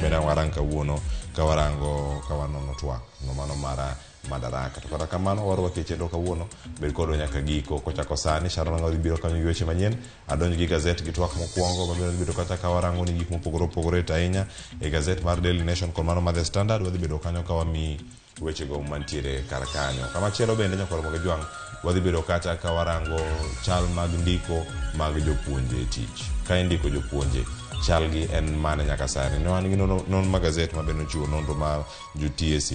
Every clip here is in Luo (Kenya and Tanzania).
bende ang' warang kawuono ka warango ka wanono twak no mano mara Madaraka. To kata kamano warwaki e chenro kawuono, bed kodwa nyaka giko. Kochako sani, Sharon Ang'o dhi biro kanyo gi weche manyien. Adonj gi gazet gi twak mokwongo mabiro dhi bedo kacha ka warango ni gik mopogore opogore to ahinya e gazet mar Daily Nation kod mano mar The Standard wadhi bedo kanyo ka wamiyi wechego mantiere kar kanyo. Kamachielo bende nyakwar Ramogi Ajwang' wadhi bedo kacha ka warango chal mag ndiko mag jopuonje e tich. Ka indiko jopuonje, chalgi en mane nyaka sani? Ne wan gi non mar gazet ma bende ochiwo nonro mar jo TSC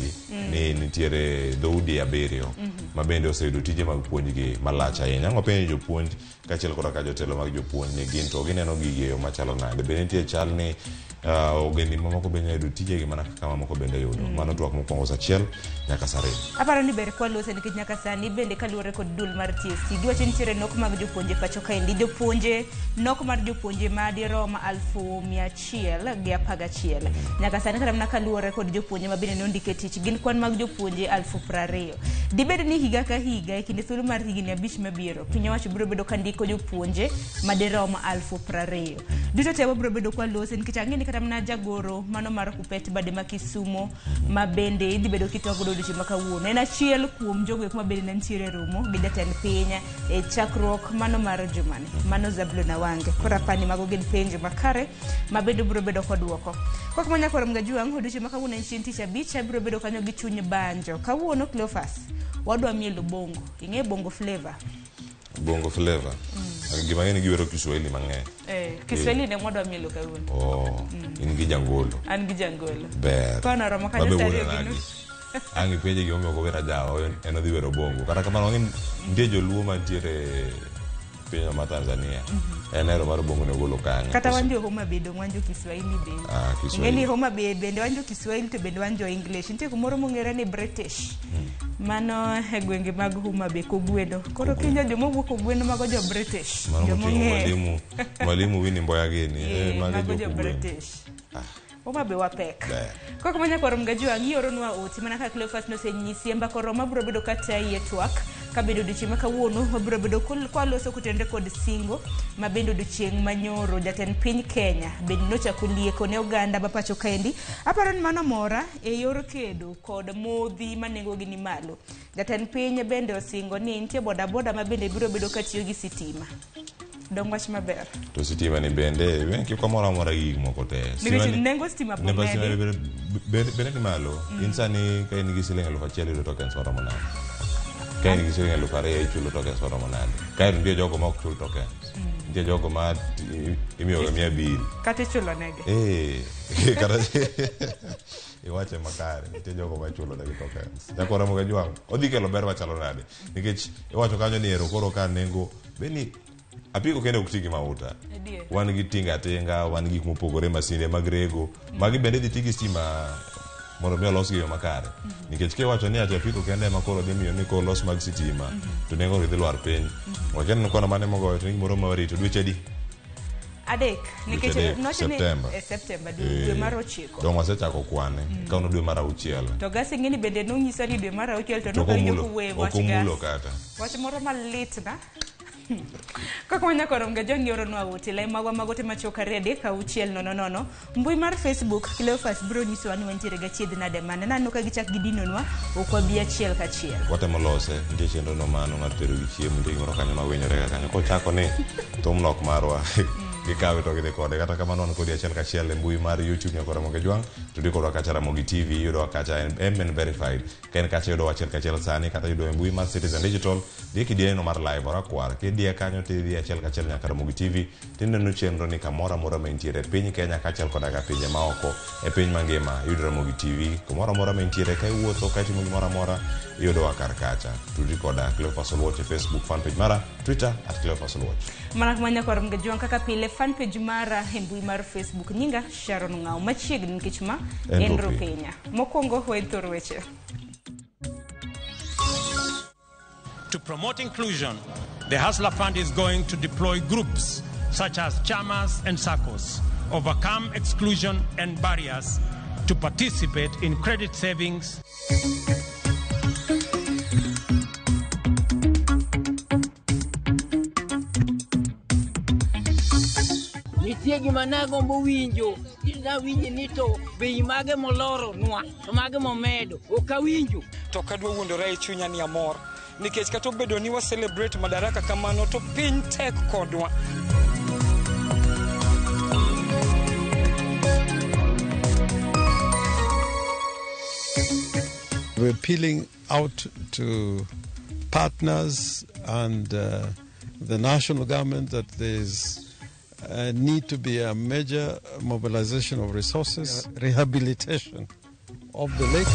ni nitiere dhoudi abiriyo ma bende oseyudo tije mag puonjgi malach ahinya. Ang' wapenjo jopuonj kaachiel koda ka jotelo mag jopuonj ni gin to gineno gigi e yo machalo nade. Be nitie chal ni ogendni mamoko bende nyalo yudo tijegi mana kaka mamoko bende yudo. Mano twak mokwongo sa achiel nyaka sa ariyo. Aparo ni ber kwalose nikech nyaka sani bende kaluwore kod duol mar TSC giwacho ni nitiere nok mag jopuonje pacho kaendi. Jopuonje nok mar jopuonje madirom 111,000. Nyaka sani kata mana kaluwore kod jopuonje ma bende nondik e tich gin kwan mag jopuonje 20,000. Dibed ni higa ka higa e kinde thuolo mar higni 5 mabiro piny owacho biro bedo ka ndiko jopuonje madirom 20,000. Duto te wabiro bedo kwa lose nikech ang'e ni kata mana jagoro mano mar Kupet bade ma Kisumo ma bende idhi bedo kitwak godo odiochieng' ma kawuono. En achiel kuom jogo eko ma bende ne nitiere e romo gi jatend piny e chakruok mano mar jumani. Mano Zablon Awange. Koro apani mago gin penjo makare ma bende biro bedo koduoko. Kok manya koro Mgajuang' odiochieng' ma kawuono en chieng' tich abich abiro bedo kanyo gi chuny banjo. Kawuono Cleophas wadwa mielo bongo. Ing'e bongo flavor? Bongo flavor. Gima ng'e ni giwero Kiswahili mang'eny. Eh, Kiswahili ne mwadwa mielo kawuono. Oh, in gi jangolo. An gi jangolo. Ber. Kono romo kanyo Mabe sa wuon ariyo gi onagi. nus. Ang' ipenje gimomiyo ok ower ajawa, en odhi wero bongo. Kata kamano wang'e ni nitie joluo mantiere pinyno ma Tanzania. En hero mar bongo ne ogolo kanye. Kata wan jo Homa Bay dong' wan jo Kiswahili bende. Ah, Kiswahili. Ing'e ni Homa Bay bende wan jo Kiswahili to bende wan jo English. Nitie kumoro mong'ere ni British. Mano e gwenge mag Homa Bay Kogwendo. Koro kinjo joma wuok Kogwendo mago jo British. Mano Joma moting'o ong'eyo. mwalimu, mwalimu Winnie Mboya gini. Eh, Eh, mago mago jo jo Kogwendo. British. Homa Bay wapek. Ber. Kok manya kwaro Mgajwang' ioronwa ote mana kaka Cleophas nosenyisi e mbaka oromo abiro bedo katayi e twak kabedo odiochieng' ma kawuono wabiro bedo kwaloso kotenore kod singo ma bende odiochieng' manyoro jatend piny Kenya bende nochako lieko ne oganda ma pacho kaendi. Aparo ni mano mora e yor kedo kod modhi ma nengogi ni malo. Jatend piny bende osingo ni nitie bodaboda ma bende biro bedo katiyo gi sitima. Dong wach maber. To sitima ni bende, we kik wamor amora gi gik moko te. Nikech nengo stima Nengo pomedi. stima bende ni malo. In sani ka in gi siling 1000 iyudo tokens maromo nade? Ka in gi siling 2000 ichulo tokens maromo nade? Kaeto nitie jogo ma ok chul tokens. Nitie jogo ma imiyoga 500. Kata ichulo negi. Eh, kata iwache makare, nitie jogo ma ichulo negi tokens. Nyakwar Ramogi Ajwang', odhi kelo ber machalo nade? Nikech iwacho kanyo ni ero koro ka nengo beni apiko kende ok ti gi mauta. Adier. Wan gi tinga tinga, wan gi gik mopogore, masinde mag rego. Magi bende idhi ti gi stima mondo mi olosgi e yo makare. Nikech kiwacho ni ati apiko kende ema koro dhi miyo ni koro los mag sitima, to nengo gi dhi lwar piny. Wakia ni kona mane mogoyo to ni gimoro ma warito dweche adi? Adek. Nikech Dweche adek, nowacho ni September. e September, dwe mar 9. Dong wasechako kwane. Kawuono dwe mar 6. To gas ing'e ni bende nonyisa ni dwe mar 6 to To ok nokawinjo omulo, kowuoyo e ok wach omulo gas. kata. Wach moro malit na. Kaka wanya koro Mgajwang' ioronwa ote lai magwa mag ote machuok 2 3 6 0 0. Mbui mar Facebook Cleophas biro nyisowa ni wantiere gachiedh nade mane. Naneno ka gichak gidinonwa ok wabi achiel kachiel. Watemo lose, nitie chenro no mano mar tero gi chiemo, nitie gimoro kanyo mawinyore ga kanyo. Kochako ni thumno ok marwa, gikawe to gidhi kode. Kata kamano wan kodi achiel kachiel e mbui mar YouTube nyaka Ramogi Ajwang', to di kodwa kacha Ramogi TV, yudowa kacha en MN Verified. Ka en kacha yudowa achiel kachiel sani, kata yudowa e mbui mar Citizen Digital, dhi e kidieny no mar live orakwar. Kidhiye kanyo tidhi achiel kachiel nyaka Ramogi TV, tineno chenro ni kamoro amora ma intiere e piny Kenya kaachiel koda ka pinje maoko e piny mangima. Iyudo Ramogi TV kumoro amora ma intiere, ka iwuotho, ka itimo gimoro amora, iyudowa kar kacha. Tudri koda Cleophas Oluoch e Facebook fanpage mara, Twitter at Cleophas Oluoch. Mana kama nyakwar Mgajwang' kaka pile fanpage mara e mbui mar Facebook nyinga Sharon Ng'ao machiegni nikech ma En en Rupiny. Rupiny. Mokwongo we thor weche. To promote inclusion, the Hustler Fund is going to deploy groups such as chamas and SACCOs, overcome exclusion and barriers to participate in credit savings. Nitie gima nagombo winjo. Dawinji ni to bei mage moloro nwa to mage momedo ok awinjo. To kadwa wuondora e chunya ni amor nikech kata obedo ni wa celebrate Madaraka kamano to piny tek kodwa. We're appealing out to partners and the national government that there's need to be a major mobilization of resources, rehabilitation of the lake.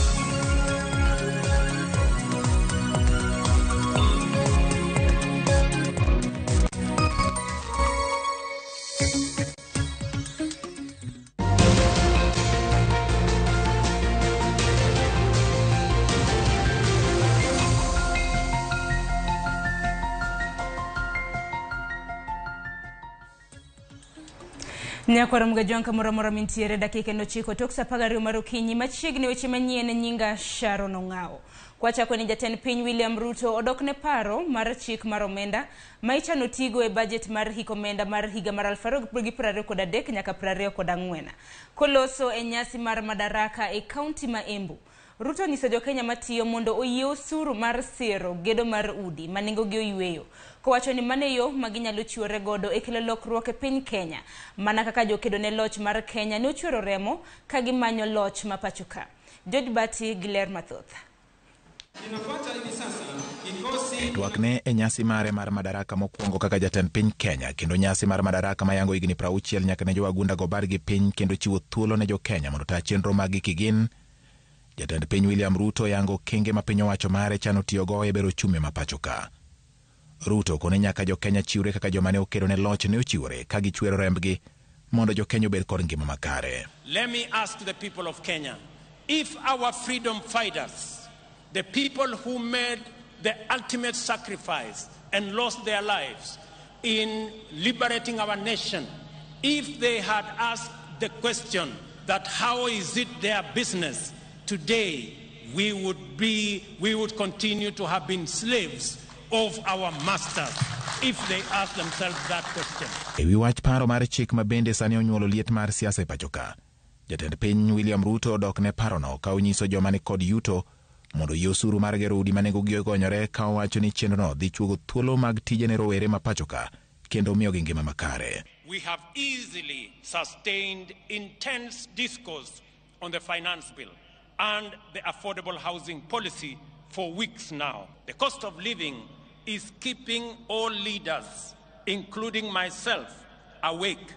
Nyakwar Mgajwanka kamoro amora mintiere dakika 9 tok saa 12 mar okinyi machiegni weche manyien nyinga Sharon Ong'ao. Kwachako ni jatend piny William Ruto odok ne paro mar chik mar omenda ma ichano tigo e budget mar hik omenda mar higa mar 2023 nyaka 2024. Koloso e nyasi mar Madaraka e kaunti ma Embu, Ruto onyiso jokenya matiyo mondo oyie osuru mar siro gedo mar udi ma nengogi oyweyo, kowacho ni mano e yo ma ginyalo chiwore godo e kelo lokruok e piny Kenya, mana kaka jokedo ne loch mar Kenya ne ochwero remo ka gimanyo loch ma pacho ka. George Bati gi ler mathoth. Twakne e nyasi mare mar Madaraka mokwongo kaka jatend piny Kenya kendo nyasi mar Madaraka mayango higni 60 nyaka ne jowagunda go bargi piny kendo chiwo thuolo ne jokenya mondo ta chenro maggi kigin. Jatend piny William Ruto yango okenge ma piny owacho mare chano tiyogo e bero uchumi ma pacho ka. Ruto kone nyaka jokenya chiwre kaka joma ne okedo ne loch ne ochiwore ka gichwero rembgi mondo jokenya obed kod ngima makare. Let me ask the people of Kenya, if our freedom fighters, the people who made the ultimate sacrifice and lost their lives in liberating our nation, if they had asked the question that how is it their business, today we would continue to have been slaves of our masters if they ask themselves that question. E wi wach paro mar chik ma bende sani onyuolo liet mar siasa e pacho ka, jatend piny William Ruto odok ne parono ka onyiso joma ni kod yuto mondo oyie osuru mar gero udi ma nengogi ogonyore, ka owacho ni chenrono dhi chuogo thuolo mag tije ne rowere ma pacho ka kendo miyogi ngima makare. We have easily sustained intense discourse on the finance bill and the affordable housing policy for weeks now. The cost of living is keeping all leaders, including myself, awake,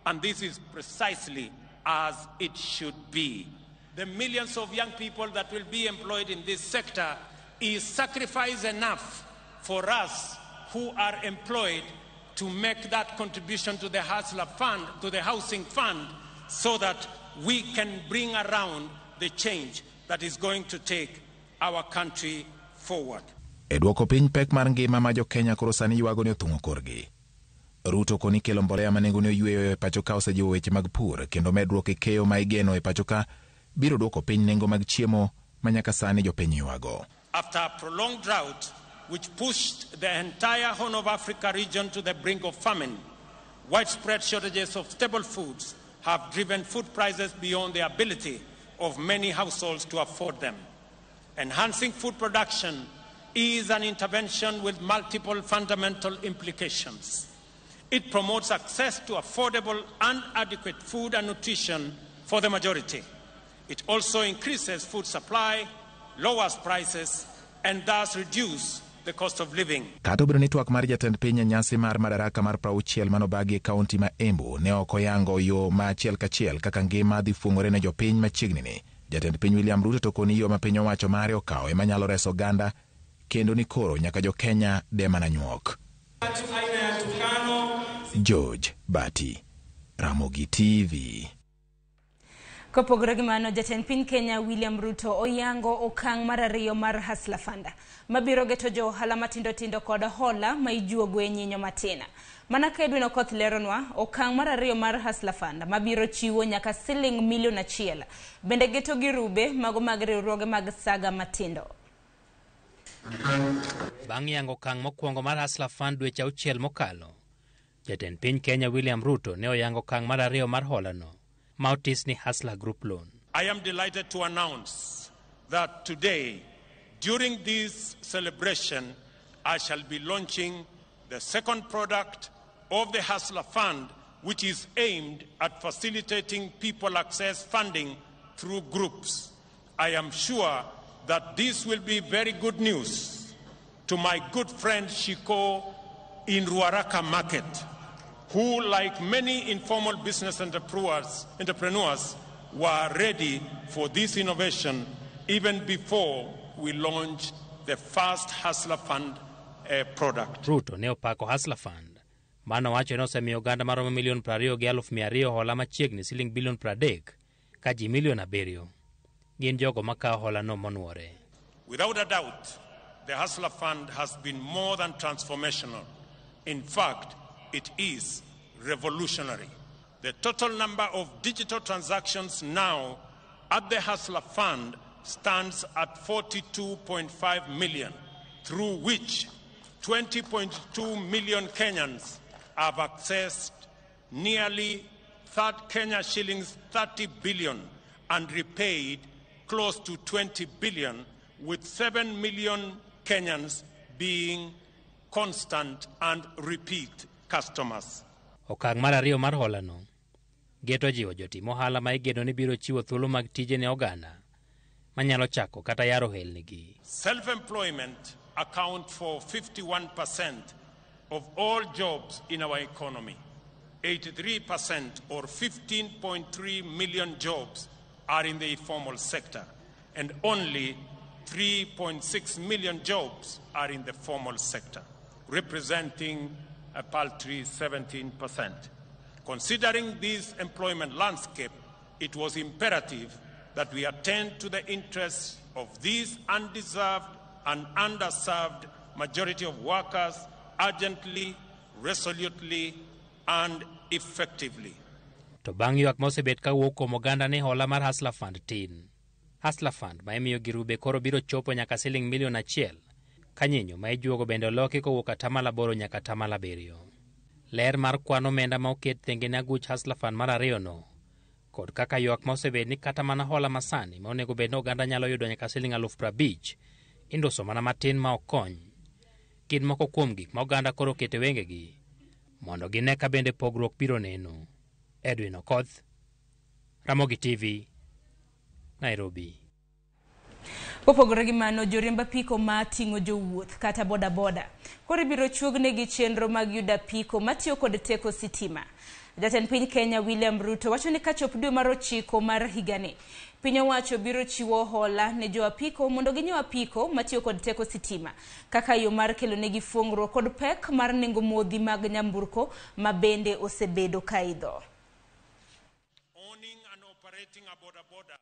and this is precisely as it should be. The millions of young people that will be employed in this sector is sacrifice enough for us who are employed to make that contribution to the Hustler Fund, to the housing fund, so that we can bring around the change that is going to take our country forward. E dwoko piny pek mar ngima ma jokenya koro sani ywago ni othung'o korgi, Ruto koni kelo mbolea ma nengone oyweyo e pacho ka osejiwo weche mag pur kendo medruok e keyo ma igeno e pacho ka biro dwoko piny nengo mag chiemo ma nyaka sani jopiny ywago. After a prolonged drought which pushed the entire Horn of Africa region to the brink of famine, widespread shortages of staple foods have driven food prices beyond the ability of many households to afford them. Enhancing food production is an intervention with multiple fundamental implications. It promotes access to affordable and adequate food and nutrition for the majority. It also increases food supply, lowers prices, and thus reduces the cost of living. Kata obedo ni twak mar jatend piny e nyasi mar Madaraka mar 60 manobagi e kaunti ma Embu ne ok oyango yo ma achiel kachiel kaka ngima dhi fuong'ore ne jopiny machiegni ni, jatend piny William Ruto to koni yo ma piny owacho mare okawo ema nyalo reso oganda kendo ni koro nyaka jokenya de mana nyuok. George Bati, Ramogi TV. Kopogore gi mano, jatend piny Kenya William Ruto oyango okang' mar ariyo mar Hustler Fund mabiro geto jo ohala matindo tindo kod hola ma ijuogo e nyinyo matin. Mana ka Edwin Okoth leronwa, okang' mar ariyo mar Hustler Fund mabiro chiwo nyaka siling milion 1 bende geto girube mago mag riwruoge mag saga matindo. Bang' yango okang' mokwongo mar Hustler Fund dweche 6 mokalo, jatend piny Kenya William Ruto ne oyango okang' mar ariyo mar holano ma otis ni Hustler Group Loan. I am delighted to announce that today, during this celebration, I shall be launching the second product of the Hustler Fund, which is aimed at facilitating people access funding through groups. I am sure that this will be very good news to my good friend Shiko in Ruaraka Market, who, like many informal business entrepreneurs, were ready for this innovation even before we launched the first Hustler Fund product. Ruto ne opako Hustler Fund mano wacho ni osemiyo oganda maromo milion 22,200 hola machiegni siling bilion 30 ka ji milion 7 gin jogo makawo hola no monuore. Without a doubt, the Hustler Fund has been more than transformational. In fact, it is revolutionary. The total number of digital transactions now at the Hustler Fund stands at 42.5 million, through which 20.2 million Kenyans have accessed nearly third Kenya shillings 30 billion and repaid close to 20 billion, with 7 million Kenyans being constant and repeat customers. Okang' mar ariyo mar hola no geto jiwo jotim ohala ma igeno ni biro chiwo thuolo mag tije ne oganda manyalo chako kata yaro ohelnigi. Self-employment account for 51% of all jobs in our economy. 83% or 15.3 million jobs are in the informal sector, and only 3.6 million jobs are in the formal sector, representing a paltry 17%. Considering this employment landscape, it was imperative that we attend to the interests of these undeserved and underserved majority of workers urgently, resolutely, and effectively. To bang' ywak mosebet kawuok kuom oganda ni hola mar Hustler Fund tin. Hustler Fund ma imiyo girube koro biro chopo nyaka siling milion 1 ka nyinyo ma ijuogo bende oloki kowuok 8% nyaka 7%. Ler mar kwan omenda ma oket thenge ne aguch Hustler Fund mar ariyo no kod kaka ywak ma osebet ni kata mana hola masani ma onego bed ni oganda nyalo yudo nyaka siling 50,000 induso mana matin ma ok kony. Gin moko kuom gik ma oganda koro okete wengegi mondo gine ka bende pogruok biro neno. Edwin Okoth, Ramogi TV, Nairobi. Kopogore gi mano, joriemb apiko ma ting'o jowuoth kata bodaboda koro ibiro chuognegi chenro mag yudo apiko matiyo kod teko sitima. Jatend piny Kenya William Ruto wacho ni kachop dwe mar 9 mar higani, piny owacho biro chiwo hola ne jo apiko mondo ginyiew apiko matiyo kod teko sitima kaka yo mar kelonegi fuong'ruok kod pek mar nengo modhi mag nyamburko ma bende osebedo kaidho. Owning and operating a boda boda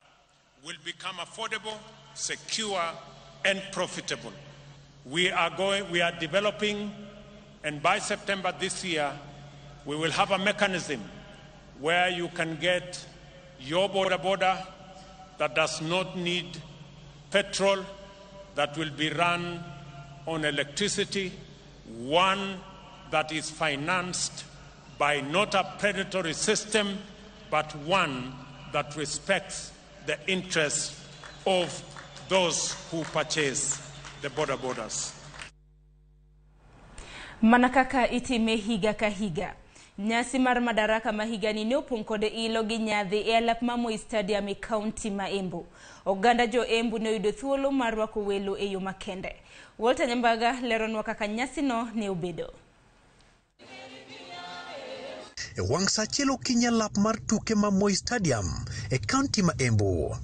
will become affordable, secure, and profitable. We are developing, and by September this year, we will have a mechanism where you can get your boda boda that does not need petrol, that will be run on electricity, one that is financed by not a predatory system, but one that respects the interests of those who purchase the boda bodas. Mana kaka itime higa ka higa, nyasi mar Madaraka ma higani ne opong' kod ilo gi nyadhi e alap ma Moi Stadium e kaunti ma Embu. Oganda jo Embu ne oyudo thuolo mar rwako welo e yo makende. Walter Nyambaga leronwa kaka nyasino ne obedo. E wang' sa achiel okinyi alap mar tuke ma Moi Stadium e kaunti ma Embu.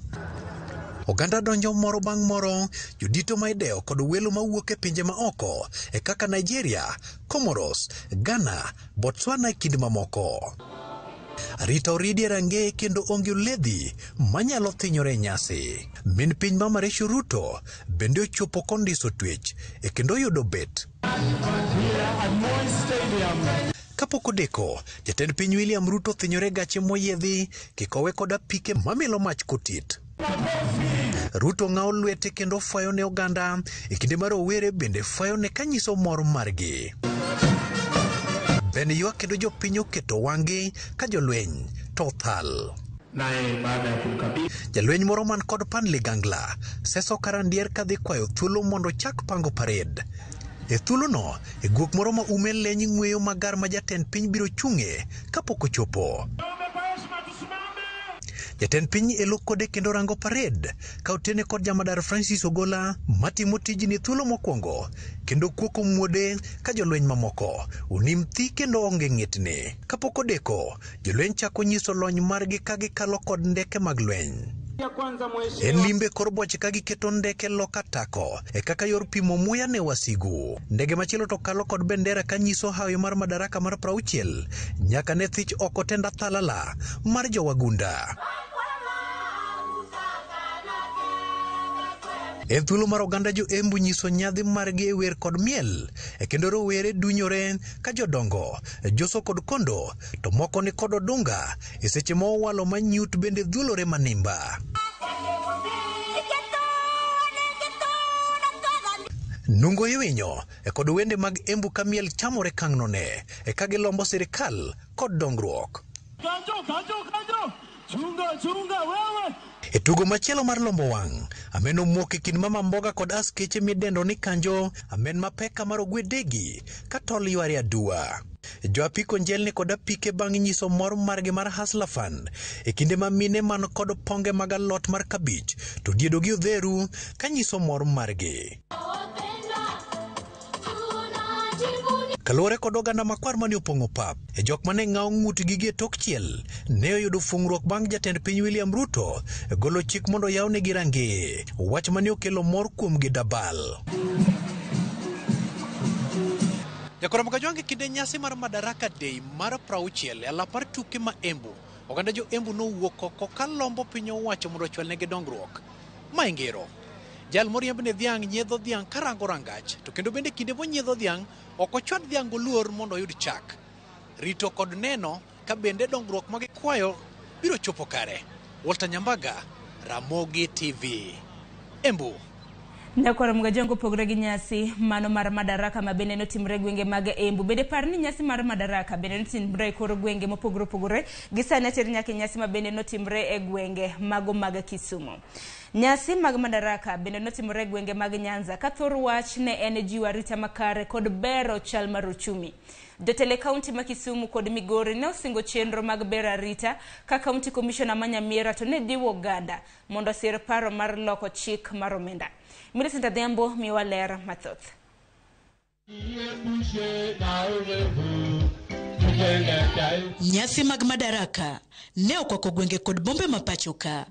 Oganda donjo moro bang' moro, jodito ma idewo kod welo mawuok e pinje ma oko e kaka Nigeria, Comoros, Ghana, Botswana e kind mamoko. Arita oridi e rangeye kendo onge oledhi manyalo thinyore e nyasi. Min piny Mama Rachel Ruto bende ochopo kondiso twech e kendo oyudo bet. Kapok odeko, jatend piny William Ruto thinyore gache moyiedhi kikowe kod apike mamilo mach kotit. Ruto ng'awo lwete kendo fwayo ne oganda e kinde ma rowere bende fwayo ne kanyiso mor margi. Ben ywak kendo jopiny oketo wang'gi ka jolweny to othal. Naye baada ya kumkabidhi Jalweny moro man kod pan ligangla seso karandier kadhi kwayo thuolo mondo chak pango parade. E thuolono, e guok moro ma ume leny ng'weyo magar ma jatend piny biro chung'e kapok ochopo. Jatend piny elo kode kendo rango parade ka otene kod jamadar Francis Ogola matimo tijni thuolo mokwongo kendo kuoko muode ka jolweny mamoko onim thi kendo onge ng'etni. Kapok odeko, jolweny chako nyiso lony margi ka gikalo kod ndeke mag lweny. En limbe kor boche ka giketo ndeke loka tako e kaka yor pimo muya ne wasigu. Ndege machielo to kalo kod bendera ka nyiso hawi mar madaraka mar 60 nyaka ne thich oko tenda thalala mar jowagunda. En thuolo mar oganda jo Embu nyiso nyadhi margi e wer kod miel, e kendo rowere dunyore ka jodongo joso kod kondo to moko ni kod odunga e seche ma owalo manyut bende dhulore manimba. Nungo iwinyo e kod wende mag Embu ka miel chamore kangnone e ka gilombo sirikal kod dongruok. Kanjo, kanjo, kanjo! Chunga, chunga, wewe! E tugo machielo mar lombo wang', amen omuok e kind mama mboga kod askeche midendo ni kanjo, amen mapek ka mar ogwe degi ka tol yware aduwa. Jo apiko njelni kod apike bang' nyiso mor margi mar Hustler Fund e kinde ma mine man kod ponge mag alot mar kabich to diedo gi odheru ka nyiso mor margi. Kaluwore kod oganda makwar mane opong'o pap, e jok mane ng'awo ng'utgi gi e tok chiel ne oyudo fung'ruok bang' jatend piny William Ruto golo chik mondo yawnegi rangeye, wach mane okelo mor kuomgi dabal. Jakora Mkajwangi kinde nyasi mar Madaraka Day mar 60 e alap mar tuke ma Embu, oganda jo Embu nowuok oko ka lombo piny owacho mondo ochwalnegi dongruok. Ma e ngero. Jal moriemb ne dhiang' nyiedho dhiang' karango rangach, to kendo bende kinde monyiedho dhiang' ok ochwad dhiang' goluor mondo oyud chak. Rito kod neno ka bende dongruok ma gikwayo biro chopo kare. Walter Nyambaga, Ramogi TV, Embu. Nyakwar Mgajongo opogore gi nyasi mano mar Madaraka ma bende notimre gwenge mag Embu. Bende par ni nyasi mar Madaraka bende notimre e kor gwenge mopogore opogore. Gi sani ater nyaka e nyasi ma bende notimre e gwenge mago mag Kisumu. Nyasi mag Madaraka bende notimore e gwenge mag Nyanza ka thor wach ne en jiwo arita makare kod bero chal mar uchumi. Jotelo e kaunti ma Kisumu kod Migori ne osingo chenro mag bero arita ka kaunti commissioner ma Nyamira to ne jiwo oganda mondo osir paro mar loko chik mar omenda. Millicent Adhiambo miwa ler mathoth. Nyasi mag Madaraka ne okwako gwenge kod bombe ma pacho ka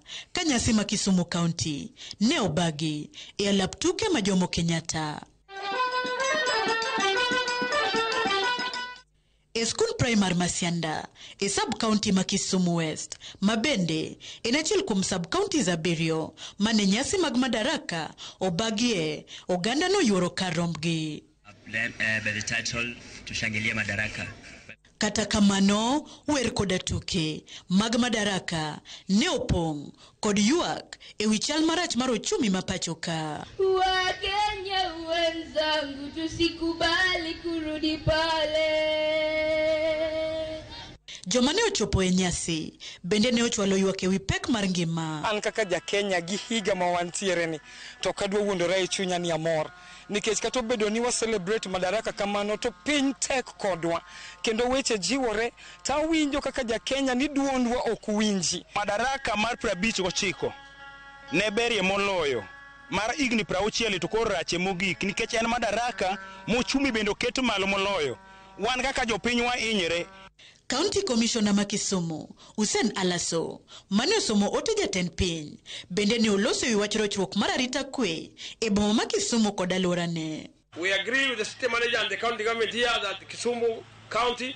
nyasi ma Kisumu County ne obagi e alap tuke ma Jomo Kenyatta. E skul primar ma Sianda e sub-county ma Kisumu West, ma bende en achiel kuom sub-counties 7 mane nyasi mag Madaraka obagie, oganda noyuoro kar rombgi. By the title Tushangilie Madaraka. Kata kamano, wer koda tuke mag Madaraka ne opong' kod ywak e wi chal marach mar ochumi ma pacho ka. Wakenya wenzangu, tusikubali kurudi pale. Joma ne ochopo e nyasi bende ne ochwalo ywak e wi pek mar ngima. An kaka ja Kenya gi higa ma wantiere ni, to ok adwa wuondora e chunya ni amor. Nikech kata obedo ni wa celebrate Madaraka kamano to piny tek kodwa kendo weche jiwore to awinjo kaka ja Kenya ni duondwa ok winji. Madaraka mar 59 ne berie moloyo mar higni 60 to koro rache mogik nikech en Madaraka mochumi bende oket malo moloyo. Wan kaka jopiny wahinyre. County Commissioner ma Kisumu, Hussein Alaso, mane osomo ote jatend piny, bende ne oloso ewi wach rochruok mar arita kwe e boma ma Kisumu kod alworane. We agree with the city manager and the county government here that Kisumu County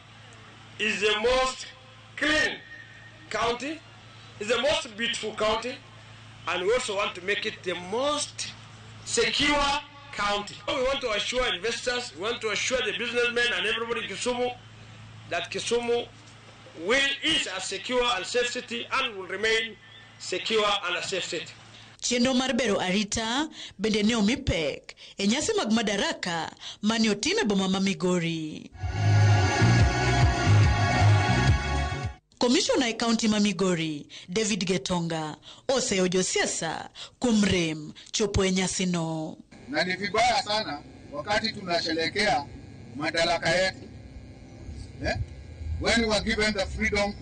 is the most clean county, is the most beautiful county, and we also want to make it the most secure county. We want to assure investors, we want to assure the businessmen and everybody in Kisumu that Kisumu is a secure and safe city and will remain secure and a safe city. Chenro mar bero arita bende ne omi pek e nyasi mag Madaraka mane otim e boma ma Migori. Komishona e kaunti ma Migori, David Getonga, oseyo josiasa kuom rem chopo e nyasino. Na ni vibaya sana wakati tunasherehekea madaraka yetu, eh? When we were given the freedom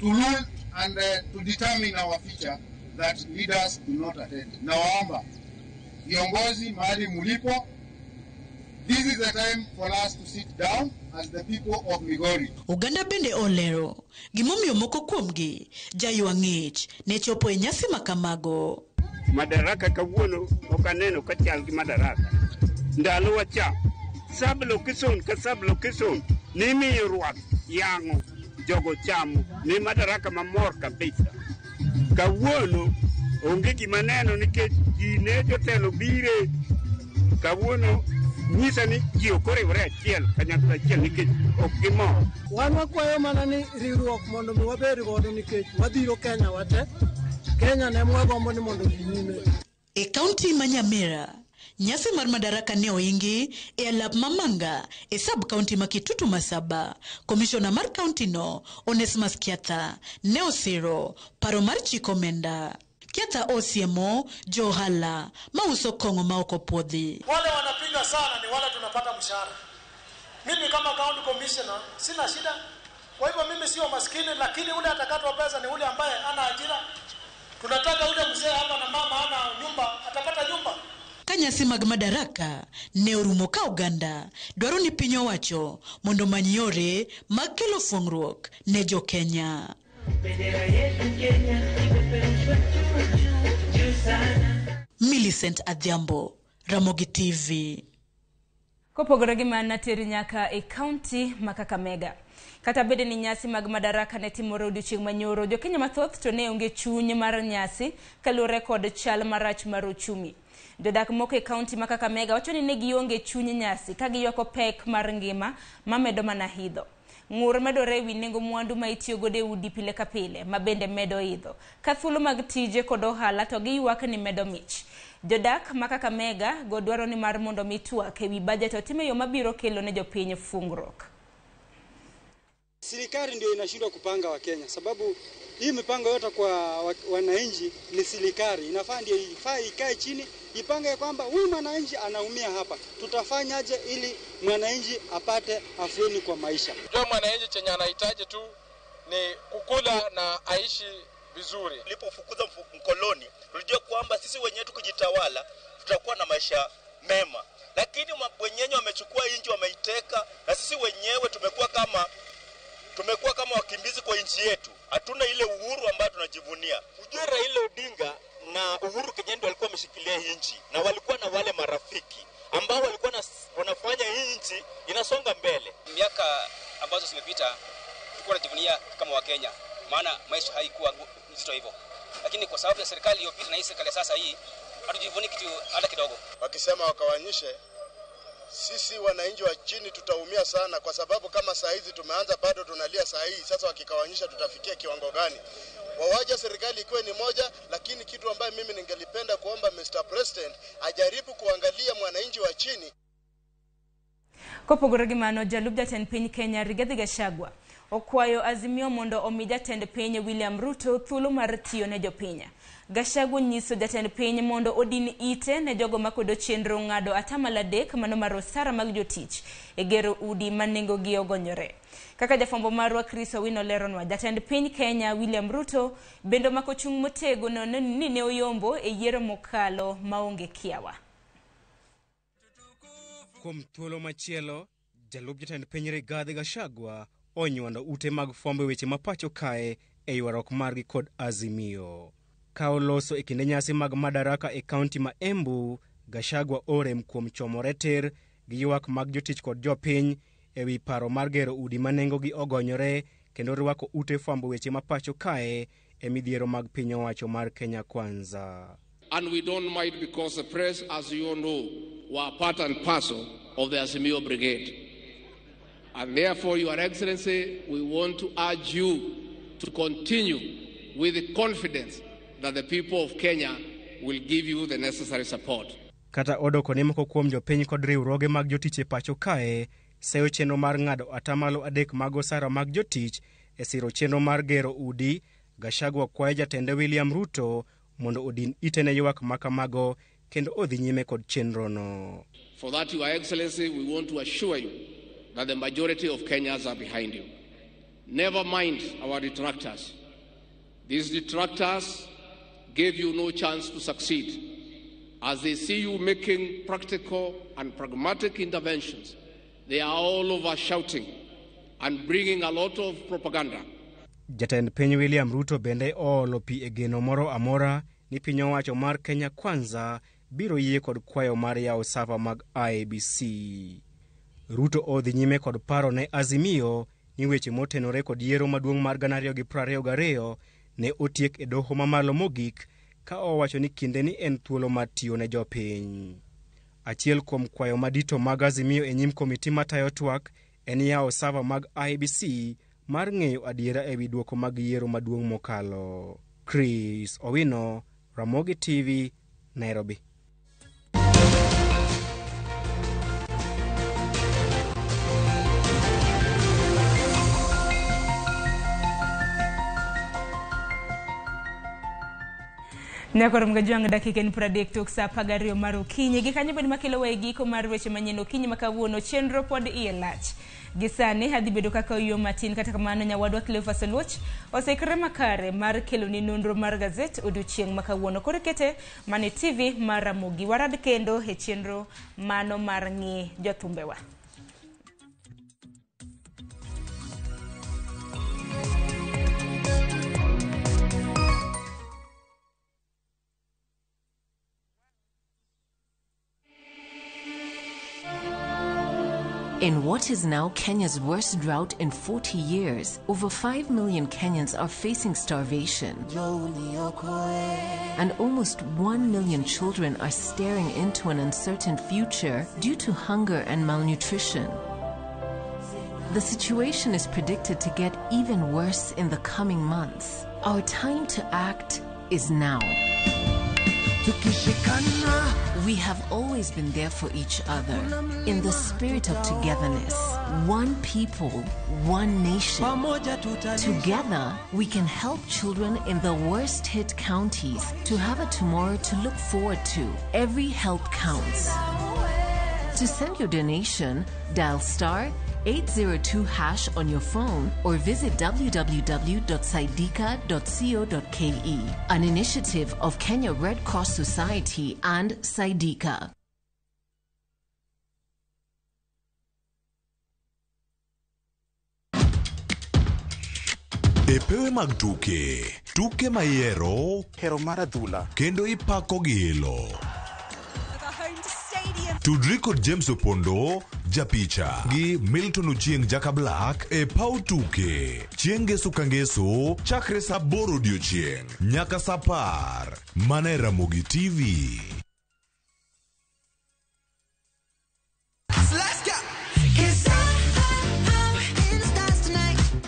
to rule and to determine our future, that leaders do not attend. Nawaomba viongozi mahali mulipo, this is the time for us to sit down as the people of Migori. Oganda bende olero gimomiyo moko kuomgi jaywa ng'ich ne chopo e nyasi ma kamago. Madaraka kawuono ok aneno ka chal gi madaraka. Ndalowa cha, sub location ka sub location nimiyo rwath yang'o jogo chamo ni madaraka mamor kabisa. Kawuono onge gima neno nikech ji ne jotelo bire kawuono nyisa ni ji ok oriwore achiel kanyakla achiel nikech ok gimor. Wan wakwayo mana ni riwruok mondo mi wabed godo nikech wadhiro Kenya wate. Kenya ne mwagombo ni mondo odhi nyime. E kaunti ma Nyamira, nyasi mar madaraka ne oingi e alap Mamanga e sub kaunti ma Kitutu Masaba. Komishona mar kaunti no Onesmus Kiatha ne osiro paro mar chiko omenda. Kiatha osiemo jo ohala mauso kong'o ma ok opuodhi. Wale wanapinga sana ni wale tunapata mshahara. Mimi kama county commissioner sina shida. Kwa hivyo mimi sio maskini, lakini ule atakatwa pesa ni ule ambaye ana ajira. Tunataka ule mzee hapa na mama ana nyumba, atapata nyumba. Ka nyasi mag madaraka ne orumo ka oganda dwaro ni piny owacho mondo omany yore mag kelo fuong'ruok ne jo-Kenya. Millicent Adhiambo, Ramogi TV. Kopogore gi mano teri nyaka e kaunti ma Kakamega. Kata bede ni nyasi mag madaraka ne timore odiochieng' manyoro, jo-Kenya mathoth to ne onge chuny mar nyasi kaluwore kod chal marach mar uchumi. Jodak moko e kaunti ma Kakamega wacho ni ne gionge chuny nyasi ka giywako pek mar ngima mamedo mana idho. Ng'ur medore ewi nengo mwandu ma itiyo godo e udi pile ka pile ma bende medo idho. Ka thuolo mag tije kod ohala to giywak ni medo mich. Jodak ma Kakamega go dwaro ni mar mondo mi twak ewi bajet otim e yo mabiro kelo ne jopiny fungruok. Serikali ndio inashindwa kupanga Wakenya, sababu hii mipango yote kwa wananchi ni serikali. Inafaa ndio ifaa ikae chini ipange kwamba huyu mwananchi anaumia hapa, tutafanyaje ili mwananchi apate afueni kwa maisha. Jua mwananchi chenye anahitaji tu ni kukula na aishi vizuri. Tulipofukuza mkoloni tulijua kwamba sisi wenyewe tukijitawala tutakuwa na maisha mema, lakini wenyewe wamechukua nchi wameiteka, na sisi wenyewe tumekuwa kama wakimbizi kwa nchi yetu. Hatuna ile uhuru ambayo tunajivunia. Ujue Raila Odinga na Uhuru Kenyatta walikuwa wameshikilia hii nchi, na walikuwa na wale marafiki ambao walikuwa wanafanya hii nchi inasonga mbele. Miaka ambazo zimepita tulikuwa tunajivunia kama Wakenya, maana maisha haikuwa nzito hivyo, lakini kwa sababu ya serikali iliyopita na hii serikali sasa hii hatujivuni kitu hata kidogo. Wakisema wakawanyishe, sisi wananchi wa chini tutaumia sana, kwa sababu kama saa hizi tumeanza bado tunalia saa hii. Sasa wakikawanyisha tutafikia kiwango gani? Wawaja serikali ikuwe ni moja, lakini kitu ambayo mimi ningelipenda kuomba Mr. President ajaribu kuangalia mwananchi wa chini. Kopogore gi mano, jalup jatend piny Kenya Rigathi Gachagua okwayo Azimio mondo omi jatend piny William Ruto thuolo mar tiyo ne jopiny. Gachagua nyiso jatend piny mondo odin ite ne jogo makwedo chenro ng'ado 3% mano mar osara mag jotich e gero udi ma nengogi ogonyore. Kaka jafwambo marwa Chris Owino leronwa, jatend piny Kenya William Ruto bende omako chung' motegno ni ne oyombo e yiero mokalo maonge kiawa. Kuom thuolo machielo, jalup jatend piny Rigathi Gachagua onywando ute mag fwambo weche mapacho kae e ywaruok margi kod Azimio. Ka oloso e kinde nyasi mag madaraka e kaunti ma Embu, Gachagua orem kuom chomore tir gi ywak mag jotich kod jopiny ewi paro mar gero udi ma nengogi ogonyore kendo rwako ute fwambo weche mapacho kae e midhiero mag piny owacho mar Kenya Kwanza. And we don't mind because the press, as you all know, were part and parcel of the Azimio Brigade. And therefore, Your Excellency, we want to urge you to continue with the confidence that the people of Kenya will give you the necessary support. Kata odoko ni moko kuom jopiny kod riwruoge mag jotich e pacho kae seyo chenro mar ng'ado 3% mag osara mag jotich e siro chenro mar gero udi, Gachagua kwayo jatende William Ruto mondo odin ite ne ywak makamago kendo odhi nyime kod chenrono. For that, Your Excellency, we want to assure you that the majority of Kenyans are behind you. Never mind our detractors. These detractors gave you no chance to succeed, as they see you making practical and pragmatic interventions. They are all over shouting and bringing a lot of propaganda. Jatend piny William Ruto bende oolo pi e geno moro amora ni piny owacho mar Kenya Kwanza biro yie kod kwayo mar yawo sava mag IEBC. Ruto odhi nyime kod paro ne Azimio ni weche motenore kod yiero maduong' mar 2022 ne otiek e doho mamalo mogik, ka owacho ni kinde ni en thuolo mar tiyo ne jopiny. Achiel kuom kwayo madito mag Azimio e nyim komiti matayo twak en yawo sava mag IEBC mar ng'eyo adiera ewi duoko mag yiero maduong' mokalo. Chris Owino, Ramogi TV, Nairobi. Nyakorom gajwang' dakika en 30 tok saa 12 mar okinyi. Gi kanyo bende makelo wa e giko mar weche manyien okinyi ma kawuono. Chenro pod iye lach. Gi sani adhi bedo kaka oyuo matin, kata kamano nyawadwa Cleophas Oluoch oseikore makare mar keloni nonro mar gazet odiochieng' ma kawuono. Koro kete mane TV mar Ramogi. Warad kendo e chenro mano mar ng'i jothumbewa. In what is now Kenya's worst drought in 40 years, over 5 million Kenyans are facing starvation. And almost 1 million children are staring into an uncertain future due to hunger and malnutrition. The situation is predicted to get even worse in the coming months. Our time to act is now. We have always been there for each other in the spirit of togetherness. One people, one nation. Together, we can help children in the worst hit counties to have a tomorrow to look forward to. Every help counts. To send your donation, dial star 802# on your phone or visit www.saidika.co.ke. An initiative of Kenya Red Cross Society and Saidika. E pewe mag tuke, tuke mayiero, hero mar adhula, kendo ipako gi ilo. Tudri kod James Opondo, japicha, gi Milton Ochieng' Jaka Black e paw tuke. Chieng' ngeso ka ngeso, chakre saa 8 odiochieng' nyaka saa 10. Mana e Ramogi TV. Let's go.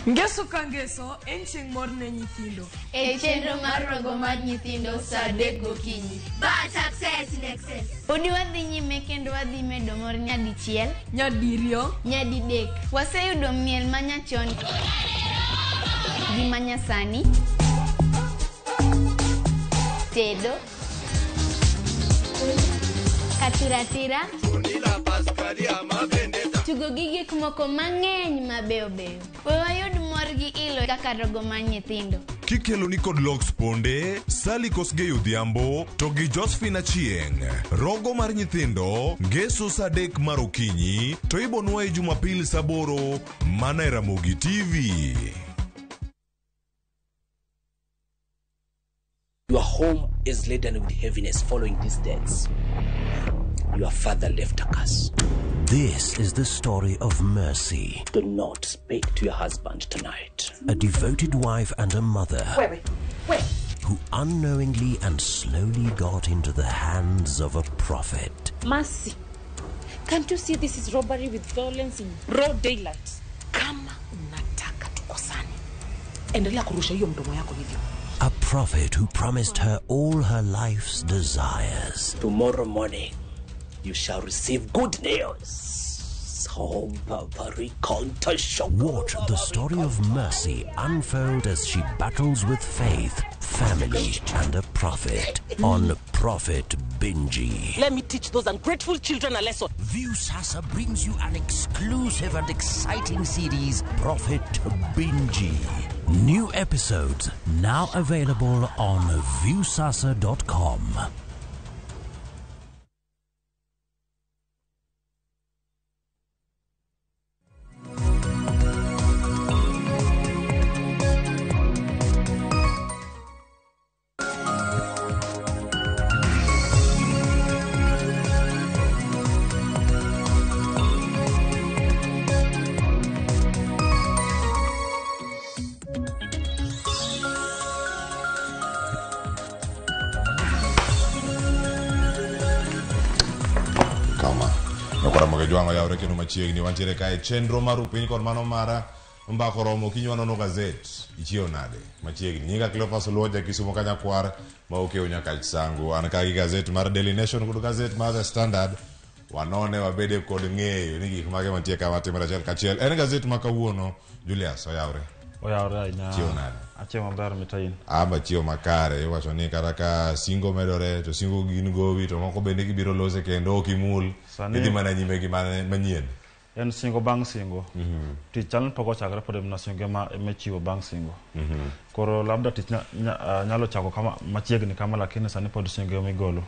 Ngeso ka ngeso en chieng' mor ne nyithindo. E chenro mar rogo mar nyithindo saa 3 gokinyi. Bad success in excess. Podi wadhi nyime kendo wadhi medo mor nyadichiel, nyadiriyo, nyadidek. Waseyudo miel manyachon gi manyasani, tedo, katiratira, tugo gi gik moko mang'eny mabeyo beyo. We wayud mor gi ilo kaka rogo mar nyithindo. Kikelo ni kod Lox Ponde, Sally Kosgei Odhiambo to gi Josephine Achieng'. Rogo mar nyithindo ngeso saa 3 mar okinyi to ibonwa e Jumapil saa 8 mana e Ramogi TV. Your home is laden with heaviness following these deaths. Your father left a curse. This is the story of mercy. Do not speak to your husband tonight. A devoted wife and a mother. Wait. Who unknowingly and slowly got into the hands of a prophet. Mercy, can't you see this is robbery with violence in broad daylight? Kama unataka tukosane, endelea kurusha hiyo mdomo yako hivyo. A prophet who promised her all her life's desires. Tomorrow morning, you shall receive good news. Watch the story of Mercy unfold as she battles with faith, family, and a prophet on Prophet Binji. Let me teach those ungrateful children a lesson. Viusasa brings you an exclusive and exciting series, Prophet Binji. New episodes now available on viusasa.com. Kama nokora mogejwang'o yawre kendo machiegni wantiere kae chenro mar upiny kod mano mara mbako romo okinyi wanono gazet ichiew nade machiegni nyinga Cleophas Oluoja Kisumo Kanyakwar ma okew nyaka Sangu an ka gi gazet mar Daily Nation kod gazet mar The Standard wanone wabede kod ng'eyo ni gik mage mantie ka matimore achiel kachiel en gazet ma kawuono Julius oyawre Oyawre ahinya. Chiew nade? Achiew maber mitain. Amba chiew makare iwacho ni kata ka singo medore to singo gin gowi to moko bende gibiro lose kendo ok imul Sani- idhi mana nyime gi manyien En singo bang' singo. Tich chal ni pok ochakre pod en mana singo ema chiwo bang' singo. Koro labda tich nyalo chako kama machiegni kama lakini sani pod singo ema igolo.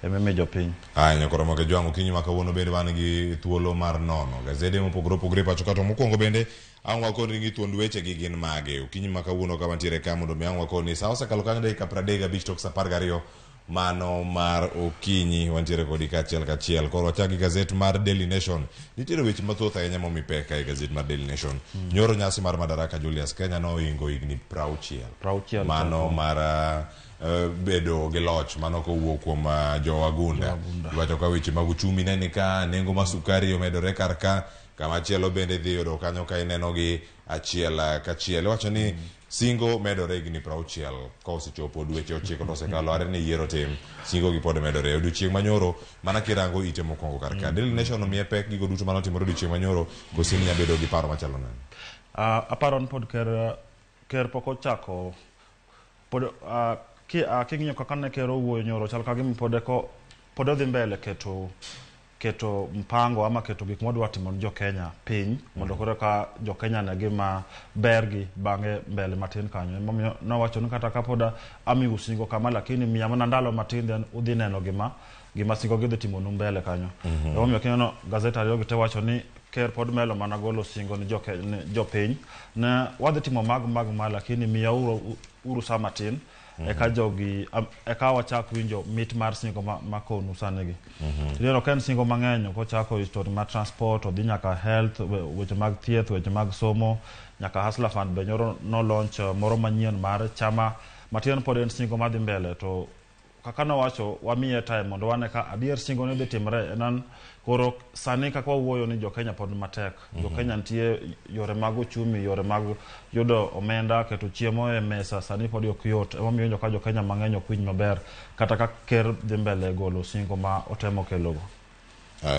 Ema imiyo jopiny. Aya nyakoro moke jwang' okinyi ma kawuono bende wan gi thuolo mar nono gazede mopogore opogore pacho ka to mokwongo bende ang' wakoni ni thuond weche gi gin mage okinyi ma kawuono ka wantiere ka mondo mi ang' wakoni sa osekalo kanyo dakika 35 tok sa 12 mano mar okinyi wantiere kodi kachiel kachiel koro wachak gi gazet mar Daily Nation nitiere weche mathoth ahinya momi pek e gazet mar Daily Nation nyoro nyasi mar Madaraka Julius Kenya nohingo higni 60 mano mar bedo gi loch mano kowuok kuom jo Wagunda iwacho ka weche mag uchumi ne ni ka nengo mar sukari omedore kar ka kamachielo bende dhi yudo kanyo ka ineno gi achiel kachiel iwacho ni singo medore higni 60 ka osechopo dweche 9 to osekalo are ni yiero tim singo gi pod medore odiochieng' manyoro mana kirango ite mokwongo kar ka Daily Nation omiye pek gigo duto manotimore odiochieng' manyoro koso in inya bedo gi paro machalo nade? Aparo ni pod ker pok ochako pod king'iyo kaka ne ker owuoyo nyoro chal ka gima pod odhi mbele keto mpango ama keto gik modwa timo ne jo-Kenya piny mondo koro ka jo-Kenya ne gima bergi bang'e mbele matin kanyo. Emomiyo nowacho ni kata kapod amiu singo kama lakini miya mana ndalo matin then udhi neno gima singo gi dhi timonu mbele kanyo. Emomiyo kineno gazet ariyo gi te wacho ni ker pod melo mana golo singo ni jopiny ne wadhi timo mag ma lakini miya uru sa matin eka jogi eka wachak winjo mit mar singo makonu sani gi. Ineno ka en singo mang'eny kochako story mar transport odhi nyaka health weche mag thieth weche mag somo nyaka Hustler Fund be nyoro no launch moro manyien mar chama matin pod en singo madhi mbele to kaka nowacho wamiye time mondo wane ka adier singo ne dhi timre en koro sani kaka wawuoyo ni jo-Kenya pod matek. Jo-Kenya nitie yore mag uchumi yore mag yudo omenda keto chiemo e mesa sani pod ok yot emomiyo iwinjo ka jo-Kenya mang'eny ok winj maber kata ka ker dhi mbele golo singo ma otemo kelogo.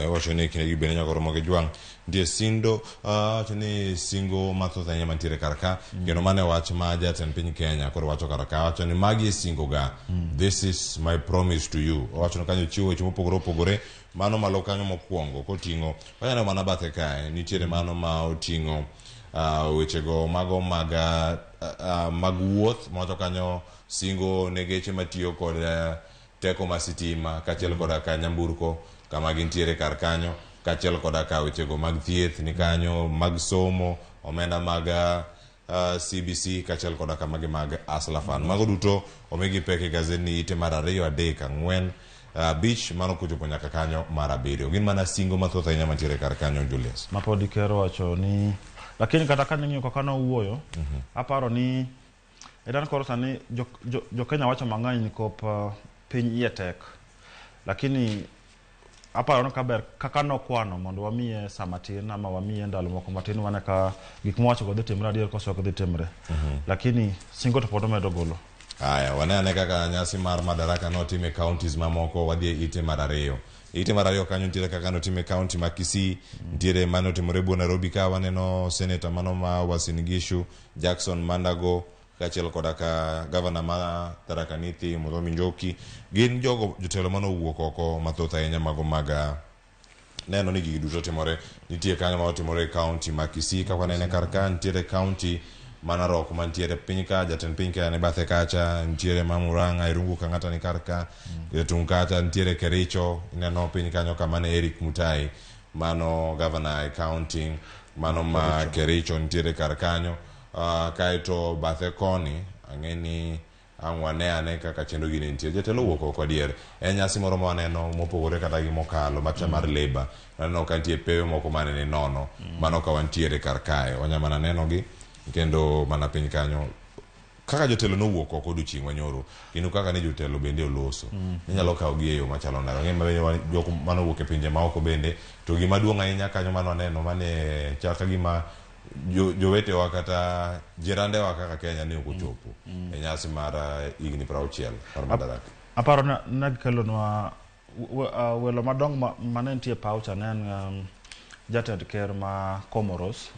Iwacho ni kindegi bende nyaka romo gi jwang' nitie sindo wacho ni singo mathoth ahinya mantiere kar ka kendo mano e wach ma jatend piny Kenya koro wacho kar ka wacho ni magi e singo ga this is my promise to you owacho ni kanyo chiwo weche mopogore opogore mano malo kanyo mokwongo koting'o waneno mana bathe kae nitiere mano ma oting'o wechego mago mag wuoth mawacho kanyo singo ne geche matiyo kod teko mar sitima kaachiel koda ka nyamburko kama gintiere kar kanyo kaachiel koda ka wechego mag thieth ni kanyo mag somo omenda mag CBC kaachiel koda ka magi mag Hustler Fund mago duto omigi pek e gazetni ite mar 2 3 4 5 mano kochopo nyaka kanyo mar 7 gin mana singo mathoth ahinya mantiere kar kanyo Julius ma pod ker owacho ni lakini kata ka ning'iyo kaka nowuoyo aparo ni edan koro sani jo-Kenya wacho mang'eny nikop piny iye tek lakini aparo ni kaber kaka nokwano mondo wamiye sa matin ama wamiye ndalo moko matin wane ka gik mowacho go dhi timre adier koso ok dhi timre lakini singo to pod omedo golo. Haya, wane ane kaka nyasi mar Madaraka notim e counties mamoko. Wadhi e ite mar ariyo. Ite mar ariyo kanyo nitiere kaka notim e county ma Kisii, nitiere mane otimore buo Nairobi ka waneno senator mano ma Uasin Gishu, Jackson Mandago, kaachiel koda ka gavana ma Tharaka Nithi, Muthomi Njoki. Gin jogo jotelo mane owuok oko mathoth ahinya mago mag neno ni gigi duto timore. Nitie kanyo ma otimore e county ma Kisii kaka wanene kar ka, nitiere county ma Narok mantiere piny ka, jatend piny Kenya ni bathe kacha, nitiere ma Murang'a, Irungu Kang'ata ni kar ka, jatung' kacha, nitiere Kericho, ineno piny kanyo kama ne Eric Mutai, mano gavana e county, mano ma Kericho nitiere kar kanyo. Kaeto bathe koni, ang'e ni ang' wane ane kaka chenro gi ne nitie. Jatelo owuok oko adier. En nyasi moro ma waneno mopogore kata gi mokalo macha mar Labour. Waneno ka nitie pewe moko mane ni nono. Mano ka wantiere kar kae. Wanya mana neno gi kendo mana piny kanyo. Kaka jotelo nowuok oko odiochieng' manyoro, kendo kaka ne jotelo bende oloso. Inyalo kawo gi e yo machalo nade? Ang'e ma jok manowuok e pinje maoko bende. To gima duong' ahinya kanyo mane waneno mane chal ka gima jowetewa kata jirandewa kaka Kenya ne ok ochopo e nyasi mar higni 60 mar Madaraka. Aparo ne gikelonwa welo madongo mane nitie e paw cha ne en jatend ker ma Comoros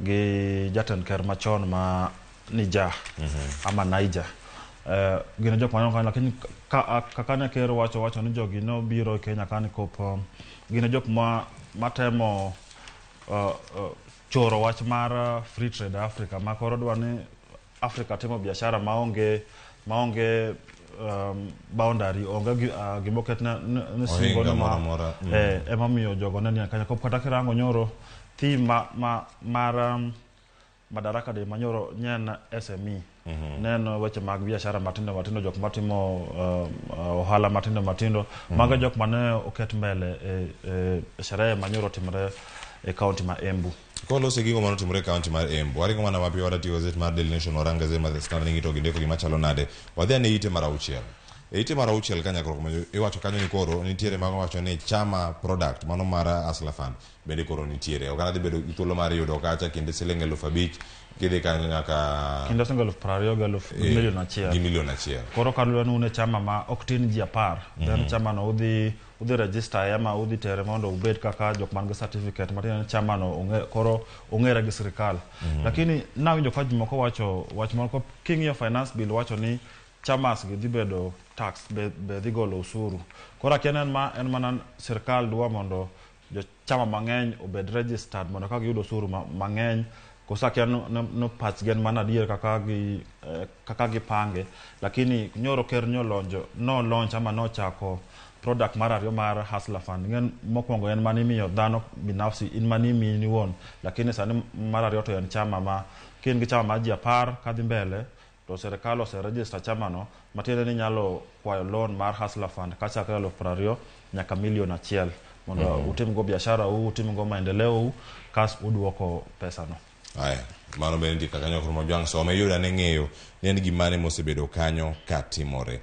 gi jatend ker machon ma Niger ama Niger. Gin jok maneno kanyo, lakini kaka ne ker wacho ni jogi nobiro e Kenya ka nikop gin jok matemo choro wach mar free trade Africa, ma koro dwa ni Africa timo biashara maonge boundary, onge gimoket ne singo ni ma emomiyo jogo ne ni kanyo. Kata kirango nyoro theme mar Madaraka Day manyoro nyen SME neno weche mag biashara matindo matindo, jok matimo ohala matindo matindo, mago jok mane oket mbele e sherehe manyoro timore e county ma Embu. Kolose gigo mane otimore e county mar Embu, waringo mana mapiyo wadatiyo gazet mar Daily Nation, warang gazet mar The Standard ni to gindiko gima chalo nade. Wadhi ane ite mar auchiel. E ite mar auchiel ka nyakruok ma iwacho kanyo ni koro nitiere mago wacho ni chama product mano mar Hustler Fund bende koro nitiere. Oganda dhi bedo gi thuolo mar yudo kacha kinde siling 5,000 kidhi kanyo nyaka kinde siling 20,000 gi milion achiel. Gi milion achiel. Koro kaluwore ni un e chama ma ok tin ji 10, then chama no udhi register ama udhi tere mondo ubed kaka jok man gi certificate matiende ni chama no koro ong'ere gi sirikal. Lakini nawinjo ka jomoko wacho wach moro king'iyo finance bill wacho ni chamas gi dhi bedo tax be dhi golo osuru. Koro akia en mana sirikal dwa mondo jo chama mang'eny obed registered mondo ka giyudo osuru mang'eny, koso akia no pachgi en mana adier kaka gipange. Lakini nyoro ker no launch ama nochako product mar ariyo mar Hustler Fund. Ng'en mokwongo en mane imiyo dhano binafsi, in mane imiyi iwuon, lakini sani mar ariyo to en chama ma ka in gi chama mar ji 10 kadhi mbele to sirikal oseregister chama no, matiende ni inyalo kwayo loan mar Hustler Fund kachakre 20,000 nyaka milion achiel mondo utim go biashara u, utim go maendeleo u, kas uduoko pesa no. Aya, mano bende nitie kaka nyakruok majwang' some yudo ane ng'eyo ni en gimane mosebedo kanyo katimore.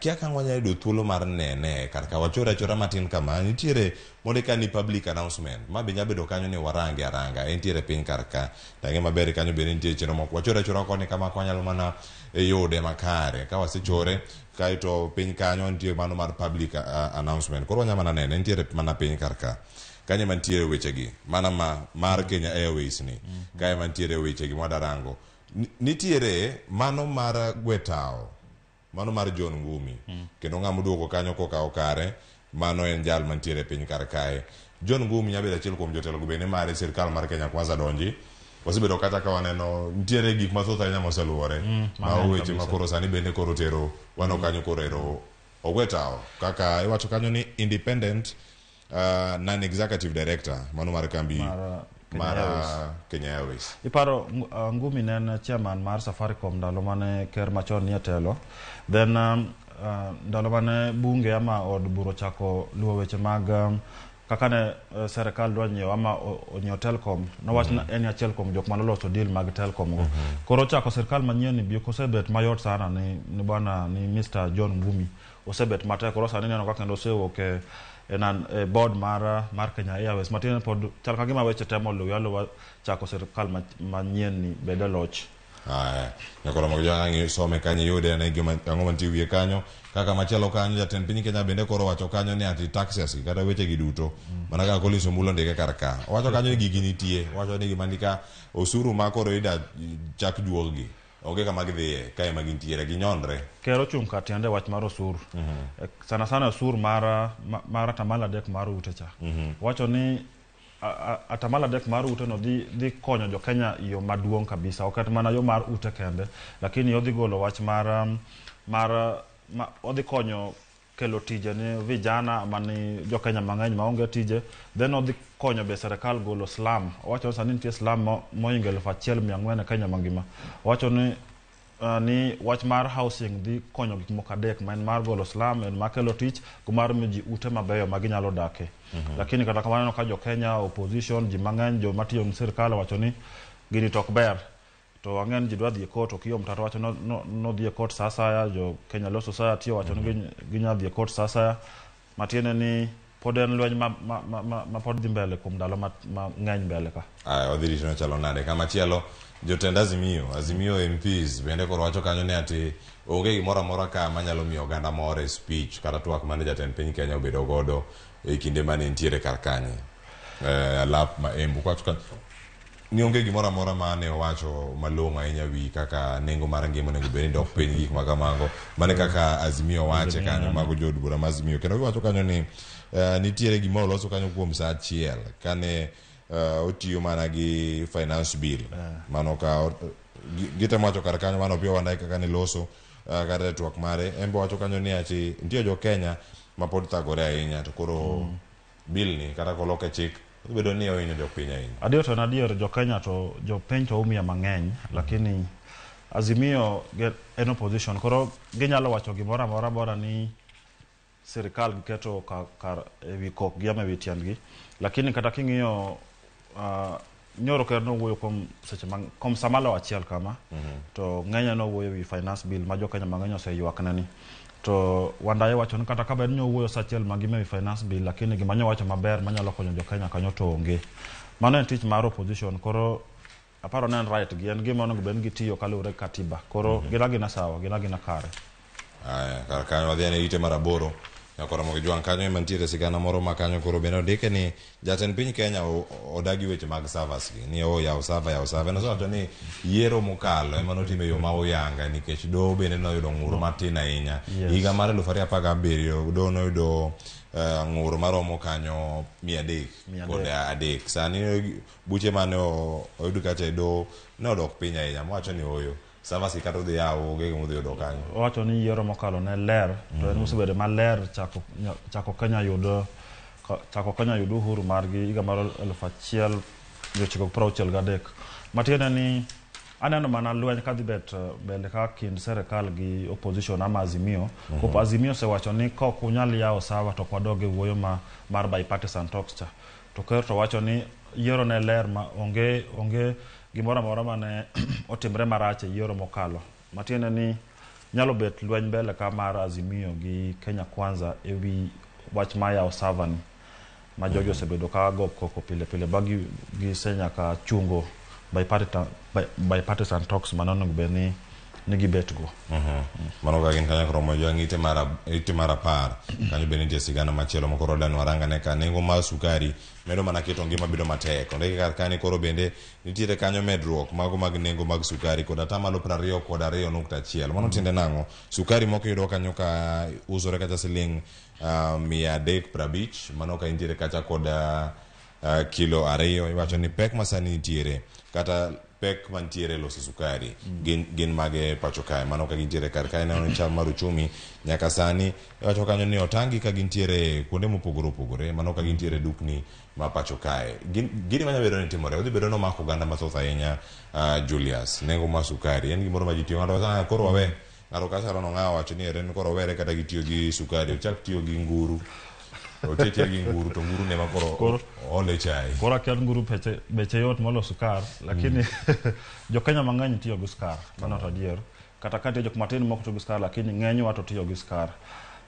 Kia ka wanyalo yudo thuolo mar nene kar ka wachore achora matin kama nitiere mondika ni public announcement ma be nyalo bedo kanyo ni warange aranga entiere piny kar ka tang'e maber kanyo bende nitie chenro moko wachore achora koni kama wanyalo mana yude makare ka wasechore kaeto piny kanyo nitie mano mar public announcement koro wanyalo mana nene entiere mana piny kar ka kanyo mantiere wechegi mana ma mar Kenya Airways ni kae mantiere wechegi mwadarango nitiere mano mar Gwetao mano mar John Ngumi kendo ng'ama oduogo kanyo kokawo kare mano en jal mantiere piny kar kae. John Ngumi nyabedo achiel kuom jotelo go bende mare sirkal mar Kenya Kwanza donji wasebedo kata ka waneno nitiere gik mathoth ahinya moseluwore ma weche ma koro sani bende koro tero wano kanyo koro ero Ogwetao kaka iwacho kanyo ni independent non-executive director mano mar kambi mar Kenya Airways. Iparo Ngumi ne en chairman mar Safaricom ndalo mane ker machon nie telo. Then ndalo mane bunge ama od bura ochako luwo weche mag kaka ne serikal dwa nyiewo ama onyiewo Telcom, nowach ni en achiel kuom jok manoloso deal mag Telcom go. Koro ochako sirikal manyien ni bi osebet mayot sana ni bwana ni Mr. John Ngumi osebet matek. Koro sani ineno kaka kendo osewuok e board mar Kenya Airways matiende pod chal ka gima weche temo luwo aluwa chako sirikal manyien ni bede loch. Aya, nyakoro mag joang' some kanyo iyude ane gima ang'o mantie wiye kanyo. Kaka machielo kanyo jatend piny Kenya bende koro wacho kanyo ni anti taxes gi kata weche gi duto. Mana kaka Collins Omulo ondike kar ka. Owacho kanyo ni gigi nitie. Owacho ni gima nika osuru ma koro ida chak juog gi. Onge kama gidhiye, kae ema gintiere, ginyonre. Ker ochung' kar tiende wach mar osuru. Sana sana osuru mar mar atamalo 3 mar ute cha. Wacho ni atamalo 3 mar ute no dhi konyo jo Kenya e yo maduong' kabisa. Ok en mana yo mar ute kende, lakini odhi golo wach mar odhi konyo kelo tije ne vijana mani jo Kenya mang'eny maonge tije. Then odhi konyo be sirikal golo slum. Owacho ni sani nitie slum mohingo 1400 e Kenya mangima. Owacho ni wach mar housing dhi konyo gik moko adek, ma en mar golo slum, en mar kelo tich, gi mar miyo ji ute mabeyo ma ginyalo dake. Lakini kata kamano ka jo Kenya opposition, ji mang'eny, joma tiyo gi sirikal owacho ni gini to ok ber. To ang'e ni ji dwa dhi e court, Okiya Mtata wacho nodhi e court sa asaya, jo Kenya Law Society owacho ni ginya dhi e court sa asaya. Matiende ni pod en lweny ma pod dhi mbele kuom ndalo mang'eny mbele ka. Aya, wadhi rito chalo nade. Kamachielo, jotend Azimio MPs bende koro wacho kanyo ni ati onge gimoro amora ka manyalo miyo oganda mor e speech kata twak mane jatend piny Kenya obedo godo e kinde mane nitiere kar kanye. Alap ma Embu kwacho kanyo ni onge gimoro amora mane owacho malong'o ahinya wi kaka nengo mar ngima onego bed ni dok piny, gik ma kamago. Mane kaka Azimio wache kanyo, mago jood bura ma Azimio. Kendo giwacho kanyo ni nitiere gima oloso kanyo kuom sa achiel kane otiyo mana gi finance bill. Mano ka gitemo wacho kar kanyo mano Opiyo Wandayi kaka ne loso kata twak mare. En be wacho kanyo ni ati nitie jo Kenya ma pod thagore ahinya to koro bill ni kata koloke chik bedo ni ohinyo jopiny ahinya. Adier to en adier, jo Kenya to jopiny to umia mang'eny, lakini Azimio en opposition, koro ginyalo wacho gimoro amora bora ni sirikal giketo kar ewi kokgi ama ewi tiendgi. Lakini kata king'iyo nyoro ker nowuoyo kuom seche kuom sa malo achiel kama, to ng'enyne nowuoyo ewi finance bill ma jo Kenya mang'eny oseywakne ni. To Wandayi wacho ni kata ka bed ni owuoyo sa achiel mangima ewi finance bill, lakini gima nyowacho maber manyalo konyo jo Kenya kanyo to onge. Mano en tich mar opposition, koro aparo ni en right gi, en gima onego bed ni gitiyo kaluwore gi katiba. Koro gin agina sawa, gin agina kare. Aya, kar kanyo wadhi ane ite mar 8. Nyakoro Ramogi Jwang' kanyo ema nitiere sigana moro ma kanyo koro bende ondike ni jatend piny Kenya odagi weche mag servers gi ni yaw server, yaw server. Nosewacho ni yiero mokalo ema notimo e yo ma oyanga nikech doho bende noyudo ng'ur matin ahinya. Higa mar 2017 doho noyudo ng'ur maromo kanyo 303. Sani buche mane oyud kacha e doho ne odok piny ahinya, mowacho ni oyo servers gi kata odhi yawo onge gima odhi yudo kanyo. Owacho ni yiero mokalo ne ler, to en osebedo maler chako Kenya yudo uhuru margi higa mar 1963. Matiende ni aneno mana lweny kadhi bet mbele ka kind sirikal gi opposition ama Azimio. Kopo Azimio osewacho ni ka ok unyal yawo server to ok wadog e wuoyo mar bipartisan talks cha. To ker to wacho ni yiero ne ler ma onge gimoro amora mane otimre marach e yiero mokalo. Matiende ni nyalo bet lweny mbele ka mar Azimio gi Kenya Kwanza ewi wach mar yawo server ni ma jogi osebedo ka go koko pile pile ba gisenyaka chungo bipartisan talks mane onego bed ni gibet go. Mano ka gin kanyo koro mojo ite mar 10 kanyo bende nitie sigana machielo mokoro dano waranga ne ka nengo mar sukari medo mana keto ngima bedo matek. Ondike kar kanyo koro bende nitiere kanyo medruok mago mag nengo mag sukari kod atamalo 22.1. Mano tiende nang'o? Sukari moko yudo kanyo ka usore kata siling 350, mano ka intiere kacha kod kilo 2. Iwacho ni pek masani nitiere kata pek mantiere loso sukari gin mage pacho kae. Mano ka gintiere kar kae neno ni chal mar uchumi nyaka sani iwacho kanyo ni otangi ka gintiere kuonde mopogore opogore. Mano ka gintiere dukni ma pacho kae. Gini manyalo bedo ni timore odhi bedo nomako oganda mathoth ahinya. Julius, nengo mar sukari en gimoro ma ji tiyo. Ng'ato koro wawe ng'ato kacha rono ng'awa wacho ni ere koro were kata gitiyo gi sukari ochak tiyo gi nguru. Otiyo gi nguru to nguru ne ma koro ole chai. Koro akia nguru beche yot molo sukar, lakini jo Kenya mang'eny tiyo gi sukar, mano to adier. Kata ka nitie jok matin mok tiyo gi sukar, lakini ng'enywa to tiyo gi sukar.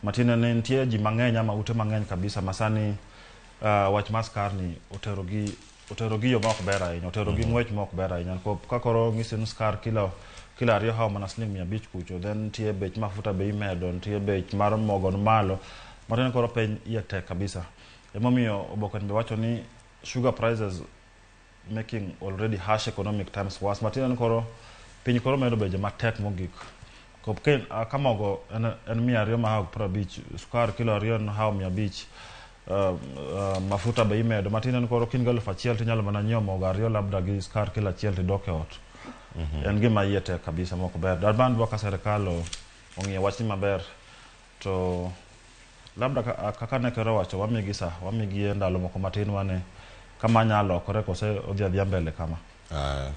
Matiende ni nitie ji mang'eny ama ute mang'eny kabisa ma sani wach mar sukar ni otero gi otero gi yo ma ok ber ahinya, otero gi ng'wech ma ok ber ahinya. Ka koro ng'isi ni skar kilo 2 hawo mana siling 500 kucho, then nitie bech mafuta be imedo, nitie bech mar mogo ni malo, matiende koro piny iye tek kabisa. Emomiyo oboke ni be wacho ni sugar prices making already harsh economic times worse. Matiende ni koro piny koro medo bedo matek mogik. Ka mogo en 200 ma hawo 50, sukar kilo 2 en hawo 500, mafuta be imedo. Matiende ni koro kin gi 1000 tinyalo mana nyiewo mogo 2 labda gi sukar kilo 1 tidok e ot. En gima iye tek kabisa mok ber. Darban dwa ka serikal ong'iyo wachni maber to labda kaka ne ker owacho wamigi sa, wamigi ndalo moko matin wane kama nyalo lokore kose odhi adhiya mbele kama.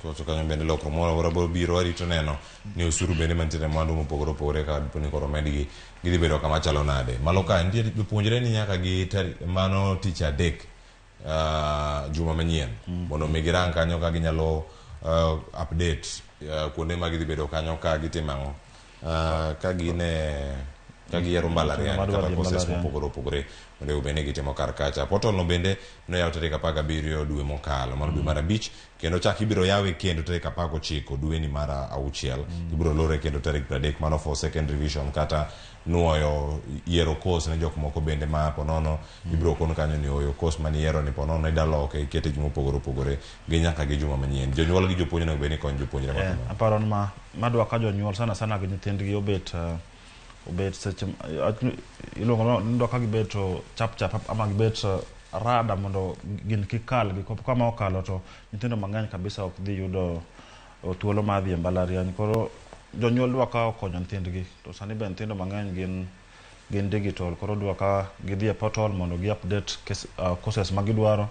Koso kanyo bende lokruok moro amora biro biro warito neno ni osuru bende mantiere mwandu mopogore opogore ka dipo ni koro medgi gidhi bedo kama chalo nade. Malo ka nitie jopuonjre ni nyaka gi mano tich adek juma manyien mondo mi girang kanyo ka ginyalo update kuonde ma gidhi bedo kanyo ka gitimo ang'o, ka gine ka giyiero mbalariany kata courses mopogore opogore mondo obed ni gitimo kar kacha. Portal no bende noyaw tarik 17 dwe mokalo, mano dwe mar 5, kendo chak ibiro yawe kendo tarik 19 dweni mar 6, ibiro lore kendo tarik 30, mano for second revision kata nuoyo yiero course ne jok moko bende ma ponono ibiro kon kanyo ni oyo course mani yiero ni ponono idaloke ikete gima opogore opogore gi nyaka gi juma manyien. Jonyuol gi jopuonj onego bed ni konyo jopuonjre ma kamano. Aparo ni madwa ka jonyuol sana sana gi nyithindgi obet seche iluongo ni dwa ka gibet chap chap ama gibet rada mondo gin kik kalgi. Kama okalo to nyithindo mang'eny kabisa ok dhi yudo thuolo mar dhi e mbalariany. Koro jonyuol dwa ka okonyo nyithindgi, to sani be nyithindo mang'eny gin digital, koro dwa ka gidhi e portal mondo gi update courses ma gidwaro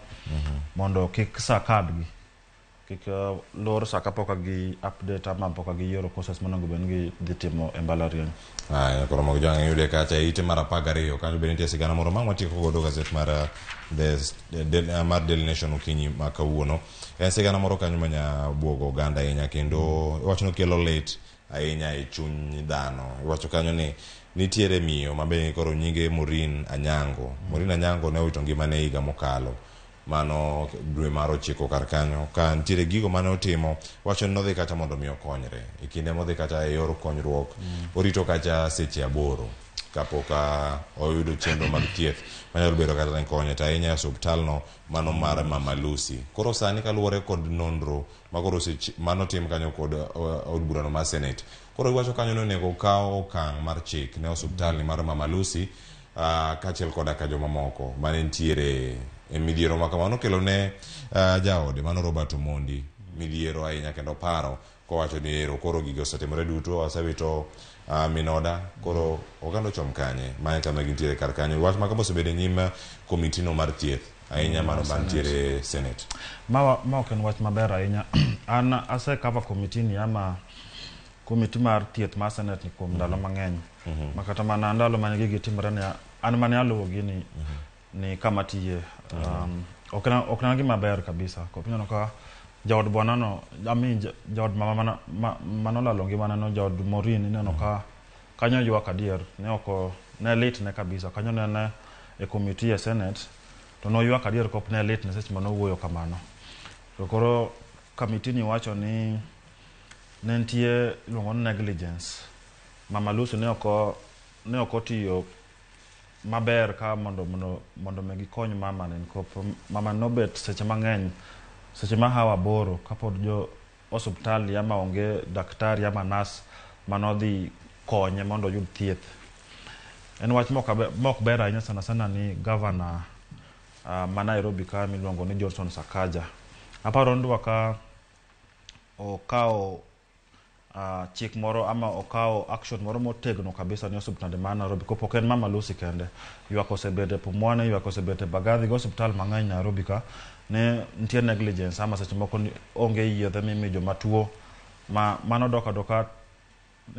mondo kik sa kadgi, kik lor sa kapok gi update ama pok giyiero courses monego bed ni gidhi timo e mbalariany. Aya, koro mogo jwang' yude kacha e ite mar 12 kanyo bende nitie sigana moro ma watieko godo gazet mar mar Daily Nation okinyi ma kawuono. En sigana moro kanyo manya buogo oganda ahinya kendo iwacho ni kelo lit ahinya e chuny dhano. Iwacho kanyo ni nitiere miyo ma be koro nyinge Maureen Anyango. Maureen Anyango ne owito ngimane higa mokalo, mano dwe mar 9 kar kanyo, ka nitiere gigo mane otimo, wacho ni nodhi kacha mondo mi okonyre. E kinde modhi kacha e yor konyruok, orito kacha seche 8 kapok oyudo chenro mag thieth manyalo bedo kata ni konye, to ahinya e osiptal no mano mar Mama Lucy. Koro sani kaluwore kod nonro ma koro manotim kanyo kod od burano mar Senate, koro iwacho kanyo ni onego okaw okang' mar chik ne osiptal ni mar Mama Lucy kaachiel koda ka jomamoko mane nitiere e midhiero ma kamano. Nokelo ne jaode mano Robert Omondi midhiero ahinya kendo paro kowacho ni ero koro gigo osetimore duto, asewito minoda, koro oganda ochom kanye? Mae kama gintiere kar kanyo. Wach ma kama osebedo e nyim komiti no mar thieth ahinya mano mantiere Senate. Ma ok en wach maber ahinya. An ase cover komiti ni ama komiti mar thieth mar Senate ni kuom ndalo mang'eny. Ma kata mana ndalo mane gigi timore ne an mane aluwo gini ni kama tiye. Ok en gima ber kabisa. Ineno ka jaod bwana no, ami jaod mama manolalo ngimane no, jaod Maureen, ineno ka kanyo ywak adier, ne ok ne lit ne kabisa. Kanyo ne e komiti e Senate to noywak adier kop ne lit ne seche manowuoyo kamano. To koro komiti ni wacho ni ne nitie iluongo ni negligence. Mama Lucy ne ok otiyo maber ka mondo mi gikony mama ni, mama nobet seche mang'eny, seche ma hawa 8 kapod jo osiptal ama onge daktari ama nas manodhi konye mondo oyud thieth. En wach mok ber ahinya sana sana ni gavana ma Nairobi ka miluongo ni Johnson Sakaja. Aparo ni dwa ka okawo chik moro ama okawo action moro motegno kabisa ni osiptande ma Nairobi. Kopok en Mama Lucy kende, ywak osebet e Pumwani, ywak osebet e Mbagathi gi osiptal mang'eny Nairobi ka ne nitie negligence ama seche moko onge yedhe mimiyo joma tuo ma mano dok adoka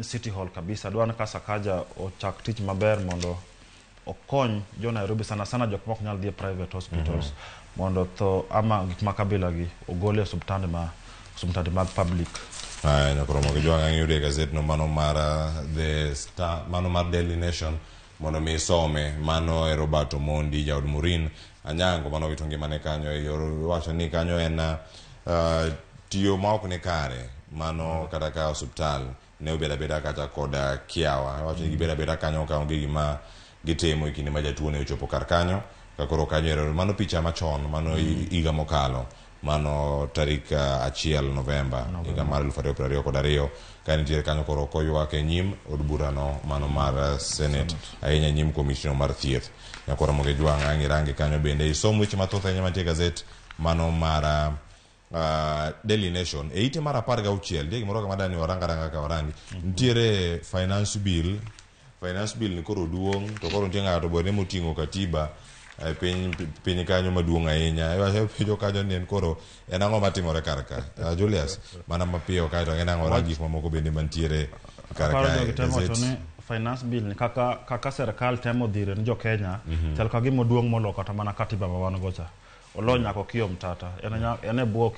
City Hall kabisa. Dwa ni ka Sakaja ochak tich maber mondo okony jo Nairobi sana sana jok mok nyal dhi e private hospitals mondo tho ama gik ma kabila gi ogol e osiptande mag public. Aya, koro mogo jwang' yude gazet no mano mar The Star, mano mar Daily Nation Mondo mi isome, mano e Robert Omondi jaod Maureen Anyango mano wito ngimane kanyo e yor wacho ni kanyo en tiyo ma ok ni kare mano kata ka osiptal ne obedo abeda kata kod kiawa wacho ni gibedo abeda kanyo ka onge gima gitimo e kinde ma jatuo ne ochopo kar kanyo ka koro kanyo ero mano picha machon mano higa mokalo mano tarik 1 Novemba higa mar 2022 ka nitiere kanyo koro koywak e nyim od burano mano mar Senate ahinya nyim commissioner mar thieth nyakoro Ramogi Jwang' ang' irange kanyo bende isom weche mathoth ahinya mantie e gazet mano mar Daily Nation e ite mar 16 nitie gimoro kama dani warang aranga ka warangi nitiere finance bill ni koro duong' to koro nitie ng'ato bende moting'o katiba e piny kanyo maduong' ahinya iwacho penjo kanyo ni en koro en ang'o matimore kar ka Julius mana mapiyo kae to en ang'o rang gik mamoko bende mantiere kar kae temo wacho ni finance bill ni kaka serikal temo dhire ni jo Kenya chal ka gima duong' molo kata mana katiba ma wan go cha olo nyaka Okiya Omtata en e bwo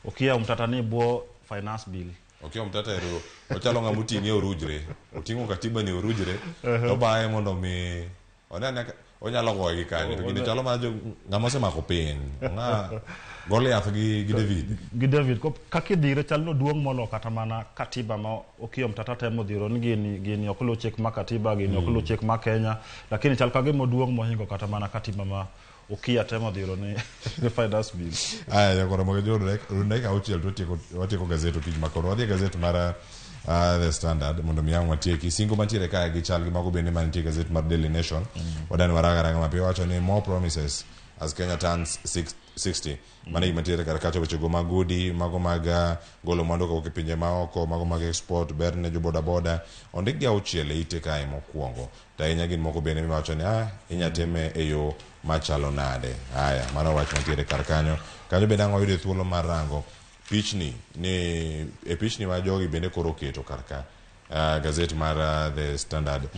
Okiya Omtata ni bwo finance bill Okiya Omtata ero ochalo ng'ama oting'e orujre oting'o katiba ni orujre to baye mondo mi onene onyalo goye gi kanyo to gini chalo mana ng'ama osemako piny ng'a Goliath gi David gi David kaka idhire chal no duong' molo kata mana katiba ma Okiya Omtata temo dhiro ni gini ok luw chik ma katiba gini ok luw chik ma Kenya lakini chal ka gima duong' mohingo kata mana katiba ma Okiya temo dhiro ni finance bill. Aya nyakoro Ramogi Jwang' dakika 6 to watieko gazet okinyi ma koro wadhi e gazet mar The Standard mondo mi ang' watieki singo mantiere kae gi chal gi mago bende mantie e gazet mar Daily Nation wadani waranga ranga mapiyo wacho ni more promises as Kenya turns 60 mano gima nitiere kar kacha wechego mag udi mago mag golo mwandu kowuok e pinje maoko mago mag export ber ne jo boda boda ondik gi 6 e ite kae mokwongo to ahinya gin moko bende miwacho ni inya time e yo machalo nade haya mano wach mantiere kar kanyo kanyo bende ang' wayude thuolo mar rango pichni ni e pichni ma jogi bende koro oketo kar ka gazet mar The Standard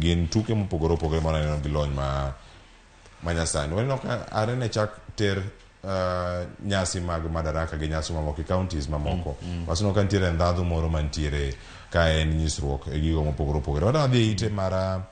gin tuke mopogore opogore maneno gi lony ma nyasani waneno ka are ne chak ter nyasi mag Madaraka gi nyasi mamoko e counties mamoko waseneno ka nitiere ndhadhu moro mantiere ka en nyisruok e gigo mopogore opogore wadwa dhi e ite mar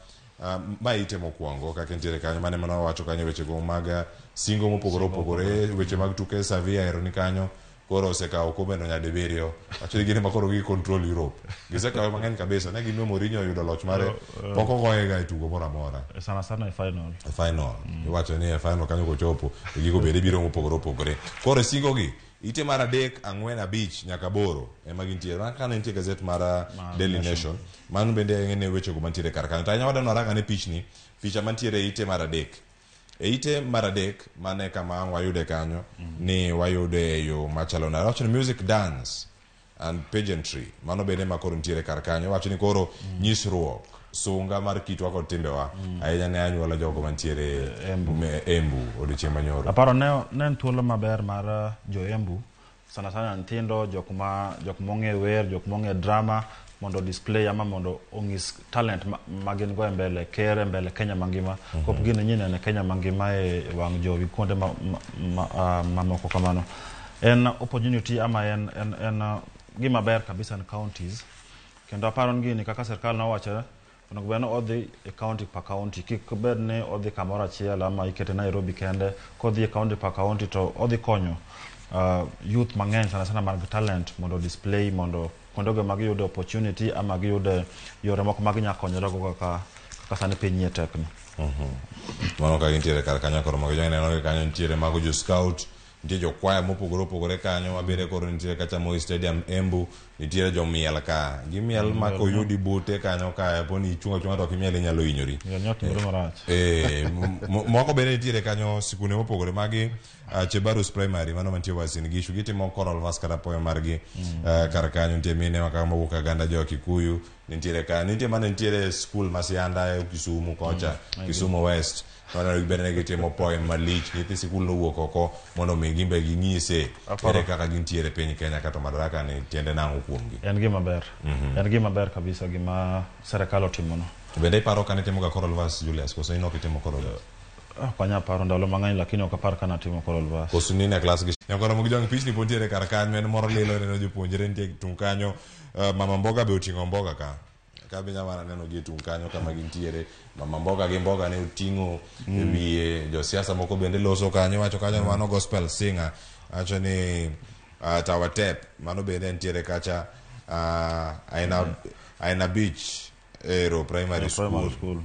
ma ite mokwongo kaka nitiere kanyo mane mana wawacho kanyo wechego mag singo mopogore opogore weche mag tuke Sevilla ero ni kanyo koro osekawo okombeno nyadibiriyo wacho ni gin ema koro gi control Europe gisekawe mang'eny kabisa ne gimiyo Mourinho oyudo loch mare pok ogoyega e tugo moro amora sana sana e final e final iwacho ni e final kanyo kochopo e gigo bende biro mopogore opogore koro singo gi ite mar 3 4 5 nyaka 8 ema gintiere mana kaka nitie gazet mar Daily Nation mano bende en wechego mantiere kar kanyo to ahinya wadwa warang ane pichni picha mantiere e ite mar 3 e ite mar 3 mane kama wayude kanyo ni wayude e yo machalo nade wacho ni music dance and pageantry mano bende ma koro nitiere kar kanyo wacho ni koro nyisruok sunga mar kitwa kod timbewa ahinya ne anyuola jogo mantiere Embu odiochieng' manyoro aparo ne en thuolo maber mar jo Embu sana sana nyithindo jok mong'e wer jok mong'e drama mondo display ama mondo ong'is talent ma gin go e mbele ker e mbele Kenya mangima kop gin nyinene Kenya mangima e wang' jowi kuonde mamoko kamano en opportunity ama en gima ber kabisa ne counties kendo aparo ni gini kaka sirkal nowacho onego bed ni odhi e county per county kik bed ni odhi kamoro achiel ama ikete Nairobi kende kodhi e county per county to odhi konyo youth mang'eny sana sana mag talent mondo display mondo kuondego ma giyudo opportunity ama giyudo yore moko ma ginyalo konyorego kaka sani piny nie tekni. Mano ka gintiere kar kanyo koro mago neno kanyo nitiere mago jo scout nitie jokwaya mopogore opogore kanyo mabende koro nitiere kacha Moi Stadium Embu nitiere jomiel ka gimiel ma koyudi bute kanyo ka poni ichung' achung'a to ok imiel inyalo hinyori moko bende nitiere kanyo sikunde mopogore magi Chebarus Primary mano mantie Uasin Gishu gitimo choral verse kata poem margi kar kanyo nitie mine ma mowuok Aganda jo Kikuyu nitiere ka nitie mana nitiere school ma Sianda e Kisumu kocha Kisumu West waneno bende ne gitimo poem malich nyithi sikul nowuok oko mondo mi gimbe ging'ise ere kaka gintiere piny Kenya kata Madaraka ni tiende nang'o kuomgi en gima ber en gima ber kabisa gima serikal otimono bende iparo kane itimoga choral verse Julius koso in ok itimo choral verse Ok anyal paro ndalo mang'eny lakini ok apar ka natimo choral verse koso nine klas gi nyakoro Ramogi Jwang' pichni pod nitiere kar kanyo en moro lilo neno jopuonjre nitie tung' kanyo mama mboga be oting'o mboga ka Kabe nyama neno gi e tung' kanyo kama gintiere. Mama mboga gi mboga ne oting'o e wiye. Josiasa moko bende loso kanyo. Wacho kanyo mano gospel singer. Wacho ni Tawatep mano bende nitiere kacha Aina Beach Ero Primary Primary School. School,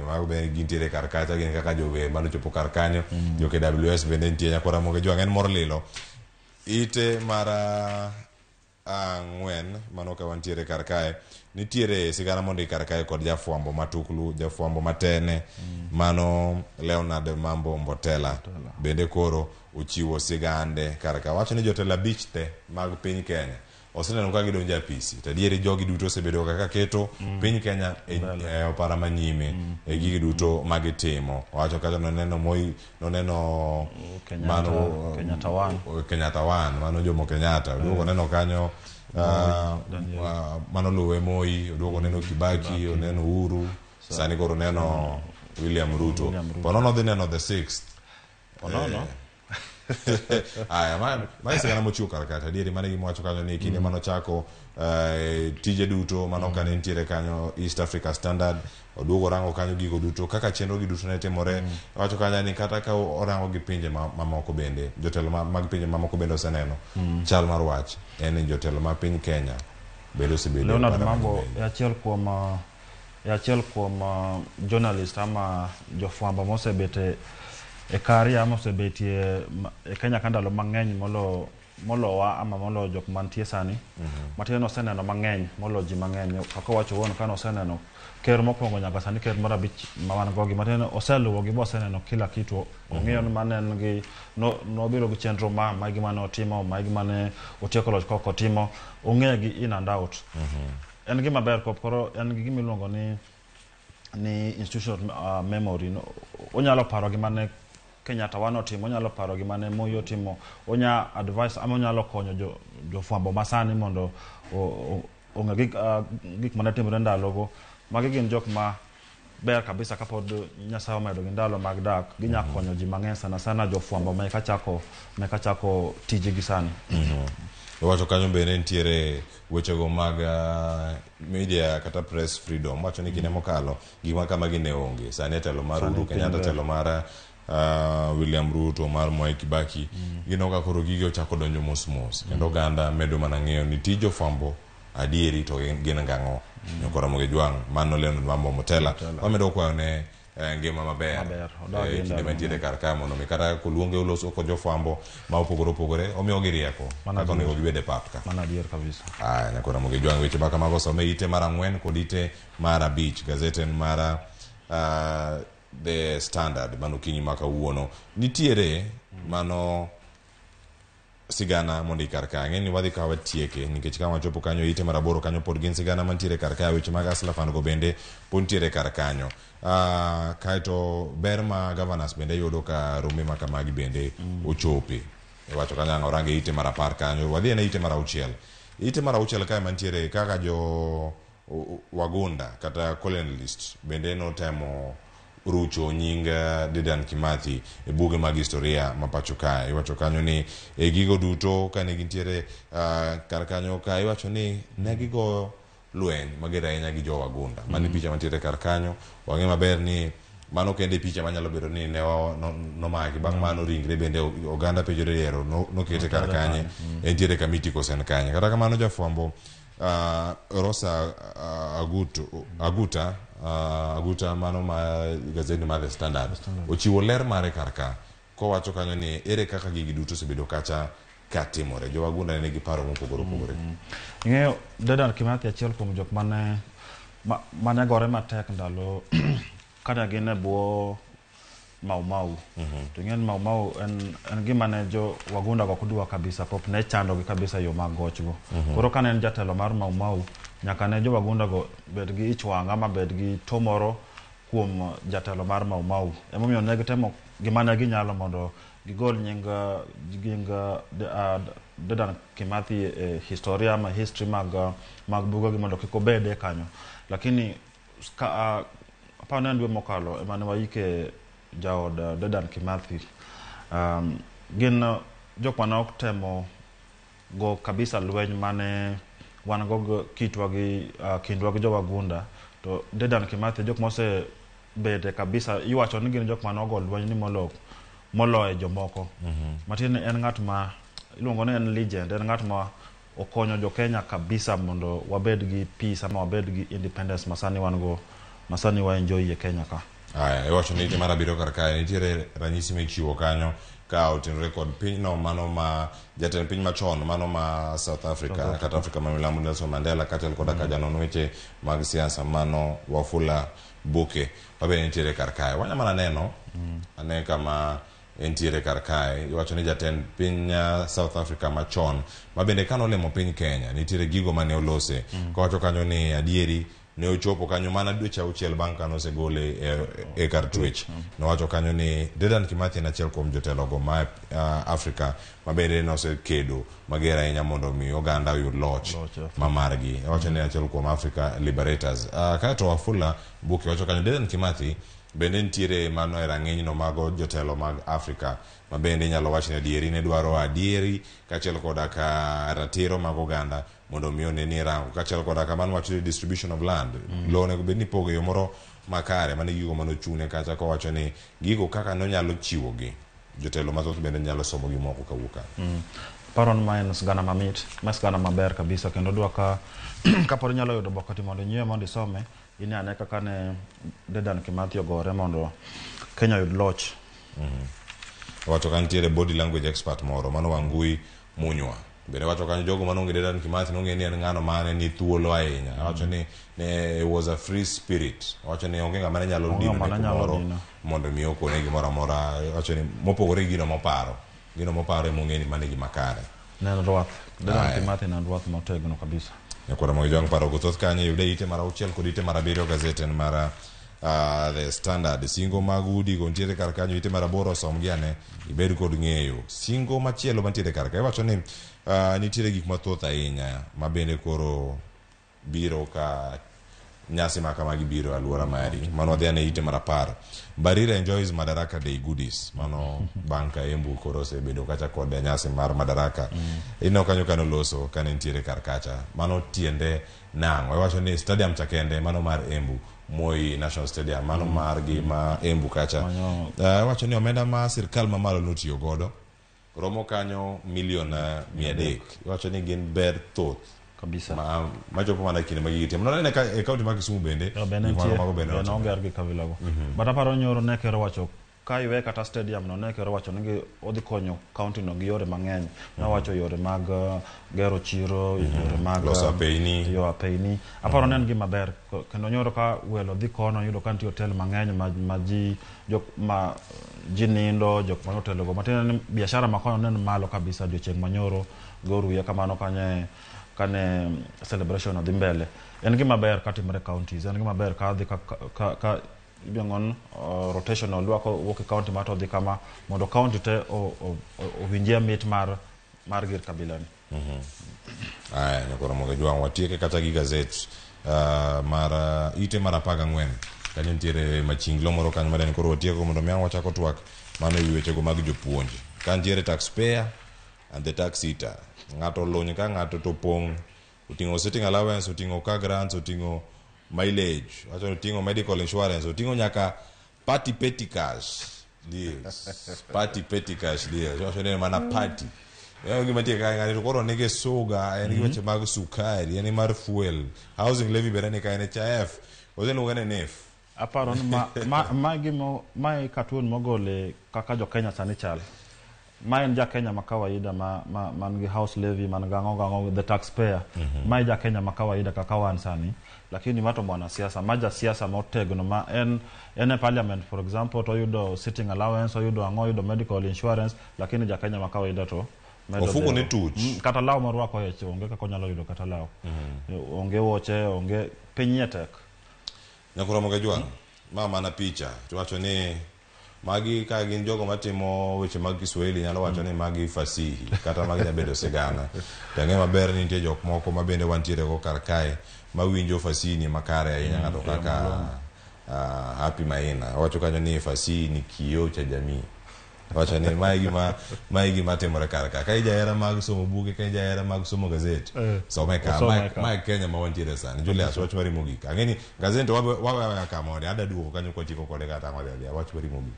Mago bende gintiere kar kacha gin kaka jower manochopo kar kanyo. Jo KWS bende nitie nyakwara Ramogi Jwang' en mor lilo. Ite mar ang'wen mano ka wantiere kar kae nitiere sigana mondik kar kae kod jafwambo matuklu jafwambo matene mano Leonard Mambo Mbotela bende koro ochiwo sigande kar ka wacho ni jotelo abich te mag piny Kenya oseneno ka gidonjo e apisi to adieri jogi duto osebedo kaka keto piny Kenya e opara manyime e gigi duto magitimo. Owacho kata noneno Moi noneno Kenyatta, mano Kenyatta one. Kenyatta one mano Jomo Kenyatta oduogo neno kanyo mano luwe Moi oduogo neno Kibaki oneno Uhuru sani koro neno William Ruto. Ponono odhi neno the sixth. Ponono? Aya, ma sigana mochiwo kar kacha adieri mano e gima wacho kanyo ni kinde manochako tije duto mano ka ne nitiere kanyo East Africa Standard oduogo orango kanyo gigo duto kaka chenro gi duto ne timore wacho kanyo ni kata ka orango gi pinje mamoko bende jotelo mag pinje mamoko bende oseneno chal mar wach en ni jotelo ma piny Kenya bende osebedo e Leonard opara Mambo manyime. e achiel kuom journalist ama jofwambo mosebet e career ama osebetie e Kenya ka ndalo mang'eny molo molowa ama molo jok mantie sani. Matiende noseneno mang'eny molo ji mang'eny kaka owacho owuon ka noseneno ker mokwongo nyaka sani ker mar abich ma wan go gi matiende oseluwo gi boseneno kila kitu ong'eyo ni mane en gi nobiro gi chenro ma gima ne otimo ma gima ne otieko loch kok otimo ong'eyo gi in and out en gima ber koro en gi gima iluongo ni institution memory no, onyalo paro gima ne Kenyatta wan otimo onyalo paro gima ne Moi otimo onya advice ama onyalo konyo jofwambo masani mondo ong'e gik mane timore ndalogo. Magi gin jok ma ber kabisa kapod Nyasaye omedo gi ndalo mag dak ginya konyo ji mang'eny sana sana jofwambo meka chako tijgi sani. Owacho kanyo bende nitiere wechego mag media kata press freedom wacho ni kinde mokalo gik ma kamagi ne onge sani e telo mar Sani Uhuru piny Kenyatta ber. Telo mar William Ruto mar Mwai Kibaki gineno ka koro gigi ochako donjo mos mos kendo oganda medo mana ng'eyo ni tij jofwambo adieri to gin gang'o. Nyoko Ramogi Jwang' mano Leonard Mambo Motela wamedo kwayo ne ngima maber Maber, odag gi kinde ndalo mantiere kar ka mondo mi kata koluonge oloso kod jofwambo ma opogore opogore omiyogi rieko Mano kaka adier. onego gibed e pap ka. Mano adier kabisa. Aya, nyako Ramogi Jwang' weche ma kamago some ite mar 4 kod ite mar 5 gazet en mar The Standard mano okinyi ma kawuono nitiere mano sigana mondik kar ka ang'e ni wadhi ka watieke nikech ka wachopo kanyo ite mar 8 kanyo pod gin sigana mantiere kar ka weche mag Hustler Fund go bende pod nitiere kar kanyo kaeto ber ma governors bende yudo ka rombe ma kamagi bende ochope iwacho kanyo ang' orange ite mar 10 kanyo wadhi ane ite mar 6 ite mar 6 kae mantiere kaka jo Wagunda kata colonialist bende notemo rucho nying Dedan Kimathi e buge mag historia ma pacho kae. Iwacho kanyo ni e gigo duto kane gintiere kar kanyo ka iwacho ni ne gigoyo lweny mager ahinya gi jo Wagunda. Mano e picha mantiere kar kanyo. Wang'e maber ni mano kende e picha manyalo bedo ni ne nomaki. Bang' mano ringre bende oganda penjore ero nokete kar kanye entiere kamiti kose en kanye. Kata kamano jafwambo Rosa Aguta mano ma gazeti mar The Standard ochiwo ler mare kar ka kowacho kanyo ni ere kaka gigi duto osebedo kacha ka timore. Jo Wagunda ne nigi paro mopogore opogore. Ing'eyo Dedan Kimathi achiel kuom jok mane gore matek ndalo kane gin e bwo Mau Mau. To ing'e ni Mau Mau en gima ne jo Wagunda go ok dwa kabisa pop ne chandogi kabisa e yo mag gochgo. Koro kane en jatelo mar Mau Mau nyaka ne jo Wagunda go bed gi ich wang' ama bed gi tuo moro kuom jatelo mar Mau Mau. Emomiyo ne gitemo gima ne ginyalo mondo gigol nying Dedan Kimathi e historia ama history mag bugegi mondo kik obede kanyo. Lakini aparo ni en dwe mokalo ema ne waike jaod Dedan Kimathi. Gin jok mane ok temo go kabisa lweny mane wan go kitwa gi kindwa gi jowagunda to Dedan Kimathi jok mose bede kabisa iwacho ni gin jok mane ogo lweny ni moloyo jomoko. Matiende en ng'at ma iluongo ni en legend, en ng'at ma okonyo jo Kenya kabisa mondo wabed gi peace ama wabed gi independence masani wan go, masani wa enjoy e Kenya ka. Aya, iwacho ni ite mar abiriyo kar kae nitiere ranyisi michiwo kanyo ka otenore kod pinyno mano ma jatend piny machon mano ma South Africa, South Africa. kata Afrika ma milambo Nelson Mandela kaachiel koda ka janon weche mag siasa mano Wafula Buke mabende nitiere kar kae. Wanya mana neno ane kama entiere kar kae. Iwacho ni jatend piny South Africa machon ma bende kanolimo piny Kenya nitiere gigo mane olose kowacho kanyo ni adieri ne ochopo kanyo mana dweche auchiel bang' kane osegole e kar twech. Nowacho kanyo ni Dedan Kimathi en achiel kuom jotelogo ma Afrika ma bende nosekedo mager ahinya mondo mi oganda oyud loch ma margi. Owacho ni en achiel kuom Africa Liberators. Kaeto Wafula Buke wacho kanyo Dedan Kimathi bende nitiere mano e rang'iny no mago jotelo mag Afrika ma bende inyalo wach ni adieri ne dwaro adieri kaachiel koda ka ratiro mag oganda mondo mi one ni rango kaachiel koda ka mano wacho ni distribution of land lowo onego bed ni ipogo e yo moro makare mano e gigo manochung'ne kacha kowacho ni gigo kaka nonyalo chiwogi jotelo mathoth bende nyalo somo gimoko kawuok ka. Paro ni ma en sigana mamit, ma sigana maber kabisa kendo dwa ka kapod inyalo yudo oboke to mondo inyiewe mondo isome, ine ane kaka ne Dedan Kimathi ogore mondo Kenya oyud loch. Owacho ka nitiere body language expert moro mano Wangui Munywa bende wacho kanyo jogo manonge Dedan Kimathi nong'e ni en ng'ano mane ni thuolo ahinya. Owacho ni ne was a free spirit. Owacho ni onge ng'ama ne nyalo Onge dino ng'ama ne ne nyalo kumoro dino. mondo mi okone gimoro amora. Owacho ni mopogore gi gino moparo, gino moparo emong'e ni mano e gima kare. Ne en rwath. Dedan Aya. Kimathi ne en rwath motegno kabisa. Nyakwara Mogi Jwang' paro go thoth kanyo yude ite mar auchiel kod ite mar abiriyo gazet en mar The Standard. Singo mag udi go nitiere kar kanyo ite mar aboro somgi ane ibed kod ng'eyo. Singo machielo mantiere kar ka iwacho ni nitiere gik mathoth ahinya ma bende koro biro ka nyasi ma kamagi biro e alwora mari. Mano wadhi ane ite mar 10. Barira enjoys Madaraka Day goodies. Mano bang' ka Embu koro osebedo kacha kod nyasi mar Madaraka. Ineno kanyo kane oloso kane nitiere kar kacha. Mano tiende nang'o? Iwacho ni stadium cha kende mano mar Embu Moi National Stadium mano margi ma Embu kacha. Iwacho ni omenda ma sirkal mamalo notiyo godo romo kanyo milion 300. Iwacho ni gin ber thoth kabisa machopo mana e kinde ma gigi timo. Nonene ka e kaunti ma Kisumu bende Bende gik nitie, mago bende bende notimore. oger gi kabilago. But aparo nyoro ne ker owacho ka iwe kata stadium no ne ker owacho ni odhi konyo county no gi yore mang'eny. Nowacho yore mag gero chiro, yore mag Loso apeyni. yo apeyni. Aparo ne en gima ber kendo nyoro ka welo dhi kono yudo ka nitie hotel mang'eny ma ji jok ma ji nindo jok man hotel go matiende ni biashara ma kono ne ni malo kabisa odiochieng' manyoro goruye kamano kanye kane celebration odhi mbele. En gima ber katimore counties, en gima ber ka dhi ka iluongo ni rotational lwako wuok e county ma to dhi kama mondo county te owinjie mit mar gir kabila ni. Aya, nyakoro Mogi Jwang' watieke kata gi gazet mar ite mar 14 kanyo nitiere machinglo moro kanyo madeni koro watieko mondo mi ang' wachako twak mano ewi wechego mag jopuonj. Ka nitiere taxpayer and the tax eater. Ng'ato oluny ka ng'ato to pong' oting'o sitting allowance, oting'o car grants, oting'o mileage, wacho ni oting'o medical insurance, oting'o nyaka party petty cash deals. Party petty cash deals. Wacho ni en mana party. Gima tie kae ng'ani to koro nigi suga, en gi weche mag sukari, en mar fuel, housing levy bende ni ka NHIF, oseluonge ni NIF. Aparo ni ma cartoon mogole kaka jo Kenya sani chal. Ma en ja Kenya ma kawaida ma man gi house levy man gang'o gang'o the taxpayer. Ma e ja Kenya ma kawaida kaka wan sani. Lakini ma to mwanasiasa, ma jasiasa motegno ma en e parliament for example to oyudo sitting allowance, oyudo ang'o, oyudo medical insurance, lakini ja Kenya ma kawaida to medo Ofuko ne dhero. tuch. Kata law morwako e onge kaka onyalo yudo kata law. Onge wuoche, onge piny iye tek. Nyakoro Mogi Jwang', ma mana picha to wacho ni magi ka gin jogo matimo weche mag Kiswahili nyalo wacho ni magi fasihi kata magi nyabedo sigana. To ang'e maber ni nitie jok moko ma bende wantiere go kar kae mawinjo fasihi ni makare ahinya ng'ato kaka Happy Maina wacho kanyo ni fasihi ni kioo cha jamii. Wacho ni mae gima mae gima timore kar ka. Ka ijahera mag somo buge, ka ijahera mag somo gazet, some ka. Osome Mae ka. mae Kenya ma wantiere sani. Julius, wach mari mogik. Ang'e ni gazet to wawe wawe kama mondi. Ada duogo kanyo kwatieko kode kata ang' wadhi adhiya. Wach mari mogik.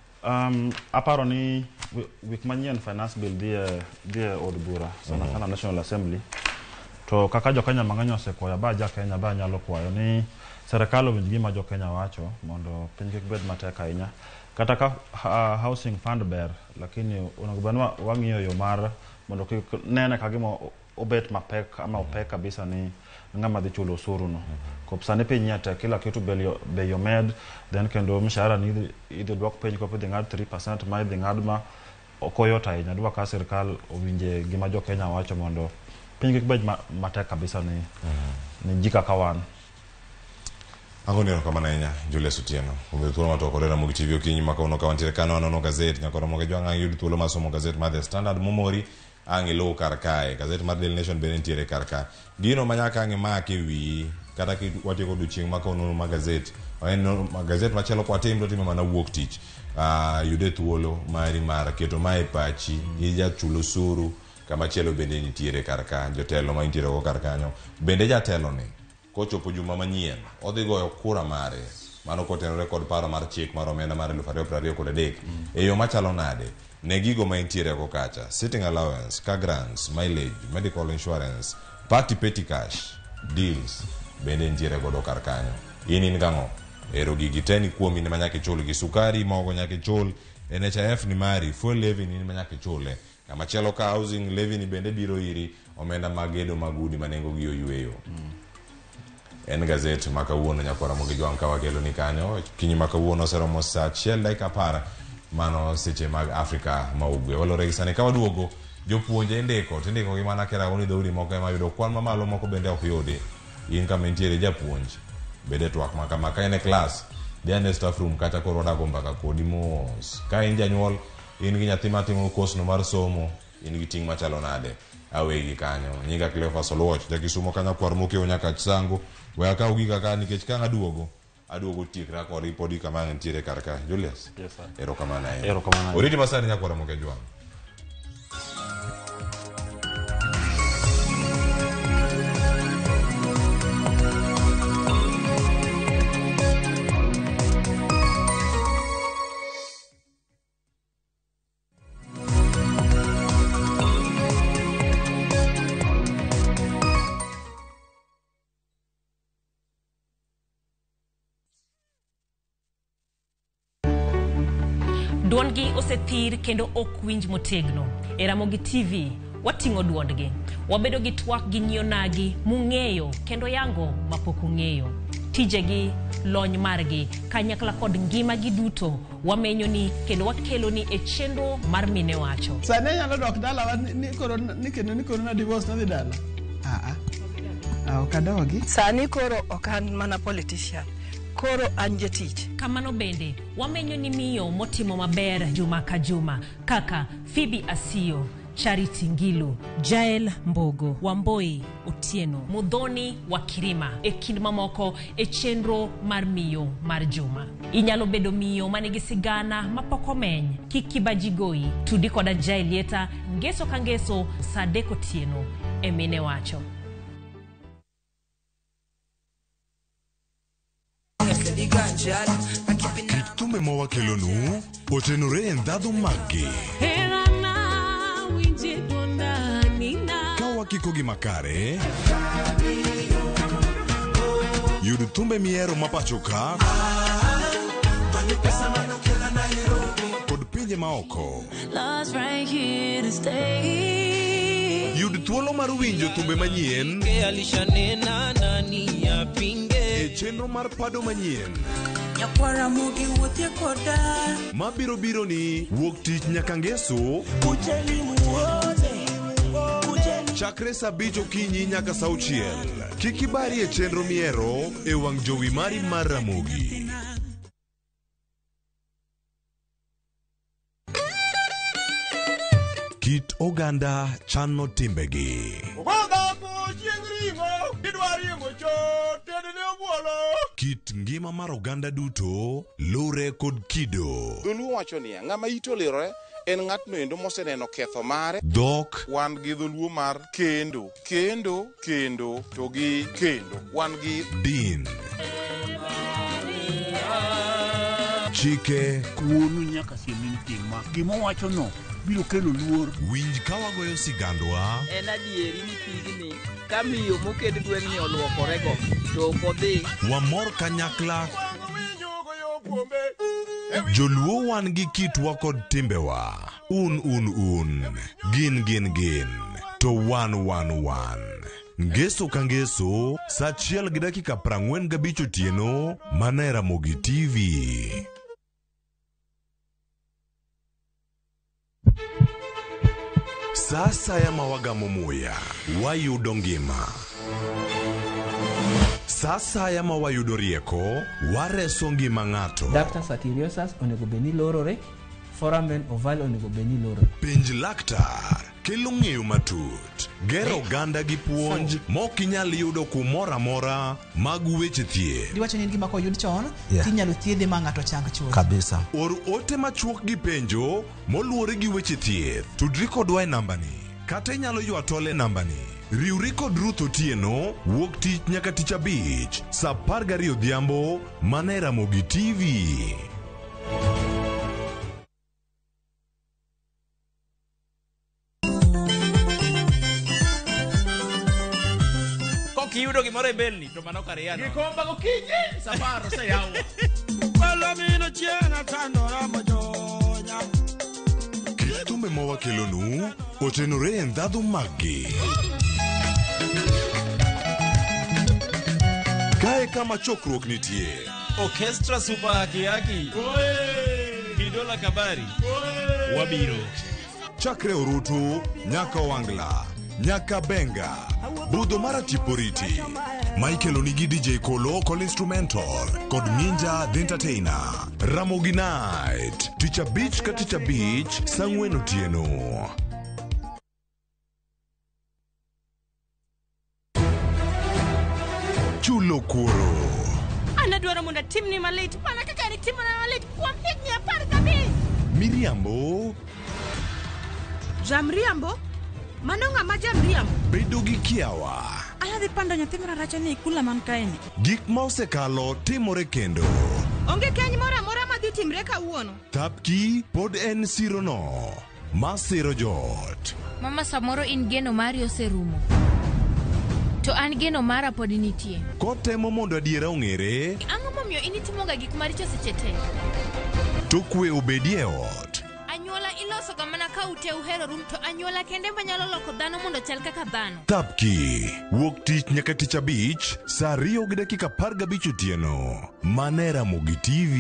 Aparo ni wik manyien finance bill dhi e dhi e od bura sana sana National Assembly to kaka jo Kenya mang'eny osekwayo ba ja Kenya ba nyalo kwayo ni serikal owinj gima jo Kenya wacho mondo piny kik bed matek ahinya kata ka housing fund ber lakini onego bed ni wang'iyo yo mar mondo kik nene ka gima obet mapek ama opek kabisa ni ng'ama dhi chulo osuru no. Kop sani piny nye tek kila kitu bei omed then kendo mshahara ni idhi duok piny kop idhi ng'ad 3% ma idhi ng'ad ma ok oyot ahinya dwa ka sirikal owinje gima jo Kenya wacho mondo piny kik bed matek kabisa ni ni ji kaka wan. Agoni erokamano ahinya Julius Otieno kuom yudo thuolo mar twak kode Ramogi TV okinyi ma kawuono ka wantiere ka wanono gazet nyaka Ramogi Jwang' ang' yud thuolo mar somo gazet mar The Standard momori ang' iluw kar kae gazet mar Daily Nation bende nitiere kar ka gino ma nyaka ang' imak e wiyi kata watieko odiochieng' ma kawuono ma gazet en gazet machielo kwatim to timo mana wuok tich yude thuolo mari mar keto ma e pachi ijachul osuru kama chielo bende nitiere kar ka jotelo ma intiere go kar kanyo bende jatelo ni kochopo juma manyien odhi goyo kura mare mano kotenore kod paro mar chik mar omenda mar 2023 e yo machalo nade ne gigo ma intiere go kacha sitting allowance car grants mileage medical insurance party petty cash deals bende nitiere godo kar kanyo in gang'o ero gigi te ni kuomi ni manyaka ichul gi sukari mogo nyaka ichul NHIF ni mari fuel levy ni manyaka ichule kama chielo ka housing levy ni bende biro iri omenda mag gedo mag udi ma nengo gi oyweyo en gazet ma kawuono nyakwara Ramogi Jwang' ka wakelo ni kanyo kinyi ma kawuono oseromo saa 1:10 mano seche mag Afrika ma ugwe walore gi sani ka waduogo jopuonje indiko to indiko gi mana kerago ni dhoudi moko ema yudo kwan mamalo moko bende ok yudi in kama intiere japuonj bede twak ma kama ka in e klas dhi ane staff room kata koro wadago mbaka kodi mos ka in janyuol in gi nyathi matimo kosno mar somo in gi ting' machalo nade awegi kanyo nyinga Cleophas Oluoch jakisumo kanyo kwar mokiewo nyaka Chisango we akaw giga ka nikech ka aduogo aduogo tiekra kodgi podi kama nitiere kar ka Julius Yes, sir. erokamano ahinya Erokamano ahinya. oriti masani nyakwara Ramogi Jwang' Duondgi osethir kendo ok winj motegno. E Ramogi TV, wating'o duondgi. Wabedo gi twak gi nyionagi mung'eyo kendo yango mapok ung'eyo. Tijegi, lony margi, kanyakla kod ngimagi duto wamenyoni kendo wakeloni e chenro mar Mine Wacho. Sani anyalo dok dalawa ni koro ni kendo ni koro na divorce nadhi dala. Ah, ok adogi. Sani koro ok an mana politician. Koro an jatich. Kamano bende, wamenyo ni miyo motimo maber juma ka juma kaka Phoebe Asiyo, Charity Ngilu, Jael Mbogo, Wamboi Otieno, Mudhoni wa Kirima e kind mamoko e chenro mar miyo mar juma. Inyalo bedo miyo manigi sigana mapok omeny. Kik kibaji goyi. Tudi koda Jael Lieta ngeso ka ngeso saa 3 otieno e Mine Wacho. Kit thumbe ma wakelonu otenore e ndhadhu maggi ka wakiko gi makare yud thumbe mihero ma pacho ka kod pinje maoko yud thuolo mar winjo thumbe manyien e chenro mar pado manyien mabiro biro ni wuok tich nyaka ngeso chakre saa 5 okinyi nyaka saa 6 kik ibari e chenro mihero e wang' jowi mari mar Ramogi. Kit oganda chano timbegi. Kit ngima mar oganda duto lure kod kido. Dholuo wacho niya, ng'ama ite olirore en ng'atno endo moseneno ketho mare. Dhok. Wan gi dholuo mar kendo, kendo, kendo, to gi kendo. Wan gi din. Chike. Wuonu nyaka siemni ni tim ma. Gima owachono biro kelo luor. Winj ka wagoyo sigandwa. En adieri ni pigni ka miyo moked gweng'ni oluokorego to ok odhi. Wamor kanyakla. Joluo wan gi kitwa kod timbewa. Un un un. Gin gin gin. To wan wan wan. Ngeso ka ngeso, sa 1:45 otieno, mana e Ramogi TV. Sa asaya ma wagamo muya, wayudo ngima. Sa asaya ma wayudo rieko, wareso ngima ng'ato. Ductus arteriosus onego bed ni lorore, foramen ovale onego bed ni lorore. Penj laktar kelo ng'eyo matut, gero oganda gi puonj mok inyal yudo kumoro amora mag weche thieth. Diwacho ni en gima koyud chon, Yeah. tinyalo thiedhe ma ng'ato chang chuth. Kabisa. Or ote machuok gi penjo moluwore gi weche thieth. Tudri kodwa e nambani kata inyalo ywa tol e nambani. Riwri kod Ruth Otieno wuok tich nyaka tich abich sa 12 odhiambo mana e Ramogi TV. Kok iyudo gimoro e belni to mano kar yano. Gikomba gokinyi safar oseyawo. Palomino chieng' atandora mojonya. Kit thumbe ma wakelonu otenore e ndhadhu maggi. Kae kama chokruok nitie. Orchestra Super Haki Haki. Kidola Kabari. Wabiro. Chakre Orutu, nyaka Wangla, nyaka Benga, budho mar Atiporiti. Michael onigi DJ Kolo kod instrumental kod Minja the Entertainer. Ramogi Night, tich abich ka tich abich, saa ang'wen otieno. Chulo kuoro. An adwaro mondo atimni malit mana kaka nitimona malit kuom higni 15. Miriambo. Jamriambo? Mano ng'ama jamriambo? Bedo gi kiawa. An adhi pando nyathi mararacha ni e kula man kaeni. Gik ma osekalo timore kendo. Onge keny moro amora madhi timre kawuono. Thapki pod en sirono ma siro joot. Mama samoro in geno mari oserumo. To an geno mara pod nitie. Kotemo mondo adiera ong'ere, Ang'o momiyo in itimoga gik maricho seche te? to kwe obedie e ot. Anyuola ilosoga mana ka ute uheroru to anyuola kende manyalo loko dhano mondo chal kaka dhano. Thapki wuok tich nyaka tich abich saa 2:15 otieno. Mana e Ramogi TV.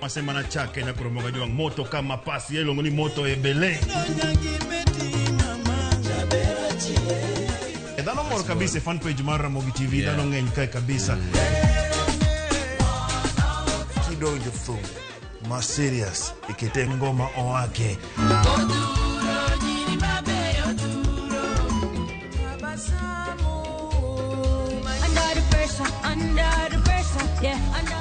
Masema na chake na kuromoga jwang moto kama pasi iluongo ni moto ebele. E dhano mor kabisa e fan page mar Ramogi TV, dhano ng'eny kae kabisa. Kidonjo thum ma serious ikete ngoma owake. Under the pressure, under the pressure, yeah, under.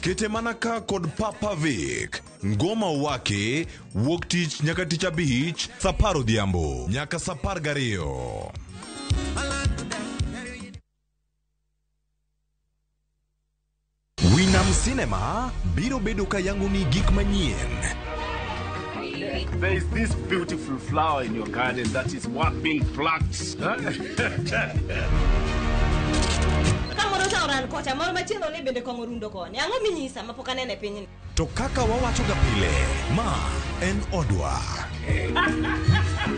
Kete mana ka kod Papa Vic. Ngoma wake wuok tich nyaka tich abich saa 10 odhiambo nyaka saa 12. Winam Cinema biro bedo ka yangoni gik manyien. There is this beautiful flower in your garden that is worth being plucked. Kamoro cha oran kocha, moro machielo ni bende kong'o rundo koni. Ang'o minyisa mapok aneno e pinyni? To kaka wawachoga pile, ma en odwa.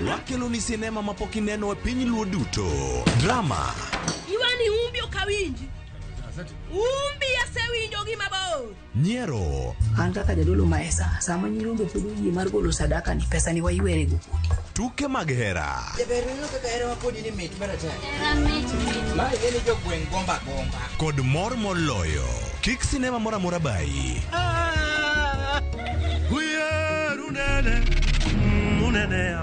Wakelo ni sinema mapok ineno e piny luo duto. Drama, Iwani umbi ok awinji. Umbi asewinjo gi mabor. nyiero, An kaka jadolo maesa, sama nyirombe pod oyie mar golo sadaka ni pesa ni waywere go. tuke mag hera, Jaber ineno kaka herawa kodi ni mit maratari. Ma ing'e ni jogweng' gomba gomba. kod mor moloyo. Kik sinema moro amora bayi.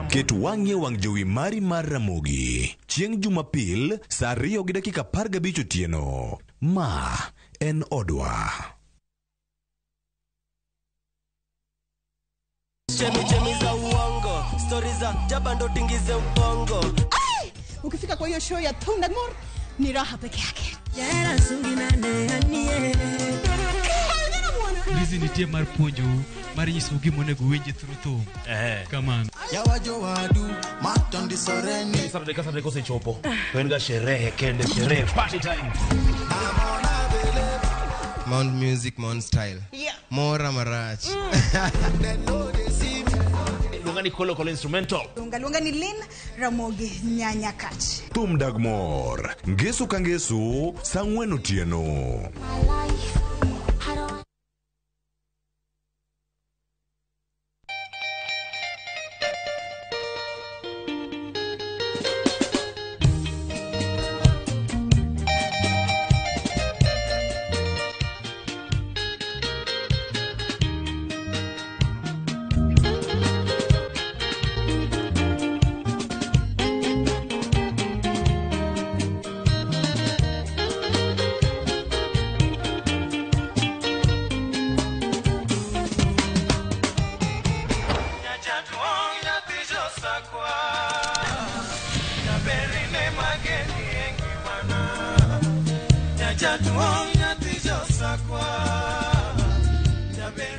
Ket wang'i e wang' jowi mari mar Ramogi chieng' Jumapil saa 2:15 otieno. Ma en odwa. Chemichemi za uongo, stori za jaba ndo tingize ubongo. Ukifika kwa hiyo show ya Thum Dag Mor ni raha peke yake. Hizi nitie mar puonjou mar nyisou gima onego uwinji through thum. Kamano. Saturday ka Saturday kosechopo to en ga sherehe kende, sherehe, party time. Mount Music, Mount Style. Yeah. Mora marach. Luonga ni Kolo Kolo Instrumental. Luonga ni Lynn Ramogi Nyanyakach. Thum Dag Mor, ngeso ka ngeso, saa 4 otieno.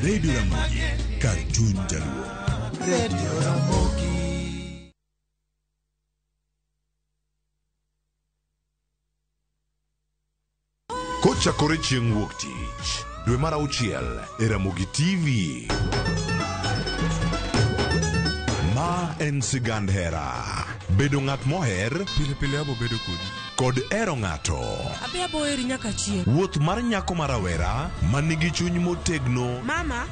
Radio Ramogi, kar chuny Jaluo. Radio Ramogi. Kochakore chieng' wuok tich, dwe mar auchiel e Ramogi TV. Ma en sigand hera. Bedo ng'at moher pile pile abo bedo kodi kod hero ng'ato. Abe abo heri nyaka chieng'. Wuoth mar nyako ma rawera ma nigi chuny motegno. Mama,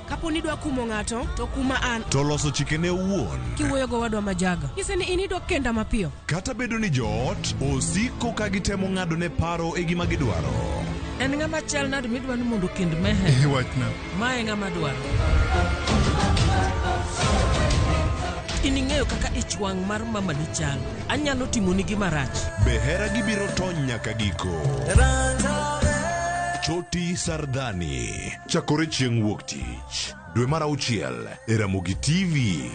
kapo ni idwa kumo ng'ato, to kuma an. To loso chikene owuon. Kiwuoyo go wadwa majaga. Nyise ni in idwa kenda mapiyo. Kata bedo ni joot osiko ka gitemo ng'ado ne paro e gima gidwaro. En ng'ama chal nade midwa ni mondo okend Meher? Wachna. Ma e ng'ama dwaro. In ing'eyo kaka ich wang' mar mama ni chal. Anyalo timoni gima rach. Be hera gibiro tony nyaka giko. Choti Sardani. Chakore chieng' wuok tich, dwe mar auchiel e Ramogi TV.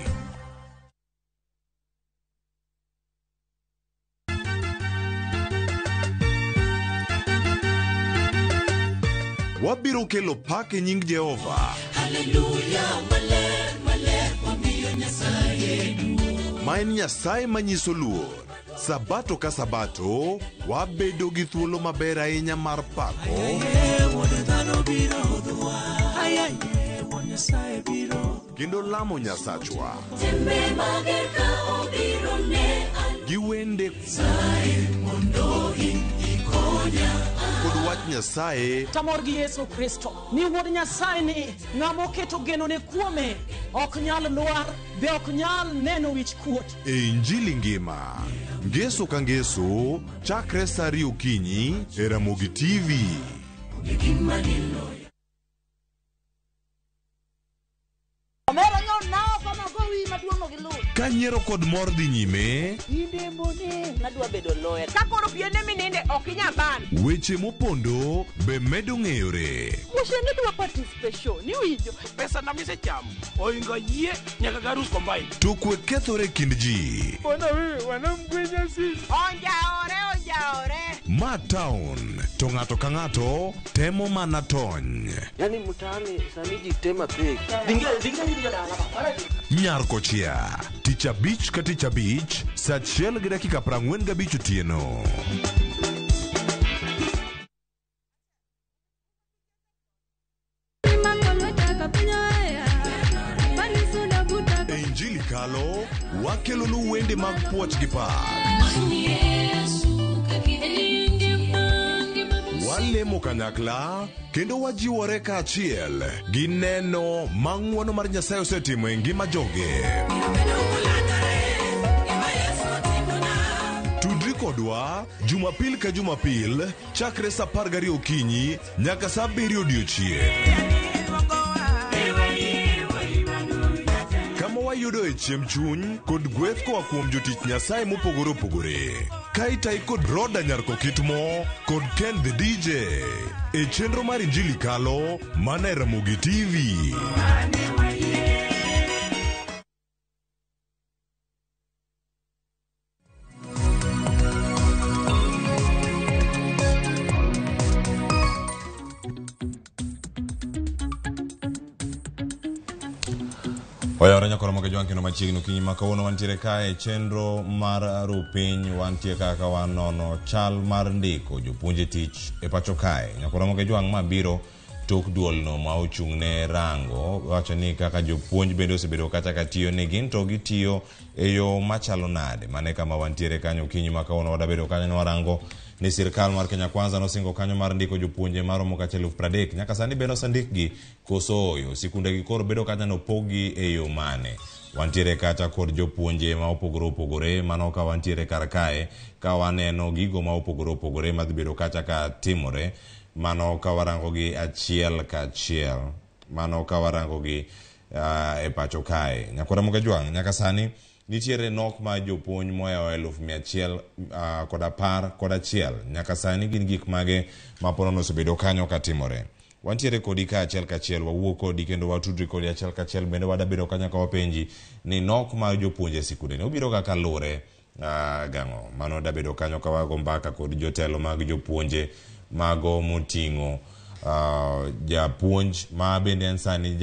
Wabiro kelo pak e nying Jehova. Haleluya, maler, maler, wamiyo Nyasaye duong'. Ma en Nyasaye manyiso luor. Sabato ka sabato, wabedo gi thuolo maber ahinya mar pako kendo lamo Nyasachwa gi wende kod wach Nyasaye Tamor gi Yesu Kristo ni wuod Nyasaye ni ng'ama oketo genone kuome ok nyal lwar be ok nyal neno wich kuot. E Injili ngima ngeso ka ngeso chakre saa 2 okinyi e Ramogi TV. Ka nyiero kod mor dhi nyime, Nadwa bedo lawyer. Ka koro piene mininde ok inyal ban. weche mopondo be medo ng'eyore. Wuoche dwa participation ni winjo. Pesa na misechamo oingo yie nyaka garus combine. To kwe kethore e kind ji. Bwana wewe wanamgwenya sisi. Onjaore onjaore. Ma town to ng'ato ka ng'ato temo mana tony. Yani mtaani sani ji tema pek. Nyar kochia tich abich ka tich abich saa 1:45 otieno. E Injili kalo wakelonu wende mag puoch gi pak. Walemo kanyakla kendo wajiwore kaachiel gi neno ma ng'wono mar Nyasaye osetimo e ngima joge. Tudri kodwa Jumapil ka Jumapil chakre saa 12 okinyi nyaka saa 7 odiochieng'. wayudoe chiemb chuny kod gweth koa kuom jotich Nyasaye mopogore opogore. Ka itayi kod Roda Nyarkokitmo kod Ken the DJ e chenro mar Injili Kalo mana e Ramogi TV. Oyawore nyakoro moke jwang' kendo machiegni okinyi ma kawuono wantiere kae e chenro mar rupiny wantie kaka wanono chal mar ndiko jopuonj e tich e pacho kae. Nyakoro moke jwang' ma biro tok duolno ma ochung' ne rango wacho ni kaka jopuonj bende osebedo kata ka tiyo ni gin to gitiyo e yo machalo nade. Mane kama wantiere kanyo okinyi ma kawuono wadabedo kanyo ne warango ni sirkal mar Kenya Kwanza nosingo kanyo mar ndiko jopuonje maromo kata 30,000 nyaka sani bende osendikgi koso oyo sikunde gi koro bedo kata nopoggi e yo mane. Wantiere kata kod jopuonje ma opogore opogore mano ka wantiere kar kae ka waneno gigo ma opogore opogore madhi bedo kata ka timore mano ka warango gi achiel ka achiel mano ka warango gi e pacho kae. Nyakwara Moga Jwang' nyaka sani nitiere nok mar jopuonj moyawo 111,000 nyaka sani gin gik mage ma ponono osebedo kanyo katimore. Wantiere kodi ka achiel kachiel, wawuo kodi kendo watudri kodi achiel kachiel, bende wadabedo kanyo ka wapenji ni nok mar jopuonj e sikunde ni obiro kaka luwore gang'o. Mano dabedo kanyo ka wago mbaka kod jotelo mag jopuonje mago moting'o japuonj ma bende en sani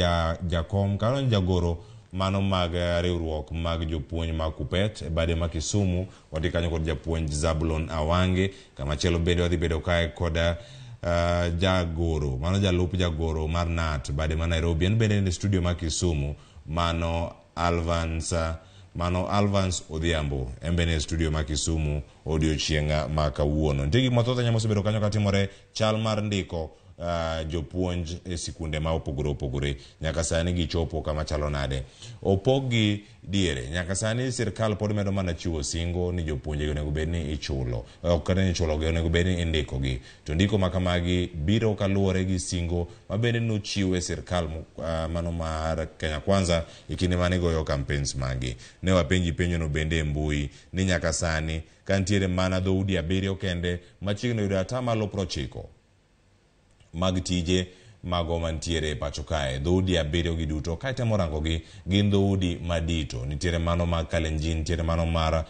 jakom kata jagoro mano mag riwruok mag jopuonj mag Kupet e bade ma Kisumu. Wadhi kanyo kod japuonj Zablon Awange. Kamachielo bende wadhi bedo kae kod jagoro mano jalup jagoro mar NAT bade ma Nairobi, en bende en e studio ma Kisumu, mano Alvans Odhiambo, en bende e studio ma Kisumu odiochieng' ma kawuono. Nitie gik mathoth ahinya mosebedo kanyo katimore, chal mar ndiko jopuonj e sikunde ma opogore opogore nyaka sani gichopo kama chalo nade, opog-gi diere. Nyaka sani sirkal pod medo mana chiwo singo ni jopuonje onego bed ni ichulo, ok kata ni ichulogi, onego bed ni indikogi. To ndiko ma kamagi biro kaluwore gi singo ma bende nochiw e sirkal mano mar Kenya Kwanza e kinde mane goyo campaigns magi. Ne wapenji penjono bende e mbui ni nyaka sani ka nitiere mana dhoudi 7 kende machiegni yudo 90% mag tije mago mantiere e pacho kae. Dhoudi 7 gi duto ka itemo rango gi gin dhoudi madito. Nitiere mano mag Kalenjin, nitiere mano mar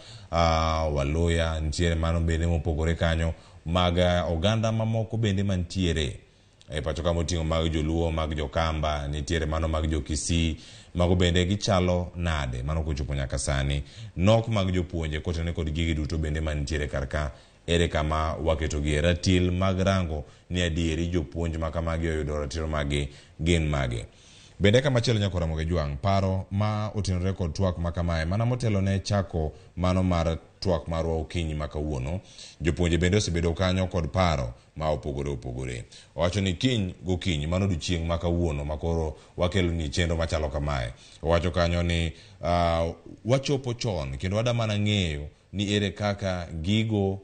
Waluya, nitiere mano bende mopogore kanyo mag oganda mamoko bende mantiere e pacho ka moting'o mag Joluo, mag Jokamba, nitiere mano mag Jokisii, mago bende gichalo nade mano kochopo nyaka sani. Nok mag jopuonje kotenore kod gigi duto bende mantiere kar ka, ere kama waketogie ratil mag rango ni adieri jopuonj ma kamagi oyudo ratiro magi gin mage. Bende kamachielo nyakora Ramogi Jwang', paro ma otenore kod twak ma kamae mana motelo ne chako mano mar twak marwa okinyi ma kawuono, jopuonje bende osebedo kanyo kod paro ma opogore opogore. Owacho ni kiny gokinyi mano odiochieng' ma kawuono ma koro wakelo ni chenro machalo kamae. Owacho kanyo ni wachopo chon kendo wada mana ng'eyo ni ere kaka gigo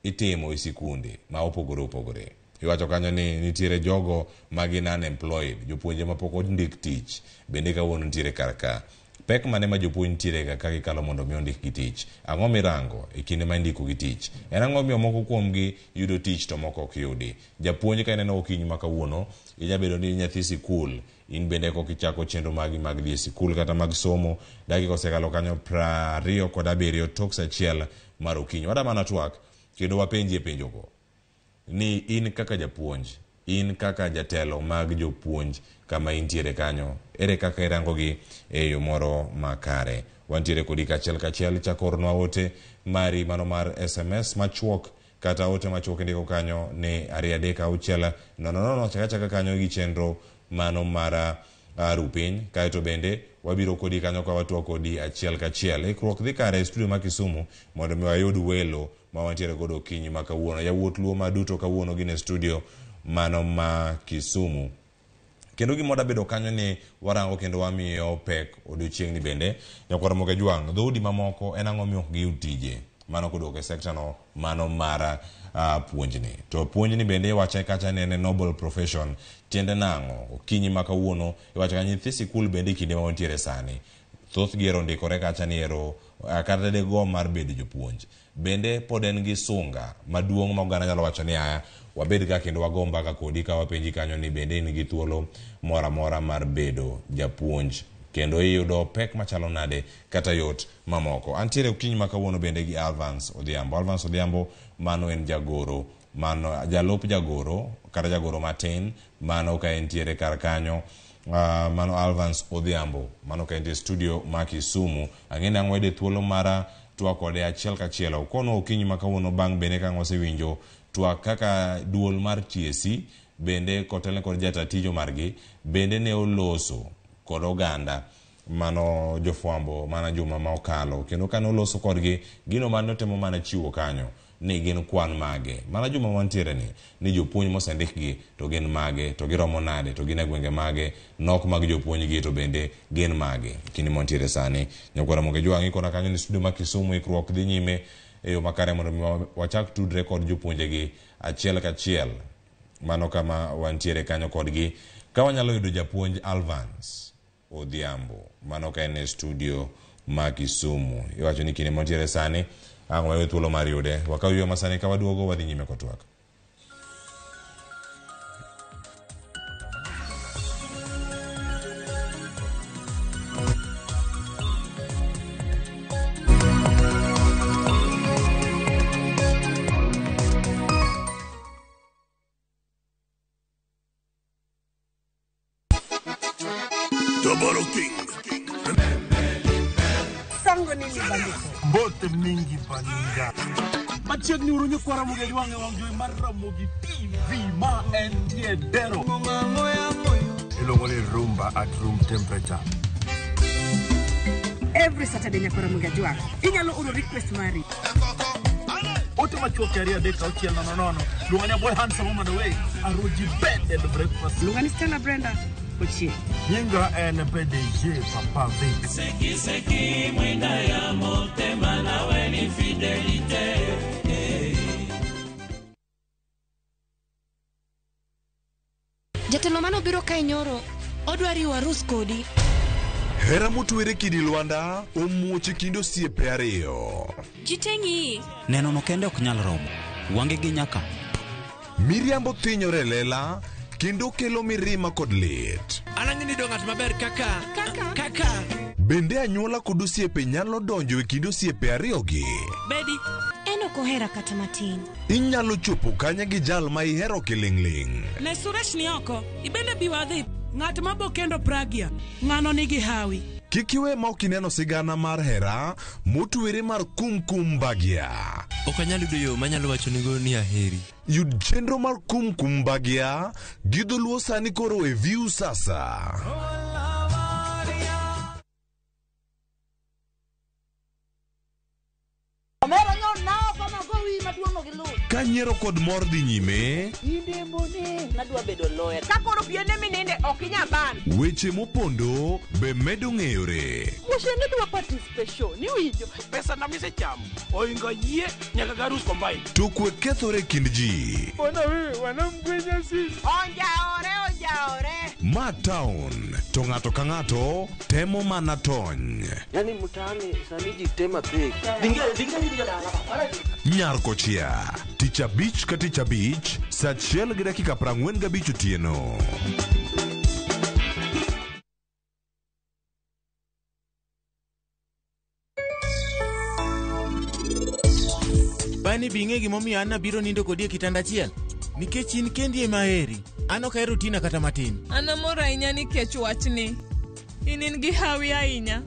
itimo e sikunde ma opogore opogore. Iwacho kanyo ni nitiere jogo ma gin unemployed, jopuonje mapok ondik tich bende kawuono nitiere kar ka. Pek mane ma jopuonj nitiere ga ka gikalo mondo mi ondikgi tich? Ang'o mirango e kinde ma indiko gi tich? En ang'o miyo moko kuomgi yudo tich to moko ok yudi? Japuonj ka ineno okinyi ma kawuono, inya bedo ni nyathi sikul, in bende kok ichako chenro magi mag dhi e sikul kata mag somo, dakika osekalo kanyo 27 tok saa 1 mar okinyi. Wada mana twak kendo wapenjie penjogo ni in kaka japuonj, in kaka jatelo mag jopuonj kama intiere kanyo, ere kaka irangogi e yo moro makare? Wantiere kodi kachiel kachiel, chak ornwa ote mari mano mar SMS machuok kata ote machuok indiko kanyo ni 2 3 6 0 0 chaka chaka kanyo gi chenro mano mar rupiny. Kaeto bende wabiro kodi kanyo ka watwak kodi achiel kachiel. Ikruok dhi kare e studio ma Kisumu mondo mi wayud welo ma wantiere godo okinyi ma kawuono. Yawuot Luo ma duto kawuono gin e studio mano ma Kisumu. Kendo gima wadabedo kanyo ni warango kendo wamiyo pek odiochieng'ni bende. Nyakwar Ramogi Ajwang', dhoudi mamoko en ang'o miyo ok giyud tije? Mano koduoko e sekta no mano mar puonjni. To puonjni bende iwache kacha ni en noble profession. Tiende nang'o? Okinyi ma kawuono iwacho ka nyithi sikul bende e kinde ma wantiere sani. Thothgi ero ondikore kacha ni ero kata dego mar bedo jopuonj. Bende pod en gi sunga maduong' ma oganda nyalo wacho ni aya wabed ka kendo wago mbaka kodi ka wapenji kanyo ni bende in gi thuolo moro amora mar bedo japuonj kendo iyudo pek machalo nade kata yot mamoko. Antiere okinyi ma kawuono bende gi Alvance Odhiambo. Alvance Odhiambo mano en jagoro, mano jalup jagoro kata jagoro matin mano ka entiere kar kanyo. Mano Alvance Odhiambo mano ka entie studio ma Kisumu. Ang'e ni ang' wayude thuolo mara twak kode achiel kachiel. Okono okinyi ma kawuono bang' bende ka ang' wasewinjo twak kaka duol mar TSC bende kotelne kod jata tijo margi bende ne oloso kod oganda mano jofwambo mana juma ma okalo kendo kane oloso kodgi gino mane otemo mana chiwo kanyo ni gin kwan mage mana juma mantiere ni jopuonj mosendikgi to gin mage to giromo nade to gin e gwenge mage nok mag jopuonj gi to bende gin mage kinde mantiere sani. Nyakwara Ramogi Jwang' ikona kanyo ni studio ma Kisumu ikruok dhi nyime e yo makare mondo mi wachak tudre kod jopuonjegi achiel kachiel mano kama wantiere kanyo kodgi ka wanyalo yudo japuonj Alvance Odhiambo mano ka en e studio ma Kisumu. Iwacho ni kinde mantiere sani ang' wayud thuolo mar yude. Wakaw yueyo masani ka waduogo wadhi nyime kod twak. Toboro King. Sango nini bandiko? Mbote mingi baninga. Machiegni uru nyikwa Ramogi Ajwang' e wang' jowi mar Ramogi TV ma entie Dero. Iluongo ni rumba at room temperature. Every Saturday nyakwa Ramogi Ajwang'. Inyalo oro request mari. Ote machuok 2 3 6 0 0. Luonga ni Boy Handsome Woman Away. Aruji Bed and Breakfast. Luonga ni Stella Brenda Ochieng. Nyinga en PDG Papa Vic. Seki seki mwinda ya motema nawe ni fidelite. Jatelo mano biro kae nyoro, odwa riwo arus kodi. Hera motwere kidi Lwanda omuoch e kind osiepe ariyo. Ji te ng'iyi. Neno no kende ok nyal romo. Wange gi nyaka. Miriambo thinyore e lela kendo kelo mirima kod lit. An ang'e ni ng'at maber kaka kaka kaka. Bende anyuola kod osiepe nyalo donjo e kind osiepe ariyogi. Bedi, en ok ohera kata matin. Inyalo chopo kanye gi jal ma ihero kiling'ling'. Ne Suresh ni oko, ibende bi wadhi. Ng'at ma bo kendo Pragya, ng'ano nigi hawi. Kik iwe ma ok ineno sigana mar hera motwere mar Kumkum Bhagya. Ok anyal yudo yo manyalo wachonigo ni aheri. Yud chenro mar Kumkum Bhagya gi dholuo sani koro e View Sasa. Omera nyo nao kama gowi maduong' no gi luth. Ka nyiero kod mor dhi nyime, Inde mone nadwa bedo lawyer. Ka koro piene mininde ok inyal ban. Weche mopondo be medo ng'eyore. Moshe ne dwa participation, iwinjo. Pesa na misechamo oingo yie nyaka garus combine. To kwe kethore e kind ji. Ona wewe wanamgwenya sisi. Onjaore onjaore. Ma town to ng'ato ka ng'ato temo mana tony. Yani mtaani sani ji tema pek. Nyar kochia tich abich ka tich abich saa 1:45 otieno. Bani bi ing'e gimomiyo an abiro nindo kodi e kitanda achiel? Nikech in kendi ema aheri. An ok ahero Tina kata matin. An amor ahinya nikech wachni. In in gi hawi ahinya.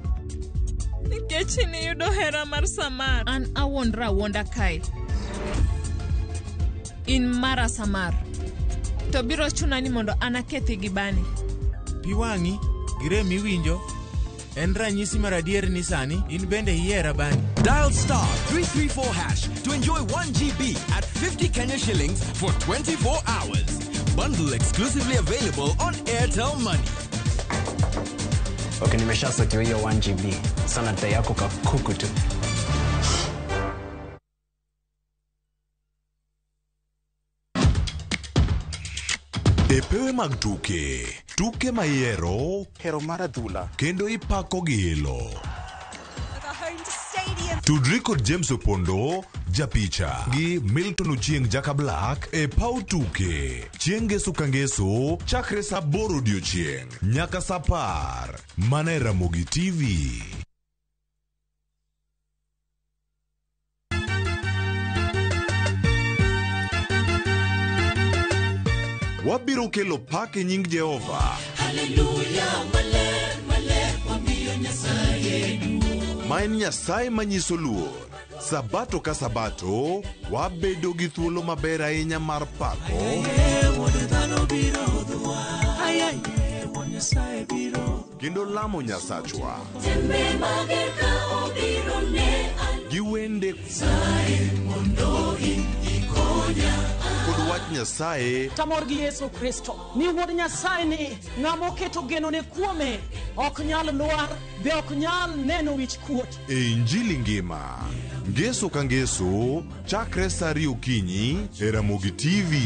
Nikech in iyudo hera mar Samar. An awuondra awuonda kae. In mara Samar. To biro chuna ni mondo an akethi gi Bani. Pi wang'i gi rem miwinjo en ranyisi mar adier ni sani in bende ihera Bani. Dial star 334 hash to enjoy 1 GB at 50 Kenya shillings for 24 hours. Bundle exclusively available on Airtel Money. Okay, nimeshasotiwa hiyo 1 GB. Sana dai yako kakuku tu. E pewe mag tuke, tuke ma ihero, hero mar adhula, kendo ipako gi ilo. Tudri kod James Opondo, japicha, gi Milton Ochieng Jaka Black e paw tuke. Chieng' ngeso ka ngeso, chakre saa 8 odiochieng' nyaka saa 10. Mana e Ramogi TV. Wabiro kelo pak e nying Jehova. Haleluya, maler, maler, wamiyo Nyasaye duong'. Ma en Nyasaye manyiso luor. Sabato ka sabato, wabedo gi thuolo maber ahinya mar pako. Wuod dhano biro hodhowa. Ay, ay, Wuod Nyasaye biro. Kendo lamo Nyasachwa. Tembe mager ka obiro ne an. Gi wende Nyasaye mondo in ikonya. Kod wach Nyasaye. Tamor gi Yesu Kristo ni wuod Nyasaye ni ng'ama oketo genone kuome ok nyal lwar be ok nyal neno wich kuot. E Injili ngima. Ngeso ka ngeso, chakre saa 2 okinyi e Ramogi TV.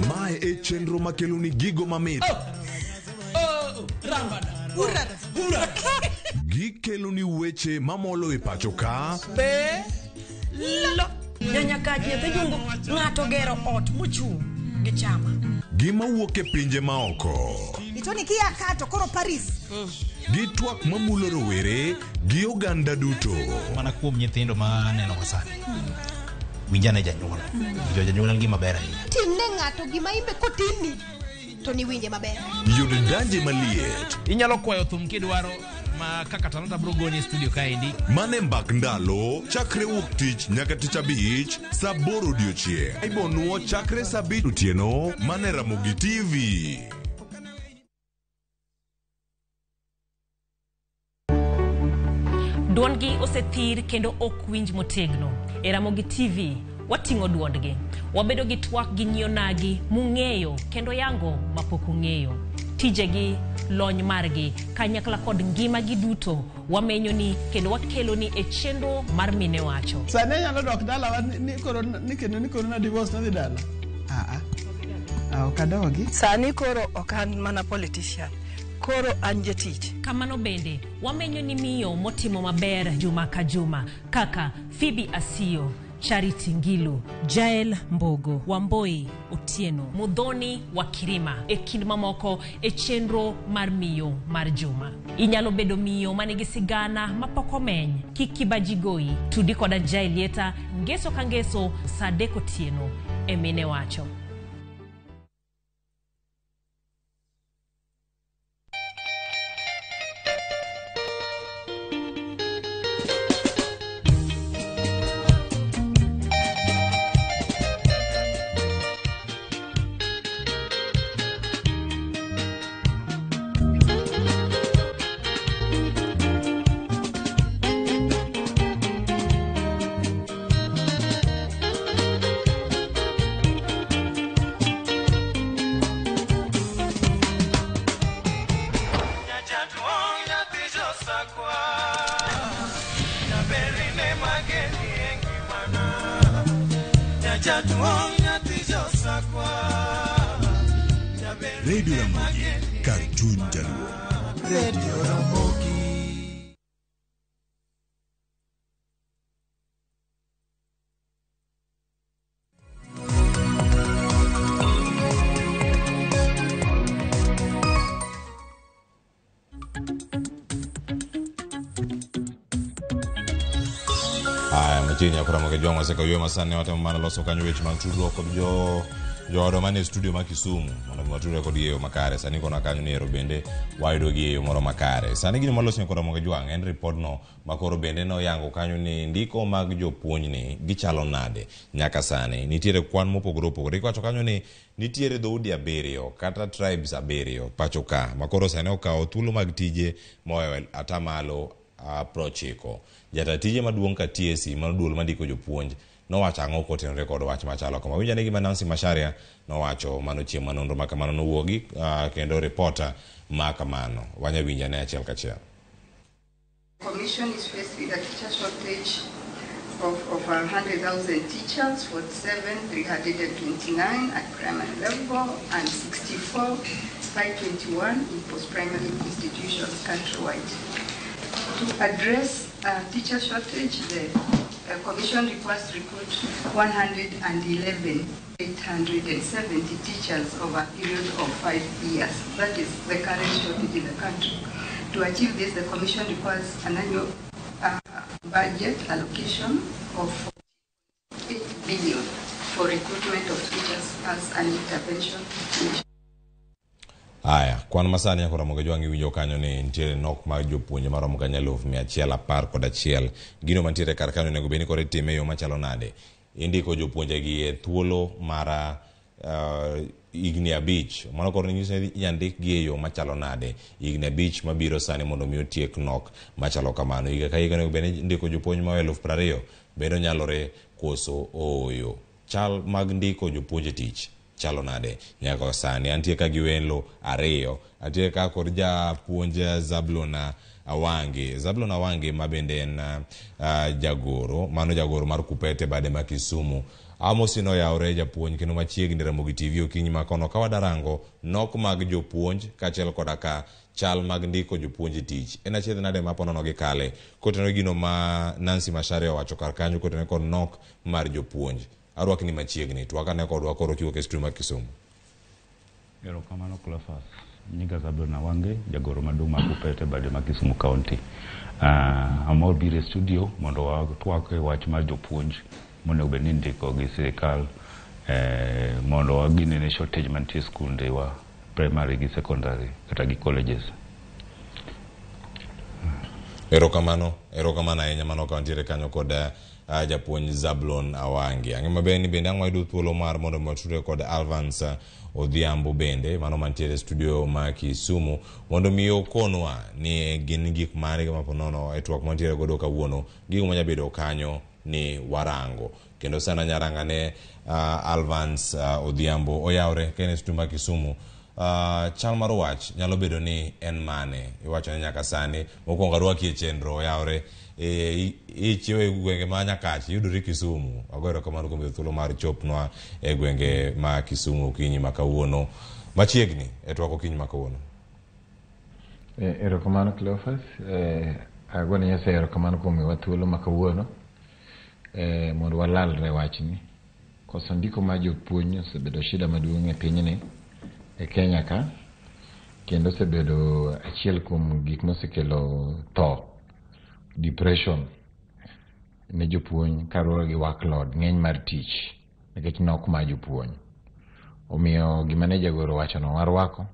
Mae e chenro makeloni gigo mamit. Gikeloni weche mamolo e pacho ka. Be lo nyanyakach nyathi jungu ng'ato gero ot mochung' gi chama. Gima wuok e pinje maoko. Itoni kia kato koro Paris. Gi twak mamulo rowere gi oganda duto. Mana kuom nyithindo ma aneno go sani. Winjane janyuol. Winjo janyuol en gima ber ahinya. Timne ng'ato gima imbe kotimni to niwinje maber. Yud danje maliet. Inyalo kwayo thum kidwaro ma kaka Talanta bro goni e studio kaendi. Mane mbak ndalo chakre wuok tich nyaka tich abich saa 8 odiochieng'. Ibonuo chakre saa 5 otieno mane Ramogi TV. Duondgi osethir kendo ok winj motegno. E Ramogi TV wating'o duondgi. Wabedo gi twak gi nyionagi mung'eyo kendo yango mapok ung'eyo. Tijegi, lony margi, kanyakla kod ngimagi duto wamenyoni kendo wakeloni e chenro mar Mine Wacho. Sani anyalo dok dalawa ni koro ni kendo ni koro na divorce nadhi dala. Ok adogi. Sani koro ok an mana politician. Koro an jatich. Kamano bende wamenyo ni miyo motimo maber juma ka juma kaka Phoebe Asiyo, Charity Ngilu, Jael Mbogo, Wamboi Otieno, Muthoni wa Kirima e kind mamoko e chenro mar miyo mar juma. Inyalo bedo miyo manigi sigana mapok omeny. Kik kibaji goyi. Tudi koda Jael Lieta ngeso ka ngeso saa 3 otieno e Mine Wacho. Radio Ramogi, kar chuny Jaluo. Radio Ramogi. Aya, machiegni nyakora Ramogi Jwang' waseka ywe masani watemo mana loso kanyo weche mag tudruok kod joodwa manie studio ma Kisumu mondo mi watudre kodgi e yo makare. Sani kona kanyo ni ero bende wayudo gi e yo moro makare. Sani gino maloso nyakora Ramogi Jwang' en ripodno ma koro bende noyango kanyo ni ndiko mag jopuonjni gichalo nade nyaka sani. Nitiere kwan mopogore opogore. Iwacho kanyo ni nitiere dhoudi 7 kata tribes 7 pacho ka ma koro sani okawo thuolo mag tije mohewo atamalo 90. Jata tije maduong' ka TSC mano duol mandiko jopuonj nowacho ang'o kotenore kod wach machalo kama. Winj ane gima Nancy Macharia nowacho mano chieng' ma nonro ma kamano nowuogi kendo ripota ma kamano. Wanya winj ane achiel kachiel. Commission is faced with a teacher shortage of over 100,000 teachers, 47,329 at primary level and 64,521 in post-primary institutions countrywide. To address teacher shortage, the Commission requires to recruit 111,870 teachers over a period of 5 years. That is the current shortage in the country. To achieve this, the Commission requires an annual budget allocation of 8 billion for recruitment of teachers as an intervention measure. Aya, kwan masani nyako Ramogi Jwang' iwinjo kanyo ni nitiere nok mag jopuonje maromo kanyo 111,000. Gino mantiere kar kanyo onego bed ni koro itime e yo machalo nade? Indiko jopuonje gi e thuolo mar higni 5. Mano koro nyiso ni inyandikgi e yo machalo nade? Higni 5 mabiro sani mondo mi otiek nok machalo kamano. Higa ka higa onego bed ni indiko jopuonj ma 20,000 bende onyalore koso ooyo. Chal mag ndiko jopuonj e tich chalo nade nyaka sani? Antie ka gi welo ariyo. Antie ka kod japuonj Zablon Awangi. Zablon Awangi ma bende en jagoro, mano jagoro mar Kupete bade ma Kisumu. Amosi noyawre japuonj kendo machiegni Ramogi TV okinyi ma kono ka wadarango nok mag jopuonj kaachiel koda ka chal mag ndiko jopuonj e tich. En achiedh nade ma ponono gi kale kotenore gino ma Nancy Macharia owacho kar kanyo kotenore kod nok mar jopuonj. Arwakni machiegni, twak ane kodwa koro kiwuok e studio ma Kisumu. Erokamano Cleophas. Nyinga Zablon Awange, jagoro maduong' mar Kupete bade ma Kisumu County. Amor biro e studio mondo watwak e wach mar jopuonj monego bed ni indiko gi sirikal mondo ginene shortage mantie e skunde wa primary gi secondary kata gi colleges. Erokamano, erokamano ahinya mano ka wantiere kanyo kod japuonj Zablon Awangi. Ang'e maber ni bende ang' wayudo thuolo mar mondo mi watudre kod Alvance Odhiambo bende mano mantiere e studio ma Kisumu mondo mi okonwa ni gin gik mane ma ponono e twak mantiere godo kawuono, gigo manya bedo kanyo ni warango. Kendo sana nyaranga ne Alvance Odhiambo oyawre ka en e studio ma Kisumu. Chal mar wach nyalo bedo ni en mane? Iwacho ni nyaka sani mokwongo arwaki e chenro oyawre ichiewo e gwenge ma Nyakach iyudori Kisumu. Agoyo erokamano kuom yudo thuolo mar chopnwa e gwenge ma Kisumu okinyi ma kawuono machiegni e twak okinyi ma kawuono. Erokamano Cleophas. Agone Nyasaye erokamano kuom miyowa thuolo ma kawuono mondo walalre wachni. Koso ndiko mar jopuonj osebedo shida maduong' e pinyni e Kenya ka, kendo osebedo achiel kuom gik mosekelo tho, depression ne jopuonj kaluwore gi workload, ng'eny mar tich nikech nok mar jopuonj. Omiyo gima ne jagoro owachono warwako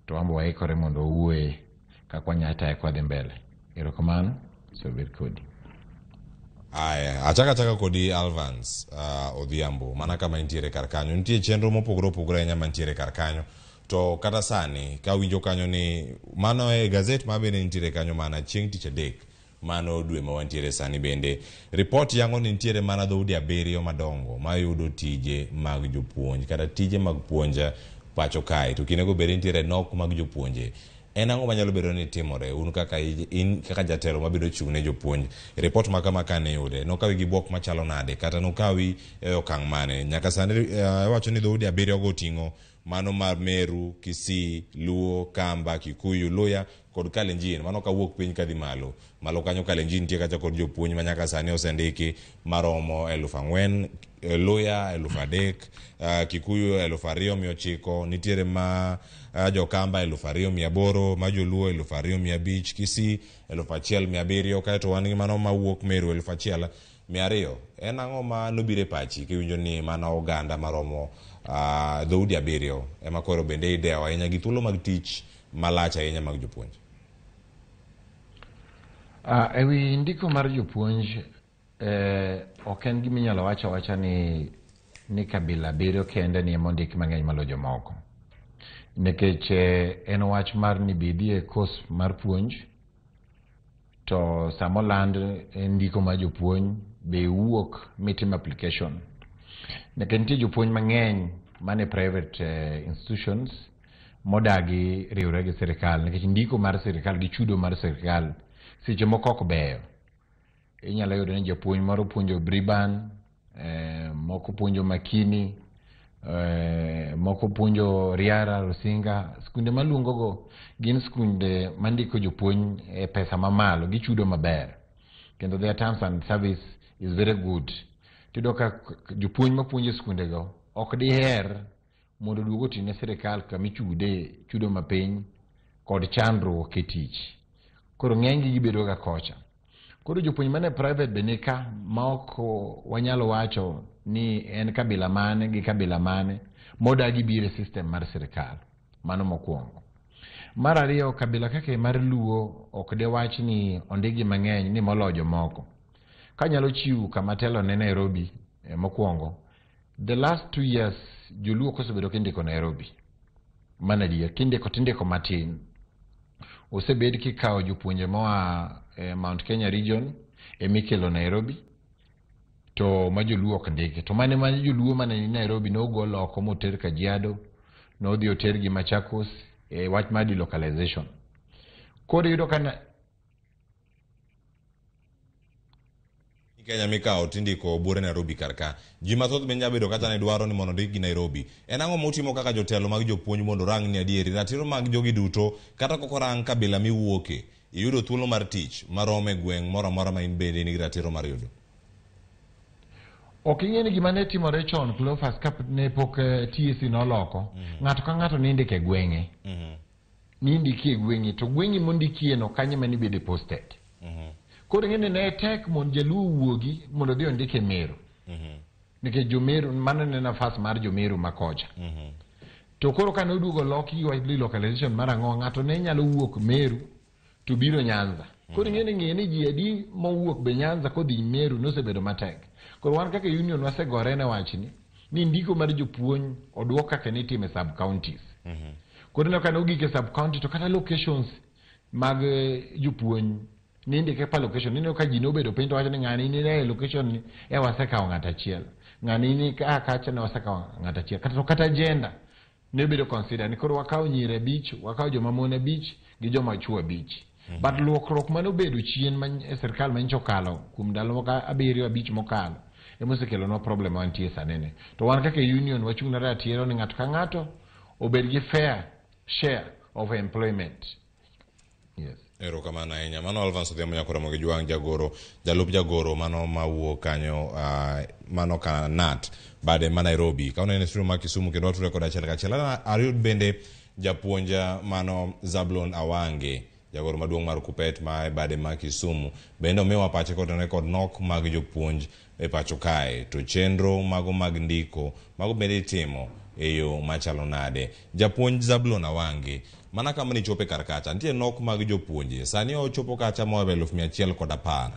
to wan be waikore mondo wawuoye kaka wanyalo taye kwadhi mbele. Erokamano, osebed kodi. Aya, achaka kodi Alvance Odhiambo, mana kama intiere kar kanyo. Nitie chenro mopogore opogore ahinya mantiere kar kanyo. To kata sani, ka winjo kanyo ni mano e gazet ma bende nitiere kanyo mana chieng' tich adek, mano dwe ma wantiere sani bende. Ripot yango ni nitiere mana dhoudi 7 madongo mayudo tije mag jopuonj kata tije mag puonj pacho kae. To kindego bende nitiere nok mag jopuonje. En ang'o manyalo bedo ni timore un kaka in kaka jatelo mabedo chung' ne jopuonj? Ripot ma kama kane iyude, nokawi gi bwok machalo nade kata nokawi e okang' mane? Nyaka sani iwacho ni dhoudi 7 go oting'o mano mar Meru, Kisii, Luo, Kamba, Kikuyu, Luya kod Kalenjin. Mano kawuok piny kadhi malo. Malo kanyo Kalenjin nitie kacha kod jopuonj ma nyaka sani osendiki maromo 4,000, Luya 3,000, Kikuyu 2,900, nitiere ma Jokamba 2,800, ma Joluo 2,500, Kisii 1,700, kaeto wan gi mano mawuok Meru 1,200. En ang'o ma nobiro e pachi kiwinjo ni mana oganda maromo dhoudi 7 ema koro bende idewo ahinya gi thuolo mag tich malach ahinya mag jopuonj? Ewi ndiko mar jopuonj ok en gima inyalo wach awacha ni kabila 7 kende ni ema ondiki mang'eny maloyo jomoko. Nikech en wach mar ni be idhi e course mar puonj to sama oland ndiko mar jopuonj be iwuok mitimo application. Nikech nitie jopuonj mang'eny mane private institutions modagi riwre gi sirikal nikech ndiko mar sirikal gi chudo mar sirikal seche moko ok beyo. Inyalo yudo ni japuonj moro puonjo Briban, moko puonjo Makini, moko puonjo Riara, Rusinga. Skunde maluongogo gin skunde mandiko jopuonj e pesa mamalo, gichudo maber. Kendo their terms and service is very good. Tiyudo ka jopuonj mapuonjo e skundego ok diher mondo oduog oti ne sirikal kamichude chudo mapiny kod chandruok e tich. Koro ng'enygi gibedo ga kocha. Koro jopuonj mane private be nika ma ok wanyalo wacho ni en kabila mane gi kabila mane modagi biro e system mar sirikal. Mano mokwongo. Mar ariyo, kabila kaka mar Luo ok dewach ni ondikgi mang'eny ni moloyo jomoko. Kanyalo chiwo kama telo ne Nairobi mokwongo, the last 2 years joluo ok osebedo kindiko Nairobi. Mano adier, kindiko tindiko matin. Osebed kikawo jopuonje moa e Mount Kenya region emikelo Nairobi to ma joluo ok ndiki. To mane ma joluo mane ni Nairobi nogol oko moter Kajiado, nodhi otergi Machakos e wach mar delocalization. Koro iyudo ka Kenya mikawo tindiko buore Nairobi kar ka. Ji mathoth be nyalo bedo kata ne dwaro ni mondo ondikgi Nairobi. En ang'o mutimo kaka jotelo mag jopuonj mondo rang ni adieri ratiro mag jogi duto kata kok orang kabila miwuoke iyudo thuolo mar tich marom e gweng' moro amora ma in bende in gi ratiro mar yudo? Ok ing'e ni gima ne timore chon Cleophas ka ne pok TSC noloko, ng'ato ka ng'ato nindiko e gweng'e. Nindiki e gweng'i to gweng'i mondikie no kanyo ema nibede posted. Koro ing'e ni ne tek mondo jaluo owuogi mondo odhi ondike Meru. Nikech jo Meru mano ne nafas mar jo Meru ma kocha. To koro kane oduogo loki wach delocalization mar ang'o ng'ato ne nyalo wuok Meru to biro Nyanza. Koro ing'e ni ng'e ni ji adi mowuok be Nyanza kodhi Meru nosebedo matek. Koro wan kaka union wasegore ne wachni ni ndiko mar jopuonj oduok kaka nitime sub counties. Koro ineno ka nogik e sub county to kata locations mag jopuonj nindike pa location. Ineno ka ji nobedo piny to wacho ni ng'ani ni e location ni e wasekawo ng'ato achiel. Ng'ani ni ka kacha ne wasekawo ng'ato achiel. Kata to kata gender ne bedo consider ni koro wakawo nyiri 5, wakawo joma mon 5 gi joma chuo 5. But lokruok mane obedo chien ma e sirkal manyicha okalo kuom ndalo moko 7 5 mokalo emosekelonwa problem mantie sani ni. To wan kaka union wachung' ne ratiro ni ng'ato ka ng'ato obed gi fair share of employment. Yes. Erokamano ahinya. Mano Alphonse Odhiambo Nyakoromo gi Jwang' jagoro, jalup jagoro mano mawuok kanyo mano ka NAT bade ma Nairobi. Ka uneno e studio ma Kisumu kendo watudore kod achiel kachiel. Ayud bende japuonj mano Zablon Awange, jagoro maduong' mar Kuppet ma e bade ma Kisumu. Bende omiwa pache kotenore kod nok mag jopuonj e pacho kae. To chenro mago mag ndiko mago bende itimo e yo machalo nade. Japuonj Zablon Awange, mana kama nichope kar kacha, nitie nok mag jopuonje. Sani ochopo kacha moa 110,000.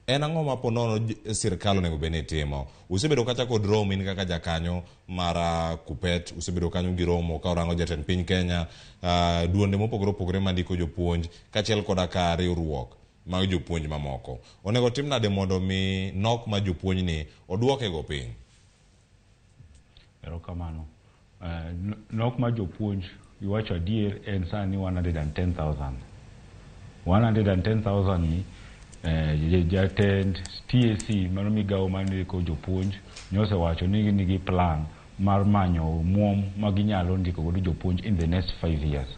En ang'o ma po nono sirkal onego bed ni timo? Usebedo kacha kod romo in kaka jakanyo mar Kuppet, usebedo kanyo gi romo ka orango jatend piny Kenya, duonde mopogore opogore mandiko jopuonj, kaachiel koda ka riwruok mag jopuonj mamoko. Onego tim nade mondo mi nok mar jopuonj ni oduoke go piny? Erokamano. Nok mar jopuonj iwacho adier en sani 110,000. 110,000 ni jatend TSC mano migawo mar ndiko jopuonj nyosewacho ni nigi plan mar manyo omuom ma ginyalo ndiko godo jopuonj in the next 5 years.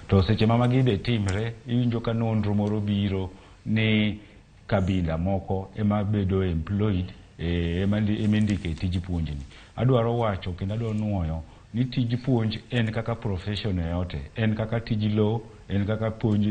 To seche ma magi be timre, iwinjo ka nonro moro biro ni kabila moko ema bedo employed, ema indiko e tij puonj ni. Adwaro wacho kendo adwaro nuoyo ni tij puonj en kaka profession yoyote, en kaka tij law, en kaka puonj,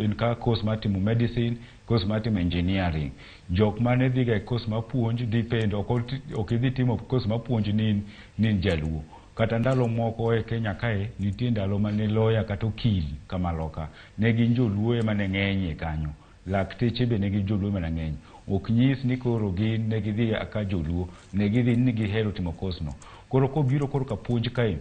en kaka course mar timo medicine, course mar timo engineering. Jok mane dhiga e course mar puonj depend, ok idhi timo course mar puonj ni in jaluo. Kata ndalo moko e Kenya kae, nitie ndalo mane lawyer kata okil kamaloka, ne gin joluo ema ne ng'eny e kanyo. Lakteche be ne gin joluo ema ne ng'eny. Ok nyis ni koro gin ne gidhi ka joluo, ne gidhi ni gihero timo course no. Koro kobiro korka puonj kae,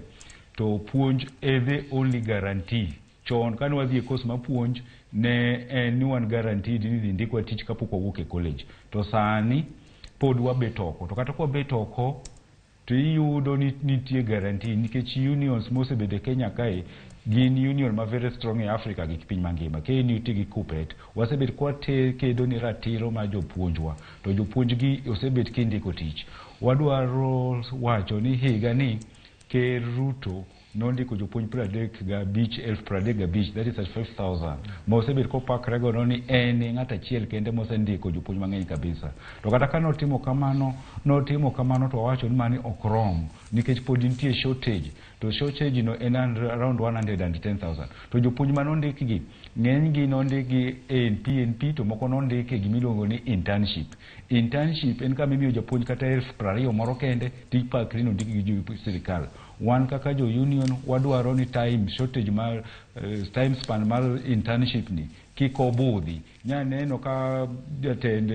to puonj e the only guarantee. Chon kane wadhi e course mar puonj, ne en ni wan guaranteed ni idhi ndikwa tich kapok wawuok e college. To sani pod wabet oko. To kata kwabet oko, to iyudo ni nitie guarantee nikech unions mosebedo e Kenya kae Gin union ma very strong e Africa gi piny mangima. KNUT gi KUPPET wasebet kwakedo ni ratiro mar jopuonjwa, to jopuonj gi osebet kindiko tich. Wadwaro wacho ni higa ni Ker Ruto nondiko jopuonj 35, 35,000, that is 35,000, ma osebet kopakre godo ni en e ng'at achiel kende mosendiko jopuonj mang'eny kabisa. To kata ka notimo kamano, notimo kamano to wawacho ni mani ok rom nikech pod nitie shortage, to shortage no en around 110,000. To jopuonj manondik gi, ng'eny gi nondik gi e PNP, to moko nondik e gimiluongo ni internship. Internship en kama imiyo japuonj kata 20,000 moro kende tipakri ni ondik gi sirikal. Wan kaka jo union wadwaro ni time shortage mar time span mar internship ni kik obudhi. Nya neno ka jatend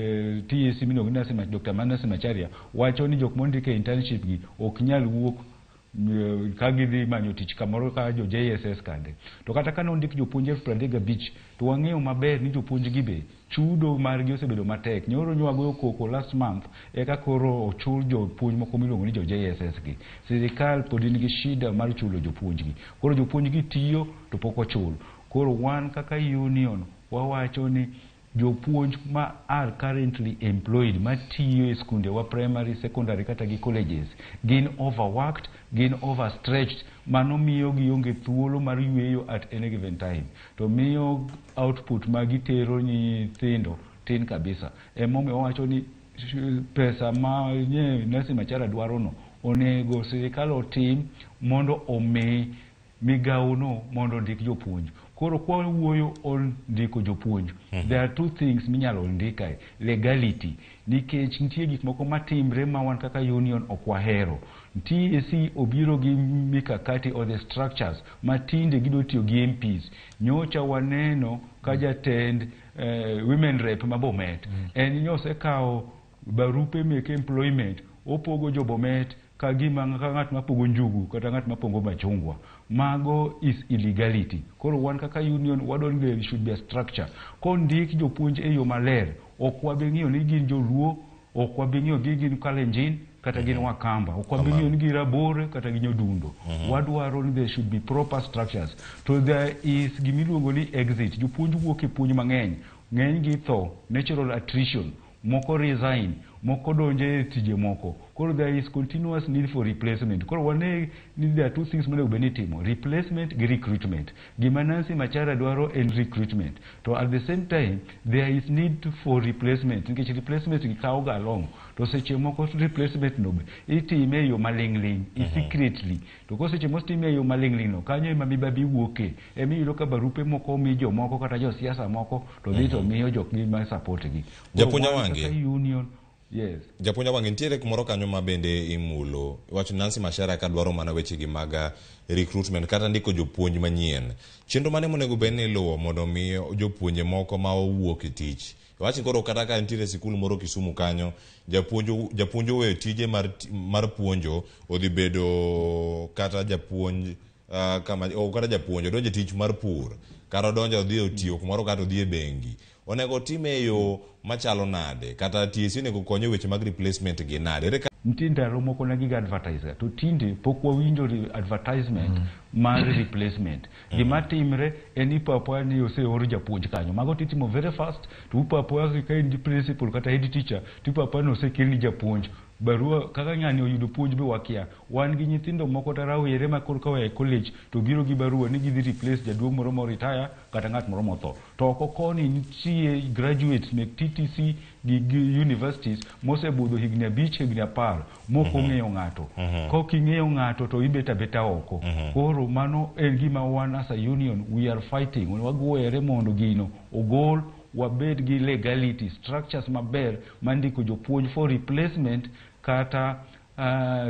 TSC miluongo ni Nancy, Dr. Nancy Macharia wacho ni jok mondik e internship gi ok nyal wuok ka gidhi manyo tich kamoro ka jo JSS kande. To kata ka nondik jopuonj 35,000, to wang'eyo maber ni jopuonj gi be chudo margi osebedo matek. Nyoro nywagoyo koko last month eka koro ochul jopuonj moko miluongo ni jo JSS gi. Sirikal pod nigi shida mar chulo jopuonj gi. Koro jopuonj gi tiyo to pok ochul. Koro wan kaka union wawacho ni jopuonj ma are currently employed matiyo e skunde wa primary, secondary kata gi colleges gin overworked, gin overstretched. Mano miyo gionge thuolo mar yweyo at any given time, to miyo output ma gitero nyithindo tin kabisa. Emomiyo wawacho ni pesa ma nye Nancy Macharia dwaro no onego sirikal otim mondo omi migawo no mondo ondik jopuonj. Koro kwawuoyo on ndiko jopuonj, there are two things minyalo ndik kae. Legality, nikech nitie gik moko matimre ma wan kaka union ok wahero. TSC obiro gi mikakati or the structures ma tinde gidwa tiyo gi MPs. Nyocha waneno ka jatend women rep ma Bomet en nyosekawo barupe meke employment opogo jo Bomet ka gima ka ng'at mapogo njugu kata ng'at mapogo machungwa. Mago is illegality. Koro wan kaka union wadwaro ni there should be a structure. Kondik jopuonj e yo maler, ok wabi ng'iyo ni gin joluo, ok wabi ng'iyo ni gin Kalenjin kata gin Wakamba, ok wabi ng'iyo ni gin Rabore kata gin Nyodundo. Wadwaro ni there should be proper structures. To there is gimiluongo ni exit. Jopuonj wuok e puonj mang'eny, ng'eny gi tho, natural attrition, moko resign, moko donjo e tije moko. Koro there is continuous need for replacement. Koro wane ni there are two things monego bed ni itimo, replacement gi recruitment. Gima Nancy Macharia dwaro en recruitment, to at the same time there is need for replacement, nikech replacement gi kawo ga long, to seche moko replacement no be itime e yo maling'ling', secretly. To ko seche motime e yo maling'ling' no, kanyo ema mibadhi wuoke, emiyudo ka barupe moko omi jomoko kata josiasa moko to dhi to miyo jok gi ma support gi. Japuonj Koro wan Awange. kaka union, yes. Japuonj Awange, nitiere kumoro kanyo ma bende imulo iwacho Nancy Macharia ka dwaro mana weche gi mag recruitment kata ndiko jopuonj manyien. Chenro mane monego bed ni iluwo mondo mi jopuonje moko ma owuok e tich, iwach koro kata ka nitiere sikul moro Kisumu kanyo, japuonj oweyo tije mar puonjo, odhi bedo kata japuonj kama o kata japuonj odonjo e tich mar pur, kata odonjo odhi otiyo kumoro kata odhi e bengi, onego otime e yo machalo nade, kata TSC onego konye weche mag replacement gi nade? Ere Nitie ndalo moko ne giga advertise, to tinde pok wawinjo advertisement mar replacement. Gima timre en ni ipo apoya ni oseor japuonj kanyo, mago titimo very fast, to upo apoya ka in gi principal kata head teacher, tipo apoya ni osekelni japuonj barua kaka ng'ani oyudo puonj be wakia. Wan gi nyithindo moko kata rawere ma koro ka oa e college to biro gi barua ni gidhi replace jaduong' moro mo retire kata ng'at moro motho, to oko koni nitie graduates mek TTC gi universities mosebudho higni 5, higni 10 mok ong'eyo ng'ato. Kok ing'eyo ng'ato to ibet abeta oko. Koro mano en gima wan as a union we are fighting, wagwere mondo gino ogol, wabed gi legality structures maber mandiko jopuonj for replacement kata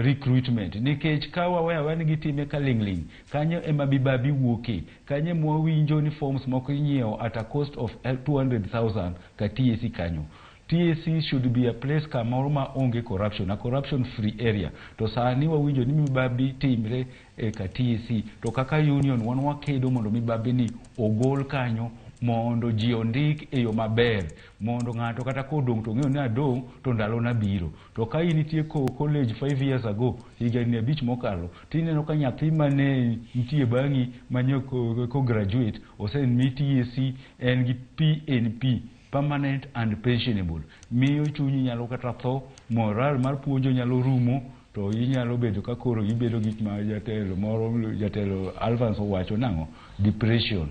recruitment, nikech ka waweyo aweya ni gitime ka ling'ling', kanyo ema mibabi wuoke, kanyo ema wawinjo ni forms moko inyiewo at a cost of 200,000 ka TSC kanyo. TSC should be a place kamoro ma onge corruption, a corruption free area. To sani wawinjo ni mibabi timre e ka TSC, to kaka union wan wakedo mondo mibabi ni ogol kanyo. Mondo ji ondik e yo maber, mondo ng'ato kata kodong' to ong'eyo ni adong' to ndalona biro. To ka in itieko college 5 years ago, higni 5 mokalo, tineno ka nyathi mane nitie bang'i manyo ko graduate osemi TSC, en gi PNP, permanent and pensionable. Miyo chunyi nyalo kata tho, moral mar puonjo nyalo rumo, to inyalo bedo ka koro ibedo gik ma jatelo moro, jatelo Alphonse owacho nang'o? Depression.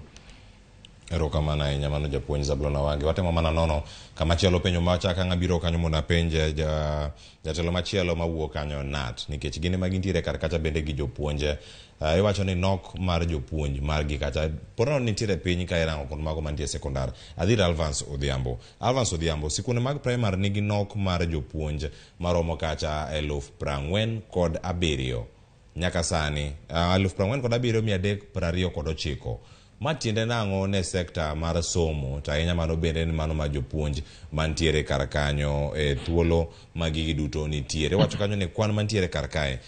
Erokamano ahinya mano japuonj Zablon Awange. Watemo mana nono kamachielo penjo machaka ng'abiro kanyo mondo apenj jatelo machielo mawuok kanyo NAT, nikech gin ema gintiere kar kacha bende gi jopuonj. Iwacho ni nok mar jopuonj margi kacha pod nitiere piny ka irango kuond mago mantie sekondar. Adhir Alphonse Odhiambo. Alphonse Odhiambo, sikunde mag primary nigi nok mar jopuonj maromo kacha 47,000 nyaka sani. 47,329. Ma tiende nang'o ne sekta mar somo, to ahinya mano bende en mano ma jopuonj mantiere kar kanyo e thuolo ma gigi duto nitiere. Iwacho kanyo ni kwan mantiere kar kae.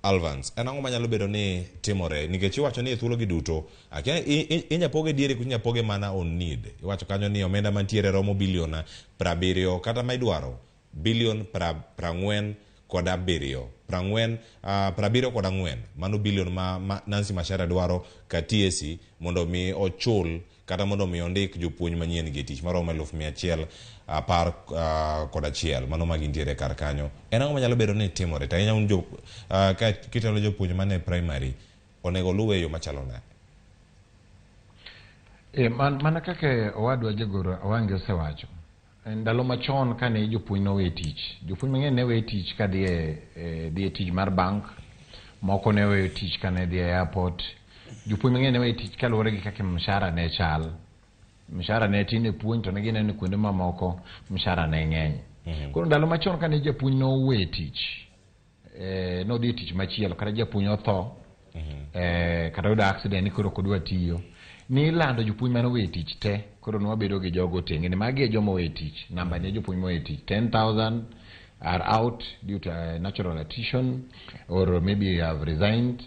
Alphonse, en ang'o manyalo bedo ni timore? Nikech iwacho ni e thuolo gi duto, akia inya poge diere koso inya poge mana on need. Iwacho kanyo ni omenda mantiere romo bilion 70 kata ma idwaro bilion 47, 74, mano bilion ma Nancy Macharia dwaro ka TSC mondo mi ochul kata mondo mi ondik jopuonj manyien gi tich maromo 111,000, mano ma gintiere kar kanyo. En ang'o manyalo bedo ni timore? To ahinya un jo ka kitelo jopuonj mane primary onego luwe yo machalo nade? Mana kaka owadwa jagoro Awange osewacho, ndalo machon kane jopuonj nowe tich, jopuonj mang'eny ne weyo tich ka dhi e tich mar bank, moko ne weyo tich kane dhi e airport, jopuonj mang'eny ne weyo tich kaluwore gi kaka mshahara ne chal. Mshahara ne tin e puonj to ne gineno ni kuonde mamoko mshahara ne ng'eny. Koro ndalo machon kane japuonj nowe tich, nodhi e tich machielo, kata japuonj otho, kata oyudo accident ni koro ok odwa tiyo, nilando jopuonj mane oweyo tich te. Koro nwabedo gi jogo tenge ni magi e joma oweyo tich, namba ne jopuonj moweyo tich 10,000 are out due to natural attrition or maybe have resigned.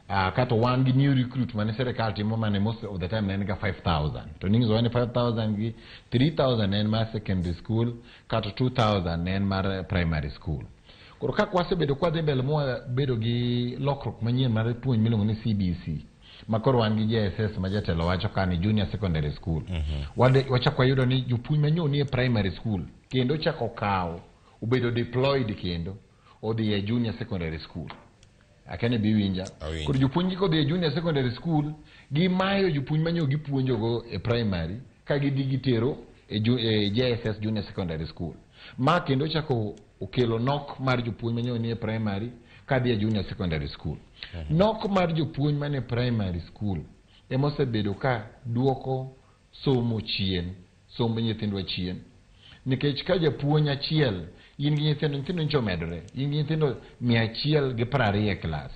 Kato wan gi new recruit mane sirikal timo mane most of the time ne en ga 5,000, to ning'isowa ni 5,000 gi 3,000 ne en mar secondary school, kato 2,000 ne en mar primary school. Koro kaka wasebedo kwadhi mbele mwabedo gi lokruok manyien mar puonj miluongo ni CBC, ma koro wan gi JSS ma jatelo wacho ka ni junior secondary school. Wachako wayudo ni jopuonj manyien nie primary school kendo chako kawo obedo deployed kendo odhi e junior secondary school. Akene bi winja. Koro jopuonj gi kodhi e junior secondary school gimayo jopuonj manyien gipuonjogo e primary ka gidhi gitero e JSS junior secondary school. Ma kendo chako okelo nok mar jopuonj manyien nie primary kadhi e junior secondary school. Nok mar jopuonj mane primary school ema osebedo ka duoko somo chien, somb nyithindwa chien. Nikech ka japuonj achiel in gi nyithindo, nyithindo nyicho omedore, in gi nyithindo 120 e klas,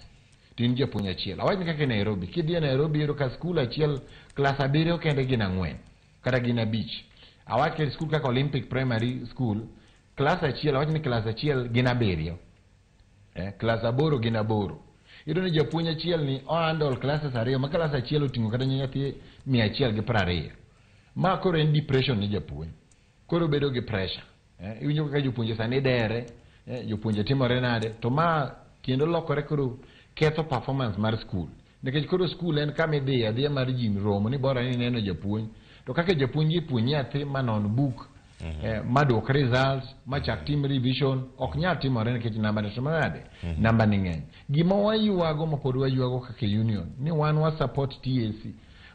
to in japuonj achiel. Awach ni kaka e Nairobi, kidhi e Nairobi iyudo ka skul achiel klas 7 kende gin 4 kata gin 5. Awach ka skul kaka Olympic Primary School, klas achiel, awach ni klas achiel gin 7. Klas 8 gin 8. Iyudo ni japuonj achiel ni o handle classes 2, ma klas achiel oting'o kata nyathi 120. Ma koro en depression ne japuonj. Koro bedo gi pressure. Iwinjo kaka jopuonje sani dere, jopuonje timore nade, to ma kendo lokore koro ketho performance mar skul. Nikech koro skul en kama idhiye adhiya mar ji romo ni bora ni ineno japuonj. To kaka japuonj ipuonj nyathi manon book, maduok results, machak tim revision, ok nyal timore nikech namba ni to manade, namba ni ng'eny. Gima waywago ma pod waywago kaka union ni wan wa support TSC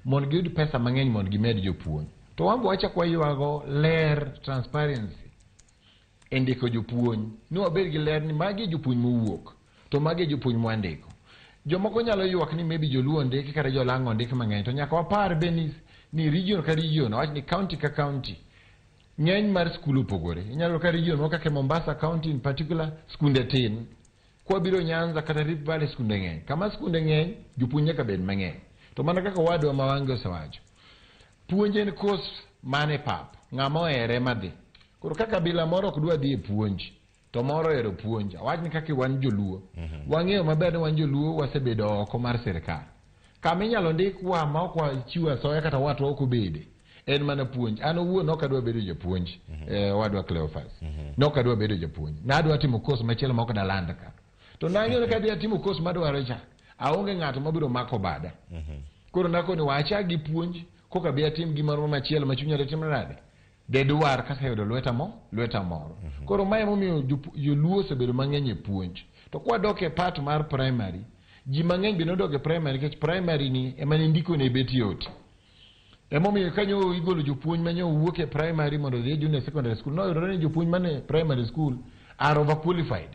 mondo giyud pesa mang'eny mondo gimed jopuonj. To wan be wachako waywago ler, transparency e ndiko jopuonj, ni wabed gi ler ni magi e jopuonj mowuok to magi e jopuonj mwandiko. Jomoko nyalo ywak ni maybe joluo ondiki kata jolang'o ondiki mang'eny, to nyaka wapar be ni region ka region, awach ni county ka county, ng'eny mar skul opogore. Inyalo yudo ka region moro kaka Mombasa county in particular, skunde tin. Kwabiro Nyanza kata Rift Valley skunde ng'eny. Kama skunde ng'eny, jopuonj nyaka bed mang'eny. To mana kaka owadwa ma Wange osewacho, puonj en course mane pap, ng'ama ohere madhi. Koro ka kabila moro ok dwa dhi e puonj, to moro ohero puonj. Awach ni kaka wan joluo, wang'eyo maber ni wan joluo wasebedo oko mar sirikal. Kama inyalo ndikwa ma ok wachiwo asoya kata watwa ok obede en mana puonj. An owuon ok adwa bedo japuonj, wadwa Cleophas. Ne ok adwa bedo japuonj. Nadwa timo course machielo ma ok daland ka. To nang'eyo ni kadhi atimo course madwaro cha, aonge ng'ato mabiro mako bada. Koro nakoni wacha gi puonj koka bi atim gimoro machielo ma chunya detim nade. De dwar kaseyudo lweta mo lweta moro. Koro mae emomiyo joluo osebedo mang'eny e puonj. To kwadok e part mar primary, ji mang'eny be nodok e primary nikech primary ni ema ne ndiko ne bet yot. Emomiyo kanyo igolo jopuonj manyo wuok e primary mondo odhi e junior secondary school, noyudore ni jopuonj mane primary school are overqualified.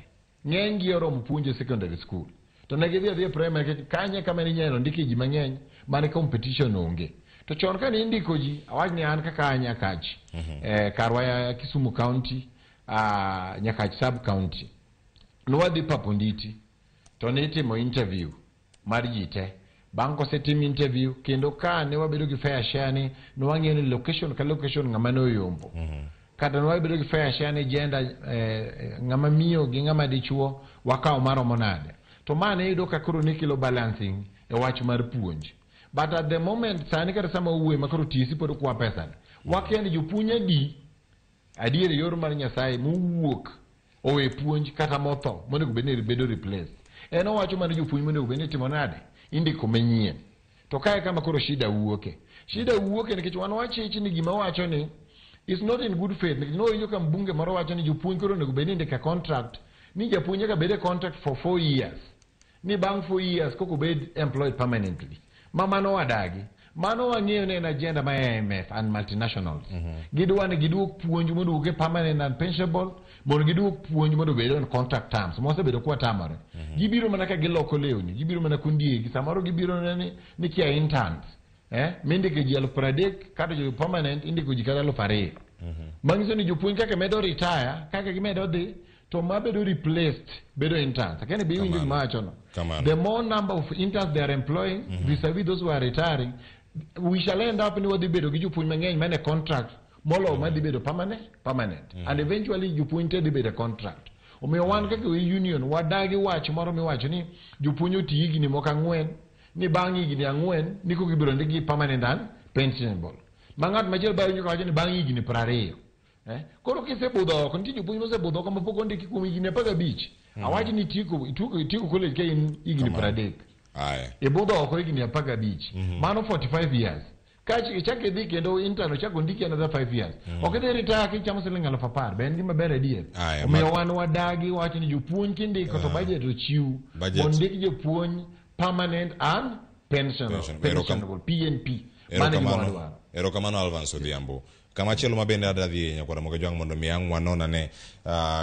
Ng'eny gi oromo puonjo e secondary school. To ne gidhi adhiya e primary nikech kanye kama ne inyalo ndike ji mang'eny mane competition onge. To chon kane indiko ji, awach ni an kaka an Nyakach, karwa ya Kisumu County, Nyakach sub county. Nwadhi Paponditi to nitimo interview mar ji te. Bang' kosetim interview kendo ka ne wabedo gi fair share ni nwang'iyo ni location ka location ng'ama ne oyombo. Kata ne wabedo gi fair share ni gender ng'ama miyo gi ng'ama dichuo wakawo maromo nade. To ma ne iyudo ka koro ne kelo balancing e wach mar puonj. But at the moment sani kata sama wawuoye ma koro TSC pod kwa pesa ni, wakia ni jopuonj adi adier e yor mar Nyasaye mowuok owe puonj kata motho monego bed ni bedo replaced. En owacho mana jopuonj monego bed ni itimo nade? Indiko manyien. To kae kama koro shida wuoke. Shida wuoke nikech wan wachich ni gima wacho ni is not in good faith. Nikech nowinjo ka mbunge moro wacho ni jopuonj koro onego bed ni indiko e contract ni japuonj nyaka bed e contract for 4 years. Ni bang' 4 years koko obed employed permanently. Ma mano wadagi. Mano wang'eyo ni en agenda mar IMF and multinationals. Gidwa ni giduok puonj mondo owuok e permanent and pensionable mondo giduok puonj mondo obed on contract terms mosebedo kwatamore. Gibiro mana ka giloko lewni, gibiro mana kondiegi, samoro gibiro ni kia interns. Mindiko ji 30,000 kata jo permanent indiko ji kata 2,000. Manyiso ni jopuonj kaka medo retire, kaka gimedo dhi, to mabedo replaced bedo interns. Akeni be iwinjo gima awacho no. Kamano. The more number of interns they are employing vis-a-vis those who are retiring, we shall end up ni wadhi bedo gi jopuonj mang'eny mane contract moloyo madhi bedo permanent. And eventually jopuonj te dhi bedo e contract. Omiyo wan kaka we union wadagi wach moro miwacho ni jopuonj oti higni moko 4 ni bang' higni 4 ni kok ibiro ndikgi permanent and pensionable. Ma ng'at machielo ba winjo kawacho ni bang' higni 20. Koro kisebudho oko, nitie jopuonj mosebudho oko mapok ondiki kuom higni 15. Awach ni itieko college ka in higni 30. Ibudho oko higni 15. Mano 45 years. Ka ichak idhi kendo intern ochak ondiki another 5 years. Ok idhi retire kichamo siling 10,000, be en gima ber adier? Omiyo wan wadagi wacho ni jopuonj kindiko to budget ochiw. Budget. Mondo ndik jopuonj permanent and pensionable. Pensionable, PNP. Mano e gima wadwaro. Erokamano Alvance Odhiambo. Kamachielo ma bende adwa dhi nyakwara Mogajwang' mondo mi ang' wanon ane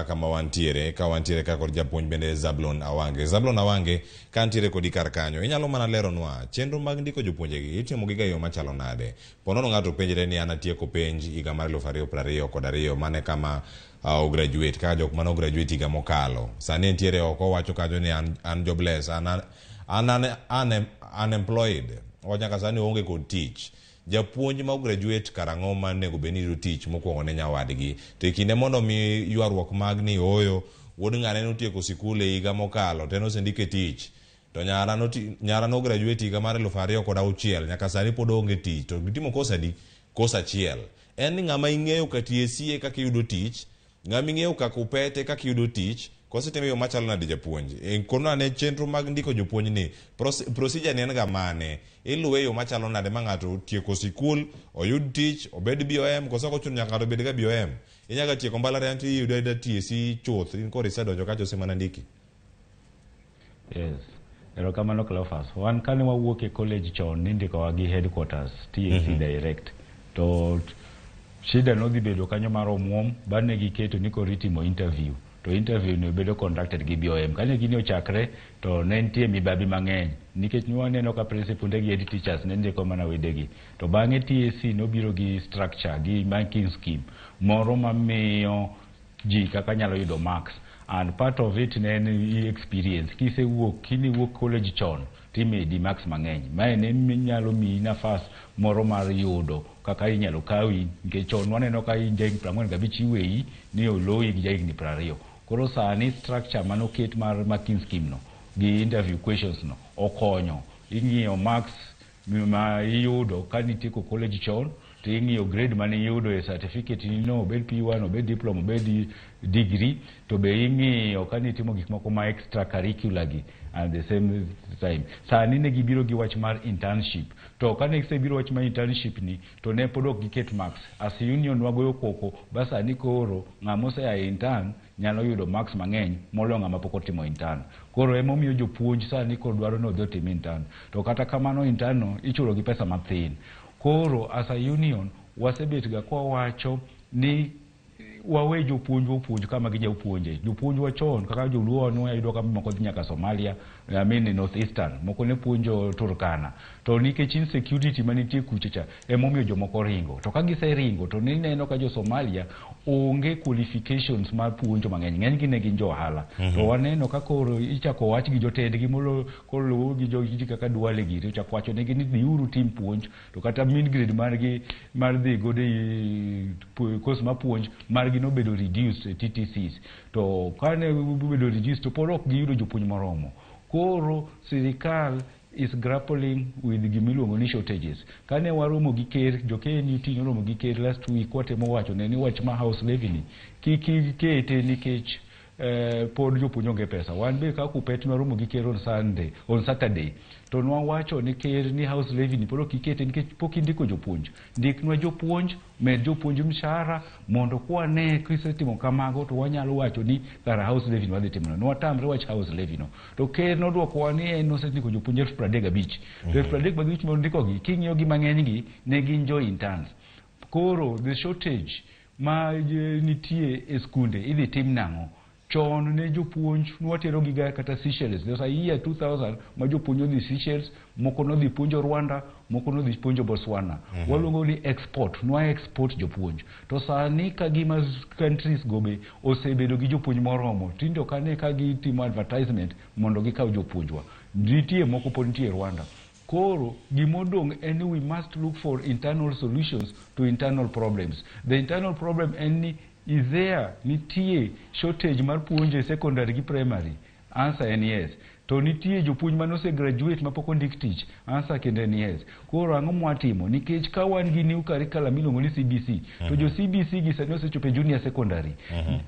kama wantiere, ka wantiere ka kod japuonj bende Zablon Awange. Zablon Awange, ka ntiere kodi kar kanyo, inyalo mana leronwa chenro mag ndiko jopuonjegi itimo gi ga yo machalo nade? Ponono ng'ato penjre ni an atieko penj higa mar 2022, mane kama ograduate, kaka jok mane ograduate higa mokalo. Sani entiere oko owacho kanyo ni an jobless, an unemployed. Owacho nyaka sani oonge kod tich. Japuonj ma ograduate karang'o ma onego bed ni yudo tich mokwongo ne nyawadgi? To e kinde mondo mi ywaruok mag ni ooyo, wuod ng'ane notieko sikul e higa mokalo, to en osendike tich. To nyara no graduate higa mar 2006, nyaka sani pod oonge tich. To gitimo kosa adi? Kosa achiel. En ni ng'ama ing'eyo ka TSC kaka iyudo tich, ng'ama ing'eyo kaka upete kaka iyudo tich, kosetime yo machalo nade japuonj? Kono ane chenro mag ndiko jopuonj ni, procedure ni en ga mane? Iluwe yo machalo nade ma ng'ato tieko sikul, oyud tich, obed BOM, koso ok ochuno nyaka ng'ato obed ga BOM? Inyalo tieko mbalariany to iyudo ayuda TSC chuth, in koro isedonjo kacha osemana ndiki. Yes. Erokamano Cleophas. Wan kane wawuok e college chon nindikowa gi headquarters TSC direct. To shida nodhi bedo kanyo mar omuom, bang' giketo ni koro itimo interview. To interview no bedo conducted gi BOM. Kane gini ochakre to ne nitie mibabi mang'eny nikech ne waneno ka principal gi head teachers ne ndiko mana wedegi. To bang'e TSC nobiro gi structure gi marking scheme moro mamiyo ji kaka nyalo yudo marks. And part of it ne en experience. Kisewuok, kiniwuok college chon, timedi marks mang'eny. Mae ne nyalo miyi nafas moro mar yudo kaka inyalo kawi, nikech chon waneno ka in jahigni 45 iweyi ni oloyi gi jahigni 20. Koro sani structure manoket mar marking scheme no gi interview questions no okonyo. Ing'iyo marks ma iyudo ka nitieko college chon, to ing'iyo grade mane iyudo e certificate ni no, obed P1, obed diploma, obed degree, to be ing'iyo ka nitimo gik moko ma extra curricular gi at the same time. Sani ne gibiro gi wach mar internship, to kane gisebiro wach mar internship ni, to ne pod ok giket marks. As union wagoyo koko ba sani koro ng'ama osea e intern nyalo yudo marks mang'eny moloyo ng'ama pok otimo intern. Koro emomiyo jopuonj sani koro dwaro ni odhi otim intern. To kata kamano intern no ichulo gi pesa mathin. Koro as a union wasebet ga kwawacho ni wawe jopuonj opuonj kama ginya puonje. Jopuonj wa chon kaka joluo ne wayudo ka moko dhi nyaka Somalia, I mean North Eastern, moko ne puonjo Turkana. To nikech insecurity manitie kucho cha, emomiyo jomoko ringo. To ka giseringo to nineno ka jo Somalia onge qualifications mar puonjo mang'eny, ng'enygi ne gin jo ohala. To waneno ka koro ichako wach gi jotendgi molo koro luwo gi ji kaka Duale giri, ochako wacho negi ni dhiuru tim puonj, to kata mean grade margi mar dhi godo e course mar puonj margi nobedo reduced e TTCs. To kane obedo reduced to pod ok giyudo jopuonj moromo. Koro sirikal is grappling with gimiluongo ni shortages. Kane waromo gi ker, jo KNUT noromo gi ker last week, watemo wacho ne ni wach ma house levy ni kik ikete nikech pod jopuonj onge pesa. Wan be kaka KUPPET nwaromo gi ker on Sunday, on Saturday, to nwawacho ni ker ni house levy ni pod ok ikete nikech pok indiko jopuonj. Ndiknwa jopuonj, med jopuonj mshahara mondo kwane kisetimo kamago to wanyalo wacho ni kara house levy ni wadhi timo. Nwatamre wach house levy no. To ker nodwokowa ni en osendiko jopuonj 35,000. To 35,000 mondikogi, king'iyo gi mang'eny gi, ne gin jo interns. Koro the shortage ma nitie e skunde idhi tim nang'o? Chon ne jopuonj nwatero gi ga kata Seychelles. There's a year 2000 ma jopuonj odhi Seychelles, moko nodhi puonjo Rwanda, moko nodhi puonjo Botswana. Waluongo ni export, nwa export jopuonj. To sani ka gima countries go be osebedo gi jopuonj moromo, tinde ok ane ka gitimo advertisement mondo gikaw jopuonjwa. Nitie moko pod nitie Rwanda. Koro gimodong' en ni we must look for internal solutions to internal problems. The internal problem en ni is there nitie shortage mar puonjo e secondary gi primary? Answer en yes. To nitie jopuonj mane ose graduate mapok ondik tich? Answer kendo en yes. Koro ang'o mwatimo? Nikech ka wan gi new curriculum miluongo ni CBC, to jo CBC gi sani osechopo e junior secondary.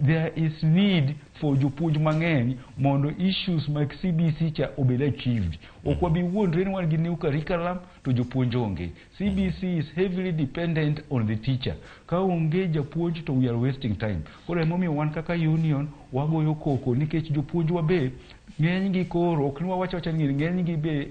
There is need for jopuonj mang'eny mondo issues mag CBC cha obed achieved. Ok wabi wuondre ni wan gi new curriculum to jopuonj onge. CBC is heavily dependent on the teacher. Ka onge japuonj to we are wasting time. Koro emomiyo wan kaka union wagoyo koko nikech jopuonjwa be ng'enygi koro ok ni wawacho awacha ni ng'enygi be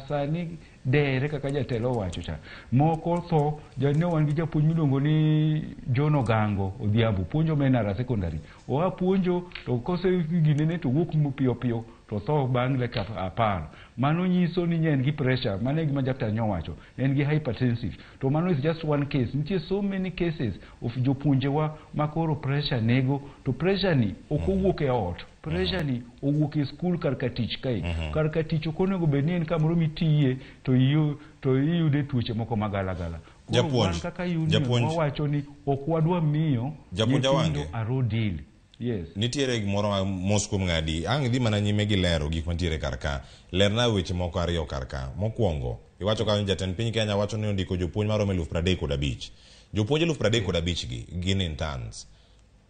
sani dere kaka jatelo owacho cha. Moko tho, ne wan gi japuonj miluongo ni John Ogango Odhiambo, puonjo Menara Secondary. Oa puonjo to kose ginene to wuok piyo piyo to tho bang' dakika 10. Mano nyiso ni en gi pressure, mano e gima jaktar nyowacho, en gi hypertensive. To mano is just one case. Nitie so many cases of jopuonjewa ma koro pressure nego, to pressure ni ok owuok e ot. Pressure ni owuok e skul kar ka tich kae. Kar ka tich ok onego bed ni en kamoro mitiye to iyude tuoche moko magalagala. Koro wan kaka union wawacho ni ok wadwa miyo nyithindo a raw deal. Yes. Nitiere gimoro mos kuom ng'adi. Ang' idhi mana nyime gi lero gik mantiere kar ka. Lerna weche moko ariyo kar ka. Mokwongo, iwacho kanyo jatend piny Kenya wacho ni ondiko jopuonj maromo 35,000. Jopuonj 35,000 gi gin interns.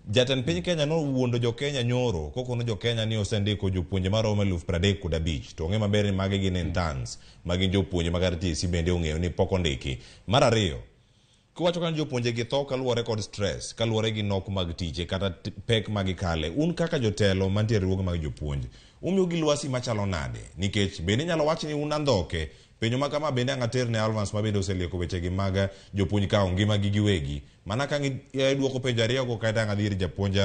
Jatend piny Kenya nowuondo jo Kenya nyoro kokono jo Kenya ni osendiko jopuonje maromo 35,000. To ong'e maber ni magi gin interns, magi jopuonje ma kata TSC bende ong'eyo ni pok ondiki. Mar ariyo, kiwacho kanyo jopuonje gi tho kaluwore kod stress, kaluwore gi nok mag tije kata pek ma gikale. Un kaka jotelo mantie e riwruoge mag jopuonj, umiyo gi lwasi machalo nade? Nikech bende inyalo wach ni un andhoke. Penjo ma kama bende ang' ater ne Alvance ma bende oselieko wechegi mag jopuonj kawo ngimagi giwegi. Mana ka idwoko penjo ariyo go kaeto ang' adhi ir japuonj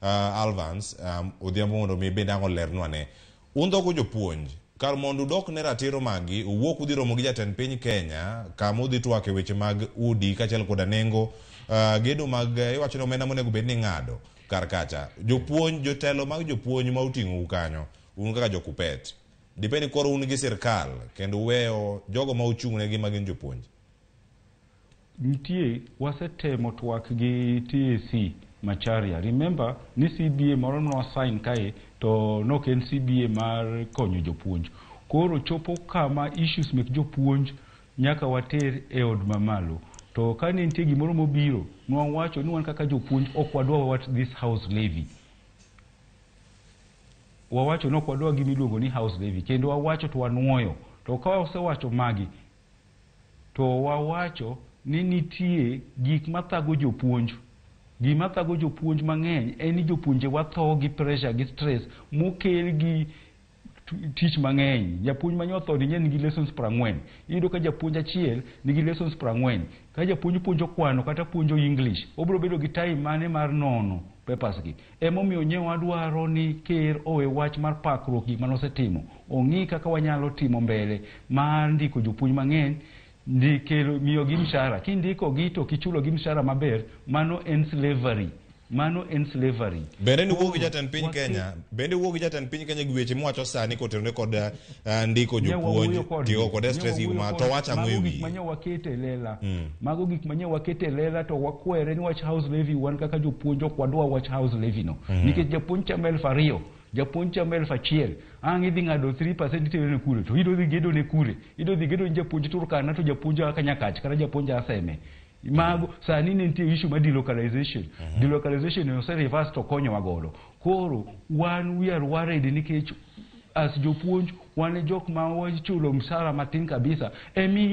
Alvance Odhiambo mondo mi bende ang' olernwa ne. Un dhogo jopuonj, kar mondo udok ne ratiro magi, uwuok udhi romo gi jatend piny Kenya kama udhi twake weche mag udi kaachiel koda nengo gedo mag iwacho ni omenda monego bed ni ing'ado kar kacha. Jopuonj, jotelo mag jopuonj ma oting'ou kanyo, un kaka jo KUPPET, dibed ni koro un gi sirkal kendo uweyo jogo ma uchung' negi ma gin jopuonj? Nitie, wasetemo twak gi TSC Macharia. Remember ni CBA moro nwa sign kae to nok en CBA mar konyo jopuonj. Koro chopo kama issues mek jopuonj nyaka water e od mamalo. To ka ne nitie gimoro mobiro, nwawacho ni wan kaka jopuonj ok wadwa what this house levy. Wawacho ni ok wadwa gima iluongo ni house levy, kendo wawacho to wanuoyo. To ka wasewacho magi, to wawacho ni nitie gik mathago jopuonj. Gima thago jopuonj mang'eny en ni jopuonje watho gi pressure gi stress mokel gi tich mang'eny. Japuonj ma nyotho ni nigi lessons 40. Iyudo ka japuonj achiel nigi lessons 40. Ka japuonj puonjo kwano kata puonjo English, obiro bedo gi time mane mar nono papers gi. Emomiyo nye wadwaro ni ker owe wach mar pakruok gik manosetimo. Ong'i kaka wanyalo timo mbele mar ndiko jopuonj mang'eny, ndikelo miyogi mshahara. Kindiko gi to kichulo gi mshahara maber, mano en slavery. Mano en slavery. Bende ni wuo gi jatend piny Kenya, bende wuo gi jatend piny Kenya gi weche miwacho sani kotenore kod ndiko jopuonj, tiyo kod stress gi ma to wacho ang'o e Mago gik wiye? manye wakete e lela. Mago gik manye wakete e lela to wakwere ni wach house levy wan kaka jopuonj ok wadwa wach house levy no. Nikech japuonj chamo 2000, japuonj chamo 1000, ang' idhi ng'ado 3% itero ne kure, to idho dhi gedo ne kure, idho dhi gedo ne japuonj Turkana to japuonj a Kanyakach kata japuonj a Seme. Mago sani ne nitie issue mar delocalization. Delocalization ose reverse to konyowa godo. Koro wan we are worried nikech as jopuonj wan e jok ma wachulo msara matin kabisa. Emi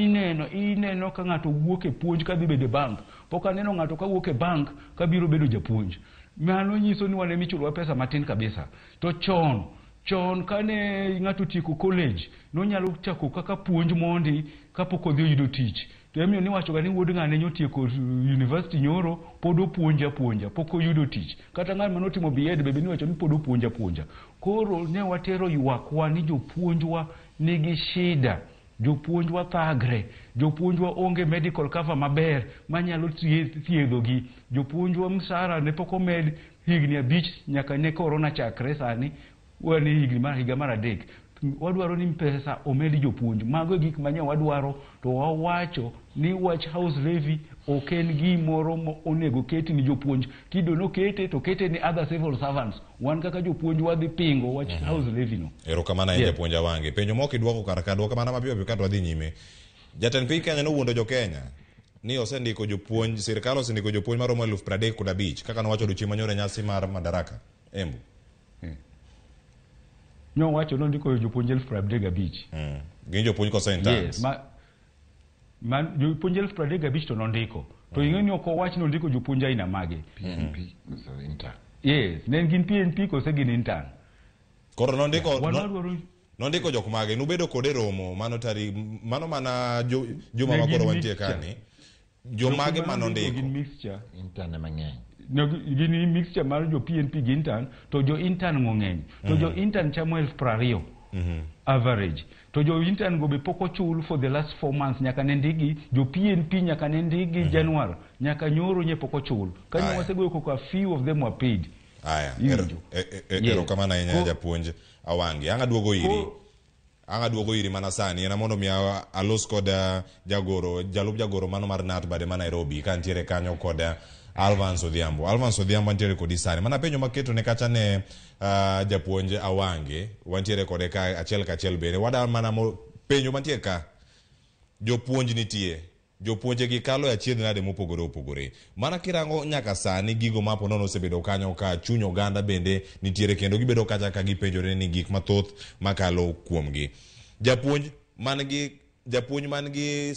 ineno ka ng'ato wuok e puonj kadhi bedo e bank. Pok aneno ng'ato ka wuok e bank kabiro bedo japuonj. Mano nyiso ni wan ema ichulowa pesa matin kabisa. To chon chon kane ng'ato otieko college nonyalo chako kaka puonj mondi kapok odhi oyudo tich. To emomiyo niwacho ga ni wuod ng'ane nyotieko university nyoro pod opuonja puonja pok oyudo tich. Kata ng'at manotimo B.Ed bende niwacho ni pod opuonja puonja. Koro ne watero ywakwa ni jopuonjwa nigi shida. Jopuonjwa thagre, jopuonjwa onge medical cover maber manyalo thiedhogi. Jopuonjwa msara ne pok omed higni 5 nyaka ne corona chakre sani wan e higni mar higa mar 3. Wadwaro ni pesa omed jopuonj. Mago e gik manye wadwaro to wawacho ni wach house levy ok en gimoro mo onego ket ni jopuonj. Kido nokete to kete ni other civil servants. Wan kaka jopuonj wadhi pingo wach house levy no. Erokamano ahinya japuonj Awange. Penjo mok idwoko kar ka, dwoka mana mapiyo piyo kato wadhi nyime. Jatend piny Kenya nowuondo jo Kenya ni osendiko jopuonj, sirkal osendiko jopuonj maromo 35,000 kaka nowacho odiochieng' manyoro e nyasi mar Madaraka. Embu. Nyowacho nondiko jopuonj 35,000. Gin jopuonj koso interns? Yes, ma jopuonj 35,000 to nondiko. To ing'e ni ok owach ni ondiko jopuonj aina mage. PNP koso intern. Yes, ne gin PNP kose gin intern. Koro nondiko Wan no, wadwaro nondiko jok mage nubedo kode romo mano tarik mano mana juma Ne ma gin koro wantie mixture. kani. Jomage Jok ma manondiko nondiko? Gin mixture. Intern ema ng'eny. No, gin mixture mar jo PNP gi intern to jo intern go ng'eny. To jo intern chamo 20,000 average. To jo intern go be pok ochul for the last 4 months nyaka ne ndigi, jo PNP nyaka ne ndigi Januar, nyaka nyoro nye pok ochul. Kanyo Aya. wasegoyo koko a few of them were paid. Aya, Iwinjo. Erokamano ahinya japuonj Awange. Ang' aduogo iri. Ang' aduogo iri mana sani en mondo mi alos kod jagoro, jalup jagoro mano mar KNUT bade ma Nairobi ka nitiere kanyo kod Alvance Odhiambo. Alvance Odhiambo nitiere kodi sani. Mana penjo maketo ne kacha ne japuonj Awange, wantiere kode ka achiel kachiel bende. Wada mana penjo mantie ka. Jopuonj nitie. Jopuonje gi kalo e achiedh nade mopogore opogore. Mana kirango nyaka sani gigo ma po nono osebedo kanyo ka chuny oganda bende nitiere kendo gibedo kacha ka gipenjore ni gik mathoth makalo kuomgi. Japuonj man gi japuonj man gi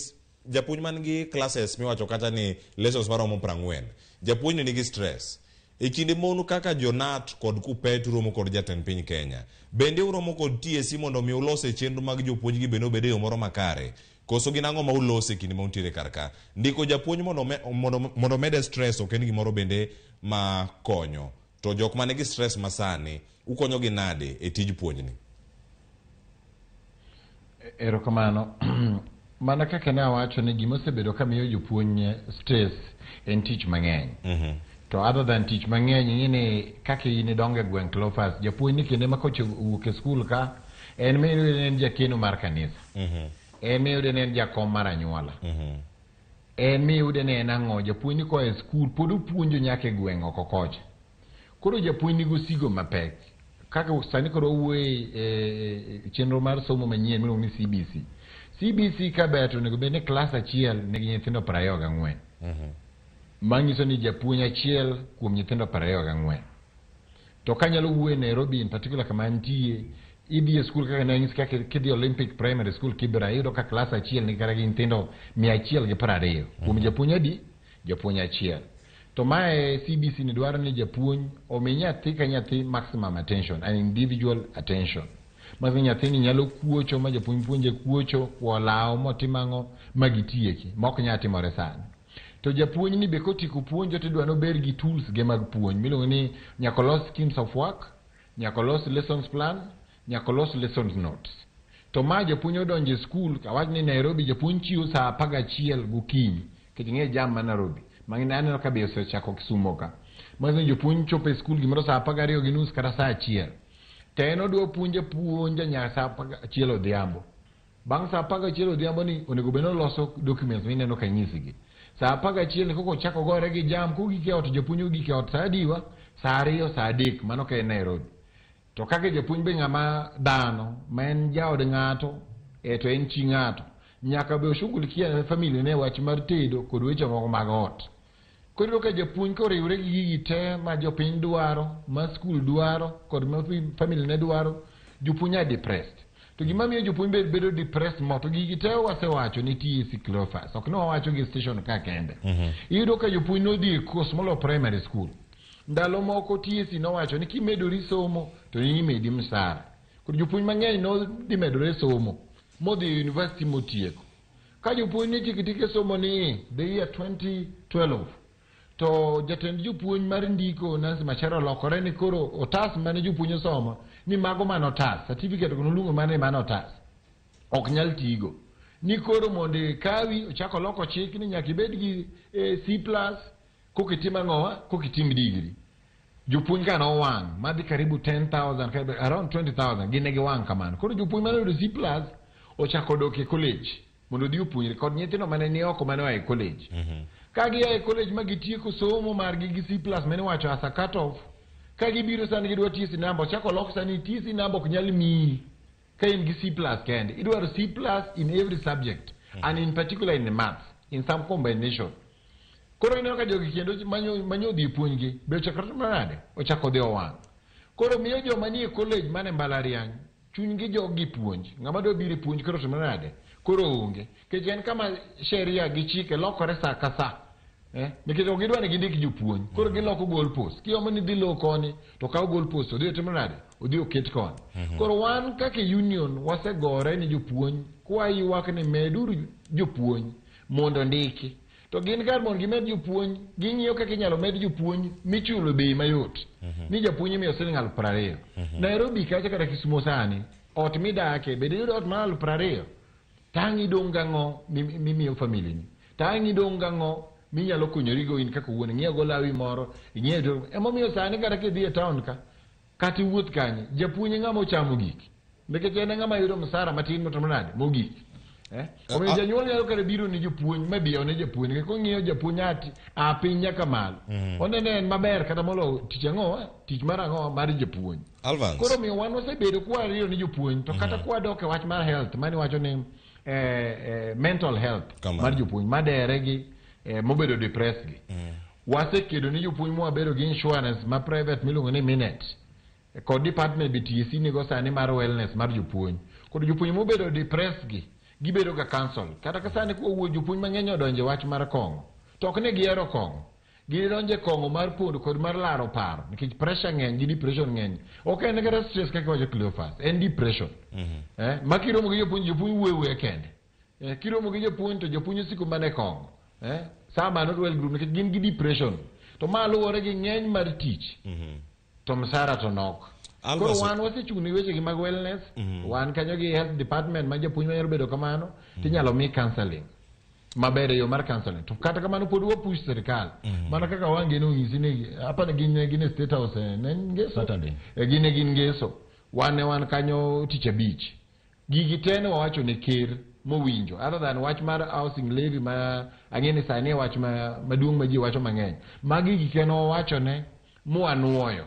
japuonj man gi classes miwacho kata ni lessons maromo 40. Japuonj ni nigi stress. E kinde mon kaka jo-KNUT kod KUPPET uromo kod jatend piny Kenya. Bende uromo kod TSC mondo mi ulos e chenro mag jopuonj gi bende obed e yo moro makare. Koso gin ang'o ma ulose e kinde ma untiere kar ka? Ndiko japuonj mondo mede stress ok en gimoro bende ma konyo. To jok manigi stress masani, ukonyo gi nade e tij puonjni? Erokamano. Mana kaka ne awacho ni gima osebedo ka miyo jopuonj stress en tich mang'eny. To other than tich mang'eny, ing'e ni kaka in idongo e gweng' Cleophas, japuonj ni kinde ma kocha owuok e skul ka, en miyude ni en jakeno mar kanisa. En miyude ni en jakom mar anyuola. En miyude ni en ang'o, japuonj ni koa e skul pod opuonjo nyaka e gweng' oko kocha. Koro japuonj nigi osigo mapek. Kaka sani koro wawuoye e chenro mar somo manyien miluongo ni CBC. CBC ka ber to onego bed ni klas achiel nigi nyithindo 24. Manyiso ni japuonj achiel kuom nyithindo 24. To kanyalo wuoyo e Nairobi in particular kama antie, idhi e skul kaka ne anyisi kaka kidhi Olympic Primary School Kibra, iyudo ka klas achiel nigi kata gi nyithindo 120 kuom japuonj adi? Japuonj achiel. To mae CBC ni dwaro ni japuonj omi nyathi ka nyathi maximum attention, an individual attention. Manyiso ni nyathini nyalo kuocho ma japuonj puonje kuocho, olawo motim ang'o ma gitieki, ma ok nyal timore sani. To japuonj ni be kotieko puonjo to idwa ni obed gi tools ge mag puonj miluongo ni nyaka olos schemes of work, nyaka olos lessons plan, nyaka olos lessons notes. To ma japuonj odonjo e skul, awach ni Nairobi japuonj chiwo saa 11 gokinyi, nikech ing'e jam ma Nairobi. Mang'eny aneno ka be osechako Kisumo ka. Manyiso ni jopuonj chopo e skul gimoro saa 12:30 kata saa 1. To en odwa puonjo apuonja nyaka saa 11 odhiambo. Bang' saa 11 odhiambo ni onego bed ni oloso documents mineno ka nyisigi. Saa 11 ni koko ochako gore gi jam, kogik e ot japuonj ogik e ot saa adiwa? Saa 2, saa 3, mano ka en Nairobi. To kaka japuonj be ng'ama dhano, ma en jaod ng'ato, to en chi ng'ato, nyaka be oshughulikia family ne wach mar tedo kod weche moko mag ot. Koro iyudo ka japuonj koriwre gi gigi te ma jopiny dwaro, ma skul dwaro, kod ma family ne dwaro, jopuonj are depressed. To gima miyo jopuonj bedo depressed mo, to gigi te wasewacho ni TSC Cleophas, ok ne wawacho gi station ka kende. Iyudo ka jopuonj nodhi e course molo primary school. Ndalo moko TSC nowacho ni kimedori somo to imedi msara. Koro jopuonj mang'eny nodhi medore somo, modhi e university motieko. Ka jopuonj ne tieko tieko somo ni the year 2012, to jatend jopuonj mar ndiko Nancy Macharia olokore ni koro otas mane jopuonj osomo ni mago mane otas, certificate go noluongo mane mane otas, ok nyal tigo. Ni koro mondo ikawi, ochako oloko chik ni nyaka ibed gi C plus, koka itim ang'owa, koka itim degree. Jopuonj ka nowang', madhi karibu 10,000, karibu around 20,000, gin ne giwang' kamano. Koro jopuonj mane oyudo C plus, ochako dok e college, mondo odhi opuonjre, kod nyithindo mane ni oko mane oa e college. Ka gia e college ma gitieko somo margi gi C plus mane iwacho as a cut off, ka gibiro sani gidwa TSC number, ochako olok sani TSC number ok nyal miyi ka in gi C plus kende. Idwaro C plus in every subject, and in particular in maths, in some combination. Koro ineno ka jogi kendo manyo dhi puonjgi, be ochako timo nade? Ochako dhi owang'. Koro miyo joma nie college mane mbalariany, chunygi jog gi puonj. Ng'ama dwa biro e puonj koro timo nade? Koro onge. Nikech en kama sheria gi chike lokore sa ka sa. Nikech ok gidwa ni gindik jopuonj. Koro giloko goal post. Kiomo ni dhi lo koni, to kaw goal post, odhi otim nade? Odhi oket koni. Koro wan kaka union wasegore ni jopuonj, kwa ywak ni meduru jopuonj mondo ndiki. To gin kar mondo gimed jopuonj, ging'iyo kaka inyalo med jopuonj michulo bei mayot. Ni japuonj imiyo siling 20,000. Nairobi kacha kata Kisumo sani, ot midake, bende iyudo ot mar 20,000? Tang' idong' gang'o mimiyo family ni? Tang' idong' gang'o minyalo konyorigo in kaka wuon? Ing'iewo go lawi moro, ing'iewo to emomiyo sani kata kidhi e town ka, kata iwuoth kanye, japuonj e ng'ama ochamo gik. Nikech en e ng'ama yudo msara matin motimo nade? Mogik. Omiyo janyuol nyalo kata biro ni jopuonj, ma bi one japuonj, nikech kong'iyo japuonj a piny nyaka malo. Oneno en maber kata moloyo tich ang'o, tich mar ang'o mar japuonj. Alvance. Koro omiyo wan wasebedo kwariyo ni jopuonj, to kata kwadok e wach mar health, mane wacho ni mental health mar jopuonj, madere gi mobedo depressed gi. Wasekedo ni jopuonj mwabedo gi insurance ma private miluongo ni Minet, kod department be TSC nigo sani mar wellness mar jopuonj. Koro jopuonj mobedo depressed gi, gibedo ga counsel. Kata ka sani kwa wuoyo, jopuonj mang'eny odonjo e wach mar kong'o. To ok ni gihero kong'o. Gidonjo e kong'o mar pondo kod mar laro paro, nikech pressure ng'eny gi depression ng'eny. Ok en kata stress kaka iwacho Cleophas, en depression. Ma kiromo gi jopuonj, jopuonj wuoyo wuoya kende. Kiromo gi jopuonj to jopuonj osiko mana e kong'o. Sama not well group nikech gin gi depression. To ma luwore gi ng'eny mar tich. To msara to nok. Alvas Koro wan wasechung' ne wechegi mag wellness, wan kanyo gi health department ma japuonj manyalo bedo kamano, tinyalo mi counseling maber e yo mar counseling. To kata kamano pod wapush sirikal. Mana kaka wange nonyisi ni hapa ne gin e State House, ne ngeso. Saturday. Gin ne gin ngeso. Wan ne wan kanyo tich abich. Gigi te ne wawacho ne ker mowinjo. Other than wach mar housing levy ma ang'e ni sani e wach maduong' ma ji wacho mang'eny. Magi gik ne wawacho ne mwanuoyo.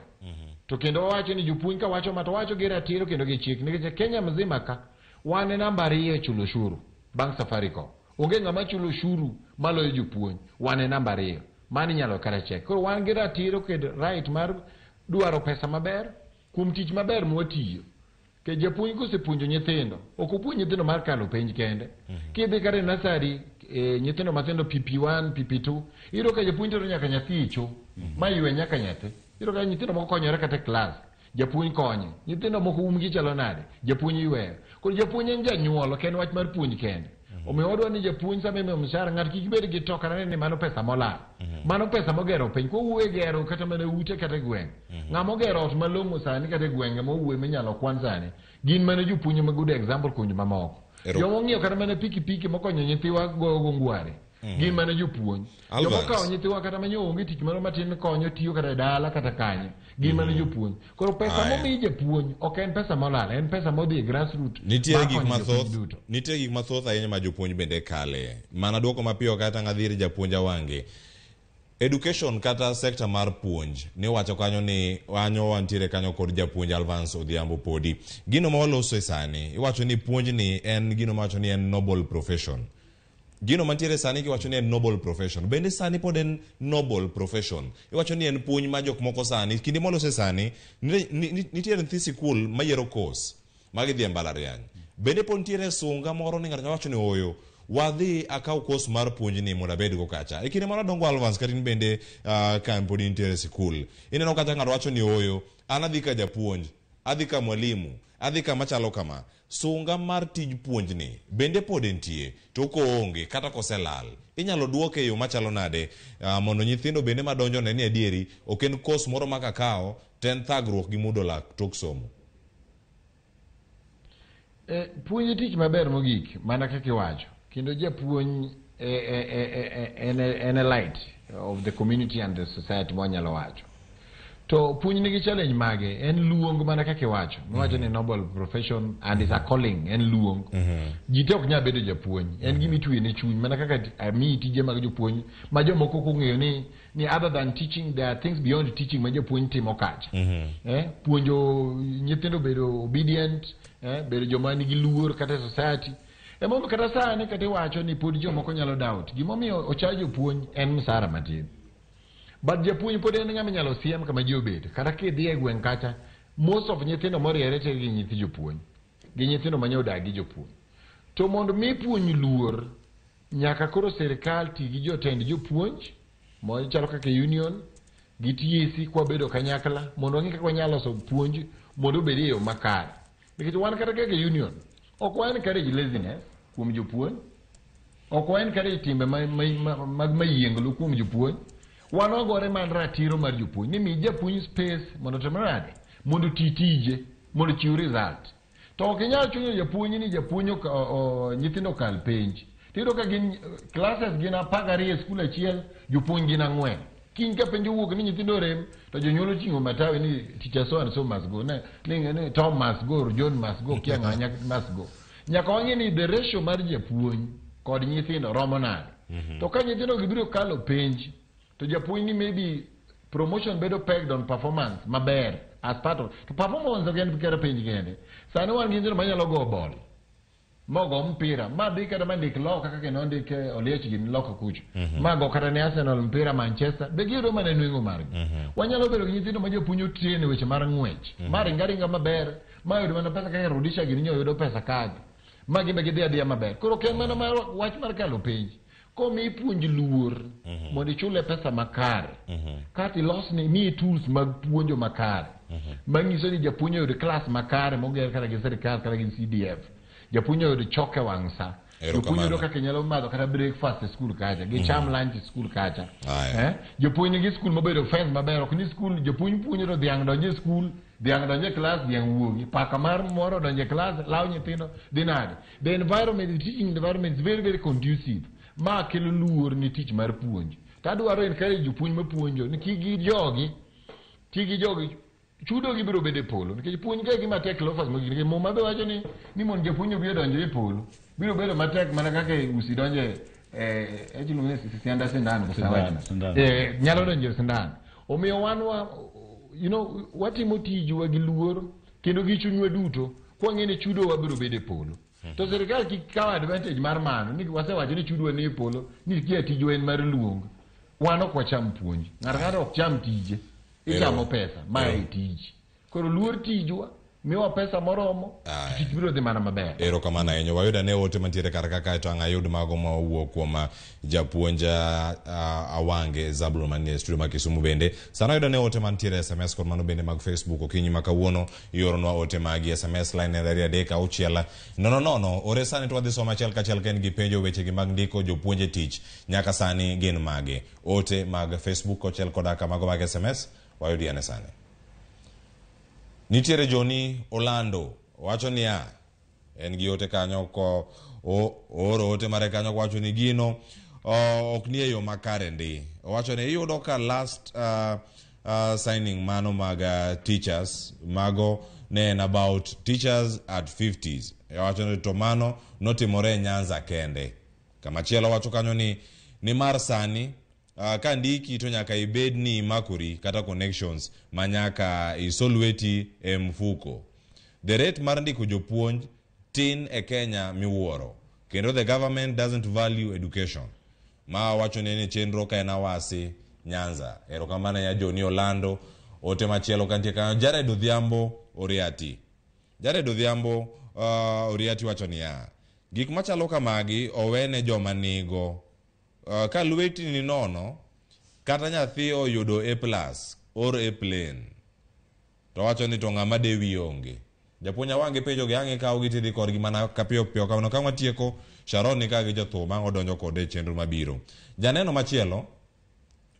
To kendo wawacho ni jopuonj ka wacho ma to wacho gi ratiro kendo gi chik nikech Kenya mzima ka wan e namba 2 e chulo ushuru bang' Safaricom. Onge ng'ama chulo ushuru maloyo jopuonj, wan e namba 2. Mano inyalo kata check. Koro wan gi ratiro kendo right mar dwaro pesa maber kuom tich maber mwatiyo. Ke japuonj kosepuonjo nyithindo, ok opuonj nyithindo mar kalo penj kende. Kidhi kata e nursery, nyithindo matindo PP1, PP2, iyudo ka japuonj tero nyaka nyathi e cho, ma ywe nyaka nyathi. Iyudo ka nyithindo moko konyore kata e klas, japuonj konye. Nyithindo moko umgi chalo nade, japuonj yweyo. Koro japuonj en janyuol, ok en wach mar puonj kende. Omiyo wadwa ni japuonj sama imiyo mshahara, ng'ato kik bed gi to kata ni mano pesa molal. Mano pesa mogero piny. Kowuoyo e gero kata mana ute kata e gweng'. Ng'ama ogero ot malong'o sani kata e gwenge mowuoyo minyalo kwan sani, gin mana jopuonj ma good example kuom jomamoko. Joma ong'iewo kata mana pikipiki mokonyo nyithiwa goyo go ngware, gin mana jopuonj. Joma okawo nyithiwa kata manyo onge tich moro matin konyo tiyo kata e dala kata kanyo, gin mana jopuonj. Koro pesa momi japuonj ok en pesa molal, en pesa modhi e grassroot. Nitiere gik mathoth, nitie gik mathoth ahinya ma jopuonj bende kale. Mana duoko mapiyo kata ng'adhir japuonj Awange. Education kata sekta mar puonj ni wacho kanyo ni wanyo wantiere kanyo kod japuonj Alvance Odhiambo podi. Gino ma waloso e sani, iwacho ni puonj ni en gino ma wacho ni en noble profession. Gino mantiere sani kiwacho ni en noble profession. Bende sani pod en noble profession. Iwacho ni en puonj ma jok moko sani, kinde mwalose sani, nitiere nyithi sikul mayiero course magidhi e mbalariany. Bende pod nitiere sunga moro ni ng'ato nyalo wacho ni oyo, wadhi akaw course mar puonj ni mondo abedgo kacha. E kinde moro adongo Alvance kata in bende ka pod intiere e sikul. Ineno kacha ng'ato wacho ni oyo, an adhi ka japuonj, adhi ka mwalimu, adhi kama chalo kama. Sunga mar tij puonj ni bende pod entie, to koonge kata koselal, inyalo duoke e yo machalo nade mondo nyithindo bende madonjo ne ni adieri ok en course moro ma kakawo to en thagruok gi mudo lak tok somo. Puonj tich maber mogik mana kaka iwacho, kendo japuonj en a light of the community and the society mwanyalo wacho. To puonj nigi challenge mage, en luong mana kaka iwacho. Miwacho ni noble profession and is a calling, en luong. Ji te ok nyal bedo japuonj, en gima itweyo ne chuny mana kaka amiyi tije mag jopuonj ma jomoko ok ong'eyo ni other than teaching there are things beyond teaching ma japuonj timo kacha. Puonjo nyithindo bedo obedient, bedo joma nigi luor kata e society. Emomiyo kata sani kata iwacho ni pod jomoko nyalo doubt. Gimomiyo ocha jopuonj en msara matin. But japuonj pod en ng'ama inyalo siem kama ji obet. Kata kidhi e gweng' kacha, most of nyithindo moriere te gi nyithi jopuonj. Gi nyithindo manye odak gi jopuonj. To mondo mi puonj luor, nyaka koro sirikal ti gi jotend jopuonj, machalo kaka union, gi TSC kwabedo kanyakla, mondo wang'e kaka wanyalo loso puonj mondo obed e yo makare. Nikech wan kata kaka union, ok wa encourage laziness kuom jopuonj, ok wa encourage timbe mag mayienglo kuom jopuonj. Wan wagore man ratiro mar jopuonj, ni mi japuonj space mondo otim nade, mondo oti tije, mondo ochiw result. To ok inyal chuno japuonj ni japuonj nyithindo okal penj. Tiyudo ka gin classes gin 12 e skul achiel, jopuonj gin 4. Kiny ka penj owuok ni nyithindo orem, to jonyuol oting'o matawi ni teacher so and so must go, ni Tom must go, or John must go, kia ng'a must go. Nyaka wang'e ni the ratio mar japuonj kod nyithindo romo nade. To ka nyithindo gibiro kalo penj, to japuonj ni maybe promotion bedo pegged on performance maber as part of, to performance ok en kata penj kende. Sani wan gi nyithindo manyalo go ball, mogo mpira, ma dhi kata mandik loka kaka nondik Oliech gini loka kucho. Ma go kata ne Arsenal mpira Manchester, be giyudo mana nweng'o margi. Wanyalo bedo gi nyithindo ma jopuonj otrain e weche mar ng'wech, ma ringa ringa maber, ma yudo mana pesa kaka Rudisha gini nyo yudo pesa kadhi, ma gimbe gidhi adhiya maber. Koro ok en mana mar wach mar kalo penj. Komi puonj luor mondo ichule pesa makare, kata ilosne, imiye tools mag puonjo makare, manyiso ni japuonj oyud klas makare moger kata gi sirikal kata gi CDF. Japuonj oyud choke wang' sa. Jopuonj yudo kaka nyalo madho kata breakfast e skul kacha, gicham lunch e skul kacha. Jopuonj nigi skul mobedo fence maber, ok ni skul jopuonj puonjo to dhiang' donjo e skul, dhiang' donjo e klas, dhiang' wuogi. Paka mar moro donjo e klas, lawo nyithindo, dhi nade. The environment, the teaching environment is very, very conducive. Ma kelo luor ni tich mar puonj. To adwaro encourage jopuonj mapuonjo ni kik gijogi, kik gijogi, chudo gi biro bedo e polo. Nikech puonj ka gima tek lofas mogik. Nikech Muma be wacho ni mondo japuonj obi odonjo e polo, biro bedo matek mana kaka usi donjo e iluongo ni sianda sindan, koso Sindan, awacho? sindan. Nyalo donjo e sindan. Omiyo wan wa you know, watimo tijwa gi luor kendo gi chunywa duto kwang'e ni chudowa biro bedo e polo. To sirikal kik kaw advantage mar mano ni wasewacho ni chudowa ni e polo ni kia tijwa en mar luong. Wan ok wacham puonj. Ng'ato ng'ato ok cham tije. Ichamo pesa. Ma e tiji. Koro luor tijwa, miwa pesa moromo, to tich biro dhi mana maber. Erokamano ahinya. Wayud ane ote mantiere kar ka kaeto ang' ayud mago ma owuok kuom japuonj Awange Zablon manie studio ma Kisumu bende. Sani ayudo ane ote mantiere SMS kod mano bende mag Facebook okinyi ma kawuono. Ioronwa ote magi SMS line en 2 3 6 0 0. Ore sani to wadhi somo achiel kachiel ka in gi penjo wechegi mag ndiko jopuonj e tich nyaka sani gin mage. Ote mag Facebook kochiel koda ka mago mag SMS wayudi ane sani. Nitiere Joni Olando wacho niya, en gi ote kanyo ko ooro ote mare kanyo kowacho ni gino ok nie yo makare ndi. Owacho ni iyudo ka last signing mano mag teachers mago ne en about teachers at 50s. Owacho ni to mano notimore e Nyanza kende. Kamachielo wacho kanyo ni nimar sani ka ndiki to nyaka ibed ni imakori kata connections ma nyaka isolweti e mfuko. The rate mar ndiko jopuonj tin e Kenya miwuoro. Kendo the government doesn't value education. Ma wacho ni chenro ka en Awasi Nyanza. Erokamano ya Joni Olando. Ote machielo kantie kanyo Jared Odhiambo Oriati. Jared Odhiambo Oriati wacho niya, gik machalo kamagi owene joma nigo. Ka lweti ni nono, kata nyathi oyudo A plus or A plain, to wacho ni to ng'ama dewi onge. Japuonj Awange penjo gi ang' ikaw gi tidhi kodgi mana ka piyo piyo kamano ka watieko Sharon ni ka gi jothum ang' odonjo kode e chenro mabiro. Janeno machielo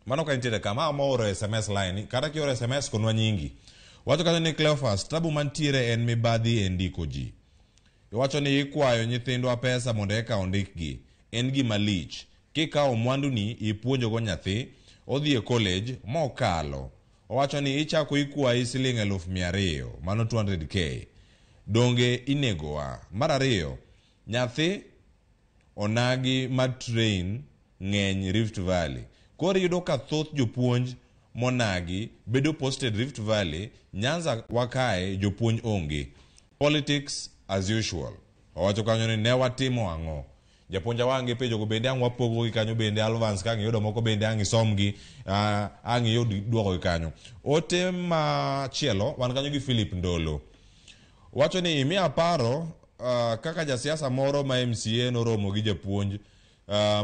mano ka nitiere kama ma ooro SMS line kata kioro SMS konwa nyingi. Wacho kanyo ni Cleophas, tabu mantiere en mibadhi e ndiko ji. Iwacho ni ikwayo nyithindwa pesa mondo eka ondikgi. En gima lich. Kikawo mwanduni ipuonjogo nyathi, odhi e college mokalo. Owacho ni ichako ikwayi siling 200,000, mano 200k. Donge inegowa. Mar ariyo, nyathi onagi ma train ng'eny Rift Valley. Koro iyudo ka thoth jopuonj monagi bedo posted Rift Valley, Nyanza wakae jopuonj onge. Politics as usual. Owacho kanyo ni ne watimo ang'o? Japuonj Awange penjo go bende ang' wapogo gi kanyo bende Alvance ka ang' iyudo moko bende ang' isomgi, ang' iyud duoko gi kanyo. Ote machielo wan kanyo gi Philip Ndolo. Wacho ni imiya paro kaka jasiasa moro ma MCA noromo gi japuonj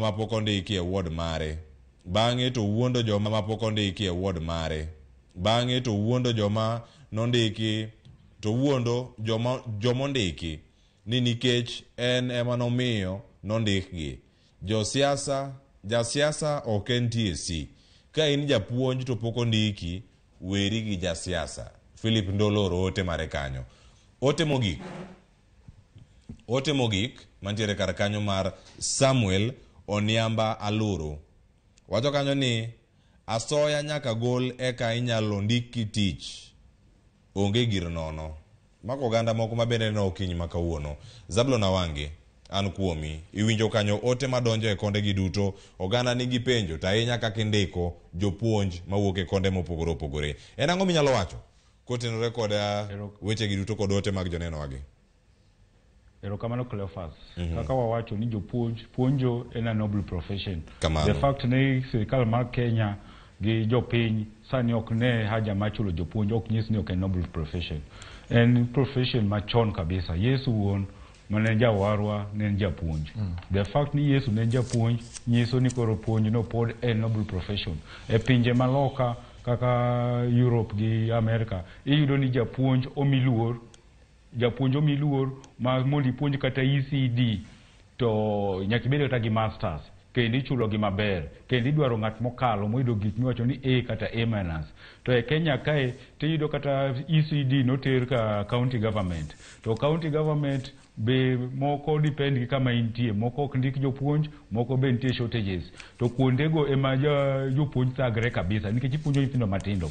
mapok ondiki e ward mare. Bang'e to wuondo joma mapok ondiki e ward mare. Bang'e to wuondo joma nondiki to wuondo joma jomondiki ni nikech en ema nomiyo nondikgi. Josiasa, jasiasa ok en TSC. Ka in japuonj to pok ondiki, weri gi jasiasa. Philip Ndolo oro ote mare kanyo. Ote mogik. Ote mogik mantiere kar kanyo mar Samuel Oniamba Aluru. Wacho kanyo ni asoya nyaka gol eka inyalo ndiki tich. Onge gir nono. Mako oganda moko mabende neno okinyi ma kawuono. Zablon Awange, an kuomi. Iwinjo kanyo ote madonjo e konde gi duto. Oganda nigi penjo to ahinya kaka indiko jopuonj mawuok e konde mopogore opogore. En ang'o minyalo wacho kotenore kod weche gi duto kod ote mag joneno wagi? Erokamano Cleophas. Kaka wawacho ni jopuonj puonjo en a noble profession. Kamano. The fact ni sirikal mar Kenya gi jopiny sani ok ne haja mar chulo jopuonj ok nyis ni ok en noble profession. En profession machon kabisa. Yesu wuon mane en jawarwa ne en japuonj. The fact ni Yesu ne en japuonj nyiso ni koro puonj no pod en noble profession. E pinje maloka kaka Europe gi America iyudo ni japuonj omi luor. Japuonj omi luor ma mondo ipuonj kata ECD to nyaka ibed kata gi masters kendo ichulo gi maber kendo idwaro ng'at mokalo moyudo gik miwacho ni A kata A minus. To e Kenya kae tiyudo kata ECD noter ka county government to county government be moko depend gi kama intie, moko ok ndik jopuonj, moko be nitie shortages. To kuondego ema jopuonj thagre kabisa nikech ipuonjo nyithindo matindo.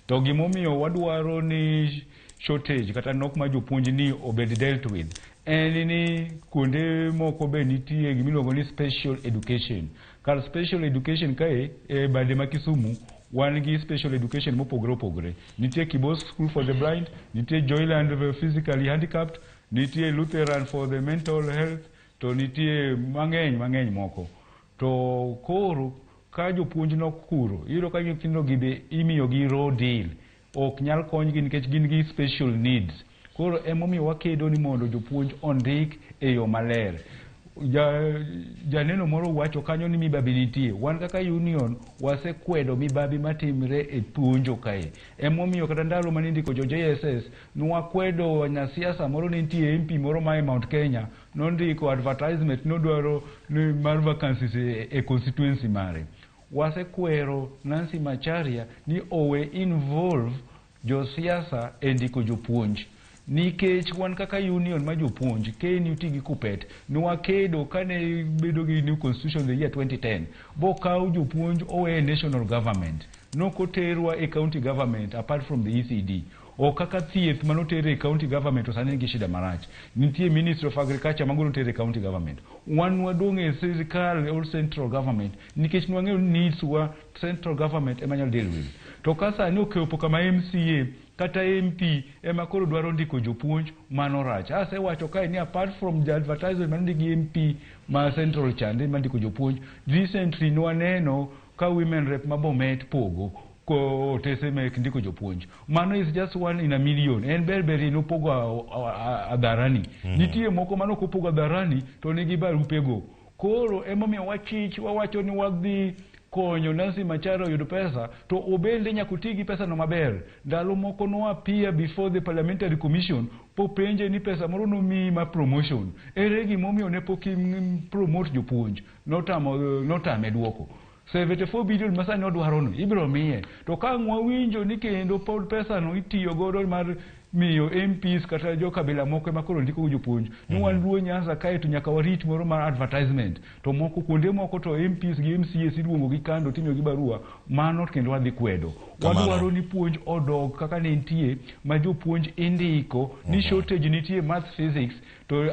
To gimomiyo wadwaro ni shortage kata nok mar jopuonj ni obed dealt with en ni kuonde moko be nitie gimiluongo ni special education. Kar special education kae e bade ma Kisumu Wan gi special education mopogore opogore. Nitie Kibos School for the Blind, nitie Joyland for Physically Handicapped, nitie Lutheran for the Mental Health, to nitie mang'eny mang'eny moko. To koro ka jopuonj nok kuro, iyudo ka nyithindo gi be imiyo gi raw deal. Ok nyal konygi nikech gin gi special needs. Koro emomiyo wakedo ni mondo jopuonj ondik e yo maler. Janeno moro wacho kanyo ni mibabi nitie. Wan kaka union wasekwedo mibabi matimre e puonjo kae. Emomiyo kata ndalo mane indiko jo JSS, nwakwedo wanasiasa moro ne nitie MP moro ma e Mount Kenya, nondiko advertisement nodwaro ni mar vacancies e constituency mare. Wasekwero Nancy Macharia ni owe involve josiasa e ndiko jopuonj. Nikech wan kaka union ma jopuonj, KNUT gi KUPPET, nwakedo kane bedo gi new constitution the year 2010, bokaw jopuonj owe e national government. Nokoterwa e county government apart from the ECD. Ok kaka thieth manoter e county government to sani nigi shida marach. Nitie Ministry of Agriculture mago noter e county government. Wan wadong' e sirikal or central government nikech nwang'eyo needs wa central government ema nyalo deal with. To ka sani ochopo kama MCA kata MP ema koro dwaro ndiko jopuonj, mano rach. Asewacho kae ni apart from the advertisement manondik gi MP ma central chande mandiko jopuonj, recently nwaneno ka women rep ma Bomet pogo ko otese mek ndiko jopuonj. Mano is just one in a million. En ber ber nopogo hadharani. Nitie moko mano ok opogo hadharani to nigi barupego. Koro emomiyo wachich wawacho ni wadhi konyo Nancy Macharia oyud pesa to obende nyaka oti gi pesa no maber. Ndalo moko no appear before the parliamentary commission popenje ni pesa moro nomiyi ma promotion. Ere gimomiyo ne pok promote jopuonj? Notamo, notame duoko. 74 billion ma sani odwaro no ibiro miye. To ka ang' wawinjo ni kendo pod pesa no itiyo godo mar miyo MPs kata jo kabila moko ema koro ndiko jopuonj. Ni wan Luo Nyanza kae to nyaka warit moro mar advertisement. To moko kuonde moko to MPs gi MCAs iluongo gi kando timiyo gi barua, mano kendo wadhi kwedo. Kamano. Wadwaro ni puonj odog kaka ne nitie ma jopuonj indiko ni shortage nitie math physics to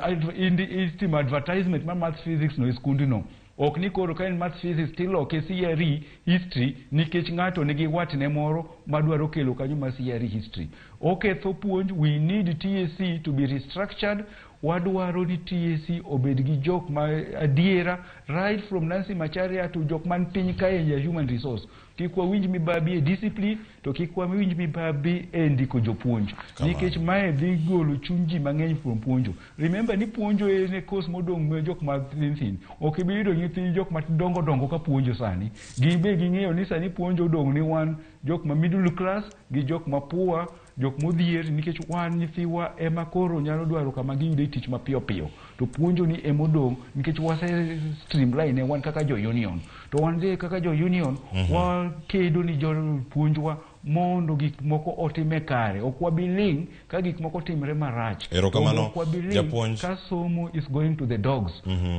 itimo advertisement mar math physics no e skundno. Ok ni koro ka en math physics tiloke CRE history nikech ng'ato nigi watne moro madwaro kelo kanyo mar CRE history. Oketho puonj, we need TSC to be restructured. Wadwaro ni TSC obed gi jok ma adiera right from Nancy Macharia to jok man piny kae e human resource. Kik wawinj mibabi e discipline to kik wawinj mibabi e ndiko jopuonj. Kamano. Nikech mae dhi golo chuny ji mang'eny kuom puonjo. Remember ni puonjo en e course modong' ne jok ma thin thin. Ok ibi yudo nyithi jok madongo dongo ka puonjo sani. Gibe ging'eyo ni sani puonjo odong' ni wan jok ma middle class gi jok ma poor, jok modhier nikech wan nyithiwa ema koro nyalo dwaro kama giyude tich mapiyo piyo. To puonjo ni emodong' nikech wase streamline wan kaka jo union. To wan de kaka jo union wakedo ni jopuonjwa mondo gik moko otime kare. Ok wabi ling' ka gik moko timre marach. Erokamano, Ok wabi ling' japuonj. ka somo is going to the dogs.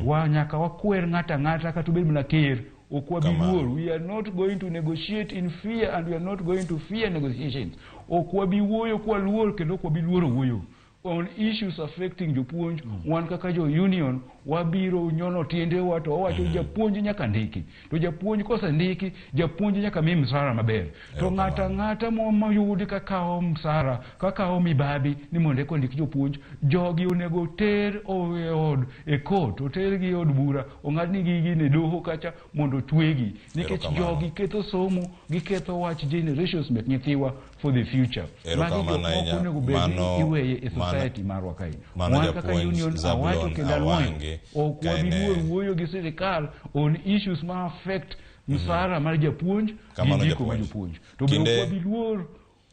Wa nyaka wakwer ng'ato ang'ata kata obed mana ker. Ok wabi Kamano. luor. We are not going to negotiate in fear and we are not going to fear negotiations. Ok wabi wuoyo kwaluor kendo ok wabi luoro wuoyo. On issues affecting jopuonj, wan kaka jo union wabiro nyono tiendewa to wawacho japuonj nyaka ndiki. To japuonj kosendiki, japuonj nyaka mi msara maber. To ng'ato ang'ata moyudi kakawo msara, kakawo mibabi ni mondo eka ondik jopuonj, jogi onego ter e od e court, otergi e od bura, ong'adnigi gini e doho kacha mondo otwegi. Nikech Erokamano. jogi ketho somo, giketho wach generations mek nyithiwa for the future. Magi Erokamano jok moko ahinya. onego bed ni iweye e society marwa kae. Mano Wan kaka japuonj union awacho Zablon kendo anwoyo, Awange ok ka wabi en e- luor wuoyo gi sirikal on issues ma affect msara mar japuonj gi Kamano ndiko mar japuonj. japuonj. To be ok wabi luor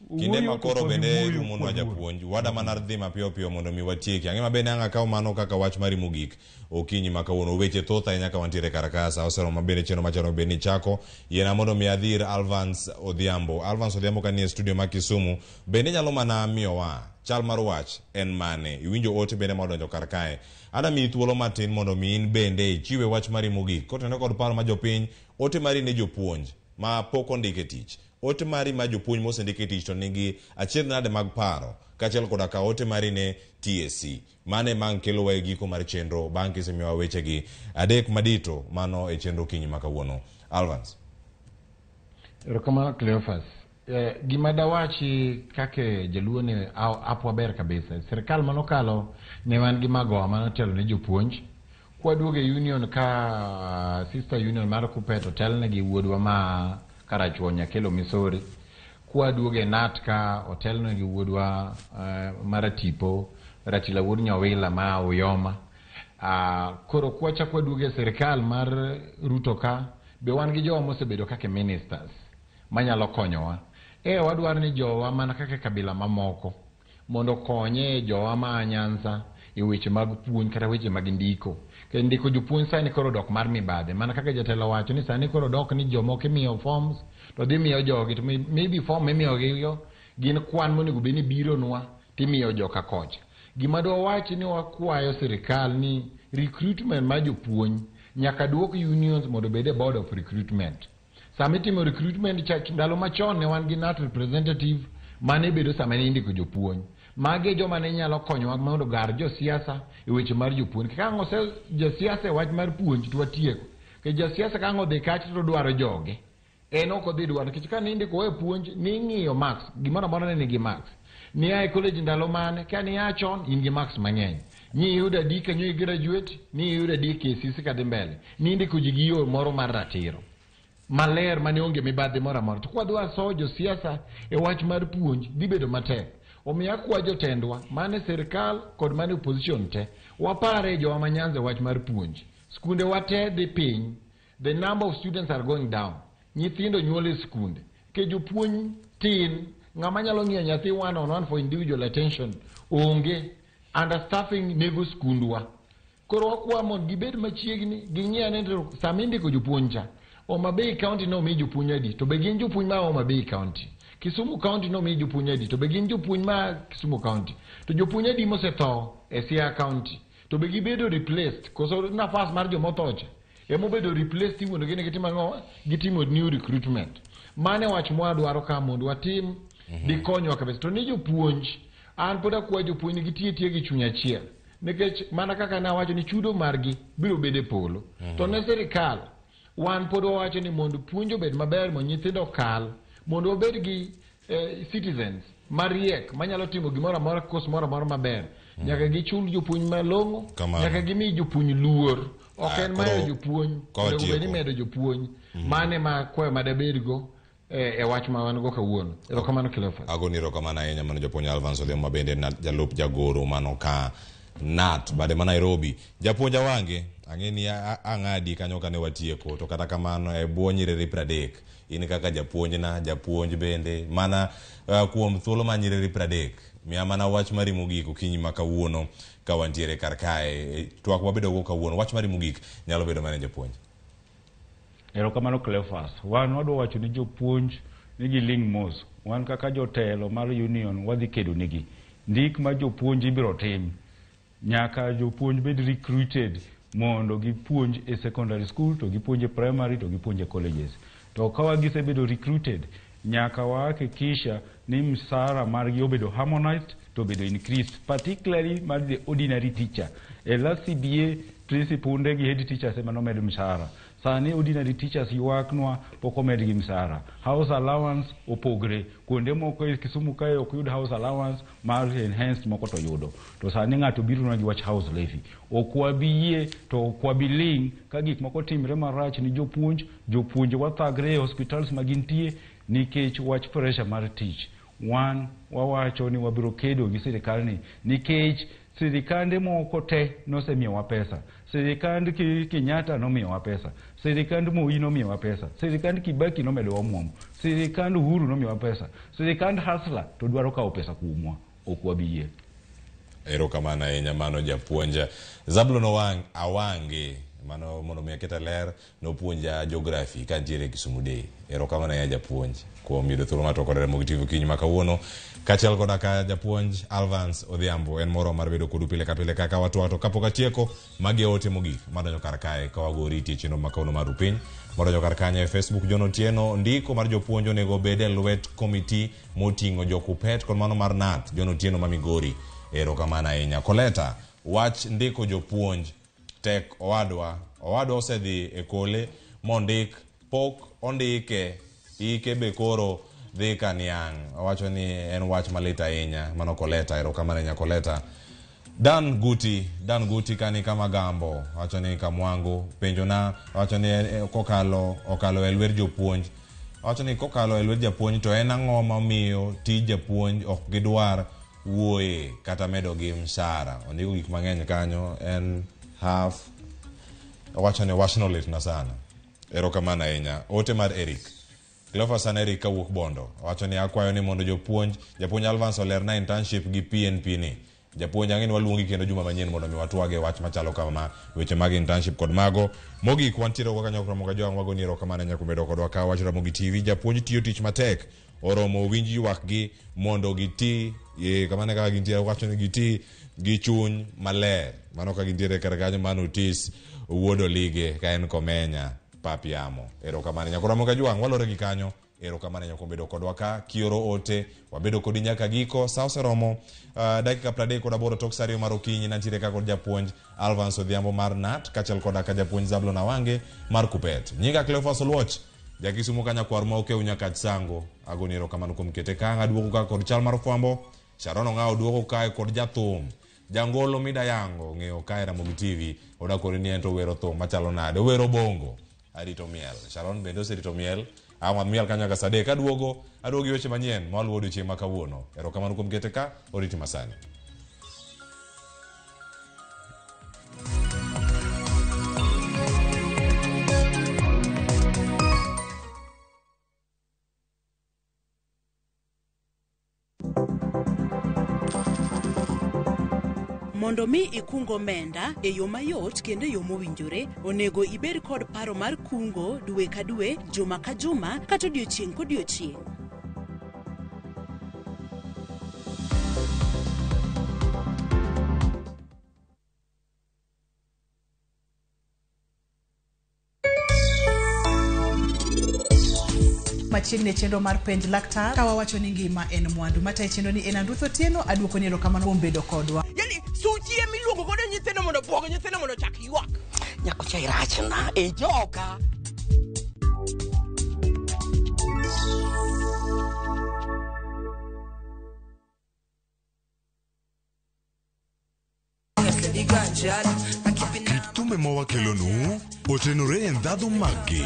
Kinde wuoyo ma to koro ok wabi bende wuoyo rumonwa kwaluor. japuonj, wada mana dhi mapiyo piyo mondo mi watieki. Ang'e maber ni ang' akaw mano kaka wach mari mogik okinyi ma kawuono. Weche thoth ahinya ka wantiere kar ka sa oseromo mabende chenro machalo bed ni chako. Yiena mondo mi adhi ir Alvance Odhiambo. Alvance Odhiambo ka nie studio ma Kisumu bende nyalo mana miyowa chal mar wach en mane. Iwinjo ote bende modonjo kar kae. Ada miyi thuolo matin mondo mi in bende ichiwe wach mari mogik. Kotenore kod paro ma jopiny, ote mari ne jopuonj ma pok ondik e tich. Ote mari ma jopuonj mosendik e tich to nigi achiedh nade mag paro kaachiel koda ka ote mari ne TSC. Mane mang' kelowa e giko mar chenro bang' kisemiyowa wechegi adek madito mano e chenro okinyi ma kawuono. Alvance. Erokamano Cleophas. Gima dawachi kaka jaluo ni apwa ber kabisa. Sirikal manokalo ne wan gi magoha manotelo ne jopuonj. Kwaduogo e union ka sister union mar Kuppet otelne gi wuodwa ma Karachuonyo Nyakelo Misori. Kwaduogo e KNUT ka otelne gi wuodwa maratipo Ratila wuod Nyawila ma Uyoma. Koro kwachako waduogo e sirikal mar Ruto ka, be wan gi jowa mosebedo kaka ministers manyalo konyowa. Wadwaro ni jowa mana kaka kabila mamoko mondo okonye jowa ma Nyanza e weche mag puonj kata weche mag ndiko. Kendo ndiko jopuonj sani koro dok mar mibadhi. Mana kaka jatelo wacho ni sani koro dok ni jomoko imiyo forms to dhi miyo jogi to maybe form imiyogi go gin kwan monego bed ni bironwa timiyo joka kocha. Gima dwa wachi ni wakwayo sirikal ni recruitment mar jopuonj nyaka duok unions mondo obed e board of recruitment. Sama itimo recruitment cha ndalo machon ne wan gi KNUT representative mane bedo sama ne indiko jopuonj. Magi e joma ne nyalo konyowa mondo gar josiasa e weche mar jopuonj. Ka ang' ose josiasa e wach mar puonj to watieko. Nikech jasiasa ka ang' odhi kacha to dwaro joge. En ok odhi dwaro nikech ka nindiko e puonj ning'iyo marks, gimoro amora ne nigi marks. Nia e college ndalo mane, ka nia chon in gi marks mang'eny. Ni iyudo adi kanyo i graduate, ni iyudo adi e KCSE kadhi mbele. Nindiko ji gi yo moro mar ratiro. Maler mane onge mibadhi moro amora. To kwadwa soyo josiasa e wach mar puonj dhi bedo matek. Omiyo akwa jotendwa mane sirikal kod mane opposition te, wapare jowa ma Nyanza e wach mar puonj. Skunde wa te dhi piny. The number of students are going down. Nyithindo nyuol e skunde. Ke jopuonj tin, ng'ama nyalo ng'iyo nyathi one on one for individual attention onge. Understaffing nego skundwa. Koro wakwa mondo gibed machiegni, ging'i ane to sama indiko jopuonj cha, Homa Bay County nomi jopuonj adi, to be gin jopuonj ma Homa Bay County. Kisumu County nomi jopuonj adi, to be gin jopuonj ma Kisumu County. To jopuonj adi mosetho e Siaya County, to be gibedo replaced, koso nafas mar jomotho cha emobedo replaced iwuondo gi ni gitimo ang'o? Gitimo new recruitment. Mano e wach mwadwaro ka mondo watim dikonywa kabisa. To ni jopuonj, an pod akwayo jopuonj ni gitiye tiye gi chuny achiel. Nikech mana kaka nawacho ni chudo margi biro bedo e polo. To ne sirikal, wan pod wawacho ni mondo puonj obed maber, mondo nyithindo okal, mondo wabed gi citizens mariek manyalo timo gimoro amora, course moro amora maber. Nyaka gichul jopuonj malong'o, nyaka gimi jopuonj luor. Ok en mayo jopuonj, onego bed ni imedo jopuonj. Mano ema kwayo madabedgo e wach ma wan go kawuono. Erokamano Cleophas. Agoni erokamano ahinya mano japuonj Alvance Odhiambo ma bende jalup jagoro mano ka KNUT bade ma Nairobi. Japuonj Awange, ang'e ni ang'adi kanyo kane watieko, to kata kamano e bwo nyiriri 30 in kaka japuonjna, japuonj bende mana kuom thuolo ma nyiriri 30 miya mana wach mari mogik okinyi ma kawuono ka wantiere kar kae. Twak wabedo go kawuono, wach mari mogik nyalo bedo mane japuonj? Erokamano Cleophas. Wan wadwa wacho ni jopuonj ni giling' mos. Wan kaka jotelo mar union wadhi kedo negi. Ndik ma jopuonj ibiro tim. Nyaka jopuonj bed recruited mondo gipuonj e secondary school, to gipuonj e primary, to gipuonj e colleges. To ka gisebedo recruited, nyaka wahakikisha ni msara margi obedo harmonized to obedo increased, particularly mar the ordinary teacher. E last CBA, principal gi head teachers ema nomed mshahara. Sani ordinary teachers ywaknwa pok omedgi mshahara. House allowance opogre. Kuonde moko e Kisumu kae ok yud house allowance mar enhanced moko to yudo. To sani ng'ato biro gi wach house levy. Ok wabi yie to ok wabi ling' ka gik moko timre marach ni jopuonj, jopuonje wathagre e hospitals ma gintie nikech wach pressure mar tich. Wan wawacho ni wabiro kedo gi sirikal ni nikech sirikande moko te nosemiyowa pesa. Sirikand Kenyatta nomiyowa pesa. Sirikand Moi nomiyowa pesa. Sirikand Kibaki nomedowa omuom. Sirikand Uhuru nomiyowa pesa. Sirikand Hustler to dwaro kawo pesa kuomwa. Ok wabi yie. Erokamano ahinya mano japuonj Zablon Awange, mano mondo mi aketa ler, nopuonja geography ka ntiere Kisumu Day. Erokamano ahinya japuonj kuom yudo thuolo mar twak kod Ramogi TV okinyi ma kawuono. Kaachiel koda ka japuonj Alvance Odhiambo, en moro mar bedo kodu pile ka pile kaka watwak. To kapok atieko, magi e ote mogik madonjo kar kae ka wago oriti e chenro ma kawuono mar Rupiny. Modonjo kar kanyo e Facebook, John Otieno, ndiko mar jopuonj onego obed e lwet komiti moting'o jo Kuppet kod mano mar KNUT. John Otieno ma Migori, erokamano ahinya. Koleta, wach ndiko jopuonj tek owadwa. Owadwa osedhi e kole mondik, pok ondike. Ike be koro dhi ka niang'. Owacho ni en wach malit ahinya. Mano Koleta, erokamano ahinya Koleta. Dan Guti, Dan Guti kani kama Gambo, wacho ni Kamwangu, penjo na, wacho ni kokalo okalo e lwet jopuonj. Wacho ni kokalo e lwet japuonj to en ang'o mamiyo tij japuonj ok gidwar wuoye kata medo gi mshahara. Ondiko gik mang'eny kanyo, en half. Owacho ni wachno litna sana. Erokamano ahinya. Ote mar Eric. Cleophas an Eric kawuok Bondo. Owacho ni akwayo ni mondo jopuonj, japuonj Alvance olerna internship gi PNP ni. Japuonj ang'e ni waluongi kendo juma manyien mondo mi watwage wach machalo kama weche mag internship kod mago. Mogik wantiere kaka nyok Ramogi Ajwang' wagoni erokamano ahinya kuom bedo kodwa ka wach Ramogi TV. Japuonj tiyo tich matek oromo winj ywakgi mondo giti e, kamano e kaka gintiere wacho ni giti gi chuny maler. Mano ka gintiere kar kanyo mano Otis wuod Olige ka en Komenya pap yamo. Erokamano nyako Ramogi Ajwang' walore gi kanyo. Erokamano ahinya kuom bedo kodwa ka kioro ote wabedo kodi nyaka giko sa oseromo dakika 38 tok sa 2 mar okinyi nantiere ka kod japuonj Alvance Odhiambo mar NAT kaachiel koda ka japuonj Zablon Awange mar Kupet. Nyinga Cleophas Oluoch jakisumo ka nyakwar ma okew nyakach sango agoni erokamano kuom kete ka ang' aduogo ka kod chal mar fwambo Sharon Ong'awo duogo kae kod jathum Jangolo Mida Yango ng'eyo kae Ramogi TV odak kodi ni en to owero thum machalo nade owero bongo arito miel Sharon bende oserito miel ang' wamiel kanyo nyaka sa 3 aduogo aduogo gi weche manyien ma waluwo odiochieng' ma kawuono erokamano kuom kete ka oriti masani. Mondo mi ikung omenda e yo mayot kendo e yo mowinjore, onego ibed kod paro mar kungo dwe ka dwe, juma ka juma, kata odiochieng' kodiochieng'. Machiegni e chenro mar penj laktar ka wawacho ni ngima en mwandu matayo chenro ni en Anruth Otieno aduoko ni erokamano kuom bedo kodwa. Yani suchi ema iluongo godo nyithindo mondo obwog nyithindo mondo ochak ywak. Nyakocha irachna e joka. Kit thumbe ma wakelonu otenore e ndhadhu maggi.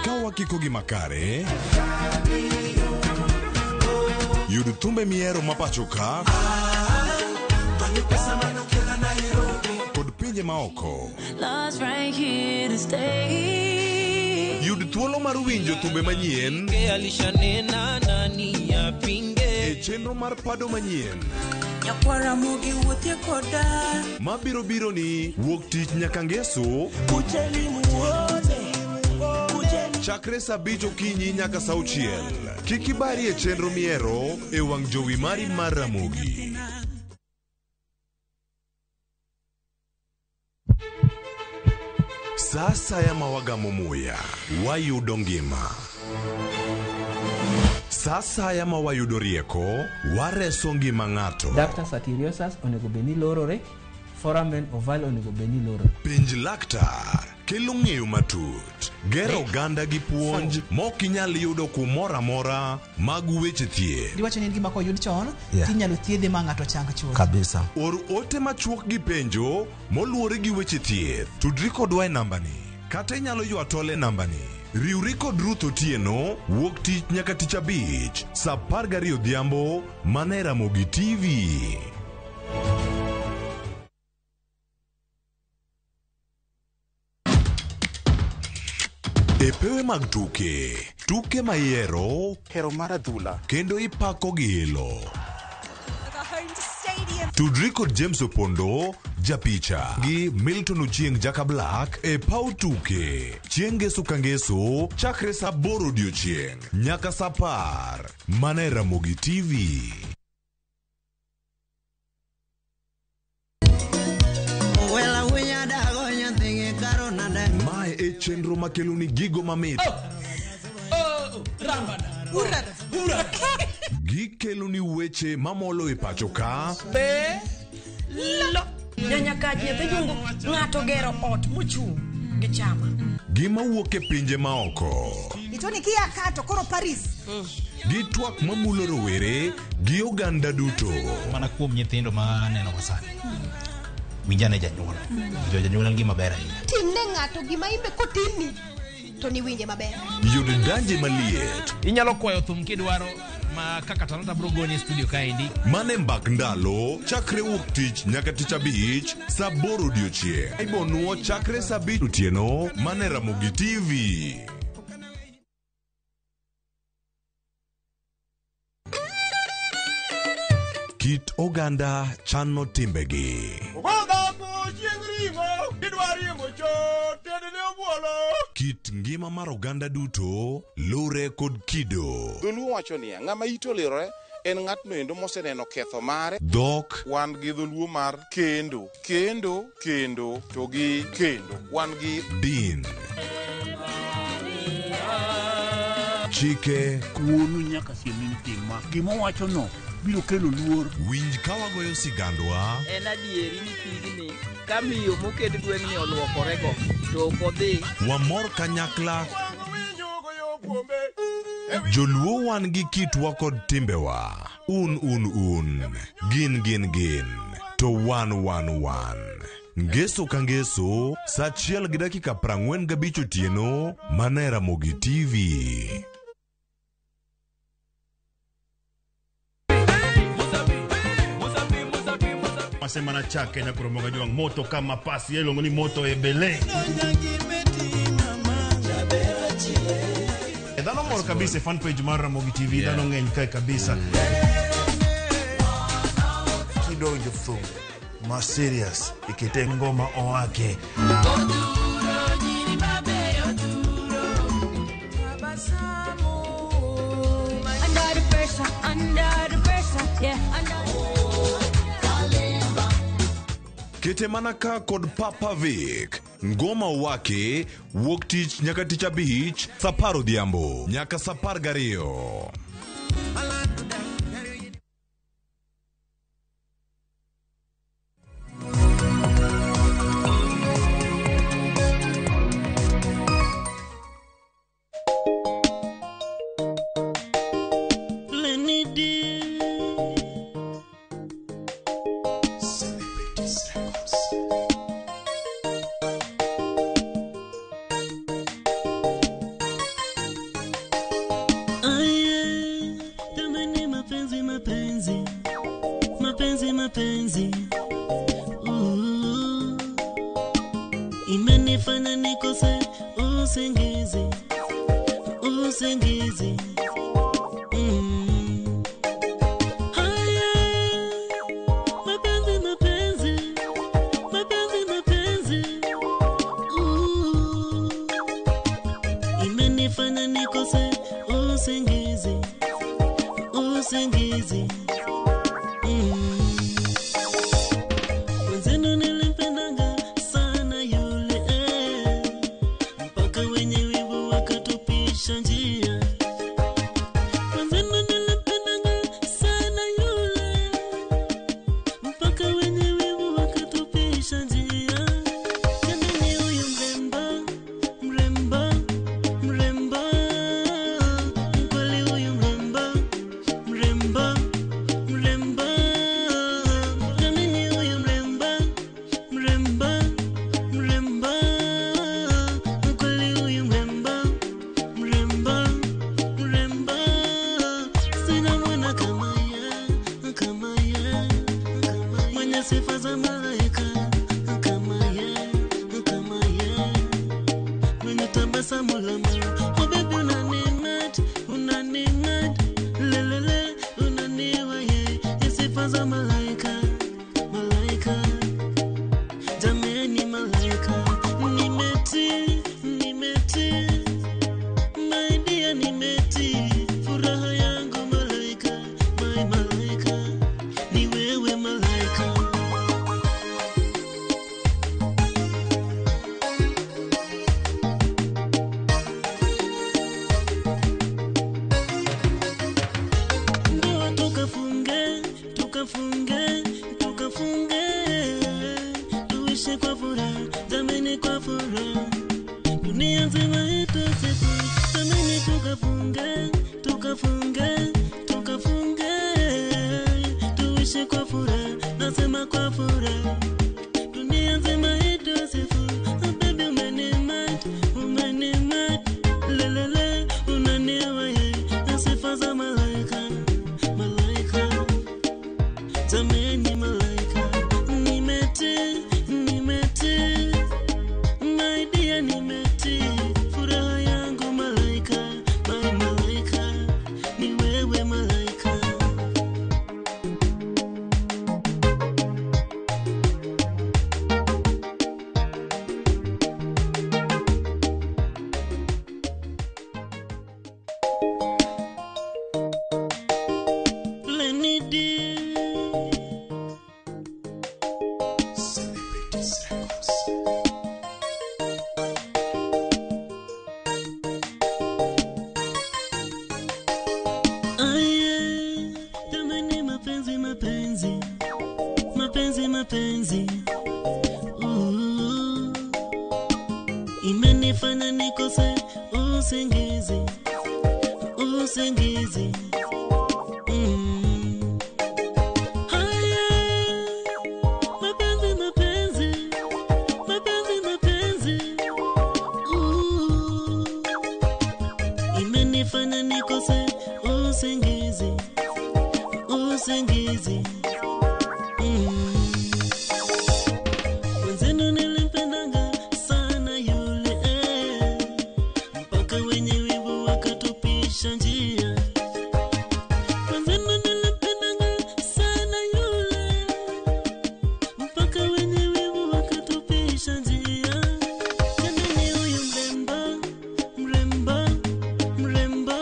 Ka wakikogi makare, yud thumbe mihero ma pacho ka kod pinje maoko. Love's right here to stay. Yud thuolo mar winjo thumbe manyien Alishanena nani apinge. e chenro mar pado manyien Nyakwara mogi wuothie koda. mabiro biro ni wuok tich nyaka ngeso Kucheli muone. chakre saa 5 okinyi nyaka saa 6. Kik ibari e chenro mihero e wang' jowi mari mar Ramogi. Sa asaya ma wagamo muya, wayudo ngima. Sa asaya ma wayudo rieko, wareso ngima ng'ato. Ductus arteriosus onego bed ni lorore, foramen ovale onego bed ni lorore. Penj laktar kelo ng'eyo matut, gero oganda gi puonj mok inyal yudo kumoro amora mag weche thieth. Diwacho ni en gima koyud chon Yeah. tinyalo thiedhe ma ng'ato chang chuth. Kabisa. Or ote machuok gi penjo moluwore gi weche thieth. Tudri kodwa e nambani kata inyalo ywa tol e nambani. Riwri kod Ruth Otieno wuok tich nyaka tich abich saa 12 odhiambo mana e Ramogi TV. E pewe mag tuke, tuke ma ihero, hero mar adhula, kendo ipako gi ilo. Tudri kod James Opondo, japicha, gi Milton Ochieng Jaka Black e paw tuke. Chieng' ngeso ka ngeso, chakre saa 8 odiochieng' nyaka saa 10. Mana e Ramogi TV. Mae e chenro makeloni gigo mamit. Gikeloni weche mamolo e pacho ka. Be lo nyanya ka nyathi jungu ng'ato gero ot mochung' gi chama. Gima wuok e pinje maoko. Itoni kia kato koro Paris. Gi twak mamulo rowere gi oganda duto. Mana kuom nyithindo ma aneno go sani. Winjane janyuol. Jo janyuol en gima ber ahinya. Timne ng'ato gima imbe kotimni to niwinje maber. Yud danje maliet. Inyalo kwayo thum kidwaro ma kaka Talanta bro goni e studio kaendi. Mane mbak ndalo chakre wuok tich nyaka tich abich saa aboro odiochieng'. Ibonuo chakre saa abich otieno mane Ramogi TV. Kit oganda chano timbegi. Kit ngima mar oganda duto lure kod kido. Dholuo wacho niya, ng'ama ite olirore en ng'atno endo moseneno ketho mare. Dhok. Wan gi dholuo mar kendo, kendo, kendo, to gi kendo. Wan gi din. Chike. Wuonu nyaka siem ni tim ma. Gima owachono biro kelo luor. Winj ka wagoyo sigandwa. En adieri ni pigni ka miyo moket gweng'ni oluokorego to ok odhi. Wamor kanyakla. Joluo wan gi kitwa kod timbewa. Un un un. Gin gin gin. To wan wan wan. Ngeso ka ngeso, saa 1:45 otieno, mana e Ramogi TV. Masema chake na kuromoga juang moto kama pasi iluongo ni moto ebele. Dhano mor kabisa fan page mar Ramogi TV, dhano ng'eny kae kabisa. Kidonjo thum ma serious ikete ngoma oake. Under the pressure, under the pressure, yeah, under. Kete mana ka kod Papa Vic. Ngoma wake wuok tich nyaka tich abich saa 10 odhiambo nyaka saa 12. Mapenzi imenifanya nikose usingizi, usingizi. Haya, mapenzi, mapenzi, mapenzi, mapenzi. Imenifanya nikose usingizi, usingizi. Tukafunge, tuishi kwa furaha, jameni kwa furaha. Dunia nzima itusifu, jamani tukafunge, tukafunge, tukafunge. Tuishi kwa furaha, nasema kwa furaha. Dunia nzima itusifu, oh baby umenimat, umenimat. Lelele, unaniwa ye, na sifa za malaika, malaika. Jamani malaika, nimeti, nimeti. My dear nimeti, furaha yangu malaika, my malaika, ni wewe malaika. Lenny D. Celebrities Records. Aye, jamani mapenzi mapenzi, mapenzi mapenzi. Imenifanya nikose usingizi, usingizi. Aye, mapenzi mapenzi, mapenzi mapenzi. Imenifanya nikose usingizi, usingizi. Mwenzenu nilimpendanga sana yule, mpaka wenye wivu wakatupisha njia. Mwenzenu nilimpendanga sana yule, mpaka wenye wivu wakatupisha njia. Jamani huyu mrembo, mrembo, mrembo.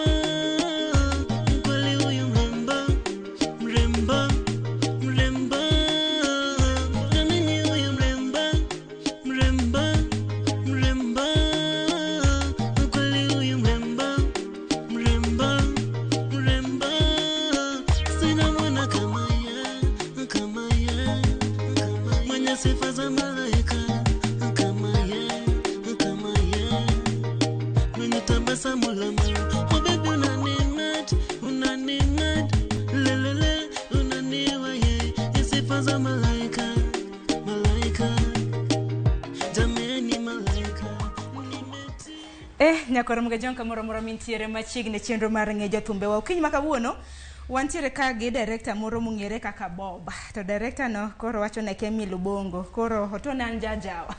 Kweli huyu mrembo, mrembo, mrembo. Jamani huyu mrembo, mrembo, mrembo. Kweli huyu mrembo, mrembo, mrembo. Sina mwana kama ye, kama ye, mwenye sifa za malaika, kama ye, kama ye, mwenye tabasamu la maua. Oh baby unanimat, unanimat, lelele, unaniwa ye, sifa za malaika, malaika, jameni malaika. Nyakoro mga jong kamoro moro mintiere machiegni chenro mar ng'e jothumbe wa okinyi ma kawuono wantiere ka gi director moro mong'ere kaka Bob. To director no koro wacho ne kia mielo bongo, koro otone an jajawa.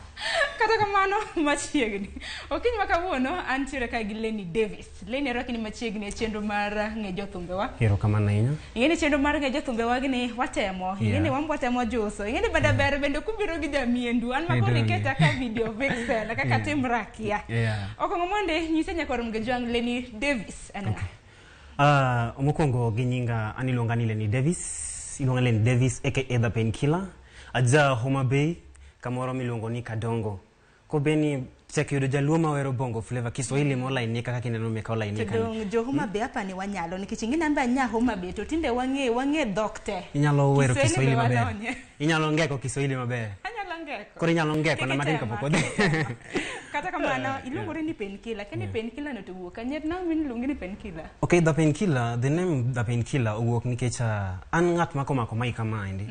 Kata kamano machiegni. Okinyi ma kawuono antiere ka gi Lenny Davis. Lenny arwaki ni machiegni e chenro mar ng'e jothumbe wa. Erokamano ahinya. Ing'e ni chenro mar ng'e jothumbe wa gini watemo. Ing'e ni Yeah. wan watemo juso. Ing'e ni bende ber bende kubiro gi jamiendu. An ma koro Idonge. iketa ka video vixen kaka Yeah. tim rakia. Yeah. Okwongo mondi nyise nyakwar Mgejwang Lenny Davis en ng'a? Mokwongo gi nyinga an iluonga ni Lenny Davis, iluonga Lenny Davis aka The Painkiller. Aja Homa Bay kamoro miluongo ni Kadongo. Kobeni tek yudo jaluo mawero bongo flavor Kiswahili molainika kaka ineno meka To olainika ni. dong jo Homa Bay apa ni wanyalo nikech ing'e ni an be anya Homa Bay to tinde wang'e dhok te. Inyalo wero Kiswahili Kiswahili be maber. walonye. Inyalo ngeko Kiswahili maber. Anyalo ngeko. Koro inyalo ngeko na Kik matin itema, kapok odhi. kik itema. Kata kamano iluongori ni Painkiller, kani Painkiller no to wuok kanye nang'o miluongi ni Painkiller? Okay, The Painkiller, the name The Painkiller owuok nikech an ng'at ma komako mic kamaendi.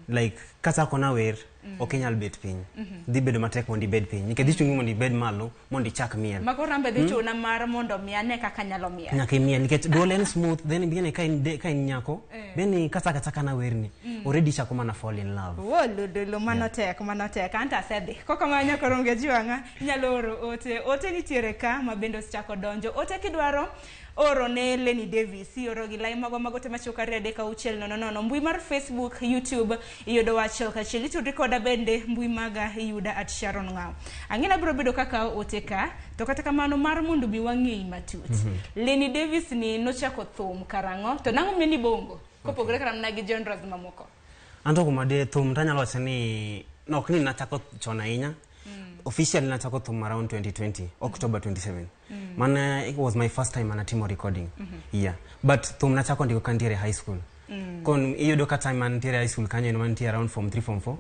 Like kachako na wer ok inyal bet piny. Dhi bedo matek mondo ibed piny nikech dhi chungi mondo ibed malo mondo ichak miel. Mago rambe dhi chuna mar mondo mi ane kaka anyalo miel. Nyaka imiel nikech duol en smooth then bende ka in ka in nyako then kachako achaka na werni already ichako mana fall in love. Wolololo, mano tek, mano tek. Anto asedhi. Kokamano nyakoro Mgejwang'a, inyalo oro ote. Ote nitiere ka ma bende osechako donjo. Ote kidwaro oro ne Lenny Davis, ioro gi lai magwa mag ote machuok 2 3 6 0 0. Mbui mar Facebook, YouTube, iyudo achiel kachiel. Itudri koda bende mbui maga iyuda at Sharon Ng'ao. Ang'e ni abiro bedo kakawo ote ka, to kata kamano mar mondo mi wang'eyi matut. Lenny Davis ni nochako thum karang'o? To nang'o miyo ni bongo? Kopogore kata mana gi genres mamoko. Anto kuma de thum tanyalo wacho ni ok ni nachako chon ahinya. Officially nachako thum around 2020, October 27. Mana it was my first time anatimo recording. Yeah. But thum nachako ndiko kantiere high school. Kon iyudo ka time mantiere high school kanyo en mantie around form 3 form 4.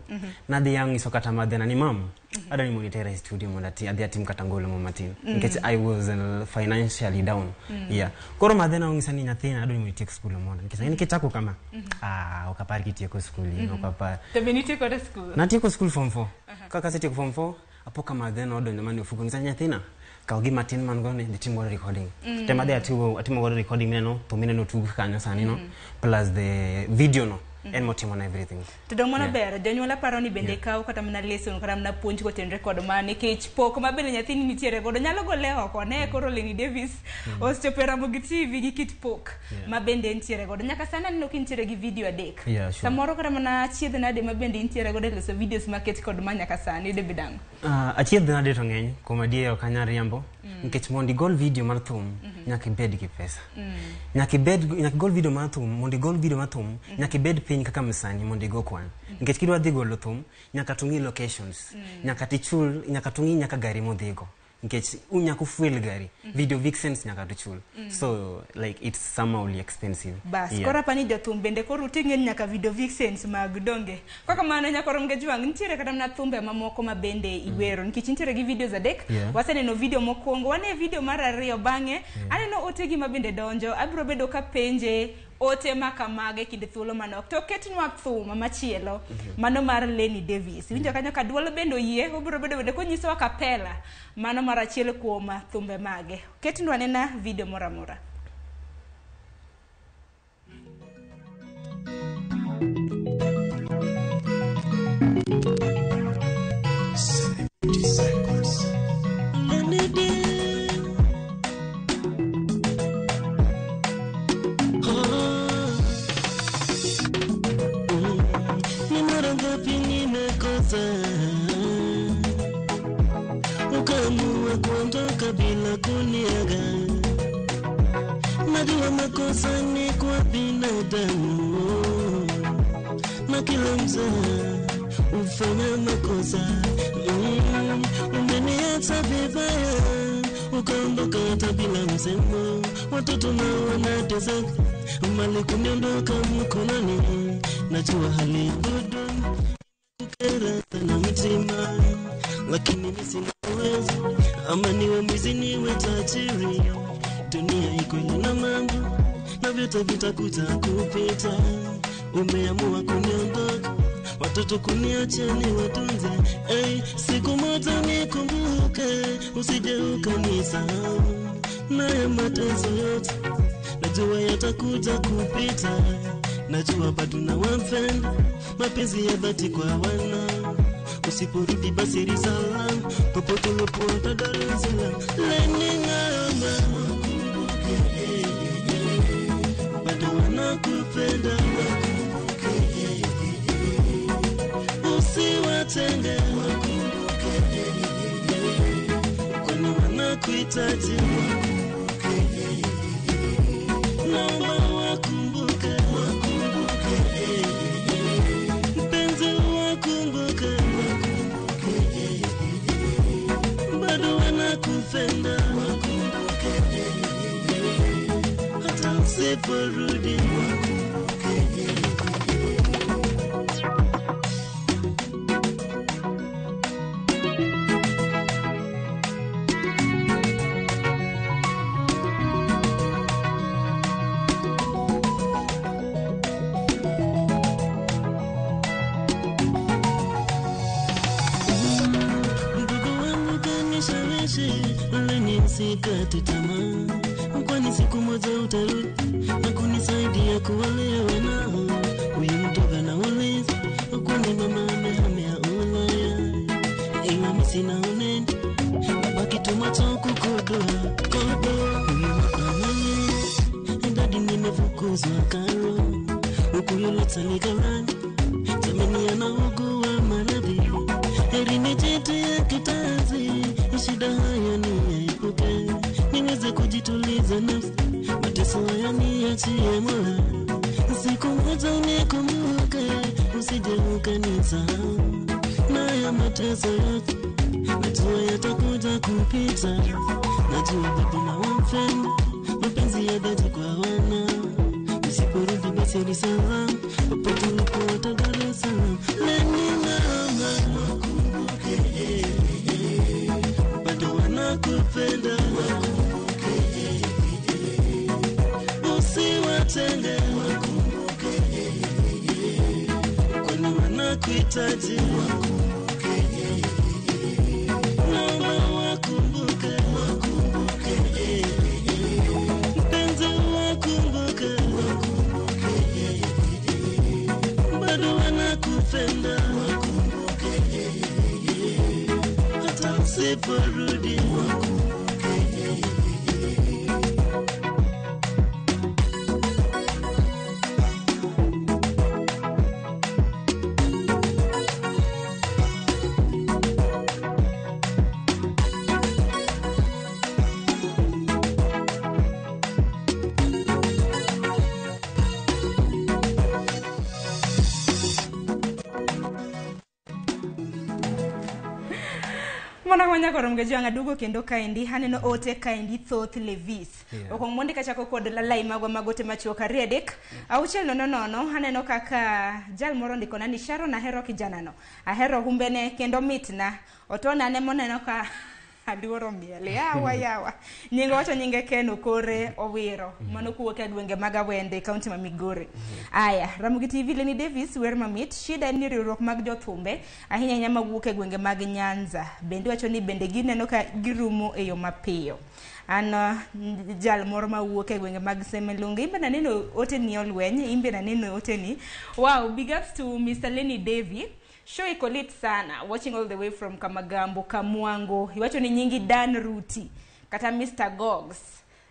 Nadhi ang'iso kata madhena ni mam, adwa ni mondo itera e studio mondo adhi atim kata ngolo mo matin. Nikech I was financially down. Yeah. Koro madhena ong'isa ni nyathina adwa ni mondo itiek skul mondo. Nikech ang'e ni kichako kama, ah, ok apar kitieko skul, ok apar. To be nitieko e skul? Natieko skul form 4. Kaka asetieko form 4, apo ka madhena odonjo mana e ofuko ng'isa nyathina, kaw gima tin man go ni dhi tim godo recording. Tem adhi atimo godo recording mineno, thum mineno tug kanyo sani no, plus the video no, en motimo na everything. To dong mano Yeah. ber, jonyuol aparo ni bende kaw kata mana lesson kata mana puonj kotenore kod ma nikech pok ma bende nyathini nitiere godo nyalo gole oko ne koro Lenny Davis osechopo e Ramogi TV gi kit pok ma bende nitiere godo. Nyaka sani aneno ka intiere gi video 3. Yeah, sure. Samoro kata mana achiedh nade ma bende intiere godo e loso videos maket kod ma nyaka sani David Ango. Achiedh nade to ng'eny, kuom adier ok anyal riambo, nikech mondo igol video mar thum, nyaka ibed gi pesa. Nyaka ibed, nyaka igol video mar thum, mondo igol video mar thum, nyaka ibed piny kaka msanii mondo igo kwan. Nikech kidwa dhi golo thum, nyaka to ng'i locations, nyaka tichul, nyaka to ng'i nyaka gari modhigo. Nikech nyaka ufuel gari, video vixens nyaka to chul. So like it's somehow expensive. Bas, Yeah. koro apani jothum bende koro uting'e ni nyaka video vixens mag donge. Kaka mano nyakoro Mgejwang' nitiere kata mana thumbe mamoko ma bende iwero nikech nitiere gi videos 3. Waseneno video mokwongo, wane video mar 2 bang'e. Aneno otegi ma bende donjo, abiro bedo ka penje ote ma kamage kinde thuolo manok. To ketnwa thum machielo, mano mar Lenny Davis. Iwinjo kanyo ka duol bende oyie, obiro bedo bende konyisowa kapela, mano mar achiel kuom thumbe mage. Ketnwa nena video moro amora. Ni mara ngapi nimekosa, ukaamua kuondoka bila kuniaga. Najua makosa ni kwa binadamu, na kila mzee hufanya makosa. Umeniacha vibaya, ukaondoka hata bila msemo. Watoto nao wanateseka, mali kuniondoka mkononi. Najua hali ngumu, kukera sana mtima, lakini mimi sina uwezo. Ama niwe mwizi niwe tajiri, dunia iko na mambo na vyote vitakuja kupita. Umeamua kuniondoka, watoto kuniacha niwatunze. Hey, siku moja nikumbuke, usije ukanisahau. Nayo mateso yote najua yatakuja kupita. Najua bado nawapenda, mapenzi ya dhati kwa wana. Usiporudi basi risala, popote ulipo Dar es Salaam. Leni ng'ama, wakumbuke, bado wanakupenda, wakumbuke, usiwatenge, wakumbuke, kwani wanakuhitaji, wakumbuke, naomba wakumbuke, wakumbuke, mpenzi wakumbuke, wakumbuke, bado wanakupenda, wakumbuke, hata usiporudi, wakumbuke. Usikate tamaa, kwani siku moja utarudi na kunisaidia kuwalea wanao. Huyu mdogo anauliza kwani mama amehamia Ulaya, ila mimi sina unene, nabaki tu macho kukodoa kodoa. Huyu mama dadi, nimefukuzwa karo, huku yule taligarani jamani anaugua maradhi, heri nijitie kitanzi, shida haya niepuke, niweze kujituliza nafsi, mateso haya niachie Mola. Siku moja unikumbuke, usije ukanisahau, na ya mateso yote najua yatakuja kupita. Najua bado nawapenda, mapenzi ya dhati kwa wana. Usiporudi basi Sio salam, popote ulipo Dar es Salaam. Leni mama, wakumbuke, bado wanakupenda, wakumbuke, usiwatenge, wakumbuke, kwani wanakuhitaji, wakumbuke, mama, wakumbuke, wakumbuke, mpenzi, wakumbuke, wakumbuke, bado wanakupenda, wakumbuke, hata usiporudi, wakumbuke. Mana wanya korom ga dugo kendo kaendi haneno ote kaendi thoth Levis. Yeah. Okwong mondi kachako kod lalai magwa magote machuok 2 3 6 0 0 haneno kaka jal moro ndikona ni Sharon ahero kijanano. Ahero humbene kendo mitna. Otona ne moneno ka aluoro miel. Yawa yawa. Nyingo wacho nyinge Ken Okore Owiro. Mano kuwuok e gwenge mag Awende, kaunti ma Migori. Aya, Ramogi TV Lenny Davis wer mamit. Shida en ni riwruok mag jothumbe ahinya ahinya mawuok e gwenge mag Nyanza. Bende wacho ni bende gineno ka girumo e yo mapiyo. An jal moro mawuok e gwenge mag Semelunge. Imbe naneno ote ni olweny, imbe naneno ote ni. Wow, big ups to Mr. Lenny Davy. Show iko lit sana, watching all the way from Kamagambo, Kamwango. Iwacho ni nyingi Dan Ruti, kata Mr. Gogs.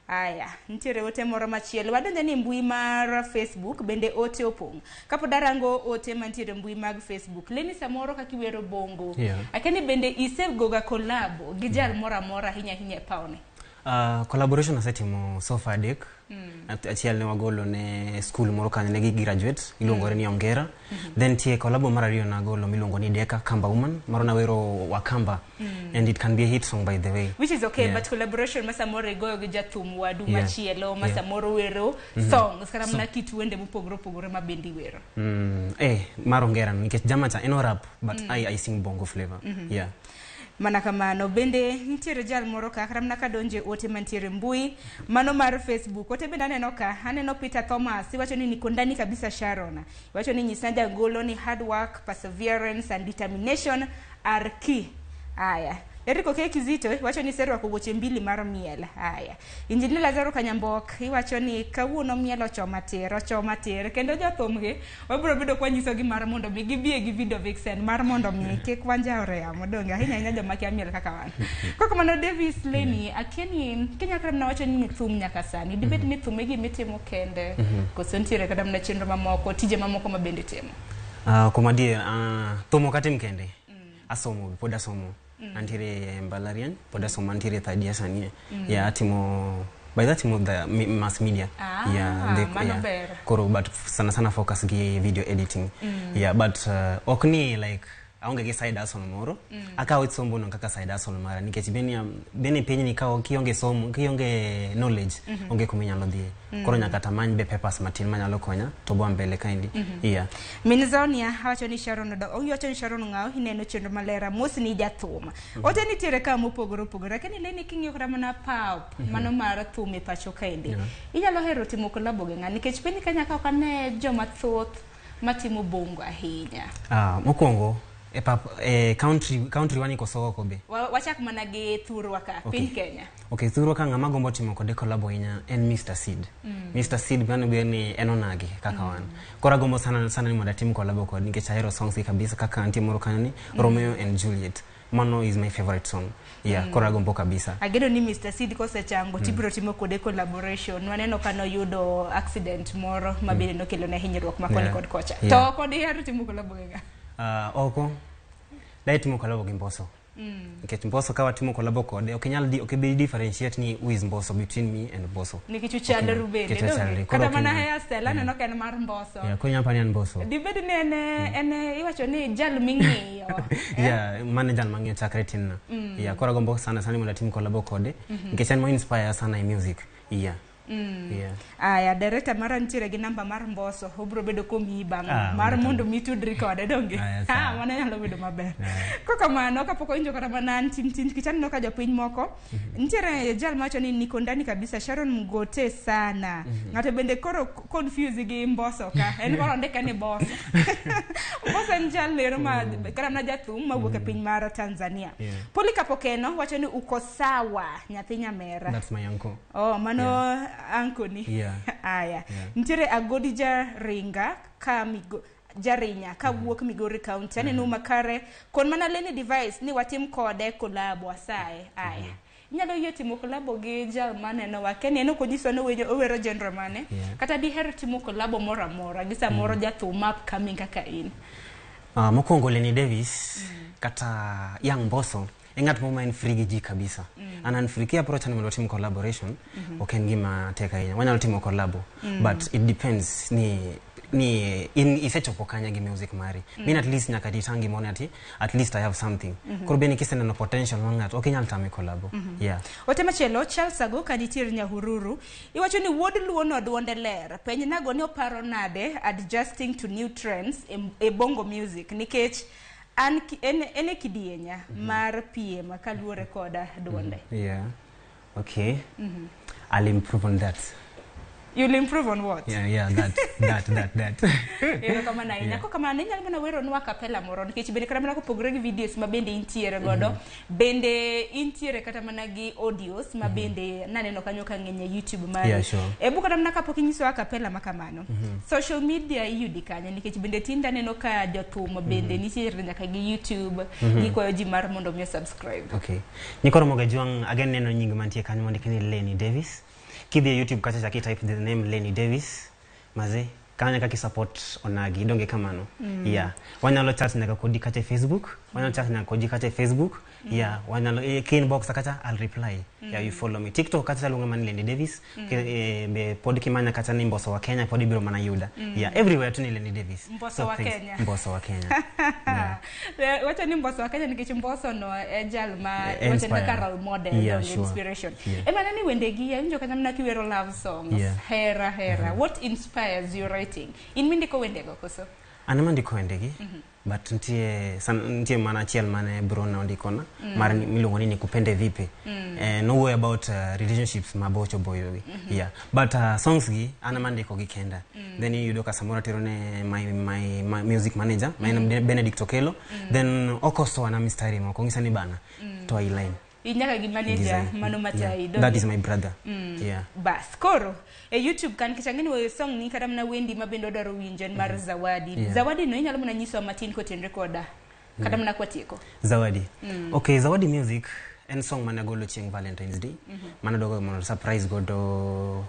Aya, nitiere ote moro machielo. Wadonjo ni mbui mar Facebook, bende ote opong'. Kapod arango ote mantiere mbui mag Facebook, Lenny samoro kaka iwero bongo. Yeah. Akeni bende isegoga collabo gi jal moro amora ahinya ahinya e pawne. Collaboration asetimo so far 3. Achiel ne wagolo ne school moro kanyo ne gi graduate iluongo ni Ongera. Then tie collabo mar ariyo nagolo miluongo ni Deka Kamba Woman moro nawero Wakamba. And it can be a hit song by the way. Which is okay, yeah. But collaboration ma samoro igoyo gi jathum wadu Yeah. machielo ma Yeah. samoro wero songs kata So- mana kit wende mopogore opogore ma bende iwero. Mar Ongera nikech jama cha en rap but I sing bongo flavor. Yeah. Mana kamano bende nitiere jal moro ka kata mana kadonje ote mantiere mbui mano mar Facebook. Ote bende aneno ka aneno Peter Thomas iwacho ni niko ndani kabisa Sharon. Iwacho ni nyisna jagolo ni hard work, perseverance and determination are key. Aya. Eriko K Kizito iwacho ni serwako wuoche mbili mar miel. Aya. Injinia Lazaro Kanyambok iwacho ni kawuono miel ochoma tir kendo jothumgi wabiro bedo kwa nyisogi mar mondo mi gibie gi video vixen mar mondo mi kik wanjawre yamo donge ahinya ahinya joma kia miel kaka wan. Koko mano Davis Lenny akieni Kenya kata mana wacho ni thum nyaka sani dibed ni thum e gima itimo kende koso nitiere kata mana chenro mamoko tije mamoko ma bende itimo. Kuom adier thum ok atim kende. Asomo pod asomo. Antiere mbalariany pod asomo antiere third year sani. Yeah, atimo by that atimo the mass media. Ah, mano ber. Koro but sana sana focus gi video editing. Yeah, but ok ni like aonge gi side hustle moro. Akawo somo no kaka side hustle mara nikech bene piny ni ka kionge somo kionge knowledge onge kuma inyalo dhiye. Koro nyaka tamany be papers matin manyalo konya to bo mbele kaendi. Yeah. Minzonia wacho ni Sharon owacho ni Sharon ng'aw ineno chenro maler mos ni jathum. Ote nitiere ka mopogore opogore lakini Lenny king'iyo kata mana pap mano mar thum e pacho kaendi. Inyalo hero timo collabo gi ng'a nikech piny Kenya ka ok ane joma thoth matimo bongo ahinya. Mokwongo e pap country wani koso oko be. Wachak mana gi thurwa ka piny Kenya. Okay, thurwa ka ng'ama gombo timo kode collabo ahinya en Mr. Seed. Mr. Seed mano be ni en onagi kaka wan. Koro agombo sana sana ni mondo atim collabo kode nikech ahero songs gi kabisa kaka antie moro kanyo ni Romeo and Juliet. Mano is my favorite song. Yeah, koro agombo kabisa. Ageno ni Mr. Seed kosechango tibiro timo kode collaboration. Waneno ka noyudo accident moro ma bende nokelo ne hinyruok ma koni kod kocha. To kod ihero timo collabo gi ng'a? Oko dai timo collabo gi Mbosso. Nikech Mbosso ka watimo collabo kode ok inyal ok ibi differentiate ni who is Mbosso between me and Mbosso. Nikech uchalru bende. Kata mana hairstyle aneno ka en mar Mbosso. Yeah, koro inyalo paro ni en Mbosso. Dibed ni en iwacho ni jal ming'iyo. Yeah, mano jal mang'iyo chakre tinna. Yeah, koro agombo sana sana mondo atim collabo kode nikech en mo inspire sana e music. Yeah. Yeah. Aya, director mara nitiere gi namba mar Mbosso, obiro bedo komiyi bang' Ah, mar wonderful. mondo mi tudri kode donge. Aya, sawa. Ah, mano nyalo bedo maber. Kokamano kapok owinjo kata mana tin tin nikech aneno ka jopiny moko nitiere jal mawacho ni niko ndani kabisa Sharon Mgote sana. Ng'ato bende koro confuse gi Mbosso ka en koro ondike ni Bosso. Mbosso en jal lero ma kata mana jathum mawuok e piny mar Tanzania. Polycarp Okeno wacho ni uko sawa nyathi nyamera. That's my uncle. Oh, mano uncle ni. Aya. Nitiere Agodi Jaringa ka migo Jarinya ka wuok Migori County. Aneno makare kon mana Lenny Device ni watim kode collabo asaye. Aya. Inyalo yie timo collabo gi jal maneno wa Kenya en ok onyiswa ni owero genre mane. Kata diher timo collabo moro amora gi samoro jathum ma upcoming kaka in. Mokwongo Lenny Davis kata Young Mbosso e ng'at mo ma en free gi ji kabisa. An an free ki approach ni mondo watim collaboration ok en gima tek ahinya. Wanyalo timo collabo but it depends ni in isechopo kanye gi music mari. Min at least nyaka titang gimoro ati at least I have something. Koro bende kiseneno potential mar ng'ato ok inyal tame collabo. Yeah. Ote machielo Charles Ago ka nitiere Nyahururu iwacho ni wuod luo no duonde ler penj nago ni oparo nade adjusting to new trends e bongo music nikech an en e kidienya mar piem kaluwore koda duonde. Yeah. Okay. I'll improve on that. You'll improve on what? Yeah, that. Erokamano ahinya. Kokamano inyalo mana weronwa kapela moro nikech bende kata mana kopogore gi videos ma bende intiere godo bende intiere kata mana gi audios ma bende naneno kanyo ka ng'eny e YouTube mari. Yeah, sure. Ebu kata mana kapok inyisowa kapela ma kamano. Social media iyudi kanye nikech bende tinde aneno ka jothum bende nitiere nyaka gi YouTube gikwayo ji mar mondo mi subscribe. Okay. Nyikoro moga juang again neno nying mantie kanyo mondiki ni Lenny Davis. Kidhi e YouTube kacha chaki type the name Lenny Davis. Maze kanyo kaki support onagi donge kamano. Yeah. Wanyalo chat nyaka kodi kacha e Facebook. Wanyalo chat nyaka kodi kacha e Facebook. Yeah, wanyalo ki inbox kacha I'll reply. Yeah, you follow me. TikTok kacha luonga mana Lenny Davis. Be pod kimanya kacha ni Mbosso wa Kenya pod ibiro mana yuda. Yeah, everywhere tu ni Lenny Davis. Mbosso wa thanks. Kenya. Mbosso wa Kenya. Yeah. Wacho ni Mbosso wa Kenya nikech Mbosso no e jal ma wacho ni Inspire. kaka role model donge, inspiration. Ema nani wendegi awinjo kata mana kiwero love songs hera hera what inspires your writing in mindiko wendego koso? An ema ndiko wendegi but nitie mana achiel mane Brona ondikona mar miluongo ni Nikupende Vipi. Nowuoyo about relationships mabocho boyo gi. Yeah, but songs gi an ema ndiko gi kenda. Then iyudo ka samoro atero ne my music manager ma en Benedict Okelo. Then okosoa na mistari moko ong'isa ni bana toa i line. In nyaka gi manager Design. mano matayi Yeah. donge? That is my brother. Yeah. Bas koro e YouTube kan nikech ang'e ni weyo song ni kata mana wendi ma bende odwaro winjo en mar Zawadi. Zawadi no inyalo mana nyisowa matin kotenre koda kata mana kwatieko. Zawadi. Okay, Zawadi Music en song mane agolo chieng' Valentine's Day. Mane adwa mondo surprise godo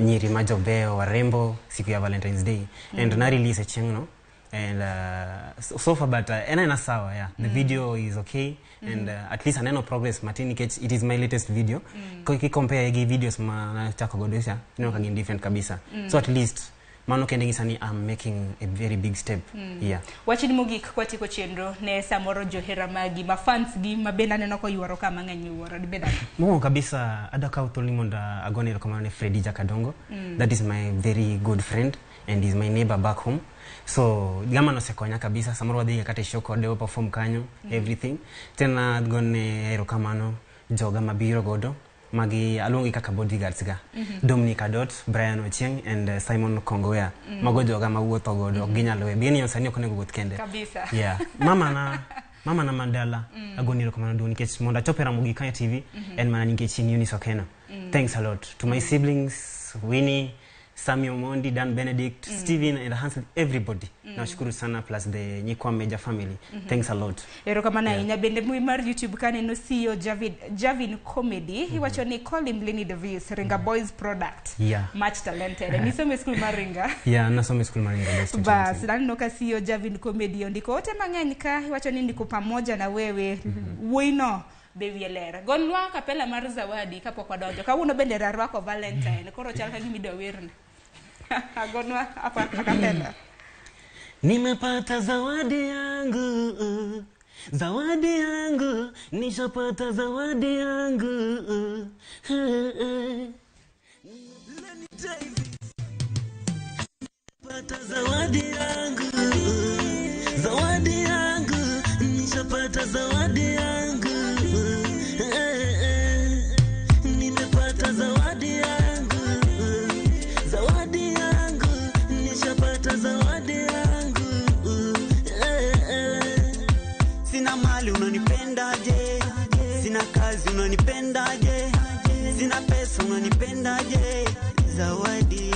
nyiri ma jobeyo warembo siku ya Valentine's Day. And na release e chieng'no. And so far but en aena sawa, yeah. The video is okay and at least aneno progress matin nikech it is my latest video. Ki compare gi videos ma nachako godo cha, ineno ka gin different kabisa. So at least mano kende ng'isa ni I'm making a very big step. Yeah. Wachni mogik kwatieko chenro ne samoro johera magi ma fans gi ma bende aneno koyworo ka mang'eny miwuoro dibed ang'o? Mokwongo kabisa adwa kawo thuoloni mondo agone erokamano ne Freddy Jakadongo. That is my very good friend and is my neighbor back home. So gama nosekonya kabisa samoro wadhi kata e show kode wa perform kanyo everything. Tena agone erokamano joga mabiro godo magi aluongi kaka bodyguards ga. Dominic Adot, Brian Ochieng and Simon Kongoya. Mago joga mawuotho godo ok ginyal we. Bini sani ok onego wuoth kende. Kabisa. Yeah. Mama na Mandala agoni erokamano duong' nikech mondo achop e Ramogi Kaya TV en mana nikech in Eunice Okeno. Thanks a lot to my siblings Winnie, Sammy Omondi, Dan Benedict, Steven and Hansel, everybody. Nawashukuru sana plus the Nyikwa Major family. Thanks a lot. Erokamano ahinya bende mbui mar YouTube kaneno CEO Javin, Javin Comedy iwacho ni call him Lenny Davis Ringa Boys product much talented nisomo e skul mar Ringa. Yeah, nasoma e skul mar Ringa Boys 2019. Bas naneno ka CEO Javin Comedy ondiko ote mang'eny ka iwacho ni ndiko pamoja na wewe wuoyino be wiye ler gonwa kapela mar Zawadi kapok wadonjo kawuono bende rarwako Valentine koro chal ka gima idwa werni gonwa apa akapela. Nimepata zawadi yangu, zawadi yangu, nishapata zawadi yangu. Pata zawadi yangu, zawadi yangu, nishapata zawadi yangu. Nimepata zawadi yangu, zawadi yangu, nishapata zawadi yangu. Sina mali unanipendaje? Sina kazi unanipendaje? Sina pesa unanipendaje? Zawadi,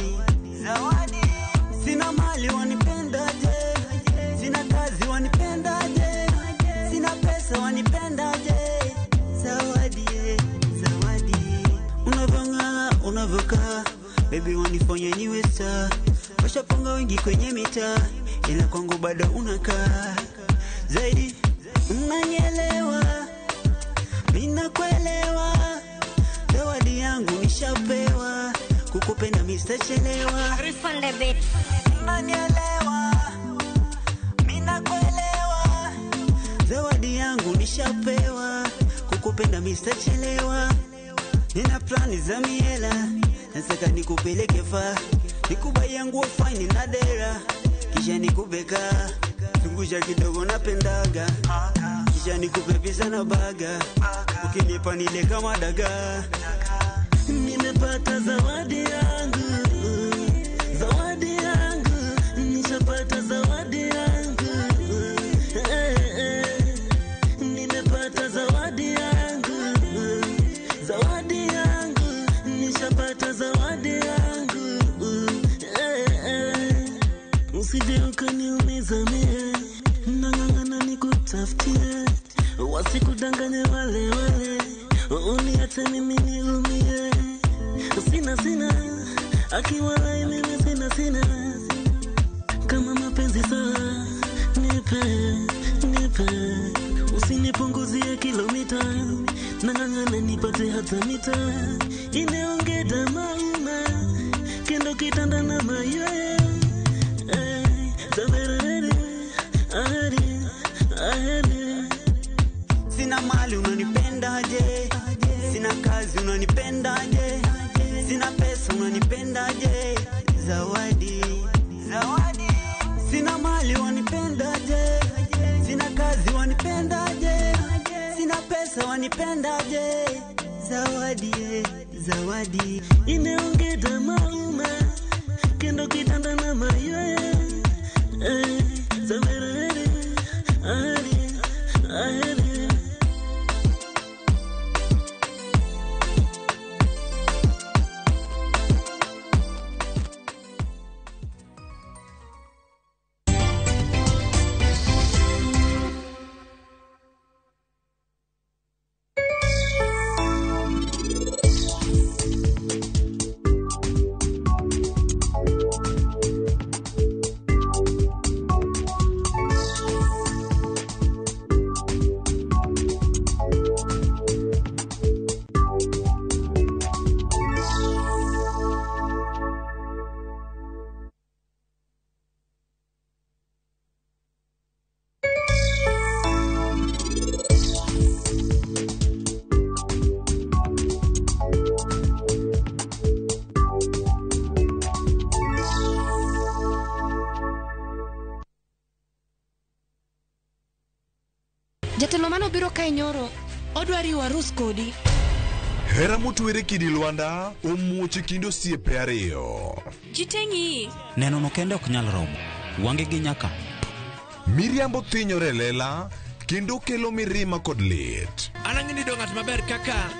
zawadi. Sina mali wanipendaje? Sina kazi wanipendaje? Sina pesa wanipendaje? Zawadi, zawadi. Unavyong'aa, unavyokaa, baby wanifanya niwe star. Washaponga wengi kwenye mitaa, ila kwangu bado unakaa. Zaidi, unanielewa, mimi nakuelewa. Zawadi yangu nishapewa, kukupenda mimi sitachelewa. Unanielewa, mimi nakuelewa. Zawadi yangu nishapewa, kukupenda mimi sitachelewa. Nina plani za miela, nataka nikupeleke fa, nikubaye nguo fine na dera, kisha nikubeka, zungusha kidogo napendaga, kisha nikupe pizza na baga, ukinipa nile kama dagaa. Nimepata zawadi yangu, zawadi yangu, nishapata zawadi yangu. Nimepata zawadi yangu, zawadi yangu, nishapata zawadi yangu. Usije ukaniumiza mie, nang'ang'ana nikutafutie, wasikudanganye wale wale, uniache mimi niumie. Sina sina, akiwalai mimi sina sina. Kama mapenzi sawa, nipe, nipe. Usinipunguzie kilomita, nang'ang'ana nipate hata mita. Ineongeda mauma, kendo kitanda na mayoye. Taberere, aheri, aheri. Sina mali unanipendaje? Sina kazi unanipendaje? Sina pesa unanipendaje? Zawadi, zawadi. Sina mali wanipendaje? Sina kazi wanipendaje? Sina pesa wanipendaje? Zawadi, zawadi. Ineongeda mauma, kendo kitanda na mayoye. Zamerere, aheri, aheri. Jatelo mano biro kae nyoro, odwa riwo arus kodi. Hera motwere kidi Lwanda omuoch e kind osiepe ariyo. Ji te ng'iyi. Neno no kende ok nyal romo. Wange gi nyaka. Miriambo thinyore e lela kendo kelo mirima kod lit. An ang'e ni do ng'at maber kaka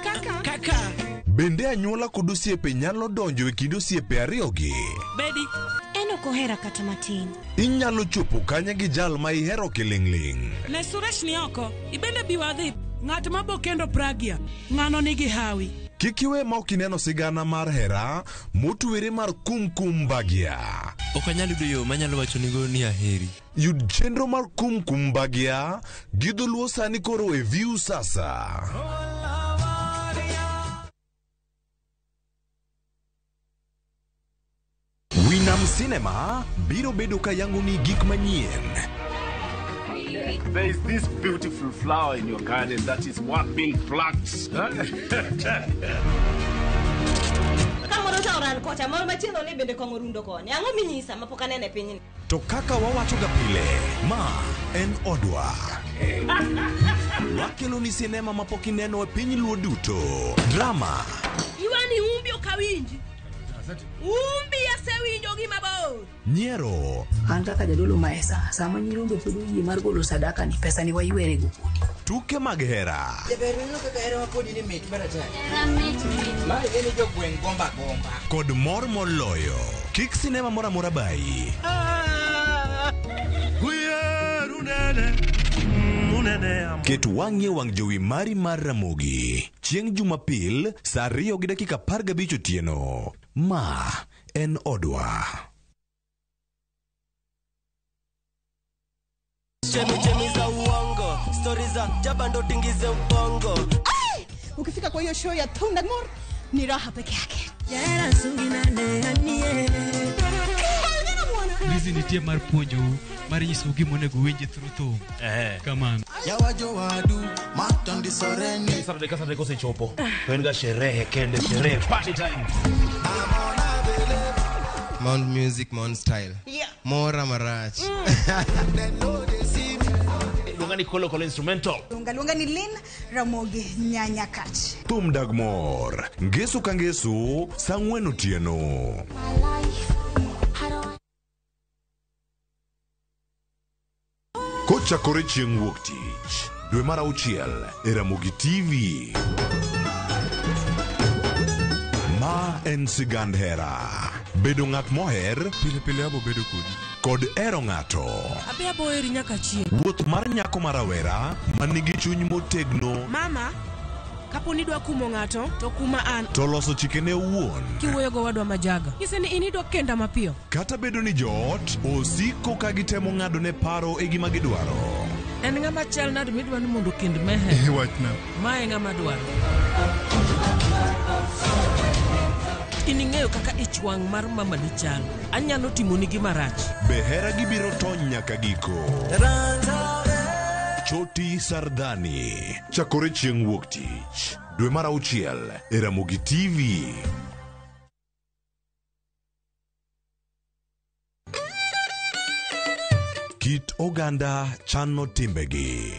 kaka. Bende anyuola kod osiepe nyalo donjo e kind osiepe ariyogi. Bedi. En ok ohera kata matin. Inyalo chopo kanye gi jal ma ihero kiling'ling'. Ne Suresh ni oko, ibende bi wadhi. Ng'at ma bo kendo Pragya, ng'ano nigi hawi. Kik iwe ma ok ineno sigana mar hera motwere mar Kumkum Bhagya. Ok anyal yudo yo manyalo wachonigo ni aheri. Yud chenro mar Kumkum Bhagya gi dholuo sani koro e View Sasa. Winam Cinema biro bedo ka yangoni gik manyien. There is this beautiful flower in your garden that is worth being plucked. Kocha oran kocha, moro machielo ni bende kong'o rundo koni. Ang'o minyisa mapok aneno e pinyni? To kaka wawachoga pile, ma en odwa. Wakelo ni sinema mapok ineno e piny luo duto. Drama, Iwani umbi ok awinji. Umbi asewinjo gi mabor. nyiero, An kaka jadolo maesa, sama nyirombe pod oyie mar golo sadaka ni pesa ni waywere go kodi. tuke mag hera, Jaber ineno kaka hera kodi ni mit maratari. Ma ing'e ni jogweng' gomba gomba. kod mor moloyo. Kik sinema moro amora bayi. Ket wang'i e wang' jowi mari mar Ramogi chieng' Jumapil saa 2:15 otieno. Ma en odwa. Chemichemi za uongo, stori za jaba ndo tingize ubongo. Ukifika kwa hiyo show ya Thundagmore ni raha peke yake. Rizi nitie mar puonjou mar nyisou gima onego uwinji through thum. Kamano. Saturday ka Saturday kosechopo to en ga sherehe kende sherehe party time. Mount Music, Mount Style. Yeah. Mora marach. Luonga ni Kolo Kolo instrumental. Luonga luonga ni Lin Ramogi Nyanyakach. Thum dag mor. Ngeso ka ngeso saa 4 otieno. Kochakore chieng' wuok tich dwe mar auchiel e Ramogi TV. Ma en sigand hera. Bedo ng'at moher Pile pile abo bedo kodi. kod hero ng'ato. Abi abo heri nyaka chieng'. Wuoth mar nyako ma rawera ma nigi chuny motegno Mama, kapo ni idwa kumo ng'ato, to kuma an. to loso chikene owuon. Kiwuoyo go wadwa majaga. Nyise ni in idwa kenda mapiyo. Kata bedo ni joot osiko ka gitemo ng'ado ne paro e gima gidwaro. En ng'ama chal nade midwa ni mondo okend mehe? Wachna. Ma e ng'ama dwaro. In ing'eyo kaka ich wang' mar mamani chal. Anyalo timoni gima rach. Be hera gibiro tony nyaka giko. Choti Sardani. Chakore chieng' wuok tich. Dwe mar auchiel e Ramogi TV. Kit oganda chano timbegi.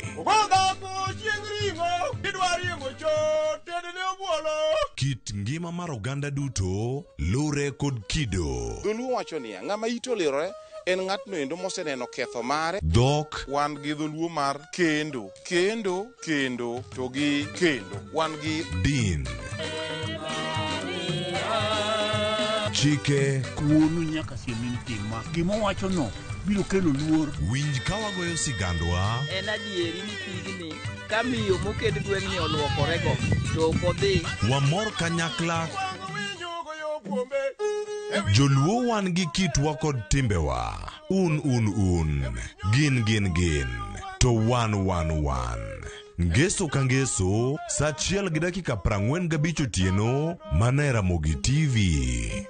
Kit ngima mar oganda duto lure kod kido. Dholuo wacho niya, ng'ama ite olirore en ng'atno endo moseneno ketho mare. Dhok, Wan gi dholuo mar kendo, kendo, kendo to gi kendo. Wan gi din, chike, Wuonu nyaka siem tima. Gima owachono biro kelo luor. Winj ka wagoyo sigandwa En adieri ni pigni ka miyo moket gweng'ni oluokorego to ok odhi. Wamor kanyakla. Joluo wan gi kitwa kod timbewa. Un un un, gin gin gin, to wan wan wan. Ngeso ka ngeso, saa 1:45 otieno, mana e Ramogi TV.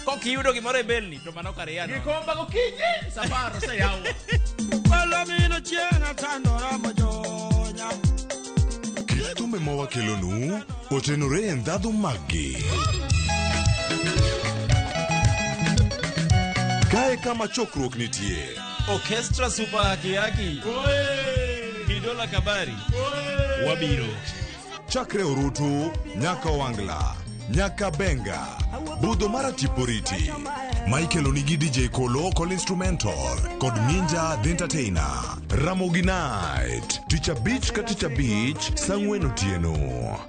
Kok iyudo gimoro e belni to mano kar yano. Gikomba gokinyi safar oseyaw. Palomino chieng' atandora mojonya. Kit thumbe mawakelonu otenore e ndhadhu maggi. Kae kama chokruok nitie. Orchestra Super Haki Haki. Kidola Kabari. Wabiro. Chakre Orutu, nyaka Wangla, nyaka Benga, budho mar Tiporiti. Michael onigi DJ Kolo Kol Instrumental kod Ninja The Entertainer. Ramogi Night, tich abich ka tich abich, saa 4 otieno.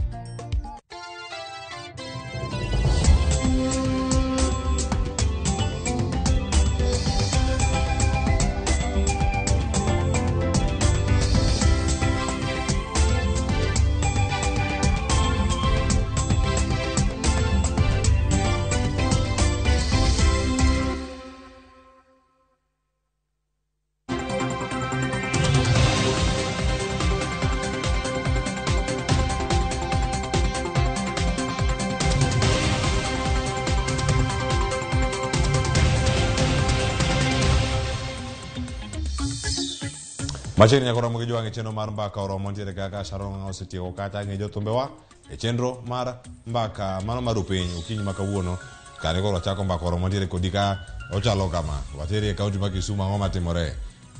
Machiegni nyaka romo gi jowang' e chenro mar mbaka oromo ntiere kaka Sharon Ng'ang'a osetieko kacha ng'e jothumbewa e chenro mar mbaka mano mar upiny okinyi ma kawuono kane koro wachako mbaka oromo ntiere kodi ka ochalo kama wateri e kaunti ma Kisumu ang'o matimore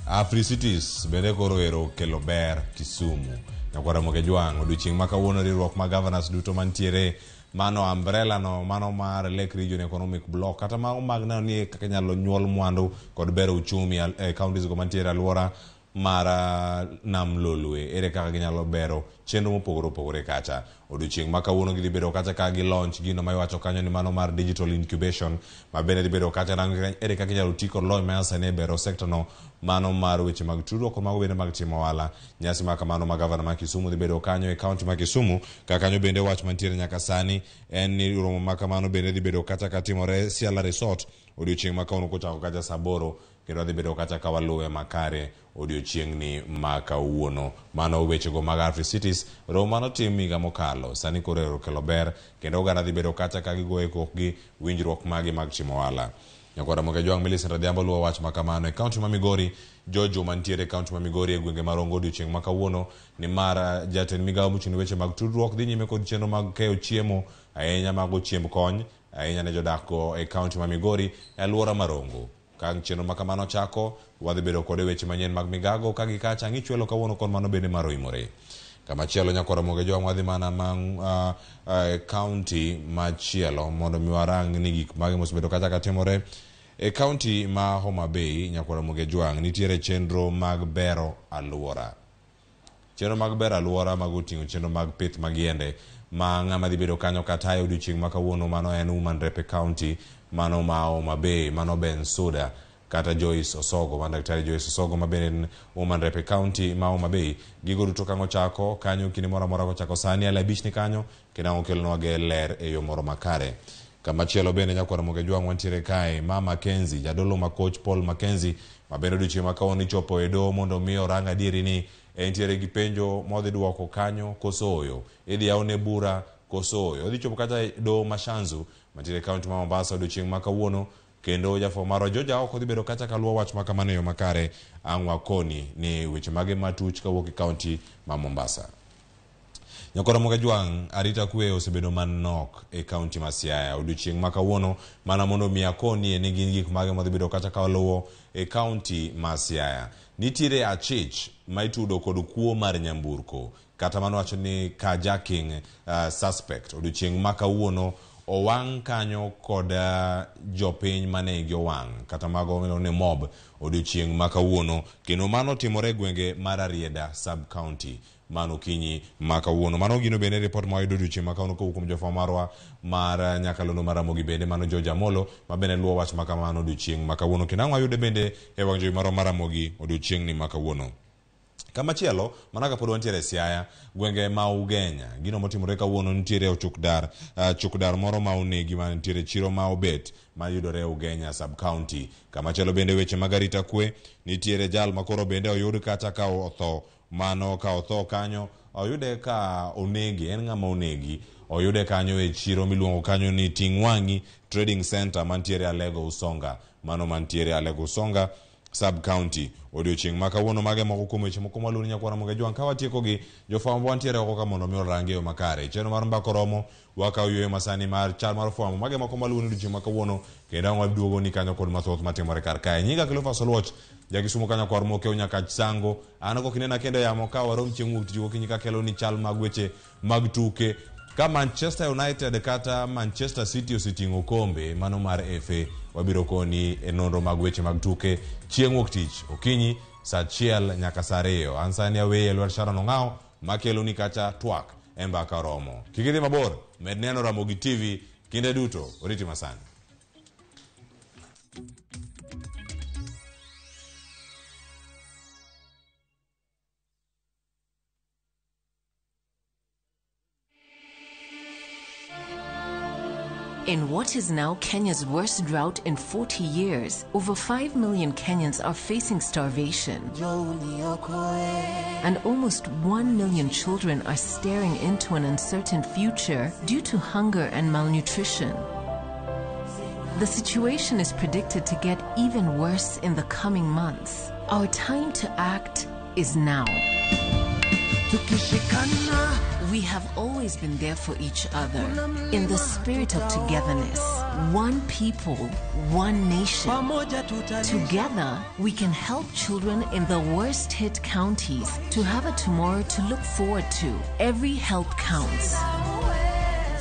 Africities bende koro ero kelo ber Kisumu nyakwar Ramogi Jwang' odiochieng' ma kawuono riwruok mag governors duto mantiere mano umbrella no mano mar Lake Region Economic Bloc kata mago mag neno ni kaka inyalo nyuol mwandu kod bero uchumi e counties go mantiere alwora mar Nam Lolwe ere kaka ginyalo bero chenro mopogore opogore kacha. Odiochieng' ma kawuono gidhi bedo kacha ka gi launch gino ma iwacho kanyo ni mano mar digital incubation ma bende dhi bedo kacha rang ere kaka inyalo ti kod lony manyasani e bero sekta no mano mar weche mag tudruok kod mago bende mag timo ohala. Nyasi ma kamano ma gavana ma Kisumu dhi bedo kanyo e kaunti ma Kisumu ka kanyo bende wach mantiere nyaka sani en ni romo ma kamano bende dhi bedo kacha ka timore Siala Resort odiochieng' ma kawuono kochako kacha saa aboro kendo wadhi bedo kacha ka waluwe makare odiochieng'ni ma kawuono. Mano wechego mag Africities, romo manotim higa mokalo, sani koro ero kelo ber kendo oganda dhi bedo kacha ka gigoyo kokgi winjruok magi mag timo ohala. Nyakwar Ramogi Ajwang' Millicent Adhiambo luwo wach ma kamano e kaunti ma Migori. Jojo mantiere e kaunti ma Migori e gwenge ma Rongo odiochieng' ma kawuono nimar jatend migawo mochung' ne weche mag tudruok dhi nyime kod chenro mag keyo chiemo ahinya mago chiemb kony ahinya ne jodak go e kaunti ma Migori e alwora ma Rongo. Ka chenro ma kamano chako, wadhi bedo kod e weche manyien mag migago ka gi kacha ng'ichwelo kawuono kod mano bende mar oimore. Kamachielo nyakwar Ramogi Ajwang' wadhi mana ma kaunti machielo mondo mi warang ni gik mage mosebedo kacha katimore. E kaunti ma Homa Bay nyakwar Ramogi Ajwang' nitiere chenro mag bero alwora. Chenro mag bero alwora mago oting'o chenro mag pith mag yiende ma ng'ama dhi bedo kanyo katayo odiochieng' ma kawuono mano en Woman Rep e county mano ma Homa Bay mano Ben Suda kata Joyce Osogo ma Daktari Joyce Osogo ma bende en Woman Rep e county ma Homa Bay. Gigo duto kang' ochako kanyo kinde moro amora kochako sani ala abich ni kanyo kendo ang' okelonwa ge ler e yo moro makare. Kamachielo bende nyakwar Ramogi Ajwang' wantiere kae ma Mackenzie jadolo ma coach Paul Mackenzie ma bende odiochieng' ma kawuono ichopo e doho mondo mi orang adieri ni entiere gi penjo modhi duoko kanyo koso ooyo. Idhi yawne bura koso ooyo. Odhi chopo kata e doho ma Shanzu mantiere e kaunti ma Mombasa odiochieng' ma kawuono kendo jafwambo marwa George Aoko dhi bedo kacha kaluwo wach ma kamano e yo makare ang' wakoni ni weche mage matuch kawuok e kaunti ma Mombasa. Nyakwar Ramogi Ajwang' arita kwe osebedo manok e kaunti ma Siaya odiochieng' ma kawuono mana mondo mi akonie ni gin gik mage modhi bedo kacha kaluwo e kaunti ma Siaya. Nitiere achich ma itudo kod kuo mar nyamburko kata mano wacho ni carjacking suspect odiochieng' ma kawuono owang' kanyo kod jopiny mane igi owang' kata mago miluongo ni mob odiochieng' ma kawuono kendo mano timore e gwenge mar Rarieda sub county mano okinyi ma kawuono. Mano gino bende report ma wayudo odiochieng' ma kawuono kowuok kuom jofwambo marwa mar nyakalondo mar Ramogi bende mano George Amolo ma bende luwo wach ma kamano odiochieng' ma kawuono kendo ang' wayude bende e wang' jowi marwa mar Ramogi odiochieng' ni ma kawuono. Kamachielo, mana kapod wantiere e Siaya, gwenge ma Ugenya, gino motimore kawuono nitiere ochuk dar, chuk dar moro ma onegi ma nitiere chiro ma obet ma yudore Ugenya sub county. Kamachielo bende weche mag arita kwe, nitiere jal ma koro bende oyud kata ka otho, mano ka otho kanyo, oyude ka onegi, en ng'ama onegi, oyude kanyo e chiro miluongo kanyo ni Ting'wang'i Trading Center mantiere Alego Usonga, mano mantiere Alego Usonga sub county. Odiochieng' ma kawuono mage moko kuom weche moko mwaluwo ni nyakwar Ramogi Ajwang' ka watieko gi jofwambo wantiere oko ka mondo mi orange yo makare. Chenro mar mbaka oromo, wakawo yueyo masani mar chal mar fwambo mage moko mwaluwo ni odiochieng' ma kawuono kendo ang' waduogo ni kanyo kod mathoth matimore kar kae. Nyinga Cleophas Oluoch, jakisumo ka nyakwar Mokeu Nyakach Sango. An kok inena kendo yamo ka warom chieng' wuok tich gokinyi kakelo ni chal mag weche mag tuke. Ka Manchester United kata Manchester City oseting'o okombe mano mar FA, wabiro koni e nonro mag weche mag tuke chieng' wuok tich okinyi saa achiel nyaka saa ariyo. An sani aweye e lwet Sharon Ong'awo makelo ni kacha twak e mbaka oromo. Kik idhi mabor, med neno Ramogi TV kinde duto. Oriti masani. In what is now Kenya's worst drought in 40 years, over 5 million Kenyans are facing starvation. And almost 1 million children are staring into an uncertain future due to hunger and malnutrition. The situation is predicted to get even worse in the coming months. Our time to act is now. We have always been there for each other in the spirit of togetherness. One people, one nation. Together, we can help children in the worst hit counties to have a tomorrow to look forward to. Every help counts.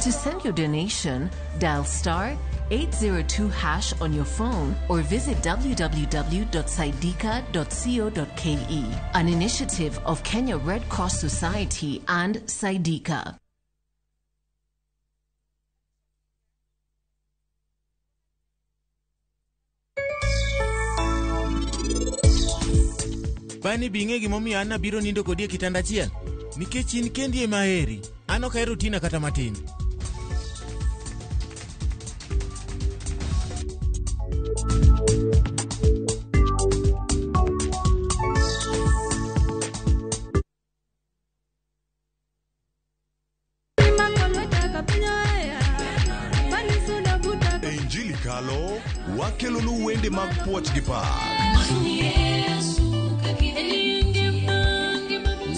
To send your donation, dial star 802 hash on your phone or visit www.saidika.co.ke. An initiative of Kenya Red Cross Society and Saidika. Bani bi ing'e gimomiyo an abiro nindo kodi e kitanda achiel? Nikech in kendi ema aheri. An ok ahero Tina kata matin. E Injili Kalo, wakelonu wende mag puoch gi pak.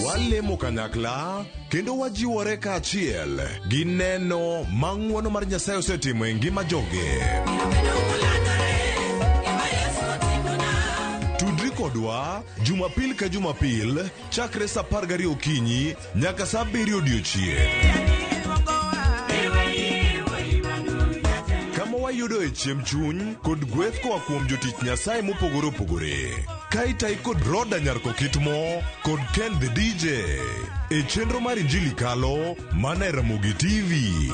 Walemo kanyakla kendo wajiwore kaachiel gi neno ma ng'wono mar Nyasaye osetimo e ngima joge. Tudri kodwa Jumapil ka Jumapil chakre saa 12 okinyi nyaka saa 7 odiochieng'. Kama wayudoe chiemb chuny kod gweth koa kuom jotich Nyasaye mopogore opogore. Ka itayi kod Roda Nyarkokitmo kod Ken the DJ e chenro mar Injili Kalo mana e Ramogi TV.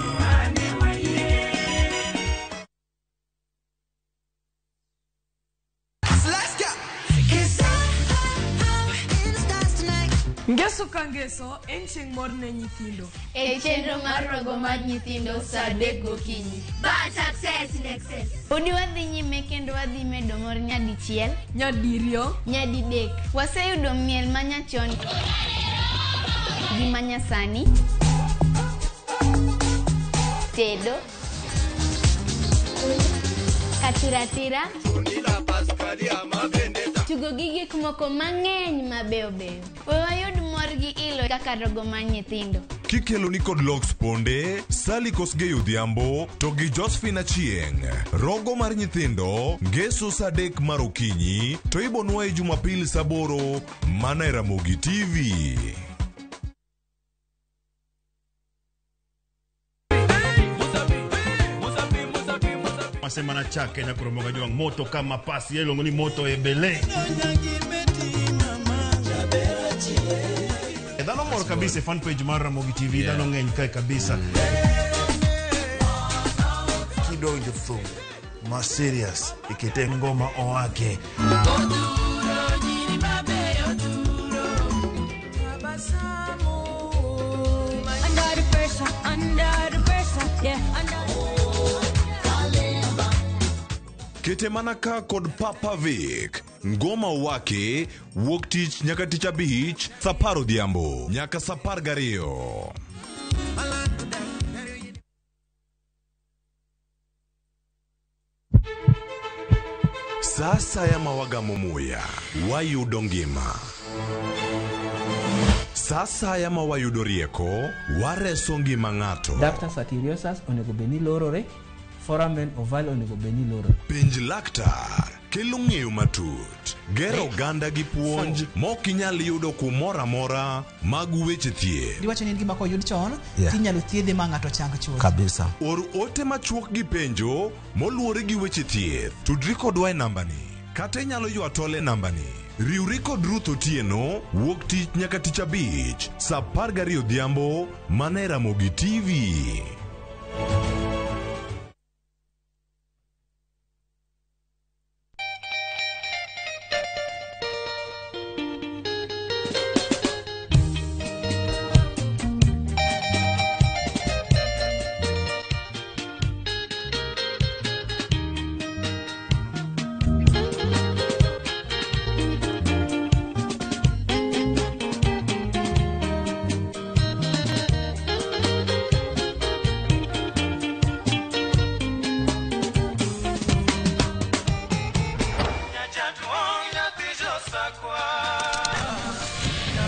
Ngeso ka ngeso en chieng' mor ne nyithindo. E chenro mar rogo mar nyithindo saa 3 gokinyi. But success in excess. Podi wadhi nyime kendo wadhi medo mor nyadichiel, nyadiriyo, nyadidek. Waseyudo miel manyachon gi manyasani, tedo, katiratira, tugo gi gik moko mang'eny mabeyo beyo. We wayud mor gi ilo kaka rogo mar nyithindo. Kikelo ni kod Lox Ponde, Sally Kosgei Odhiambo to gi Josephine Achieng'. Rogo mar nyithindo ngeso saa 3 mar okinyi to ibonwa e Jumapil saa 8 mana e Ramogi TV. Masema chake na kuromoga juang moto kama pasi yelongo ni moto ebele. Dhano mor kabisa fan page mar Ramogi TV, dhano ng'eny kae kabisa. Kidonjo thum ma serious ikete ngoma owake. Under the pressure, under the pressure, yeah, under. Kete mana ka kod Papa Vic. Ngoma wake wuok tich nyaka tich abich saa 10 odhiambo nyaka saa 12. Sasa ya mawagamo muya wayudo ngima. Sasa ya mawayudo rieko wareso ngima ng'ato. Ductus arteriosus onego bed ni lorore, foramen ovale onego bed ni lorore. Penj laktar kelo ng'eyo matut, gero oganda gi puonj mok inyal yudo kumoro amora mag weche thieth. Diwacho ni en gima koyud chon, tinyalo thiedhe ma ng'ato chang chuth. Kabisa. Or ote machuok gi penjo moluwore gi weche thieth. Tudri kodwa e nambani kata inyalo ywa tol e nambani. Riwri kod Ruth Otieno wuok tich nyaka tich abich saa 12 odhiambo mana e Ramogi TV.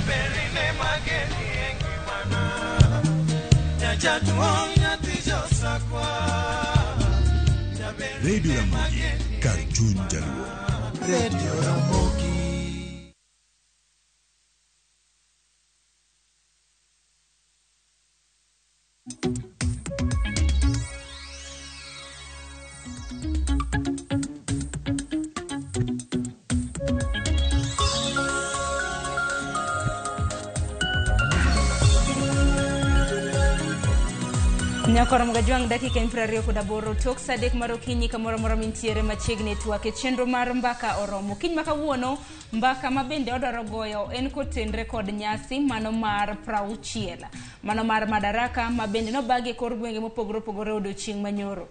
Jaberine mageni e ngimana. Nyajaduong' nyathi josakwa. Radio Ramogi, kar chuny Jaluo. Radio Ramogi. Nyakoro Mgajwang' dakika en 28 tok sa 3 mar okinyi kamoro amora mintiere machiegni twak e chenro mar mbaka oromo. Okinyi ma kawuono mbaka ma bende odwaro goyo en kotenre kod nyasi mano mar 60 mano mar Madaraka ma bende nobagi e kor gwenge mopogore opogore odiochieng' manyoro.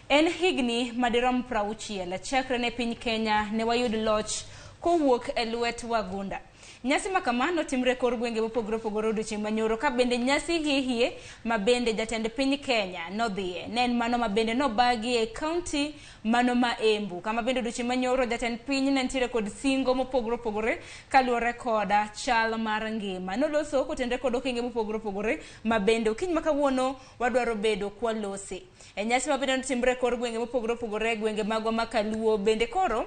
En higni madirom 60 chakre ne piny Kenya ne wayud loch kowuok e lwet wagunda. Nyasi ma kama notimre kor gwenge mopogore opogore odiochieng' manyoro ka bende nyasi hihie ma bende jatend piny Kenya nodhiye. Ne en mano ma bende nobagi e kaunti mano ma Embu. Kama bende odiochieng' manyoro jatend piny ne nitiere kod singo mopogore opogore kaluwore koda chal mar ngima. Noloso kotenre kod okenge mopogore opogore ma bende okinyi ma kawuono wadwaro bedo kwalose. E nyasi ma bende notimre kor gwenge mopogore opogore gwenge magwa ma Kaluo bende koro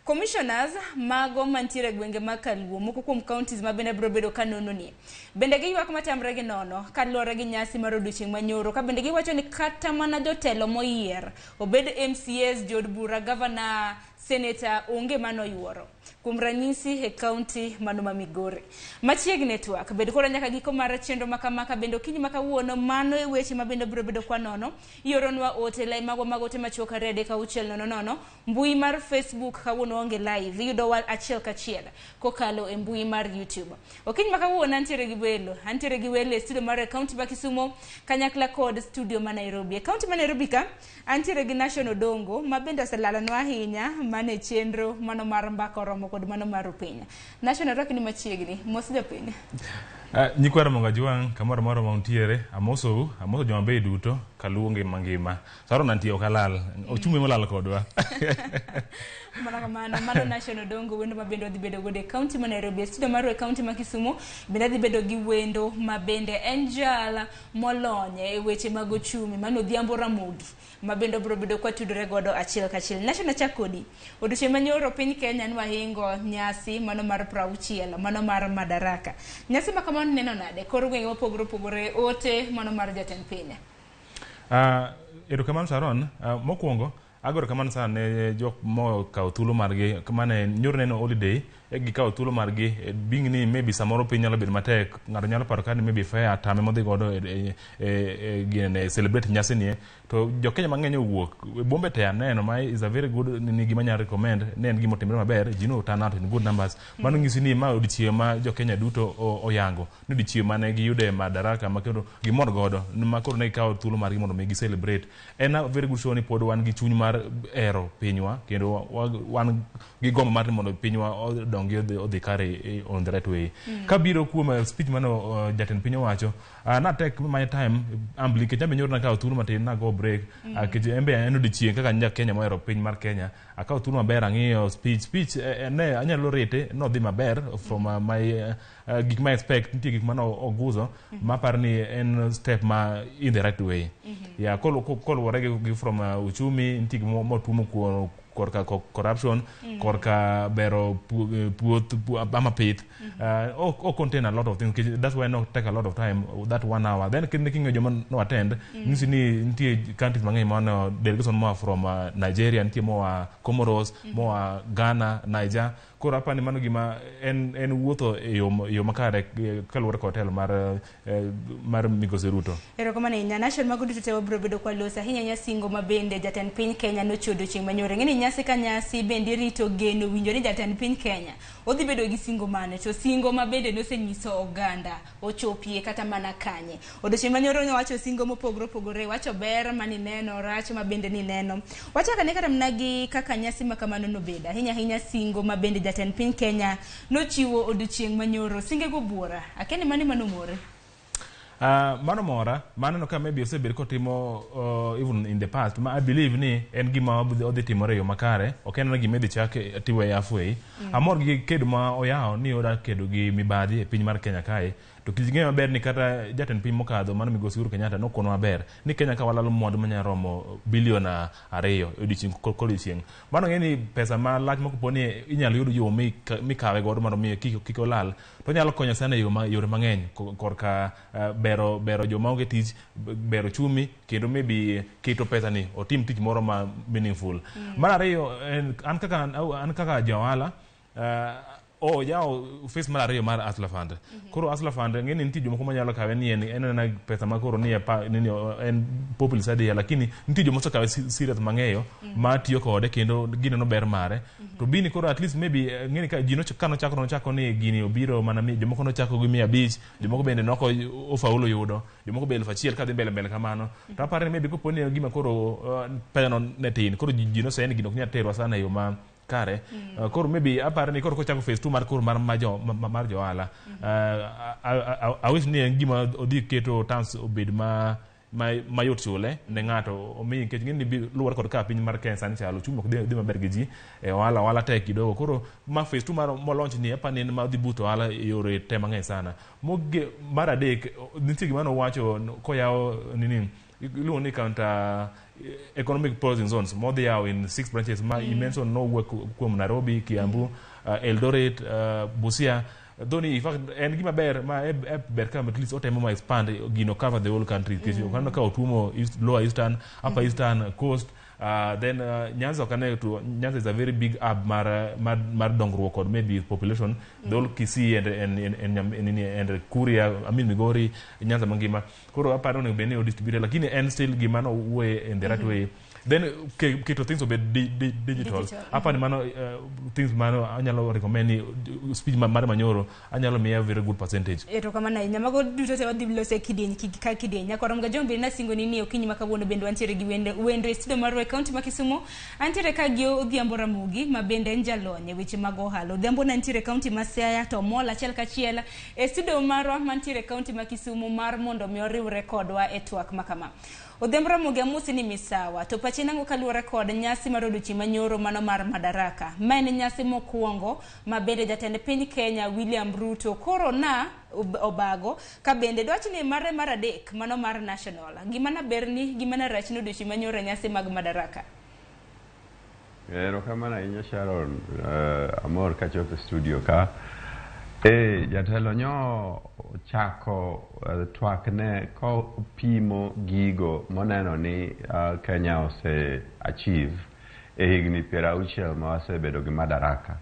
commissioners mago mantiere gwenge mag Kaluo moko kuom counties ma bende biro bedo kanono ni bende giywak matamre gi nono kaluwore gi nyasi mar odiochieng' manyoro ka bende giwacho ni kata mana jotelo moyier obed MCAs, jood bura, governor, senator onge manoyuoro. Kuom ranyisi e county mano ma Migori. Machiegni twak bed koro nyaka giko mar chenro makamaka bende okinyi ma kawuono mano e weche ma bende biro bedo kwa nono. Ioronwa ote lai magwa mag ote machuok 2 3 6 0 0 mbui mar Facebook kawuono onge live iyudo wa achiel kachiel kokalo e mbui mar YouTube. Okinyi ma kawuono antiere gi welo, antiere gi welo e studio mar county ma Kisumo kanyakla kod studio ma Nairobi. E county ma Nairobi ka antiere gi Nation Odongo ma bende oselalanwa ahinya mane chenro mano mar mbaka oromo kod mano mar piny. National Rock ni machiegni, mos jopiny. Nyikwa Ramogi Ajwang' kamoro amora ma untiere, amosou, amoso joma beyo duto, kaluo ngima ngima. Saro nantie ok alal, ochumi molal kodwa. Mana kamano, mano National Odongo wendo ma bende wadhi bedo godo e county ma Nairobi. E studio marwa e county ma Kisumo bende adhi bedo gi wendo ma bende en jal molony e weche mag ochumi, mano Odhiambo Ramogi ma bende obiro bedo kwatudore godo achiel kachiel. National achak kodi. Odiochieng' manyoro piny Kenya nwahingo nyasi mano mar 60 mano mar Madaraka. Nyasi ma kamano neno nade kor gwenge mopogore opogore ote mano mar jatend piny? Erokamano Sharon. Mokwongo agoro kamano sana ne jok mokawo thuolo margi mane nyoro neno holiday gikawo thuolo margi being ni maybe samoro piny nyalo bedo matek, ng'ato nyalo paro ka ni maybe fair tame modhi godo e celebrate nyasi nie to jo Kenya mang'eny owuok bombe te aneno ma is a very good ni gima nyalo recommend ne en gima otimore maber ji no turn out in good numbers. Mano nyisi ni ma odiochieng' ma jo Kenya duto oyango ni odiochieng' mane giyude madaraka ma kendo gimor godo ma koro ne gikawo thuolo margi mondo mi gi celebrate. En a very good show ni pod wan gi chuny mar hero pinywa kendo wan gi gombo mar ni mondo pinywa odongi odhi kare on the right way. Kabiro kuom speech mane jatend piny owacho, na take my time ambli nikech ambe nyoro nakawo thuolo matin nago break nikech en be en odiochieng' kaka ja Kenya mohero piny mar Kenya akawo thuolo maber ang'iyo speech ne anyalo rate nodhi maber from my gik ma expect nitie gik mane oguzo maparo ni en step ma in the right way. Yeah, koluwore gi from uchumi nitie gik motuomo kuom korka corruption, korka bero puoth ama pith, o contain a lot of things. That's why not take a lot of time, that 1 hour. Then king'iyo joma no attend, nyisi ni nitie countries mang'eny mano delegation moa from Nigeria, nitie moa Comoros, moa Ghana, Niger. Koro apani mano gima en wuotho e yo makare kaluwore kod telo mar Migosi Ruto. Erokamano ahinya. National mago duto te wabiro bedo kwaloso ahinya ahinya singo ma bende jatend piny Kenya nochiwo odiochieng' manyoro. Ing'e ni nyasi ka nyasi bende irito geno winjo ni jatend piny Kenya odhi bedo gi singo mane, to singo ma bende nosenyiso oganda ochopie kata mana kanye. Odiochieng' manyoro nowacho singo mopogore opogore, wacho ber manineno, rach ma bende nineno. Wachak ane kata mana gi kaka nyasi ma kamano nobedo, ahinya ahinya singo ma bende jatend piny Kenya nochiwo odiochieng' manyoro. Singe go buora, akia ni mane manomore. Mano mora maneno ka maybe osebedo kotimo even in the past, ma I believe ni en gima odhi timore e yo makare, ok en gima idhi chak tiwe halfway. Amor gi kedo ma oyawo ni oda kedo gi mibadhi e piny mar Kenya kae. To kik ng'eyo maber ni kata jatend piny mokadho, mano migosi Uhuru Kenyatta, nokono maber ni Kenya ka walalo mwandu manyalo romo bilion 2 odiochieng' kodiochieng'. Mano ng'e ni pesa malach ma kopo ni inyalo yud yo mikawe godo mondo mi kik olal, to nyalo konyo sana e yo yore mang'eny korka bero joma onge tich, bero chumi, kendo maybe keto pesa ni otim tich moro ma meaningful. Mar ariyo, an kaka ja ohala, oyawo phase mar ariyo mar Hustler Fund. Koro Hustler Fund, ng'e ni nitie jomoko manyalo kawe ni en ena pesa ma koro ni e nini, en populist idea, lakini nitie joma osekawe serious mang'eyo ma tiyo kode kendo gineno ber mare. To bini koro at least maybe ng'e ni ka ji nochako ni gini obiro mana mi jomoko nochako gi 500, jomoko bende noko ofaulu yudo, jomoko be 1000 kadhi mbele mbele kamano. To aparo ni maybe kopo ni gima koro pesa no ne tin, koro ji noseye ni gino ok nyal terwa sana e yo ma kare. Koro maybe aparo ni koro kochako phase 2 mar koro mar jo ohala, I wish ni en gima odhi keto terms obed ma mayot chule ne ng'ato, omiyi, nikech ng'e ni luwore kod kaka piny mar Kenya sani chalo, ochumi ok dhi maber gi ji, ohala tek kidogo. Koro ma phase 2 mar molaunch ni apani en ma dhi boost ohala e yore te mang'eny sana. Mar adek, nitie gima nowacho koyawo nini iluongo ni counter economic processing zones modhi yawo in 6 branches ma i mention nowuok kuom Nairobi, Kiambu, Eldoret, Busia. Though ni in fact en gima ber ma ber ka at least otemo ma expand gino cover the whole country, nikech ok ka otuomo lower eastern, upper eastern coast, then Nyanza ok ane to Nyanza is a very big hub mar dongruok kod maybe population, the whole Kisii and Kuria, I mean Migori, Nyanza mangima. Koro aparo onego bed ni odistribute, lakini en still gima no wuoye in the right way. Then keto things obed digital. Apani mano things mano anyalo recommend ni speech mar Manyoro anyalo miya very good percentage. Erokamano ahinya. Mago duto te wadhi loso e kidieny ka kidieny. Nyakwar Mgajombi nasingo ni okinyi ma kawuono bende wantiere gi wendo e studio marwa e kaunti ma Kisumu. Antiere ka gi Odhiambo Ramogi ma bende en jalony e weche mag ohala. Odhiambo nantiere e kaunti ma Siaya to mol achiel kachiel e studio marwa mantiere e kaunti ma Kisumu mar mondo mi oriwre kodwa e twak ma kama. Odhiambo Ramogi, amosi ni misawa. To pachi nang'o kaluwore kod nyasi mar odiochieng' manyoro mano mar Madaraka? Ma en nyasi mokwongo ma bende jatend piny Kenya William Ruto koro na obago ka bende dwach ni mare mar adek mano mar national. Gima na berni, gima na rachni odiochieng' manyoro e nyasi mag Madaraka? Erokamano ahinya Sharon, amor kachopo e studio ka. Jatelo nyo chako twakne kopimo gigo moneno ni Kenya ose achieve e higni 60 ma wasebedo gi Madaraka.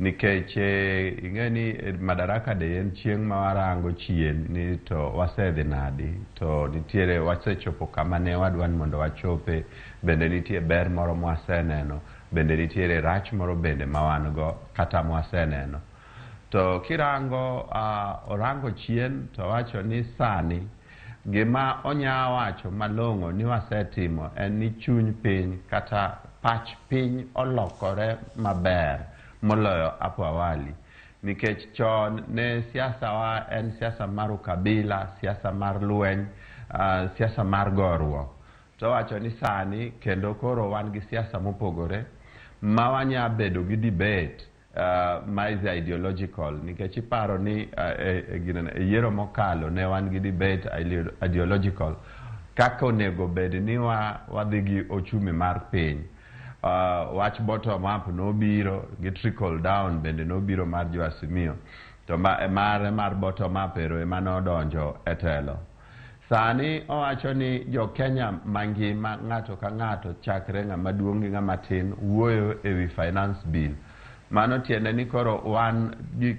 Nikech ing'e ni Madaraka Day en chieng' ma warango chien ni to wasedhi nadi, to nitiere wasechopo kama ne wadwa ni mondo wachope, bende nitie ber moro mwaseneno, bende nitiere rach moro bende ma wan go kata mwaseneno. To kirango orango chien to wacho ni sani gima onya wacho malong'o ni wasetimo en ni chuny piny kata pach piny olokore maber moloyo hapo awali. Nikech chon ne siasa wa en siasa mar ukabila, siasa mar lweny, siasa mar goruok. To wacho ni sani kendo koro wan gi siasa mopogore ma wanya bedo gi debate ma is ideological, nikech iparo ni e yiero mokalo ne wan gi debate ideological kaka onego bed ni wadhi gi ochumi mar piny. Wach bottom up nobiro gi trickle down bende nobiro mar jo Azimio, to mare mar bottom up ero ema nodonjo e telo. Sani owacho ni jo Kenya mangima ng'ato ka ng'ato chakre ng'ama duong' gi ng'ama tin wuoyo ewi finance bill. Mano tiende ni koro wan gi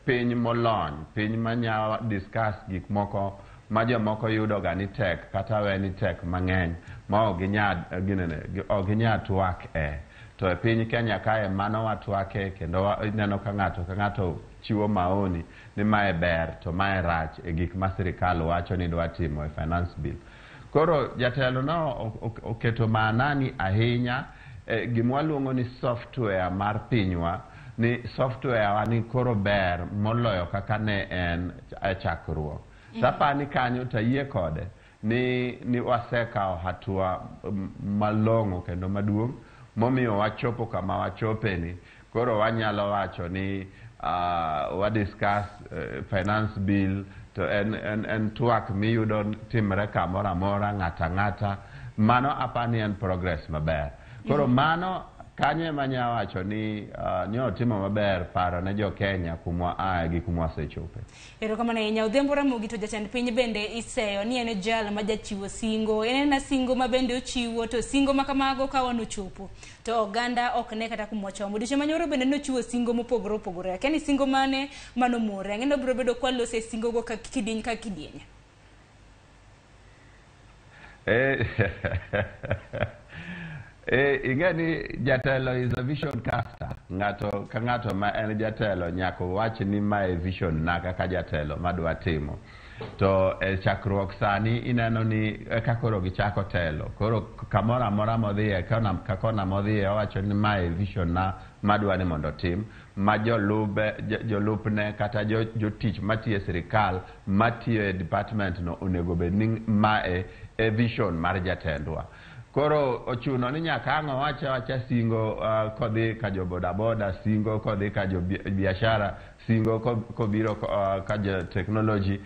piny molony, piny manya discuss gik moko ma jomoko yudo ga ni tek kata we ni tek mang'eny ma ok ginyal twak e. To e piny Kenya kae mano watwake kendo ineno ka ng'ato ka ng'ato chiwo maoni ni mae ber to mae rach e gik ma sirikal wacho ni dwa timo e finance bill. Koro jatelo no oketo maanani ahinya gima waluongo ni software mar pinywa, ni software wa ni koro ber moloyo kaka ne en e chakruok. Tapani kanyo tayie kode ni wasekawo hatua malong'o kendo maduong' momiyo wachopo kama wachopeni. Koro wanyalo wacho ni wa discuss finance bill to en twak miyudo timre kamoro amora ng'ata ng'ata. Mano apani en progress maber. Koro mano kanyo ema nya wacho ni nyo timo maber paro ne jo Kenya kumwa ae gi kumwa osechope. Erokamano ahinya. Odhiambo Ramogi, to jatend piny bende iseyo ni en jal ma jachiwo singo. En ena singo ma bende ochiwo, to singo ma kamago ka wan ochopo to oganda ok ne kata kuma ochomo. Odiochieng' manyoro bende nochiwo singo mopogore opogore. Akia ni singo mane manomore. Ang'e ni obiro bedo kwalose singo go ka kidieny ka kidieny. Ing'e ni jatelo is a vision caster. Ng'ato ka ng'ato ma en jatelo nyaka wach ni mae vision na kaka jatelo madwa timo. To e chakruok sani ineno ni eka koro gichako telo. Koro kamoro amora modhiye, ka kona modhiye owacho ni mae vision na madwa ni mondo otim. Ma jolupne kata jotich matiyo e sirikal matiyo e department no onego bed ni mae e vision mar jatendwa. Koro ochuno ni nyaka ang' owach awacha singo kodhi ka jo bodaboda, singo kodhi ka jo biashara, singo kobiro ka jo technology,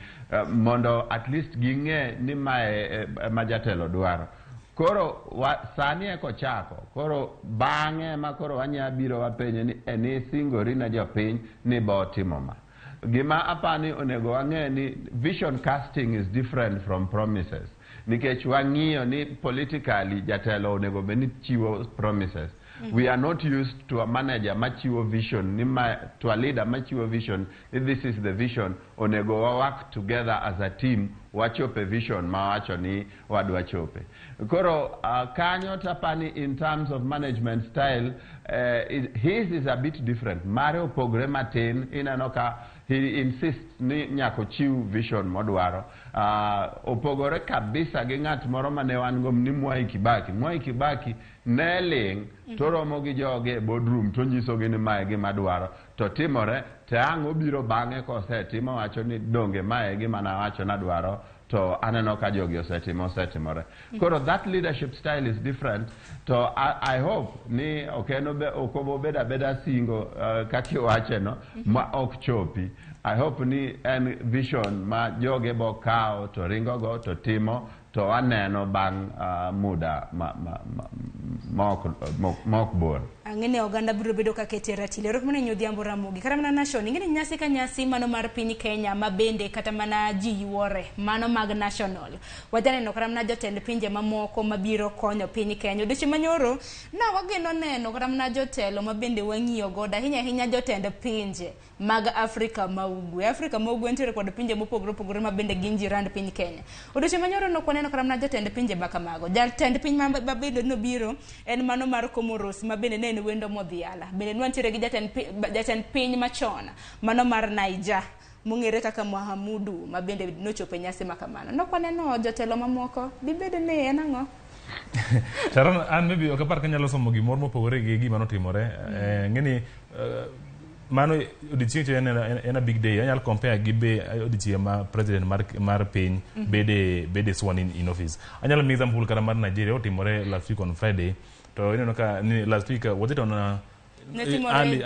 mondo at least ging'e ni mae ma jatelo dwaro. Koro sani eko chako. Koro bang'e ma koro wanya biro wapenje ni eni singori ne jopiny ni bo timo ma. Gima apani onego wang'e ni vision casting is different from promises. Nikech wang'iyo ni politically jatelo onego bed ni chiwo promises. We are not used to a manager machiwo vision, ni ma, to a leader machiwo vision, ni this is the vision, onego wa work together as a team, wachope vision ma wacho ni wadwa chope. Koro kanyo tapani in terms of management style, his is a bit different. Mare opogre matin, ineno ka he insists ni nyaka ochiw vision modwaro. Opogore kabisa gi ng'at moro mane wan go ni Mwai Kibaki. Mwai Kibaki ne ling' to romo gi joge e boardroom to nyisogi ni mae gima dwaro. To timore, to ang' obiro bang'e kosetimo wacho ni donge mae gima nawacho nadwaro to aneno ka jogi osetimo osetimore. Koro that leadership style is different. To I hope ni ok obed abeda singo kaka iwache no ma ok chopi. I hope ni en vision ma joge bo kawo to ringo go to timo to aneno bang' muda ma ok bor. Ang'e ni oganda biro bedo ka kete ratil. Erokamano ahinya Odhiambo Ramogi. Kata mana Nation, ing'e ni nyasi ka nyasi mano mar piny Kenya ma bende kata mana ji yuore, mano mag national. Wajaneno kata mana jotend pinje mamoko mabiro konyo piny Kenya. Odiochieng' manyoro na wageno neno kata mana jotelo ma bende wang'iyo godo ahinya ahinya jotend pinje mag Afrika ma Ugwe. Afrika ma Ugwe nitiere kod pinje mopogore opogore ma bende gin jirand piny Kenya. Odiochieng' manyoro nok waneno kata mana jotend pinje ma kamago. Jatend piny ma bende nobiro en mano mar Comoros ma bende ne en wendo modhiala. Bende nwantiere gi jatend piny machon mano mar Niger mong'ere kaka Mahamudu ma bende nochopo e nyasi ma kamano. Nok waneno jotelo mamoko. Dibed ni en ang'o? Sharon, an maybe ok apar ka anyalo somo gimoro mopogore gi gima notimore. Ng'eni mano odiochieng' cha en a big day. Anyalo compare gi be odiochieng' ma president mar piny bede sworn in office. Anyalo miyi example kata mar Nigeria otimore last week on Friday. To ineno ka ni last week was it on Jumani.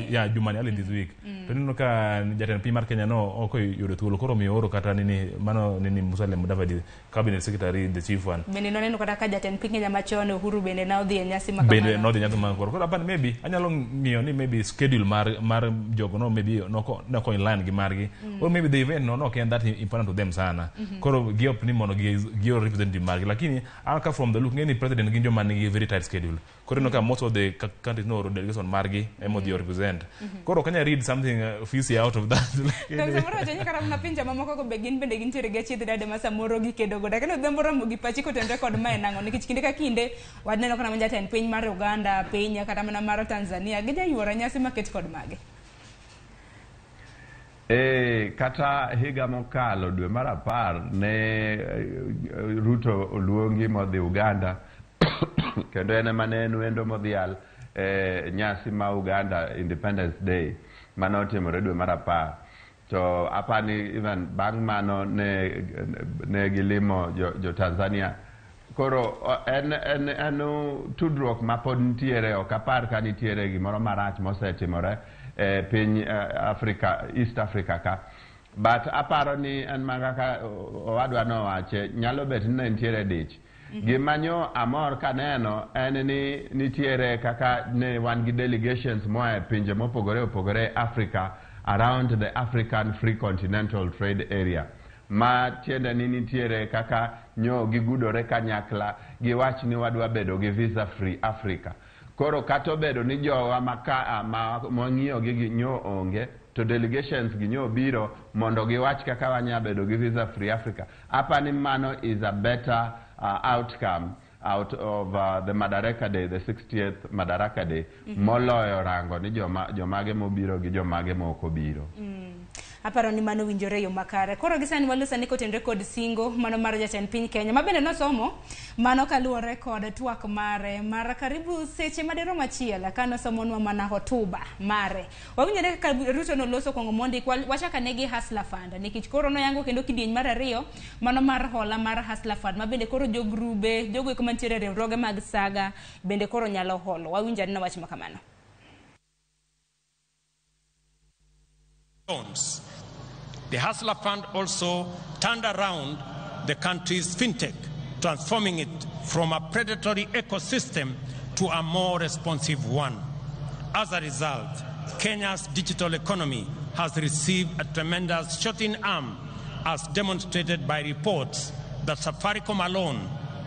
Yeah, Jumani, early this week. To ineno ka jatend piny mar Kenya no ok oyudo thuolo koro omiyo oro kata nini mano nini Musalia Mudavadi cabinet secretary the chief one. Bende noneno kata ka jatend piny Kenya machon Uhuru bende ne odhi e nyasi ma kamano. Bende nodhi e nyasi ma koro. Koro apani maybe anyalo ng'iyo ni maybe schedule mar jogo no maybe noko in line gi margi. Or maybe the event no ok en that important to them sana. Koro gi hope ni mondo gi or representative margi. Lakini aka from the look ng'eni president gin joma nigi very tight schedule. Koro ineno ka most of the countries no oro delegation margi ema odhi represent. Koro ok anyal read something fishy out of that. To samoro wacho ni kata mana pinje mamoko go be gin bende gintiere gi achiedh nade ma samoro gikedo godo. Lakini Odhiambo Ramogi pachi kotenore kod mae nang'o? Nikech kinde ka kinde waneno kata mana jatend piny mar Uganda, piny kata mana mar Tanzania gijayuoro nyasi maket kod mage. Kata higa mokalo dwe mar 10 ne Ruto oluongi modhi Uganda kendo en ema ne en wendo modhial nyasi ma Uganda Independence Day mane otimore dwe mar 10. To apani even bang' mano ne gilimo jo Tanzania. Koro en tudruok ma pod nitiere, ok apar ka nitiere gimoro marach mosetimore e piny Africa, East Africa ka. But aparo ni en mana kaka owadwa nowache, nyalo bet ni ne nitiere dich. Gima nyo amor kaneno en ni nitiere kaka ne wan gi delegations moa e pinje mopogore opogore Africa around the African Free Continental Trade Area. Ma tiende ni nitiere kaka nyo gigudore kanyakla giwach ni wadwa bedo gi visa free Africa. Koro kata obedo ni jowa ma ma mwang'iyo gi nyo onge, to delegations gi nyo biro mondo giwach kaka wanya bedo gi visa free Africa. Apani mano is a better outcome out of the Madaraka Day, the 60th Madaraka Day, moloyo rango ni jomage mobiro gi jomage mok obiro. Aparo ni mano winjore yo makare. Koro gi sani waloso ni kotenre kod singo mano mar jatend piny Kenya ma bende nosomo mano kaluwore kod twak mare mar karibu seche madirom achiel kanosomonwa mana hotuba mare. Wawinjore kaka Ruto noloso kuongo mondi wachaka negi Hustler Fund nikech koro noyango kendo kidieny mar ariyo mano mar hola mar Hustler Fund ma bende koro jogrube jogo eko mantiere e riwruoge mag saga bende koro nyalo holo. Wawinjo anena wach ma kamano. Loans. The Hustler Fund also turned around the country's fintech, transforming it from a predatory ecosystem to a more responsive one. As a result, Kenya's digital economy has received a tremendous shot in arm, as demonstrated by reports that Safaricom alone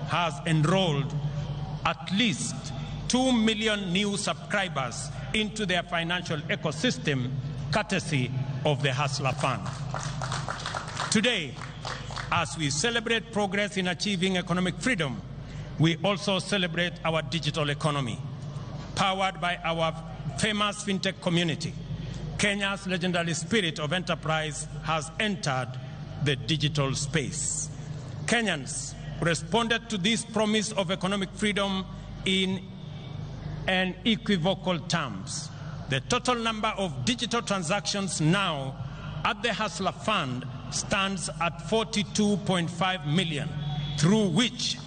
has enrolled at least 2 million new subscribers into their financial ecosystem, courtesy of the Hustler Fund. Today, as we celebrate progress in achieving economic freedom, we also celebrate our digital economy. Powered by our famous fintech community, Kenya's legendary spirit of enterprise has entered the digital space. Kenyans responded to this promise of economic freedom in unequivocal terms. The total number of digital transactions now at the Hustler Fund stands at 42.5 million, through which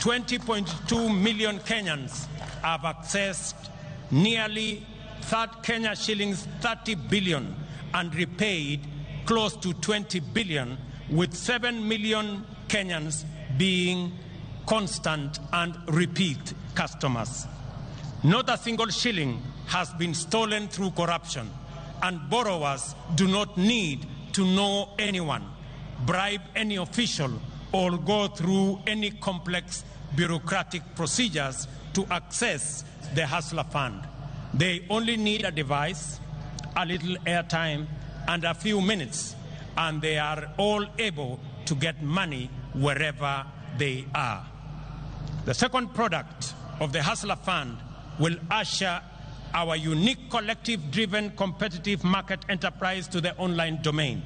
20.2 million Kenyans have accessed nearly Kenya shillings 30 billion and repaid close to 20 billion, with 7 million Kenyans being constant and repeat customers. Not a single shilling has been stolen through corruption, and borrowers do not need to know anyone, bribe any official, or go through any complex bureaucratic procedures to access the Hustler Fund. They only need a device, a little airtime, and a few minutes, and they are all able to get money wherever they are. The second product of the Hustler Fund will usher our unique collective-driven competitive market enterprise to the online domain.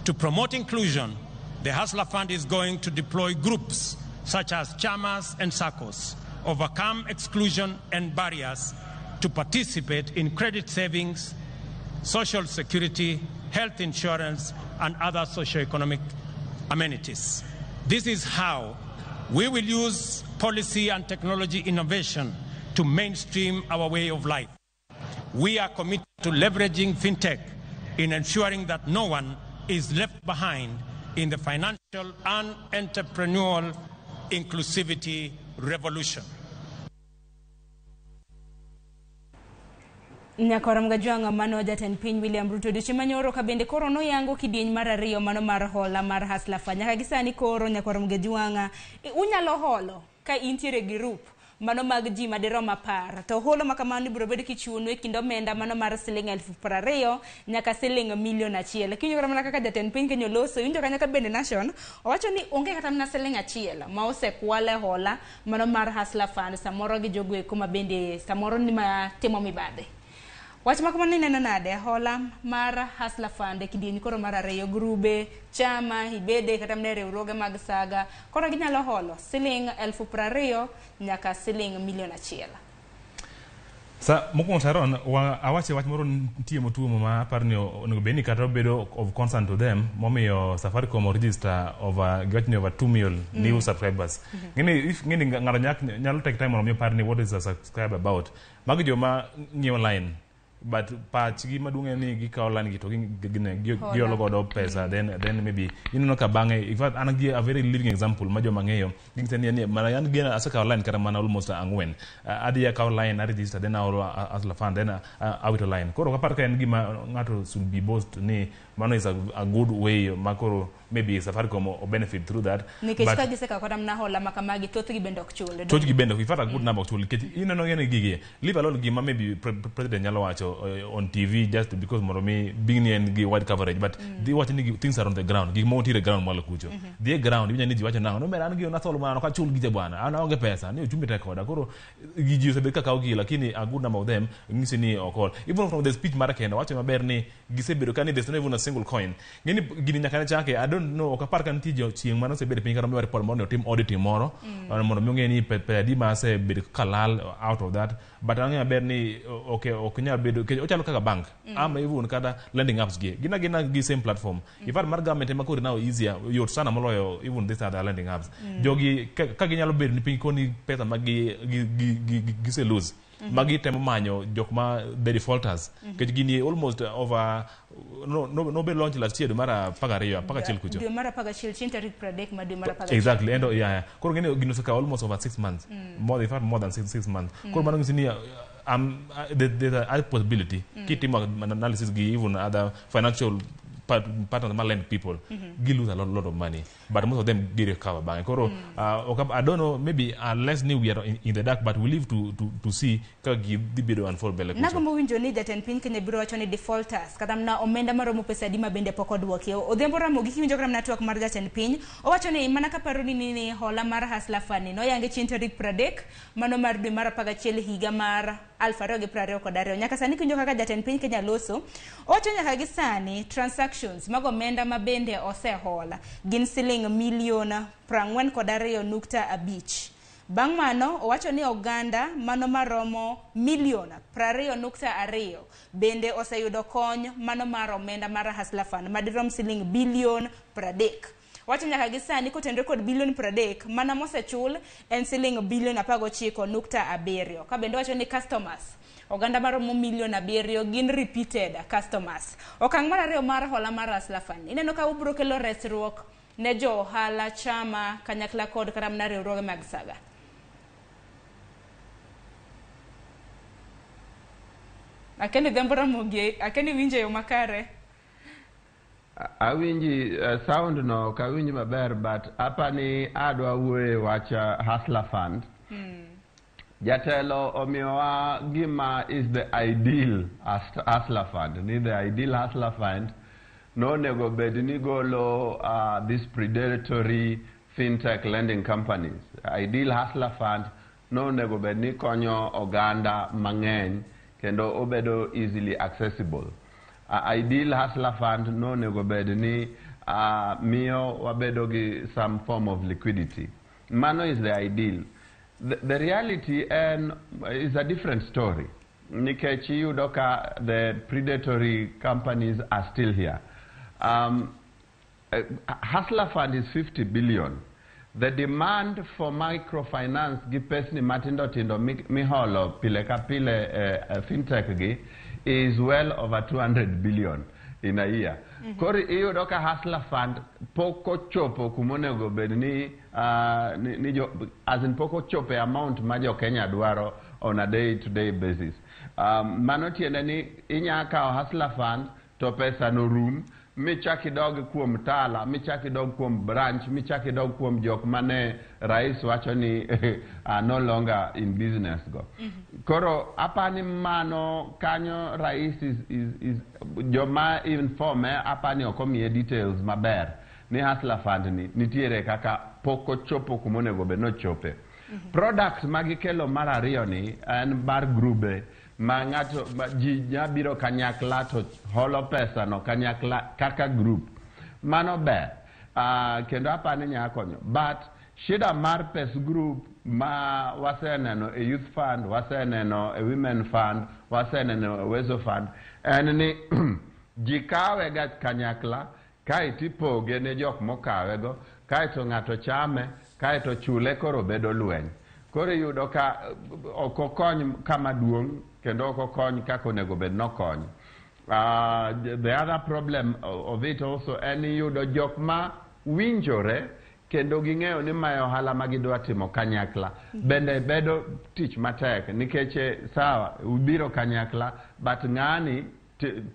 To promote inclusion, the Hustler Fund is going to deploy groups such as chamas and SACCOs, overcome exclusion and barriers to participate in credit savings, social security, health insurance, and other socioeconomic amenities. This is how we will use policy and technology innovation to mainstream our way of life. We are committed to leveraging fintech in ensuring that no one is left behind in the financial and entrepreneurial inclusivity revolution. Nyakora Mgajwang'a mano jatend piny William Ruto odiochieng' manyoro ka bende koro noyango kidieny mar ariyo mano mar hola mar Hustler Fund. Nyaka gi sani koro Nyakora Mgajwang'a unyalo holo ka intiere gi group mano mag ji madirom 10 to holo ma kamano ibiro bedo kichiwonu e kind omenda mano mar siling 20,000 nyaka siling 1 million. Kiwinjo kata mana kaka jatend piny Kenya oloso, iwinjo kanyo ka bende Nation owacho ni onge kata mana siling 1 ma osekwal e hola mano mar Hustler Fund samoro gi jogo eko ma bende samoro ni ma timo mibadhi. Wach ma kamano ineno nade hola mar Hustler Fund e kidieny koro mar ariyo, grube, chama, ibede kata mana riwruoge mag saga koro ginyalo holo siling 20,000 nyaka siling 1 million. Sa mokwongo Sharon, awache wach moro nitie motuomo ma aparo ni onego bed ni kata obedo of concern to them, momiyo Safaricom register over, giwacho ni over 2 million new subscribers. Ng'eni if ng'eni ng'ato nyalo take time mondo mi opar ni what is a subscriber about. Magi joma ng'iewo line, but pachgi maduong' en ni gikawo line gi to giolo godo pesa, then maybe ineno ka bang'e. In fact, an gi a very living example ma joma ng'eyo ging'ise ni mana an gi asekawo line kata mana almost 4, adhi akawo line, a register, then aolo Hustler Fund, then awito line. Koro ok apar ka en gima ng'ato should be boast ni mano is a good way ma koro maybe Safaricom o benefit through that. Nikech ka gisekawo kata mana hola ma kamagi, thothgi bende ok chul. Thothgi bende, in fact, a good number ok chul, nikech ineno ng'eni gigi, leave alone gima maybe president nyalo wacho on TV just because mondo mi being ni en gi wide coverage, but dhi wacho ni things are on the ground, gik moko nitiere ground mwalo kucho. Dhi e ground, iwinjo ni ji wacho nang'o, no mera an gi nasolo mana ok achul gicha bwana, an aonge pesa ni uchumi tek koda. Koro ji osebet ka kawo gigi, lakini a good number of them ng'isi ni ok ol. Even from the speech mare kendo wacho maber ni gisebedo ka ni there's not even a single coin. Ng'eni gini nyaka ne chake, I don't know, ok apar ka nitie jo chieng' mane osebedo piny kata miwa report moro ni otim auditing moro mondo mi ong'e ni pesa adi ma osebedo kalal out of that, but ang'eyo maber ni ok nyal bedo nikech ochalo kaka bank ama even kata lending apps gi gin agina gi same platform. In fact, mar government ema koro now easier, yot sana moloyo even this other lending apps. Jogi ka ginyalo bedo ni piny koni pesa ma gise lose ma gitemo manyo jok ma the defaulters, nikech gini almost over no no launch last year dwe mar 12, 11 kucho. Dwe mar 11, chieng' tarik 30 ma dwe mar 11. Exactly, endo yeah. Koro ng'eni gino osekawo almost over 6 months, more, in fact, more than 6 months. Koro mano nyiso ni there's a high possibility kitimo analysis gi even other financial partners ma lend people, gi lose a lot of money, but most of them gi recover bang'e. Koro okay, I don't know, maybe unless ni we are in the dark, but we live to see ka gi dhi bedo unfold mbele kucho. Nagombo winjo ni jatend piny Kenya biro wacho ni defaulters kata mana omenda maromo pesa adi ma bende pok odwoki. Odhiambo Ramogi, kiwinjo kata mana twak mar jatend piny, owacho ni mana kaparo ni hola mar Hustler Fund ni noyange chieng' tarik 30 mano mar dwe mar 11 higa mar 2022. Nyaka sani kiwinjo kaka jatend piny Kenya loso, owacho nyaka gi sani transactions mag omenda ma bende osehola gin siling milion 42.5. Bang' mano owacho ni oganda mano maromo milion 20.2 bende oseyudo kony mano mar omenda mar Hustler Fund madirom siling bilion 30. Wacho nyaka gi sani kotenore kod bilion 30 mana mosechul en siling bilion 19.7. Ka bende wacho ni customers, oganda maromo milion 7 gin repeated customers. Okang' mar ariyo mar hola mar Hustler Fund, ineno ka obiro kelo resruok ne jo ohala, chama kanyakla kod kata mana riwruoge mag saga. Akeni Odhiambo Ramogi, akeni winjo e yo makare. Awinji, sound no ok awinji maber, but apani adwa wuoye wach Hustler Fund. Jatelo omiyowa gima is the ideal Hustler Fund. Ni the ideal Hustler Fund nonego bed ni golo these predatory fintech lending companies. Ideal Hustler Fund nonego bed ni konyo oganda mang'eny kendo obedo easily accessible. Ideal Hustler Fund nonego bed ni miyo wabedo gi some form of liquidity. Mano is the ideal. The reality en is a different story. Nikech iyudo ka the predatory companies are still here. Hustler Fund is 50 billion. The demand for microfinance gi pesni matindo tindo miholo pile ka pile fintech gi is well over 200 billion in a year. Koro iyudo ka Hustler Fund pok ochopo kumonego bed ni jo, as in pok ochopo e amount ma jo Kenya dwaro on a day to day basis. Mano tiende ni inya kawo Hustler Fund to pesa no rum michak idog kuom Tala, michak idog kuom branch, michak idog kuom jok mane rais wacho ni are no longer in business go. Koro apani mano kanyo rais is joma informe, apani ok omiye details maber ni Hustler Fund ni nitiere kaka pok ochopo kumonego bed nochope. Product magikelo mar ariyo ni en mar grube ma ng'ato ma ji nya biro kanyakla to holo pesa no kanyakla kaka group. Mano ber. Kendo apani nya konyo. But Shida mar pes group ma waseneno e Youth Fund, waseneno e Women Fund, waseneno e Uwezo Fund, en ni ji kawe ga kanyakla, kaeto ipoge ne jok mokawego, kaeto ng'ato chame, kaeto chule, koro bedo lweny. Koro iyudo ka ok okony kama duong' kendo ok okony kaka onego bed nokony. The other problem of it also en iyudo jok ma winjore kendo ging'eyo ni mae ohala ma gidwa timo kanyakla bende bedo tich matek nikech sawa ubiro kanyakla, but ng'ani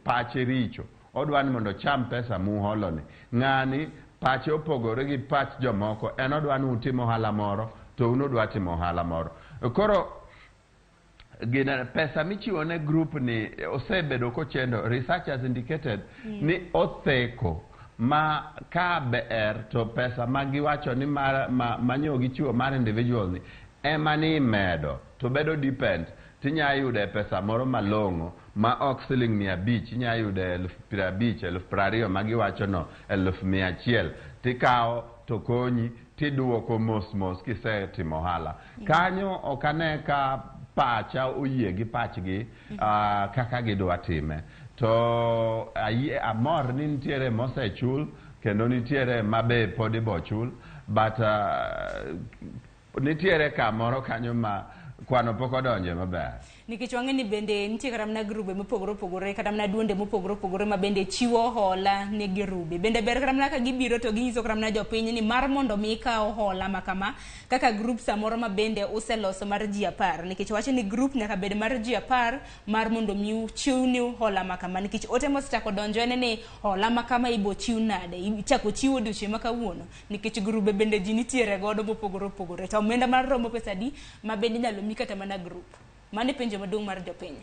pache richo, odwa ni mondo ocham pesa muholoni. Ng'ani pache opogore gi pach jomoko, en odwa ni utim ohala moro to un udwa timo ohala moro. Koro gine pesa michiwo ne group ni osebedo kochendo. Research has indicated ni otheko ma ka ber to pesa ma giwacho ni mar manyo gichiwo mar individual ni ema ni imedo to bedo depend. Tinya yude pesa moro malong'o ma ok siling 500, inya yude 50,000, 20,000 magiwacho no, 100,000, tikawo to konyi tiduoko mos mos kisetimo ohala. Kanyo ok ane ka pacha oyie gi pachgi kaka gidwa time. To ayie, amor ni nitiere mosechul kendo nitiere mabe pod ibo chul, but nitiere kamoro kanyo ma kwano pok odonje maber. Nikech wang'e ni bende nitie kata mana grube mopogore opogore, kata mana duonde mopogore opogore ma bende chiwo hola ne grube. Bende ber kata mana ka gibiro to ginyiso kata mana jopiny ni mar mondo mi ikaw hola ma kama kaka group samoro ma bende useloso mar ji 10, nikech wacho ni group nyaka bed mar ji 10 mar mondo mi uchiw ni hola ma kama, nikech ote mosechako donjo en ni hola ma kama ibo chiw nade, ichako chiwo odiochieng' ma kawuono, nikech grube bende ji nitiere godo mopogore opogore, to omenda mar romo pesa adi ma bende inyalo mi kata mana group. Mano e penjo maduong' mar jopiny.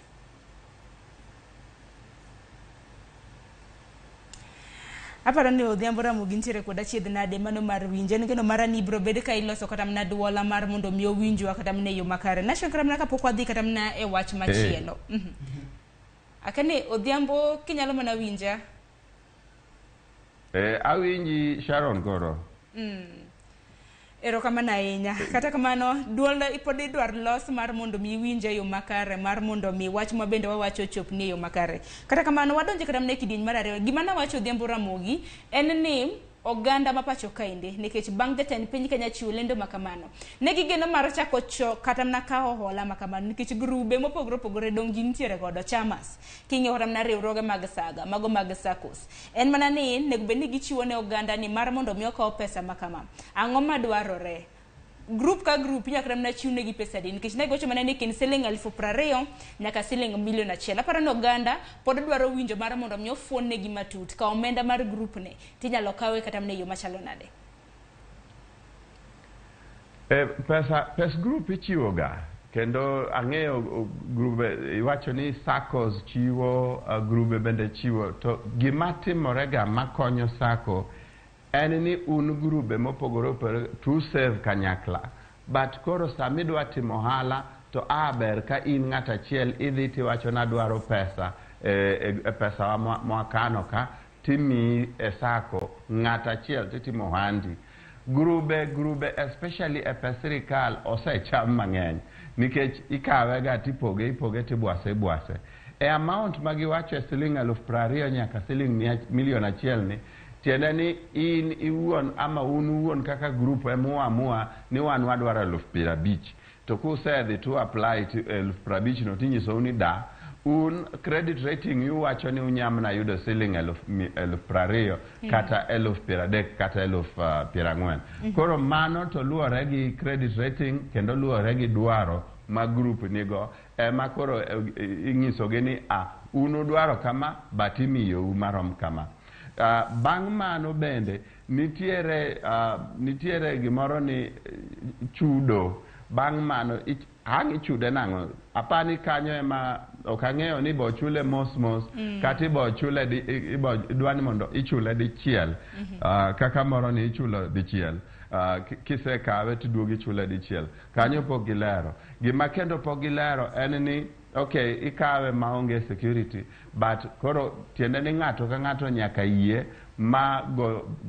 Aparo ni Odhiambo Ramogi nitiere kod achiedh nade mano mar winjo. En geno mara ni ibiro bed ka iloso kata mana duola mar mondo mi owinjwa kata mana e yo makare. Nashon kata mana kapok wadhi kata mana e wach machielo. Akane Odhiambo kinyalo mana winja? Awinji Sharon koro. Erokamano ahinya. Kata kamano, duol pod idwar los mar mondo mi iwinje e yo makare, mar mondo mi wach ma bende wawacho ochopni e yo makare. Kata kamano, wadonjo kata mana e kidieny mar ariyo. Gima nawacho Odhiambo Ramogi en ni oganda ma pacho kaendi, nikech bang' jatend piny Kenya chiwo lendo ma kamano, ne gigeno mar chako kata mana kawo hola ma kamano, nikech grube mopogore opogore dong' ji nitiere godo, chamas, king'iyo kata mana riwruoge mag saga, mago mag SACCOs. En mana ni nego bed ni gichiwo ne oganda ni mar mondo mi okaw pesa ma kama. Ang'o madwarore? Group ka group inyalo kata mana chiw negi pesa adi, nikech ne giwacho mana ni kind siling 20,000 nyaka siling 1,000,000. Aparo ni oganda pod dwaro winjo mar mondo mi ofuon negi matut ka omenda mar group ne tinyalo kawe kata mana e yo machalo nade. Pes group ichiwo ga, kendo ang'eyo grube iwacho ni SACCOs chiwo, grube bende chiwo, to gima timore ga makonyo SACCO en ni un grube mopogore opogore to save kanyakla, but koro sama idwa timo ohala to ber ka in ng'at achiel idhi tiwacho nadwaro pesa e pesa mwakano ka timiyi e SACCO ng'at achiel titimo ohandi. Grube especially e pes sirikal osecham mang'eny nikech ikawe ga tipoge tibwase ibwase. E amount magiwacho e siling 20,000 nyaka siling 1,000,000 ni tiende ni in iwuon ama un uwuon kaka group emuamua ni wan wadwaro 50,000, to kusedhi to apply to 50,000 no tinyisou ni da un credit rating uwacho ni unyamna yudo siling 20,000 kata 30,000 kata 40,000. Koro mano to luwore gi credit rating kendo luwore gi dwaro ma group nigo, ema koro inyisogi ni un udwaro kama but imiyou marom kama. Bang' mano bende nitiere gimoro ni chudo. Bang' mano ang' ichude nang'o? Apani kanyo ema ok ang'eyo ni ibo chule mos mos kata ibo chule ibo dwa ni mondo ichule dichiel. Kaka moro ni ichulo dichiel, kisekawe tiduogo ichule dichiel. Kanyo pok gilero. Gima kendo pok gilero en ni okay, ikawe maonge security, but koro tiende ni ng'ato ka ng'ato nyaka yie ma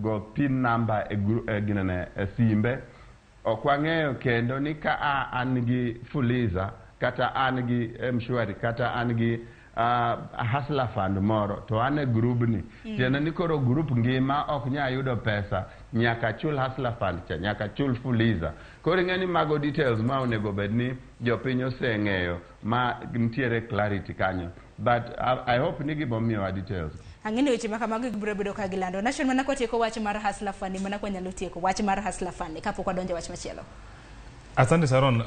go PIN number e ginene e simbe. Ok wang'eyo kendo ni ka an gi Fuliza kata an gi M-Shwari kata an gi Hustler Fund moro to an e grubni. Tiende ni koro grup ngima ok nyal yudo pesa nyaka chul Hustler Fund cha, nyaka chul Fuliza. Koro ing'e ni mago details ma onego bed ni jopiny oseng'eyo ma nitiere clarity kanyo. But I hope ni gimomiyowa details. Ang'e ni weche ma kamago gibiro bedo ka gilando. Nation mana kwatieko wach mar Hustler Fund, mana kwanyalo tieko wach mar Hustler Fund kapok wadonjo e wach machielo. Asante Sharon.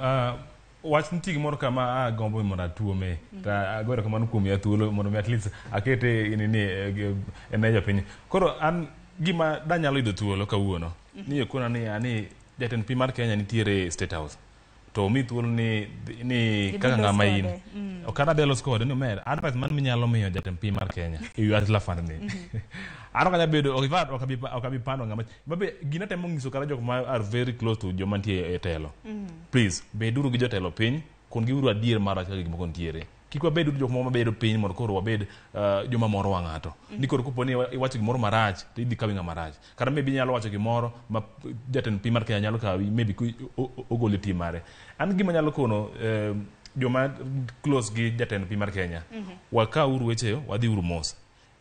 Wach nitie gimoro kama agombo mondo atuome. To ago erokamano kuom miya thuolo mondo mi at least akete nini e ne jopiny. Koro an gima danyalo yudo thuolo kawuono ni okona ni ani jatend piny mar Kenya nitiere State House. To omi thuolo ni kaka ng'ama in. Ok adhi los kode ni omer advice man minyalo miyo jatend piny mar Kenya e wi Hustler Fund ni. An ok anyal bedo ok abi pando ng'ama mabe gina temo nyiso kata jok ma are very close to joma nitie e telo. Please beduru gi jotelo piny kon giuru adier mar wach kaka gik moko nitiere. Kik wabed jok moko mabedo piny mondo koro wabed joma moro wang' ng'ato. Ni koro kopo ni iwacho gimoro marach to idhi kawi ng'ama rach. Kata maybe inyalo wacho gimoro ma jatend piny mar Kenya nyalo kawi maybe ogol e team mare. An gima nyalo kono joma close gi jatend piny mar Kenya, wakauru weche wadhi uru mos.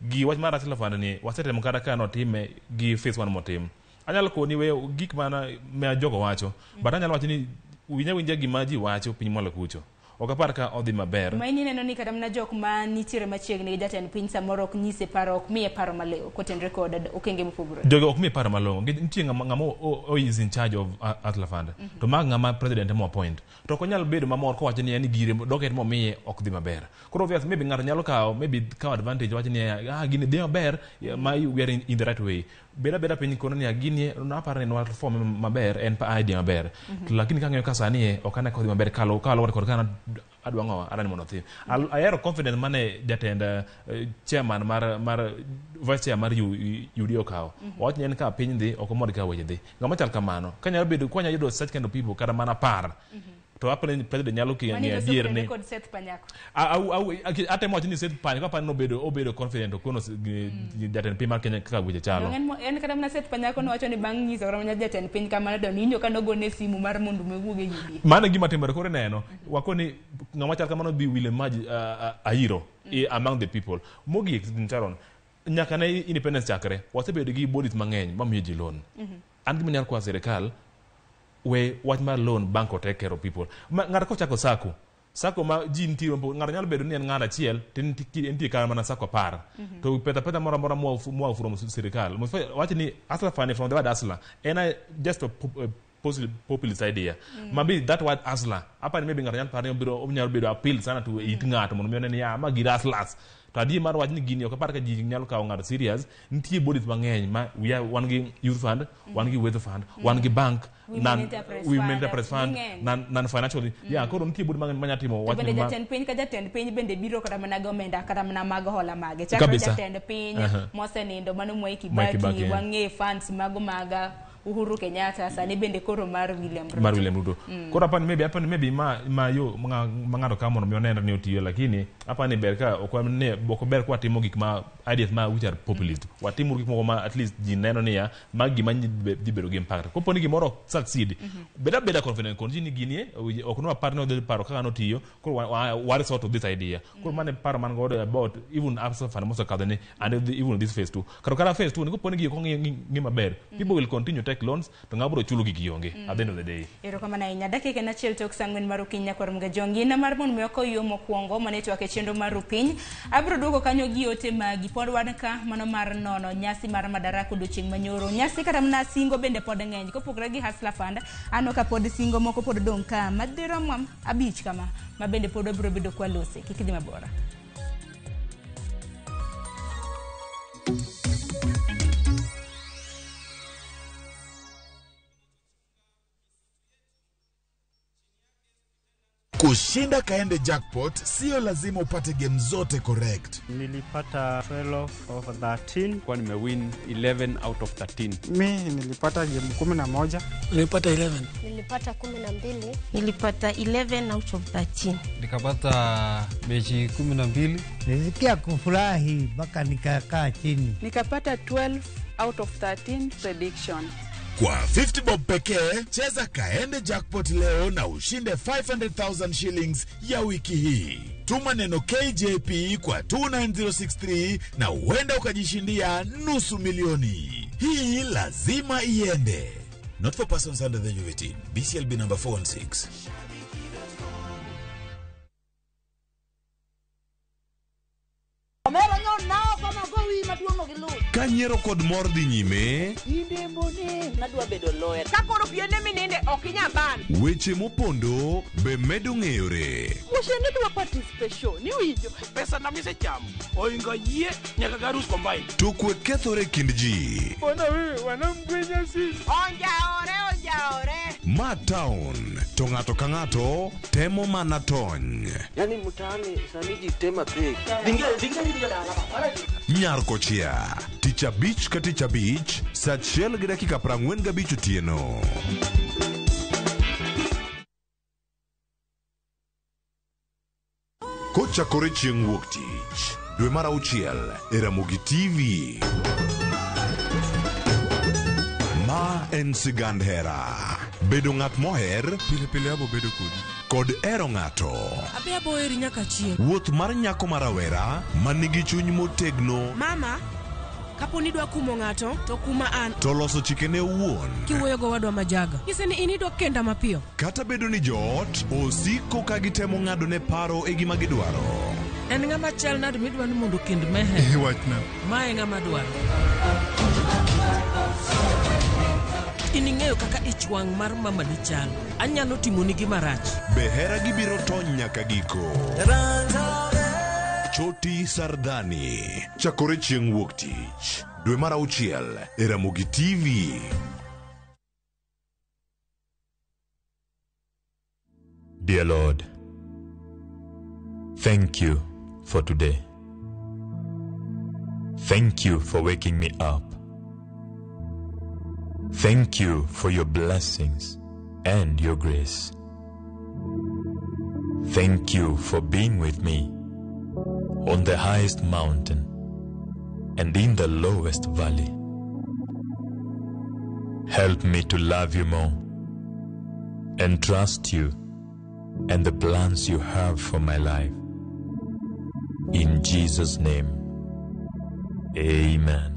Gi wach mar Hustler Fund ni wasetemo kata ka notime gi phase 1 motim. Anyalo koni weyo gik mana ma jogo wacho, but anyalo wacho ni winja winja gima ji wacho piny mwalo kucho. Ok apar ka odhi maber. Ma in ineno ni kata mana jok ma nitiere machiegni gi jatend piny samoro ok nyise paro, ok miye paro malong'o kotenore kod okenge mopogore. Jogo ok miye paro malong'o. Nitie ng'ama is in charge of Hustler Fund. To ma ng'ama president ema appoint. To ok onyal bedo mamor kowacho ni en gire docket momiye ok dhi maber. Koro obvious maybe ng'ato nyalo kawo maybe kawo advantage wacho ni gini dhi maber ma we are in the right way. Beda beda piny kono ni gini naparo ni nwa form maber en pa idea maber. To lakini kang'iyo ka sani ok ane kodhi maber kalo kod kana adwang'o arani mondo otim. Ahero confidence mane jatend chairman mar vice chair mar UDA okawo. Owacho ni en ka piny dhi ok omor ka weche dhi. Ng'ama chal kamano kanyalo bedo kwanya yudo such kind of people kata mana par. To aparo ni president nyalo kiyo ni adier ni kod Seth Panyako. Atemo wacho ni Seth Panyako aparo ni obedo confident okono jatend piny mar Kenya kaka weche chalo. En kata mana Seth Panyako nowacho ni bang' nyiso kata mana jatend piny kamano to ninjo ka nogone simu mar mondo mowuog e UDA. Mano e gima timore koro ineno wakoni ng'ama chal kamano bi will emerge a hero among the people. Mogik Sharon, nyaka ne independence chakre wasebedo gi bodies mang'eny mamiyo ji loan. An gima nyalo kwa sirikal we wach mar loan bank take care of people. Ng'ato kochako sako ma ji nitie ng'ato nyalo bedo ni en ng'ato achiel to entie kata mana sako 10. To pesa moro amora moa from sirikal. Wach ni Hustler Fund from the word hustler en just a populist idea. Maybe that word hustler apani maybe ng'ato nyalo paro ni onyalo bedo appeal sana to it ng'ato mondo mi one ni ma gir hustlers. To adier mar wach ni gini ok apar ka ji nyalo kawo ng'ato serious. Nitie bodies mang'eny ma we are wan gi youth fund, wan gi wealth fund, wan gi bank, Women Enterprise Fund, non financial. Yeah, koro nitie body mang'eny manya timo wach ni jatend piny ka jatend piny bende biro kata mana gi omenda kata mana mag hola mage. Chakre jatend piny mosenindo mano Mwai Kibaki, wang'e funds mago maga Uhuru Kenyatta sani bende koro mar William Ruto. Mar William Ruto. Koro apani maybe ma yo ma ng'ato ka mondo mi onenre ni otiyo lakini apani ber ka ok ne ok ber kwa timo gik ma ideas ma which are populist. Watimo gik moko ma at least ji neno niya ma gima dhi bedo gi impact. Kopo ni gimoro succeed, beda confident kon ji ni gini ok no apar ni odhi paro kaka notiyo koro wa resort to this idea. Koro mane paro man godo about even Hustler Fund mosekadho ni and even this phase 2. Karo phase 2 ni kopo ni gik ok ng'i maber, people will continue take loans to ng'abro chulo gik onge at the end of the day. Erokamano ahinya. Dakika en achiel tok saa 4 mar okinyi nyakwar Mgajong. Gina mar mondo mi okow yo mokwongo mane twak e chenro mar Rupiny. Abiro duoko kanyo gi ote magi. Pod wan ka mano mar nono nyasi mar Madaraka odiochieng' manyoro. Nyasi kata mana singo bende pod ng'eny. Kopogore gi Hustler Fund, aneno ka pod singo moko pod dong' ka madirom 5 kama ma bende pod wabiro bedo kwalose. Kik idhi mabor. Kushinda Kaende Jackpot sio lazima upate game zote correct. Nilipata 12 of 13. Kwa nimewin 11 out of 13. Mi nilipata game 11. Nilipata 11. Nilipata 12. Nilipata 11 out of 13. Nikapata mechi 12. Nilisikia kufurahi mpaka nikakaa chini. Nikapata 12 out of 13 prediction. Kwa 50 bob pekee, cheza Kaende Jackpot leo na ushinde 500,000 shillings ya wiki hii. Tuma neno KJP kwa 29063 na huenda ukajishindia 500,000. Hii lazima iende. Not for persons under the age of 18. BCLB number 416. Kanyiero kod mor dhi nyime. Weche mopondo be medo ng'eyore. To kwe kethore kind ji. Ma town to ng'ato ka ng'ato temo mana tony. Yani mtaani sani ji tema pek. Nyar kochia tich abich ka tich abich saa 1:45 otieno. Kochakore chieng' wuok tich dwe mar 6 e Ramogi TV. Ma en sigand hera. Bedo ng'at moher pile pile abo bedo kodi kod hero ng'ato. Abe abo heri nyaka chieng'. Wuoth mar nyako marawera manigi chuny motegno. Mama, kapo ni idwa kumo ng'ato to kuma an. To loso chikene owuon. Kiwuoyo go wadwa majaga. Nyise ni in idwa kenda mapiyo. Kata bedo ni joot osiko ka gitemo ng'ado ne paro e gima gidwaro. En ng'ama chal nade midwa ni mondo kend mehe? Wachna. Ma e ng'ama dwaro. In ing'eyo kaka ich wang' mar mama ni chal. Anyalo timoni gima rach. Be hera gibiro tony nyaka giko. Choti Sardani. Chakore chieng' wuok tich dwe mar 6 e Ramogi TV. Dear Lord, thank you for today. Thank you for waking me up. Thank you for your blessings and your grace. Thank you for being with me on the highest mountain and in the lowest valley. Help me to love you more and trust you and the plans you have for my life. In Jesus' name, amen.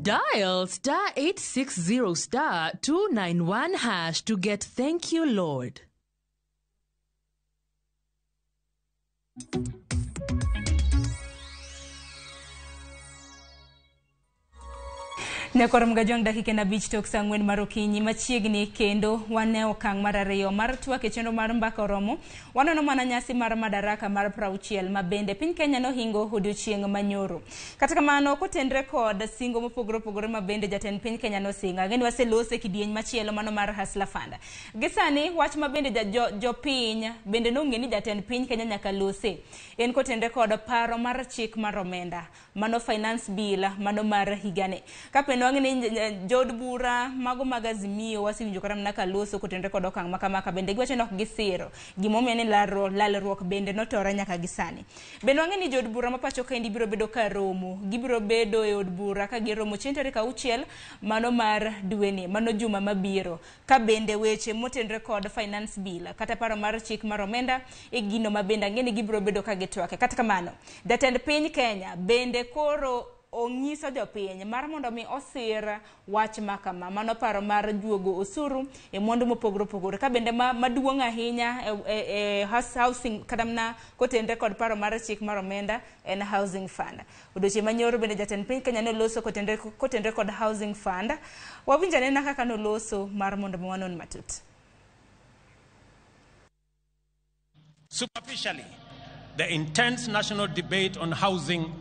Dial star 860 star 291 hash to get Thank You Lord. Nyakor Mgajwang' dakika en 5 tok saa 4 mar okinyi machiegni kendo wane okang' mar 2 mar twak e chenro mar mbaka oromo. Waneno mana nyasi mar Madaraka mar 60 ma bende piny Kenya nohingo odiochieng' manyoro. Kata kamano kotenre kod singo mopogore opogore ma bende jatend piny Kenya nosingo. Ang'e ni waselose kidieny machielo mano mar Hustler Fund. Gi sani wach ma bende jopiny bende nong'e ni jatend piny Kenya nyaka lose. En kotenre kod paro mar chik mar omenda mano finance bill mano mar higani. Kape ni jood bura mago mag Azimio wasewinjo kata mana kaloso kotenre kod okang' makamaka bende giwacho ni ok gisiro gimomiyo ni lalruok bende notore nyaka gi sani. Bende wang'e ni jood bura ma pacho kaendi biro bedo ka romo, gibiro bedo e od bura ka giromo chieng' tarik 6 mano mar dweni mano juma mabiro ka bende weche motenre kod finance bill kata paro mar chik mar omenda e gino ma bende ang'e ni gibiro bedo ka gitwake. Kata kamano jatend piny Kenya bende koro onyiso jopiny mar mondo mi osir wach makama mano paro mar juogo osuru e mwandu mopogore opogore ka bende maduong' ahinya e housing kata mana kotenre kod paro mar chik mar omenda en housing fund. Odiochieng' manyoro bende jatend piny Kenya noloso kotenre kod housing fund. Wawinj anena kaka noloso mar mondo mi wanon matut. Superficially, the intense national debate on housing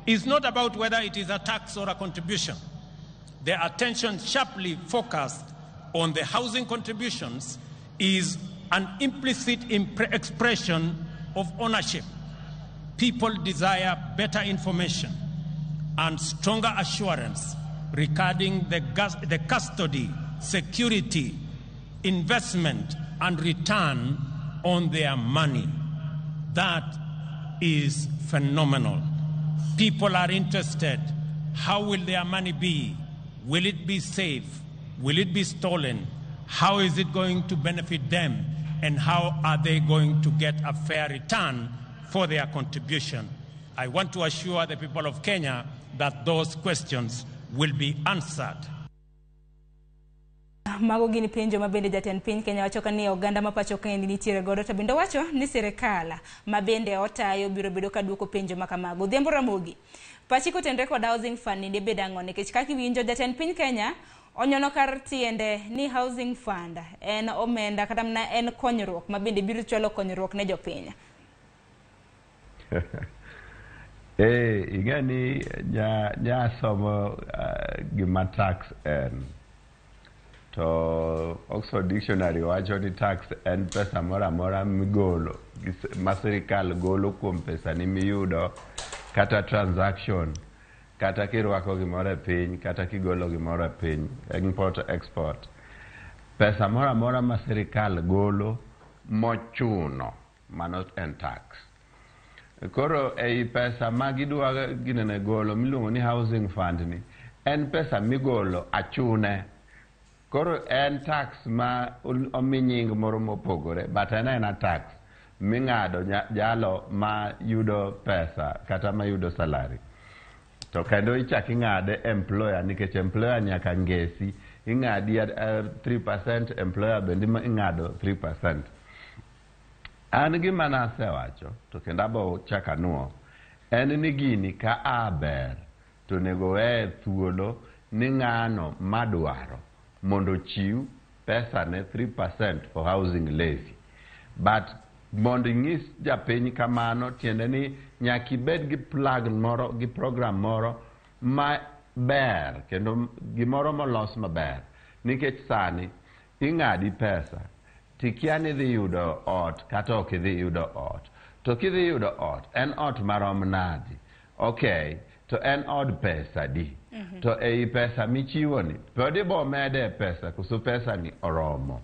is not about whether it is a tax or a contribution. The attention sharply focused on the housing contributions is an implicit expression of ownership. People desire better information and stronger assurance regarding the custody, security, investment, and return on their money. That is phenomenal. People are interested. How will their money be? Will it be safe? Will it be stolen? How is it going to benefit them? And how are they going to get a fair return for their contribution? I want to assure the people of Kenya that those questions will be answered. Mago gin penjo ma bende jatend piny Kenya wacho ka ni oganda ma pacho kaendi nitiere godo, to bende owacho ni sirikal ma bende otayo biro bedo ka duoko penjo ma kamago. Odhiambo Ramogi, pachi kotenre kod housing fund ni debed ang'o? Nikech kaka iwinjo jatend piny Kenya onyono kar tiende ni housing fund en omenda kata mana en konyruok ma bende biro chwalo konyruok ne jopiny. Ing'e ni nyasomo gima tax en. To Oxford Dictionary wacho ni tax en pesa moro amora migolo ma sirikal golo kuom pesani miyudo, kata transaction, kata kirwako gimoro e piny, kata kigolo gimoro e piny, import export. Pesa moro amora ma sirikal golo mochuno, mano en tax. Koro ei pesa ma gidwa ginene golo miluongo ni housing fund ni, en pesa migolo achune. Koro en tax ma omi nying moro mopogore, but en ena tax ming'ado jalo ma yudo pesa kata ma yudo salary. To kendo ichak ing'ade employer, nikech employer nyaka ngesi, ing'adi 3%, employer bende ing'ado 3%. An gima nasewacho, to kendo abo chako anuo, en ni gini ka a ber, to onego weye thuolo ni ng'ano madwaro mondo ochiw pesa ne 3% for housing levy. But mondo inyis japiny kamano, tiende ni nyaka ibed gi plug moro, gi program moro maber, kendo gimoro molos maber. Nikech sani ing'adi pesa, tikia ni idhi yudo ot kata ok idhi yudo ot. To kidhi yudo ot, en ot marom nadi? Okay, to en od pesa di? To ei pesa michiwo ni, pod ibo mede pesa koso pesa ni oromo?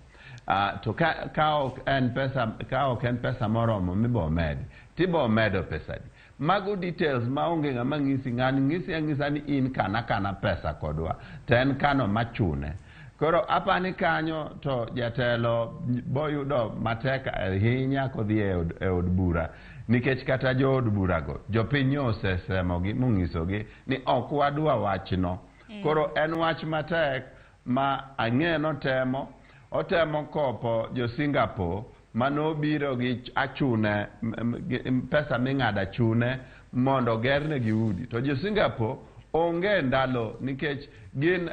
To ka ok en pesa, ka ok en pesa moromo mibo medi, tibo medo pesa di? Mago details maonge ng'ama ng'isi, ng'ani ng'isi ang'isa ni in kana kana pesa kodwa, to en kano machune. Koro apani kanyo to jatelo boyudo matek ahinya kodhi e od bura, nikech kata jood burago jopiny osesemogi monyisogi ni ok wadwa wachno. Koro en wach matek ma ang'e notemo, otemo kopo jo Singapore manobiro gi achune, pesa ming'ado achune mondo ogernegi udi. To jo Singapore onge ndalo, nikech gin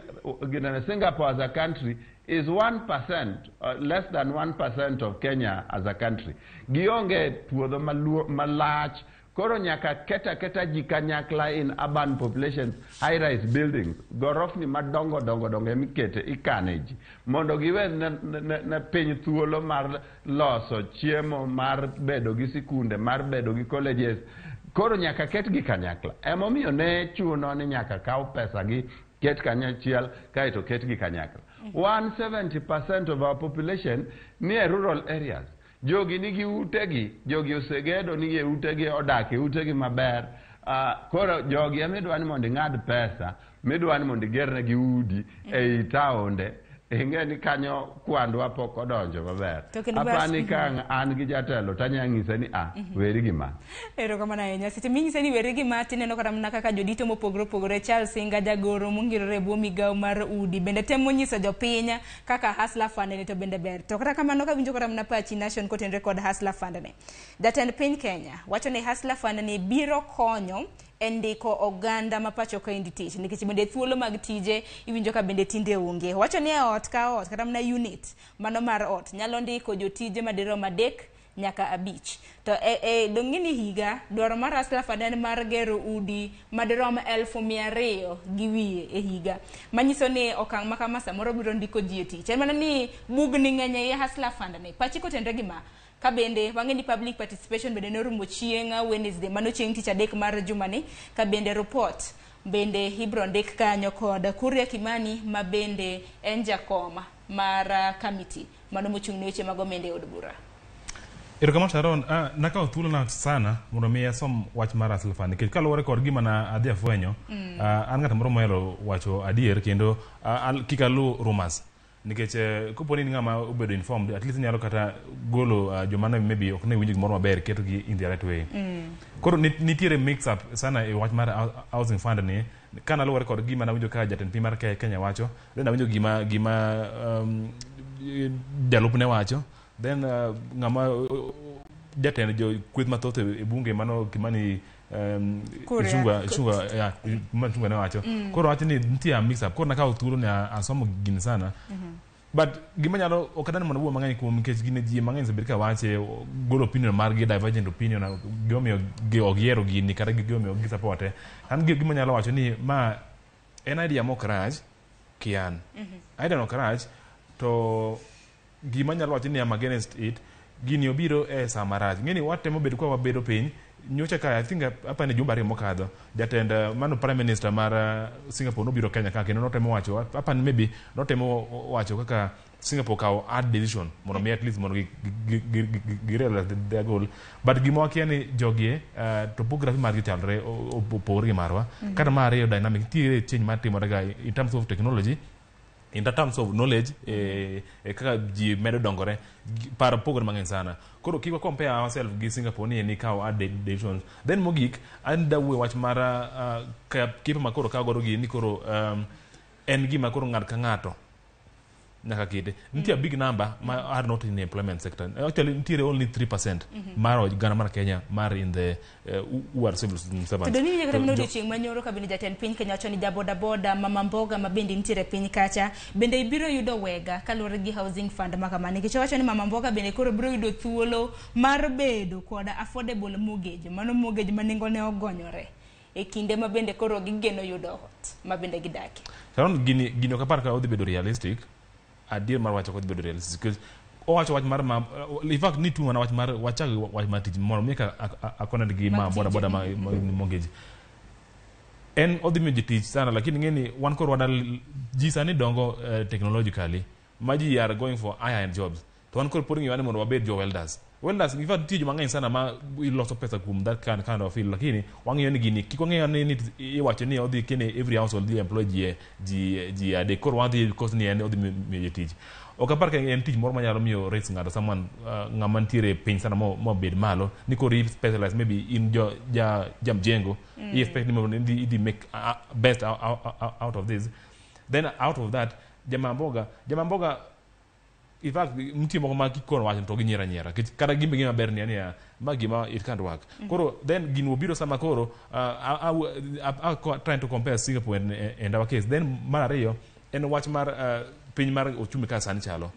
Singapore as a country is 1%, less than 1% of Kenya as a country. Gionge puodho malach. Koro nyaka keta keta ji kanyakla in urban populations, high rise buildings, gorofni madongo dongo dongo emikete ikane ji mondo giwe ne piny thuolo mar loso chiemo, mar bedo gi sikunde, mar bedo gi colleges. Koro nyaka ketgi kanyakla. Emomiyo ne chuno ni nyaka kaw pesa gi ket kanyachiel kaeto ketgi kanyakla. 170% of our population ni e rural areas. Jogi nigi utegi, jogi osegedo nigi utegi, odak e utegi maber. Koro jogi ema idwa ni mondo ing'ad pesa, midwa ni mondo igernegi udi ei taonde. Ing'e ni kanyo kwandwa pok odonjo maber. Apani ka an gi jatelo tanya nyise ni weri gi ma. Erokamano ahinya. Seche minyise ni weri gi ma, tineno kata mana kaka jodito mopogore opogore, Charles Singa jagoro mongirore e bwo migawo mar udi bende temo nyiso jopiny kaka Hustler Fund ni to bende ber. To kata kamano kawinjo kata mana pachi Nation kotenre kod Hustler Fund ni, jatend piny Kenya wacho ni Hustler Fund ni biro konyo e ndiko oganda ma pacho kaendi tich, nikech bende thuolo mag tije iwinjo ka bende tinde onge. Wacho ni e ot ka ot kata mana unit mano mar ot nyalo ndiko jotije madirom 3 nyaka 5. To dong' ni higa dwaro mar Hustler Fund en mar gero udi madirom 200,000 gi wiye e higa, manyiso ni okang' ma kama samoro biro ndiko ji e tich. En mana ni bugni ng'eny e Hustler Fund ni. Pachi kotenre gi ma ka bende wang'e ni public participation bende norumo chieng' Wednesday, mano chieng' tich adek mar jumani, ka bende report bende ibiro ndik kanyo kod Kuria Kimani ma bende en jakom mar committee mano mochung' ne weche mag omenda e od bura. Erokamano Sharon, nakawo thuolona sana mondo mi asom wach mar Hustler Fund nikech kaluwore kod gima na adhi afwenyo, an ng'at moro mohero wacho adier kendo kik alu rumors nikech kopo ni in ng'ama obedo informed, at least inyalo kata golo joma ne maybe ok ne winjo gimoro maber, ketogi in the right way. Koro nitiere mix up sana e wach mar housing fund ni. Kana luwore kod gima nawinjo ka jatend piny mar Kenya wacho, then awinjo gima jalupne wacho, then ng'ama jatend jo kweth mathoth e bunge mano Kimani Kuria. Ichung'wa, yeah, Kimani Ichung'wa ne wacho. Koro wacho ni nitie a mix up. Koro nakawo thuolo ni asomo gini sana, but gima nyalo ok adani mondo awuo mang'eny kuom nikech gine ji mang'eny osebet ka wache, golo opinion margi, divergent opinion, gimomiyo ok giyiero gini kata gimomiyo ok gisupporte. An gima nyalo wacho ni ma en idea mok rach kian idea no ok rach, to gima nyalo wacho ni am against it, gini obiro e saa marach. Ng'eni watemo bedo ka wabedo piny nyocha ka, I think apani jumbe 2 mokadho, jatend mano prime minister mar Singapore nobiro Kenya ka kendo notemo wacho, apani maybe notemo wacho kaka Singapore kawo hard decision mondo mi at least mondo gi realize their goal. But gima wakia ni jogie topography margi chalre opogore gi marwa. Kata mar ariyo, dynamic nitiere change matimore ga in terms of technology, in terms of knowledge, kaka ji medo dongore, paro pogore mang'eny sana. Koro kik wa compare ourselves gi Singapore ni kawo hard decisions. Then mogik, an dawuoyo wach mar kipa ma koro kawo godo gini ni koro en gima koro ng'ato ka ng'ato nyaka kete. Nitie a big number ma are not in the employment sector. Actually nitiere only 3% mar oganda mar Kenya mar in the who are civil servants. To doni kata To mana odiochieng' manyoro ka bende jatend piny Kenya wacho ni jabodaboda, mama mboga ma bende nitiere piny kacha bende ibiro yudo wega kaluwore gi housing fund ma kama, nikech owacho ni mama mboga bende koro biro yudo thuolo mar bedo kod affordable mortgage, mano mortgage ma nengone ogonyore e kinde ma bende koro gigeno yudo ot ma bende gidake. Sharon, gini ok apar ka odhi bedo realistic. Adier mar wacho, ok odhi bedo realistic because owacho wach mar ma, in fact ni tu mana wach mar wachak wach mar tich mondo mi ka a connect gi ma Mag boda boda ma, tije. ma mortgage en odhi miyo ji tich sana, lakini ng'eni wan koro wadal ji sani dongo technologically ma ji are going for higher end jobs, to wan koro pod ng'iyo ni mondo wabed jo welders. In fact nitie joma ng'eny sana ma iloso pesa kuom that kind of field, lakini wang'iyo ni gini kik wang'iyo ni iwacho ni odhi kene every household dhi employ ji 3, koro wadhi because ni en odhi miyo ji tich. Ok apar ka en tich moro manyalo miyo raise ng'ato someone ng'ama nitiere piny sana mo bed malo ni koro i specialize, maybe in jo ja mjengo, i expect ni mondo idhi make best out of this. Then out of that, jama mboga in fact nitie moko ma kikono wacho to ginyiero anyiera nikech kata gimbe gima ber ni niya ma gima it can't work. Koro then gino obiro sama koro trying to compare Singapore and our case. Then mar ariyo en wach mar piny mar ochumi ka sani chalo.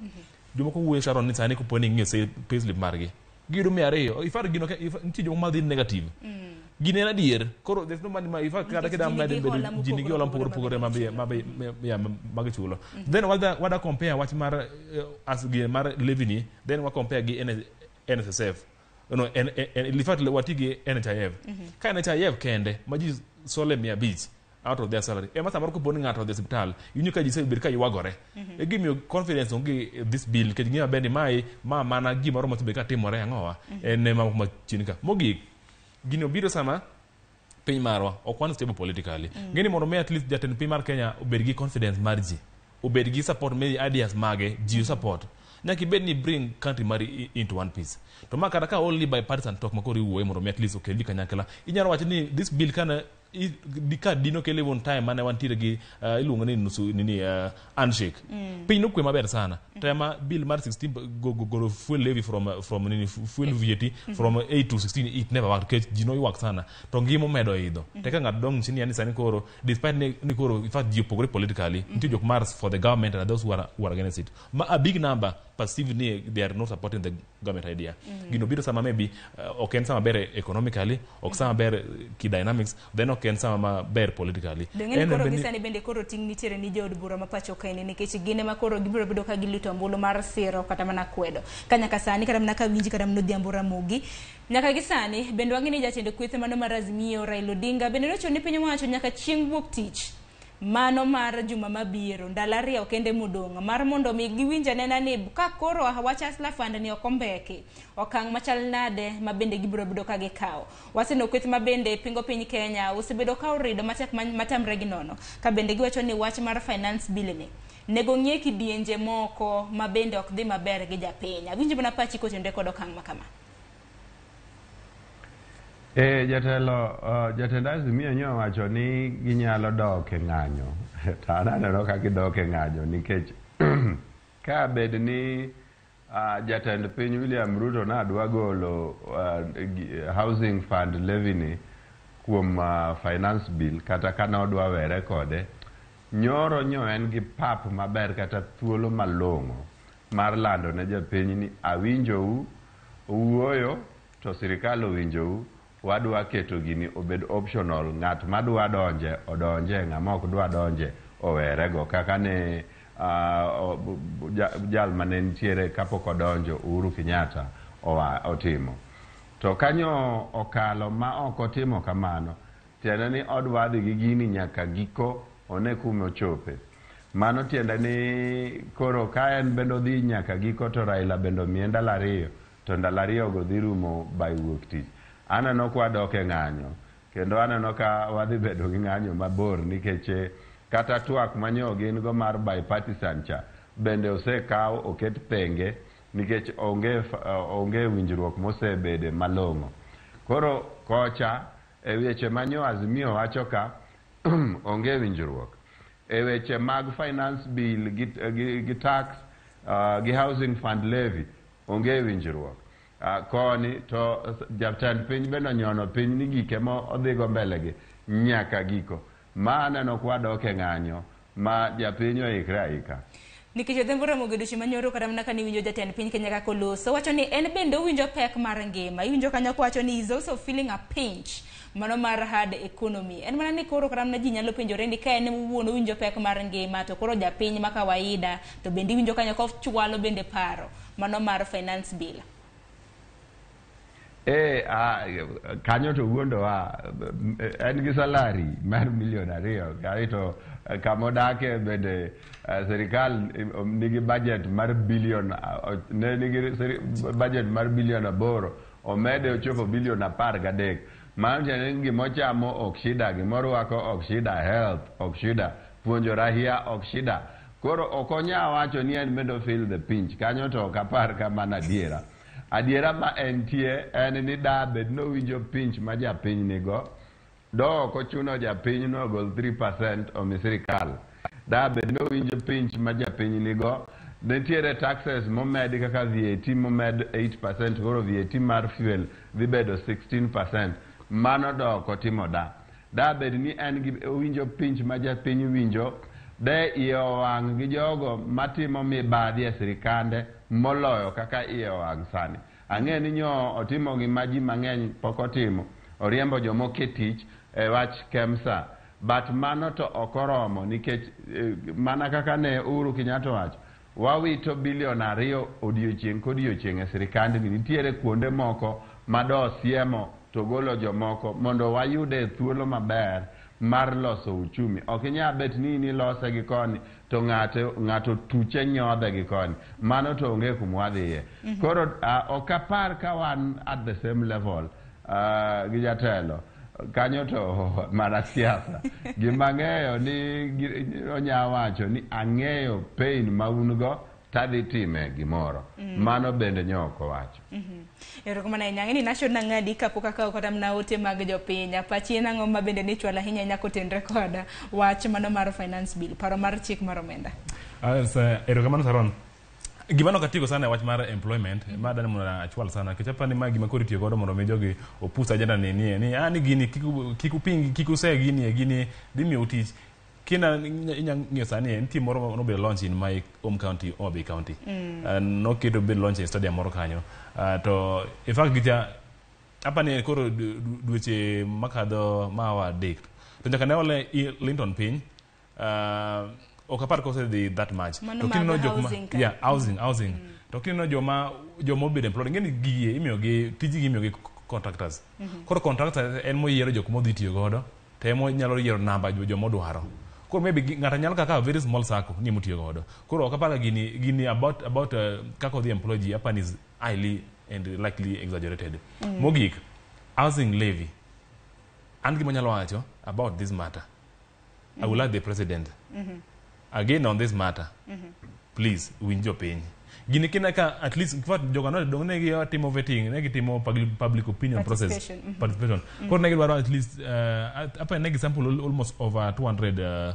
Jomoko wuoyo, Sharon, ni sani kopo ni ing'iyo payslip margi giyudo 200. In fact gino nitie jomoko madhi negative. Gini en adier koro there's no money ma in fact kata Nikech kida ji medo nigi bedo hola ji nigi hola mopogore mopogore opogore ma be ma gichulo. Then wada compare wach mar as gi mar levy ni, then wa compare gi NSSF, no, in fact wati gi NHIF. Ka NHIF kende ma ji sole 500 out of their salary ema samoro kopo ni ng'ato odhi e osiptal iwinjo ka ji sebet ka ywagore e gimiyo confidence onge e this bill nikech ng'eyo maber ni mae ma mana gimoro mosebet ka timore ang'owa en ema moko machien ka. Mogik, gini obiro sama piny marwa ok wan stable politically. Ng'eni mondo mi at least jatend piny mar Kenya obed gi confidence mar ji, obed gi support me ideas mage ji support, nyaka ibed ni bring country mari into one piece. To ma kata ka only bipartisan talk ma koro iwuoye mondo mi at least okel ji kanyakla, inyalo wacho ni this bill kana ka dino kele one time mane wantiere gi iluongo ni nusu nini handshake, piny nokwe maber sana. To ema bill mar 16 golo fuel levy from nini fuel VAT from 8 to 16, it never worked nikech ji noywak sana to ngima omedo idho. Teka ng'ato dong' chini yani sani koro despite ni koro in fact ji opogore politically, nitie jok mar for the government and those who are against it, ma a big number perceive ni they are not supporting the government idea. Gino biro sama maybe ok en sama ber economically, ok sama ber ki dynamics, then ok en sama maber politically. Dong'e En ni koro bende gi sani bende koro ting' nitiere ni jood bura ma pacho kaeni, nikech gin ema koro gibiro bedo ka giluto ombulu mar siro kata mana kwedo ka nyaka sani kata mana ka winji kata mana Odhiambo Ramogi nyaka gi sani bende wang'e ni jatend kweth mano mar Azimio Raila Odinga bende nochuno ni piny owacho nyaka chieng' wuok tich Mano mar juma mabiro, ndalo 2 kende modong' mar mondo mi giwinj anena ni ka koro wach Hustler Fund ni ok ombeki, okang' machal nade ma bende gibiro bedo ka gikawo. Waseneno kweth ma bende pingo piny Kenya osebedo ka orido matek matamre gi nono, ka bende giwacho ni wach mar finance bill ni nego ng'iye kidienje moko ma bende ok dhi maber gi japiny. Awinjo mana pachi kotenore kod okang' ma kama. Jatelo, jatend Azimio nyo owacho ni ginyalo dok e ng'anyo. To an aneno ka gidok e ng'anyo nikech ka bed ni jatend piny William Ruto nadwa golo housing fund levy ni kuom finance bill kata ka nodwa were kode, nyoro nyo en gi pap maber kata thuolo malong'o mar lando ne jopiny ni awinjou, uwuoyo to sirikal owinjou, wadwa keto gini obed optional, ng'at madwa donje odonje, ng'ama ok dwa donje owerego, kaka ne jal mane nitiere kapok odonjo Uhuru Kenyatta otimo. To kanyo okalo ma ok otimo kamano, tiende ni odwa dhi gi gini nyaka giko one kuma ochope. Mano tiende ni koro ka en bende odhi nyaka giko to Raila bende omiye ndalo 2, to ndalo 2 go dhi rumo by wuok tich. Aneno ka wadok e ng'anyo, kendo aneno ka wadhi bedo gi ng'anyo mabor nikech kata twak manyo gin go mar bipartisan cha bende osekaw oket thenge nikech onge winjruok mosebede malong'o. Koro kocha e weche manyo Azimio wacho ka onge winjruok. E weche mag finance bill gi tax, gi housing fund levy onge winjruok. Koni to jatend piny bende onyono piny ni gike mo odhigo mbele gi nyaka giko. Ma aneno kwa dok e ng'anyo ma japiny oikre aika. Nikech Odhiambo Ramogi odiochieng' manyoro kata mana kane iwinjo jatend piny Kenya kaka oloso, owacho ni en bende owinjo pek mar ngima. Iwinjo kanyo kowacho ni is also feeling a pinch, mano mar hard economy. En mana ni koro kata mana ji nyalo penjore ni ka en owuon owinjo pek mar ngima to koro japiny ma kawaida to bende iwinjo kanyo kochwalo bende paro mano mar finance bill. Kanyo to wuondowa, en gi salary mar milion 2, kaeto kamodake bende sirikal nigi budget mar bilion, ne nigi budget mar bilion 8, omede ochopo bilion 13. Mano tiende ni gimochamo ok shida, gimorwako ok shida, health ok shida, puonjo rahia ok shida. Koro ok onya wacho ni en bende feel the pinch, kanyo to ok apar ka mano adiera. Adiera ma entie en ni da bed nowinjo pinch ma japiny nigo, do ok ochuno japiny no ogol 3% omi sirikal. Da bed nowinjo pinch ma japiny nigo, nitiere taxes momedi kaka VAT momed 8%, koro VAT mar fuel dhi bedo 16%. Mano do ok otimo da. Da bed ni en gi owinjo pinch ma japiny winjo, de iye owang' gi jogo matimo mibadhi e sirikande moloyo kaka iye owang' sani. Ang'e ni nyo otimo gima ji mang'eny pok otimo, oriembo jomoko e tich e wach KEMSA. But mano to ok oromo nikech mana kaka ne Uhuru Kenyatta owacho, wawito bilion 2 odiochieng' kodiochieng' e sirikandni. Nitiere kuonde moko ma do siemo to golo jomoko mondo wayude thuolo maber mar loso uchumi. Ok inyal bet ni in ilose gi koni to ng'ato tuche nyodhe gi koni. Mano to onge kuma wadhiye. Koro ok apar ka wan at the same level gi jatelo. Kanyo to mana siasa. Gima ang'eyo ni onya wacho ni ang'eyo pain ma un go tadhi time gimoro. Mano bende nyo ok owacho. Erokamano ahinya. Ang'e ni National ng'adi kapok akawo kata mana ote mag jopiny. Pachi en ang'o ma bende nichwalo ahinya ahinya kotenre kod wach mano mar finance bill, paro mar chik mar omenda? Erokamano Sharon. Gima nok atigo sana e wach mar employment, ma adani mondo achwal sana, nikech apani ma gima koro itiyo godo mondo mi jogi opus agenda ni ni gini kik uping, kik use gini, gini dhi miyo tich. Kina inya ng'iyo sani nitie moro nobedo launch in my home county, Homa Bay County. Noketo bed launch e stadium moro kanyo. To in fact gicha apani koro dweche makadho mawa 3. To nyaka ne ole Linton piny. Ok apar kosedhi that much. Mano mag housing ka. Yeah, housing. To kineno joma obedo employed, ing'e ni gigi imiyogi, tijgi imiyogi contractors. Koro contractor en moyiero jok modhi tiyo godo, to ema onyalo yiero namba joma odwaro. Koro maybe ng'ato nyalo kaka very small sacco ni emotiyo godo. Koro ok apar gini about kaka odhi employ ji, apani is highly and likely exaggerated. Mogik, housing levy. An gima anyalo wacho about this matter, I will like the president again on this matter, please winj jopiny. Gini kine ka at least, in fact, jogo no dong ne gitimo vetting, ne gitimo public opinion process. Participation, Participation. Koro ne gidwaro at least apa ne gisample almost over 200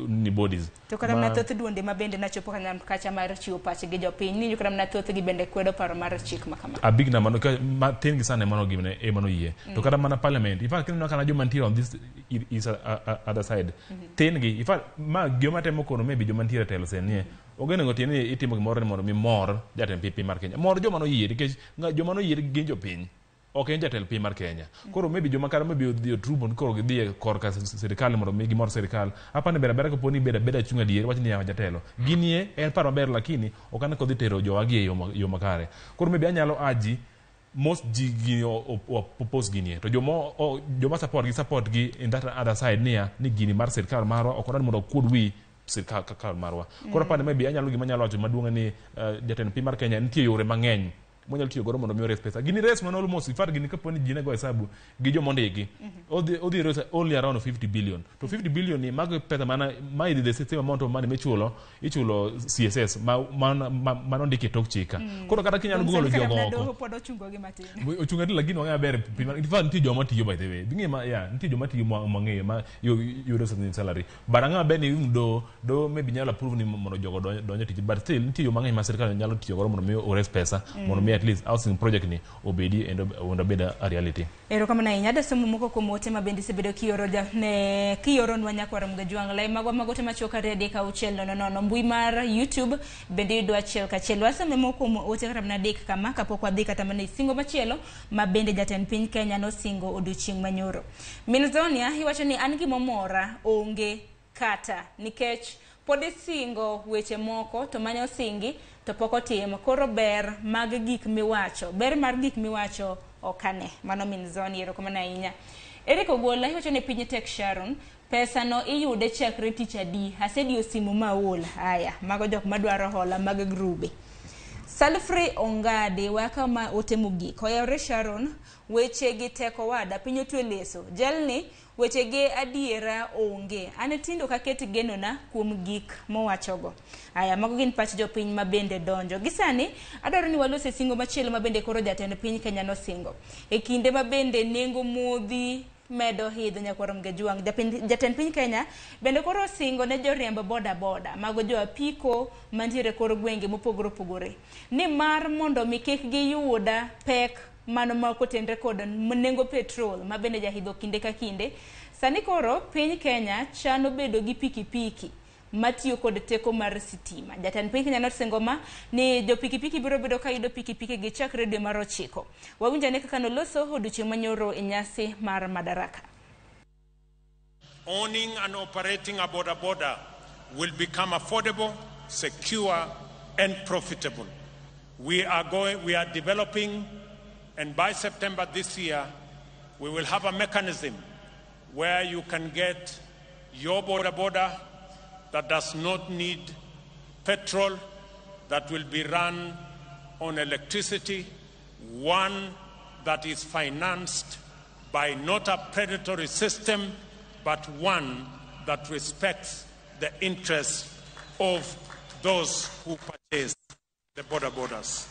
ni bodies. To kata mana thoth duonde ma bende nachopo kanya kacha mar chiwo pachgi jopiny ni kata mana thothgi bende kwedo paro mar chik ma kama. A big number no ka ma tin gi sana emano gimne emano yie. To kata mana parliament, in fact, kineno kana joma nitie on this is a other side, tin gi, in fact, ma gima temo kono maybe joma nitie e telo sen nie ogeno tiende ni itimo gimoro ni mondo mi mor jatend piny mar Kenya, mor joma noyie, nikech joma noyie gin jopiny, ok en jatend piny mar Kenya. Koro maybe joma kata maybe odhi otrumo ni koro gidhi e korka sirikal mondo mi gimor sirikal. Apani ber abera kapo ni beda abeda chung' adier wach ni yawa jatelo ginie en paro maber, lakini ok ane kodhi tero jowagi e yo makare. Koro maybe anyalo aji most ji gini oppose ginie, to joma support gi in that other side niya ni gini mar sirikal marwa ok odwar mondo okuod wi sirikal kal marwa. Koro apani maybe anyalo gima anyalo wacho maduong' en ni jatend piny mar Kenya nitie yore mang'eny monyalo tiyo godo mondo mi ores pesa. Gini res mana almost, in fact, gini kapo ni ji ne go hesabu gi joma ondiki, odhi raise only around 50 billion. To 50 billion ni mago pesa mana ma idhi the same amount of money michulo ichulo CSS ma nondiki e tok chika. Koro kata kinyalo golo Sani kata jogo mana oko doho pod ochungo gi matin. Ochung' ati, lakini wang'eyo maber in fact nitie joma tiyo, by the way, bing'e ma yeah, nitie joma tiyo mwang'eyo ma yudo certain salary, but ang'o maber ni even do maybe nyalo approve ni mondo jogo donj e tich, but still nitie yo mang'eny ma sirikal nyalo tiyo godo mondo mi ores pesa, mondo mi at least housing project ni obedi and mondo obed a reality. Erokamano ahinya. Adwa somo moko kuom ote ma bende isebedo kioro ja, ne kioronwa nyakwar Mgajwang'. Lai magwa mag ote machuok 23600. Mbui mar YouTube bende yudo achiel kachiel. Wasome moko kuom ote kata mana adek kama kapok wadhi kata mana e singo machielo ma bende jatend piny Kenya nosingo odiochieng' manyoro. Minzonia iwacho ni an gimomora onge kata nikech pod isingo weche moko to mane osingi to pok otim. Koro ber mag gik miwacho, ber mar gik miwacho ok ane. Mano Minzoni, erokamano ahinya. Eric Ogola iwacho ni piny tek. Sharon, pesa no iyude chakre tich adi? Asediyo simu maol. Haya, mago jok madwaro hola mag grube. Salfrey Ongade waka ma ote mogik. Oyawre Sharon, weche gi teko wada, piny otwe leso. Jalni weche ge adiera onge. An tindo kaket genona kuom gik mowachogo. Aya, mago gin pach jopiny ma bende donjo. Gisani, adwaro ni walos e singo machielo ma bende koro jatend piny Kenya nosingo. E kinde ma bende nengo modhi medo hidho nyakwar Mgejwang'. Jatend piny Kenya bende koro osingo ne joriemb boda boda mago jo apiko mantiere kor gwenge mopogore opogore ni mar mondo mi kik giyud pek mano ma kotenre kod nengo petrol ma bende jahidho kinde ka kinde. Sani koro piny Kenya chano bedo gi pikipiki matiyo kod teko mar sitima. Jatend piny Kenya nosingo ma ni jo pikipiki biro bedo ka yudo pikipiki gi chakre dwe mar 9. Wawinjo ane kaka noloso odiochieng' manyoro e nyasi mar Madaraka. Owning and operating a boda boda will become affordable, secure, and profitable. We are developing, and by September this year, we will have a mechanism where you can get your boda boda that does not need petrol, that will be run on electricity, one that is financed by not a predatory system, but one that respects the interests of those who purchase the boda bodas.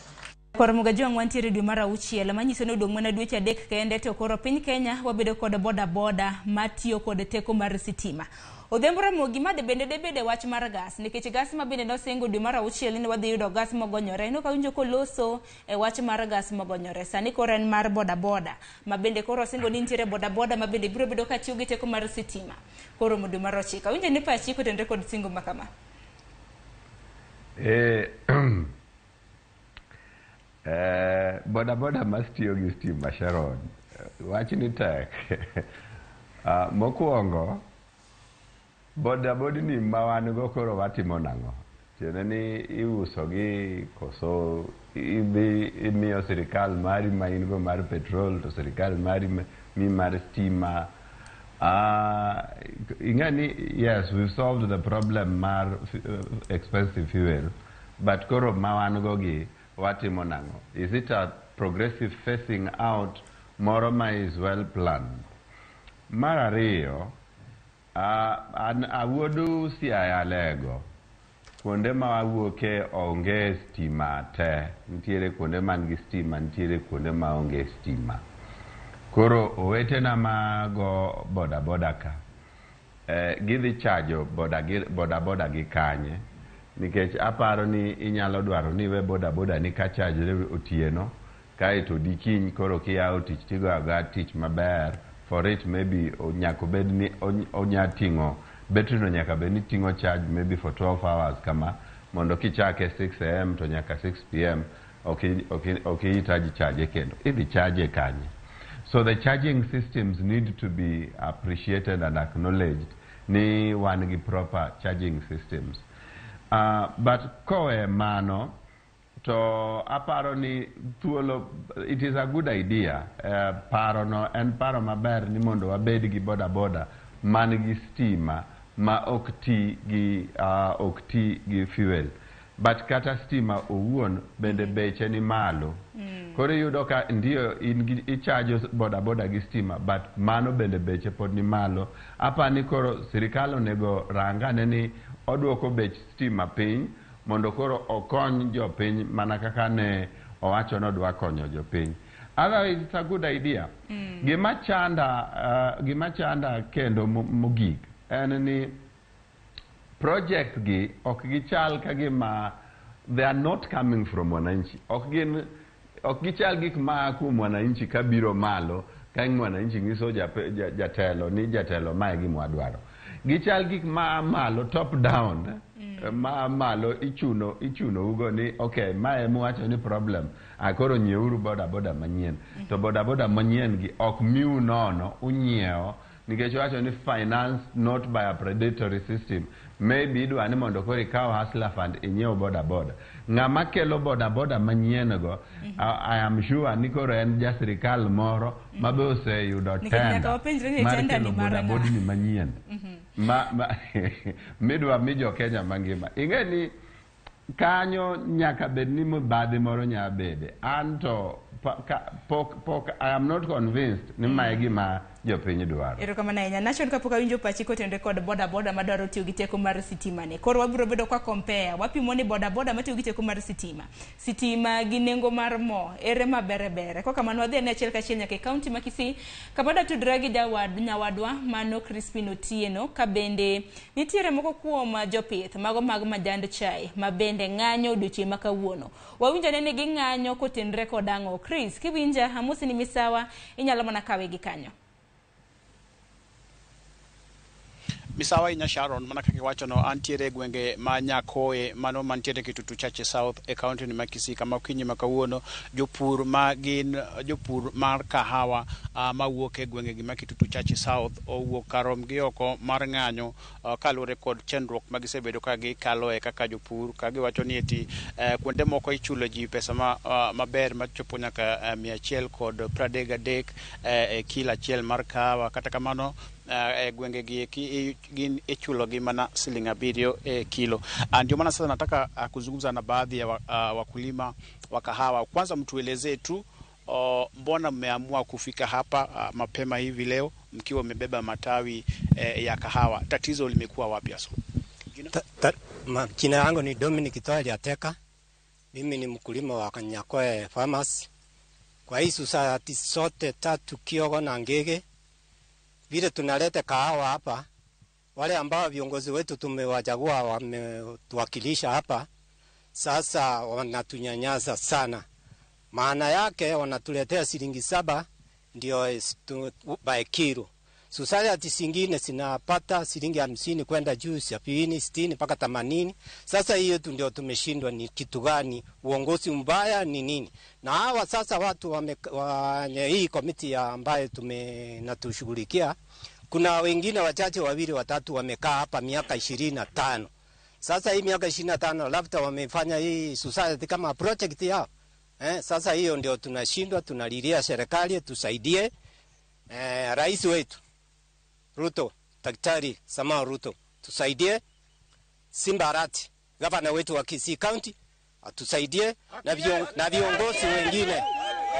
Koro Mugajwang' wantiere dwe mar 6 manyiso ni odong' mana dweche 3 kende to koro piny Kenya wabedo kod boda boda matiyo kod teko mar sitima. Odhiambo Ramogi, made bende debede wach mar gas nikech gas ma bende nosingo dwe mar 6 ni wadhi yudo gas mogonyore. Nok awinjo koloso e wach mar gas mogonyore. Sani koro en mar boda boda ma bende koro osingo ni nitiere boda boda ma bende biro bedo katiyo gi teko mar sitima koromo dwe mar 9. Awinjo ni pachi kotenre kod singo ma kama. Boda boda matiyo gi stima, Sharon, wachni tek. Mokwongo, boda bodni ma wan go koro watimo nang'o? Tiende ni iuso gi koso idhi imiyo sirikal mari ma in go mar petrol to sirikal mari mi mar stima. Ing'eni, yes, we've solved the problem mar expensive fuel, but koro ma wan go gi watimo nang'o? Is it a progressive phasing out moro ma is well planned? Mar ariyo, an awuodu Siaya Alego. Kuonde ma wawuoke onge stima te. Nitiere kuonde man gi stima, nitiere kuonde ma onge stima. Koro owetena ma go boda boda ka, gidhi chajo boda gi kanye, nikech aparo ni inyalo dwaro ni iwe boda boda ni ka chajre otieno, kaeto dikiny koro kiyawo tich tigoyo agoya tich maber. For it maybe nyaka obed ni onya ting'o battery no, nyaka bed ni ting'o charge maybe for 12 hours kama, mondo kichake 6 am to nyaka 6 pm ok ihitaji charge kendo. Idhi charge kanye? So the charging systems need to be appreciated and acknowledged ni wan gi proper charging systems. But kowe mano to aparo ni thuolo, it is a good idea. Paro no en paro maber ni mondo wabed gi boda boda man gi stima ma ok ti gi fuel. But kata stima owuon bende beche ni malo. Koro iyudo ka ndio in ichajo boda boda gi stima, but mano bende beche pod ni malo. Apani koro sirikal onego rangane ni oduoko bech stima piny mondo koro okony jopiny mana kaka ne owacho ni odwa konyo jopiny. Otherwise it's a good idea. Gima chanda kendo mogik en ni project gi ok gichal ka gima they are not coming from wananchi. Ok gichal gik ma kuom wananchi kabiro malo ka mwananchi nyiso jatelo ni jatelo mae gima wadwaro. Gichal gik ma malo top down, ma malo ichuno ugo ni okay, mae muwacho ni problem, akoro nyieuru boda boda manyien. To boda boda manyien gi ok miu nono, unyiewo nikech wacho ni finance not by a predatory system. Maybe idwa ni mondo koro ikaw Hustler Fund inyiew boda boda. Ng'ama kelo boda boda manyien go, I am sure ni koro en ja sirikal moro ma be oseyudo tenda mar kelo boda bodni manyien. Midwa mi jo Kenya mangima. Ing'e ni kanyo nyaka bed ni mibadhi moro nya bede. An to pok I am not convinced ni mae gima jopiny dwaro. Erokamano ahinya. Nation kapok awinjo pachi kotenore kod boda boda madwaro tiyo gi teko mar sitima ni. Koro wabiro bedo kwa compare, wapimo ni boda boda matiyo gi teko mar sitima, sitima gi nengo mar mo, ere mabere bere. Kok kamano wadhi ane achiel kachiel nyaka e kaunti ma Kisii, kama tudre gi nyawadwa mano Crispin Otieno, ka bende nitiere moko kuom jopith mago mag majand chai ma bende ng'anyo odiochieng' ma kawuono. Wawinjo ne ni ging'anyo kotenore kod ang'o. Chris, kiwinja amosi ni misawa, inyalo mana kawe gi kanyo. Misawa inya Sharon, mana kaka iwacho no, antiere gwenge ma Nyakoe mano mantiere Kitutu Chache South e kaunti ni ma Kisii, kama okinyi ma kawuono jopur ma gin jopur mar kahawa mawuok e gwenge gi ma Kitutu Chache South owuok karom gi oko mar ng'anyo kaluwore kod chandruok ma gisebedo ka gikaloe kaka jopur, ka giwacho ni eti kuonde moko ichulo ji pesa maber machopo nyaka 133 e kilo achiel mar kahawa. Kata kamano e gwenge gi gin ichulo gi mana siling 7 e kilo. Ndio maana sasa nataka kuzungumza na baadhi ya wakulima wa kahawa. Kwanza mtuelezee tu mbona mmeamua kufika hapa mapema hivi leo mkiwa mmebeba matawi ya kahawa. Tatizo limekuwa wapi hasa? Jina yangu ni Dominic Toya Ateka. Mimi ni mkulima wa Nyakoe Farmers. Kwa hii society sote tatu, Kiogo na Ngege, vile tunaleta kahawa hapa, wale ambao viongozi wetu tumewachagua wametuwakilisha hapa, sasa wanatunyanyasa sana. Maana yake wanatuletea shilingi 7 ndio by kilo. Society zingine zinapata shilingi 50 kwenda juu, 70, 60 mpaka 80. Sasa hiyo tu ndio tumeshindwa, ni kitu gani? Uongozi mbaya ni nini? Na hawa sasa watu wa hii committee ambayo tumenatushughulikia, kuna wengine wachache wawili watatu wamekaa hapa miaka 25. Sasa hii miaka 25 labda wamefanya hii society kama project yao. Sasa hiyo ndio tunashindwa, tunalilia serikali tusaidie, rais wetu Ruto, Daktari Samoei Ruto, tusaidie. Simba Arati, gavana wetu wa Kisii County, atusaidie na viongozi wengine,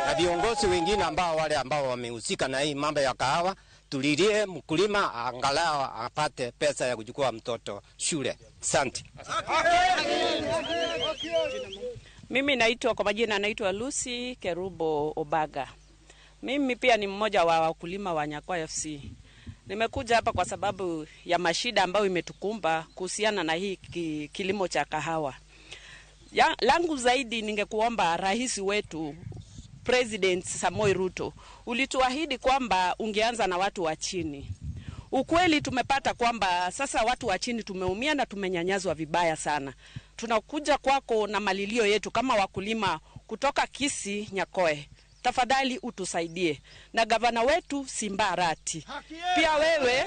na viongozi wengine ambao wale ambao wamehusika na hii mambo ya kahawa. Tulilie mkulima angalau apate pesa ya kuchukua mtoto shule. Asante. Mimi naitwa kwa majina naitwa Lucy Kerubo Obaga. Mimi pia ni mmoja wa wakulima wa Nyakoe FC. Nimekuja hapa kwa sababu ya mashida ambayo imetukumba kuhusiana na hii kilimo cha kahawa. Langu zaidi ningekuomba rais wetu President Samoei Ruto, ulituahidi kwamba ungeanza na watu wa chini. Ukweli tumepata kwamba sasa watu wa chini tumeumia na tumenyanyazwa vibaya sana. Tunakuja kwako na malilio yetu kama wakulima kutoka Kisii Nyakoe. Tafadhali utusaidie. Na gavana wetu Simba Arati, pia wewe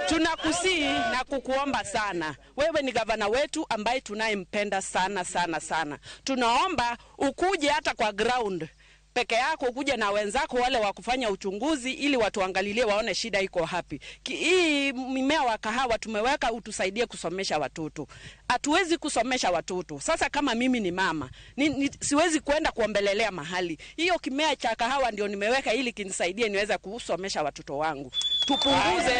tunakusii na kukuomba sana. Wewe ni gavana wetu ambaye tunayempenda sana sana sana. Tunaomba ukuje hata kwa ground peke yako, ukuje na wenzako wale wa kufanya uchunguzi ili watuangalilie waone shida iko wapi. Hii mimea wa kahawa tumeweka utusaidie kusomesha watoto. Hatuwezi kusomesha watoto. Sasa kama mimi ni mama, siwezi kwenda kuombelelea mahali. Hiyo kimea cha kahawa ndio nimeweka ili kinisaidie niweze kusomesha watoto wangu. Tupunguze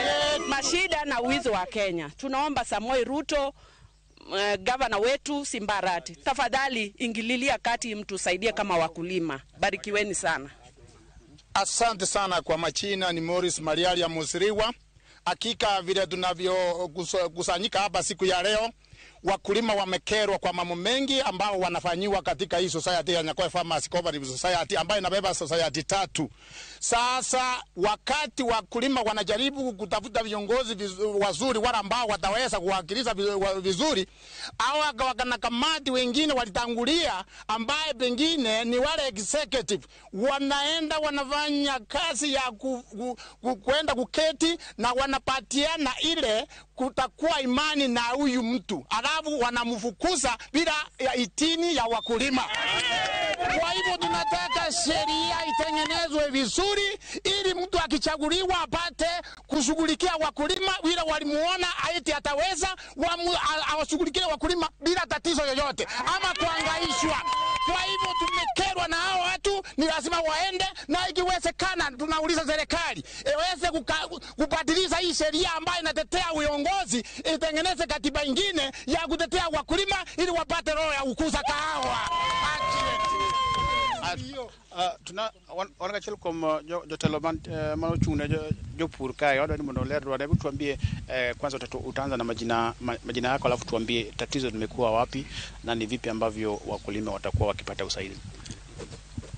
mashida na uwizo wa Kenya. Tunaomba Samoei Ruto, gavana wetu Simba Arati, tafadhali ingililia kati mtusaidie kama wakulima. Barikiweni sana. Asante sana. Kwa machina ni Morris Marialia Musiriwa. Hakika vile tunavyokusanyika hapa siku ya leo, wakulima wamekerwa kwa mambo mengi ambao wanafanyiwa katika hii society ya Nyakoe Farmers Cooperative Society ambayo inabeba society 3. Sasa wakati wakulima wanajaribu kutafuta viongozi wazuri wale ambao wataweza kuwakilisha vizuri, hawa wanakamati wengine walitangulia ambaye pengine ni wale executive wanaenda wanafanya kazi ya kwenda kuketi na wanapatiana ile kutakuwa imani na huyu mtu, alafu wanamfukuza bila ya itini ya wakulima. Kwa hivyo tunataka sheria itengenezwe vizuri ili mtu akichaguliwa apate kushughulikia wakulima bila walimuona aiti ataweza awashughulikie wakulima bila tatizo yoyote ama kuangaishwa. Kwa hivyo tumekerwa na hao watu, ni lazima waende, na ikiwezekana tunauliza serikali iweze kubadilisha hii sheria ambayo inatetea uongozi, itengeneze katiba nyingine ya kutetea wakulima ili wapate roho ya kukuza kahawa. Tuna wan achiel kuom jotelo manochung' ne jopur kae, wadwa ni mondo olerwa. Hebu tuambie kwanza, utaanza na majina yako, alafu tuambie tatizo limekuwa wapi na ni vipi ambavyo wakulima watakuwa wakipata usaidizi.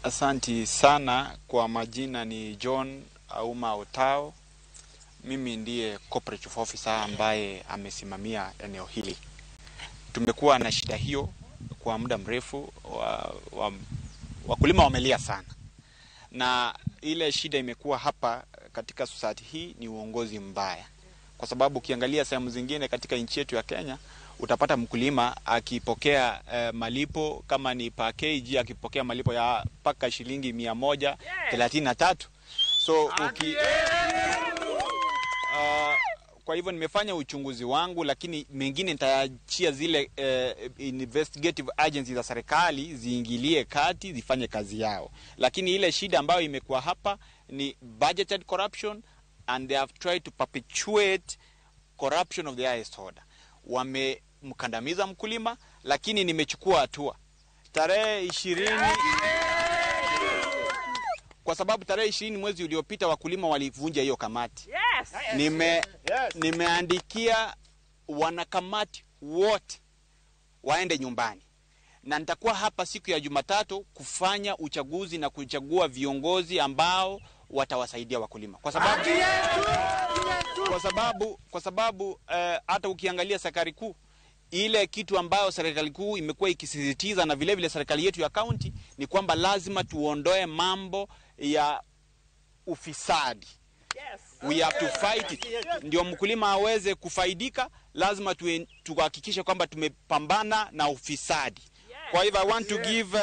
Asanti sana. Kwa majina ni John Auma Otao. Mimi ndiye cooperative officer ambaye amesimamia eneo hili. Tumekuwa na shida hiyo kwa muda mrefu. Wakulima wamelia sana, na ile shida imekuwa hapa katika society hii ni uongozi mbaya, kwa sababu ukiangalia sehemu zingine katika nchi yetu ya Kenya utapata mkulima akipokea malipo kama ni per kg, akipokea malipo ya paka shilingi 133. So kwa hivyo nimefanya uchunguzi wangu, lakini mengine nitaachia zile investigative agencies za serikali ziingilie kati zifanye kazi yao. Lakini ile shida ambayo imekuwa hapa ni budgeted corruption, and they have tried to perpetuate corruption of the highest order. Wamemkandamiza mkulima, lakini nimechukua hatua tarehe 20, kwa sababu tarehe 20 mwezi uliopita wakulima walivunja hiyo kamati. Yes. Nimeandikia wanakamati wote waende nyumbani, na nitakuwa hapa siku ya Jumatatu kufanya uchaguzi na kuchagua viongozi ambao watawasaidia wakulima, kwa sababu hata ukiangalia serikali kuu, ile kitu ambayo serikali kuu imekuwa ikisisitiza na vile vile serikali yetu ya county ni kwamba lazima tuondoe mambo ya ufisadi. Yes. We have to fight it. Ndio mkulima aweze kufaidika, lazima tuhakikishe kwamba tumepambana na ufisadi. Yes. Kwa hivyo I want to give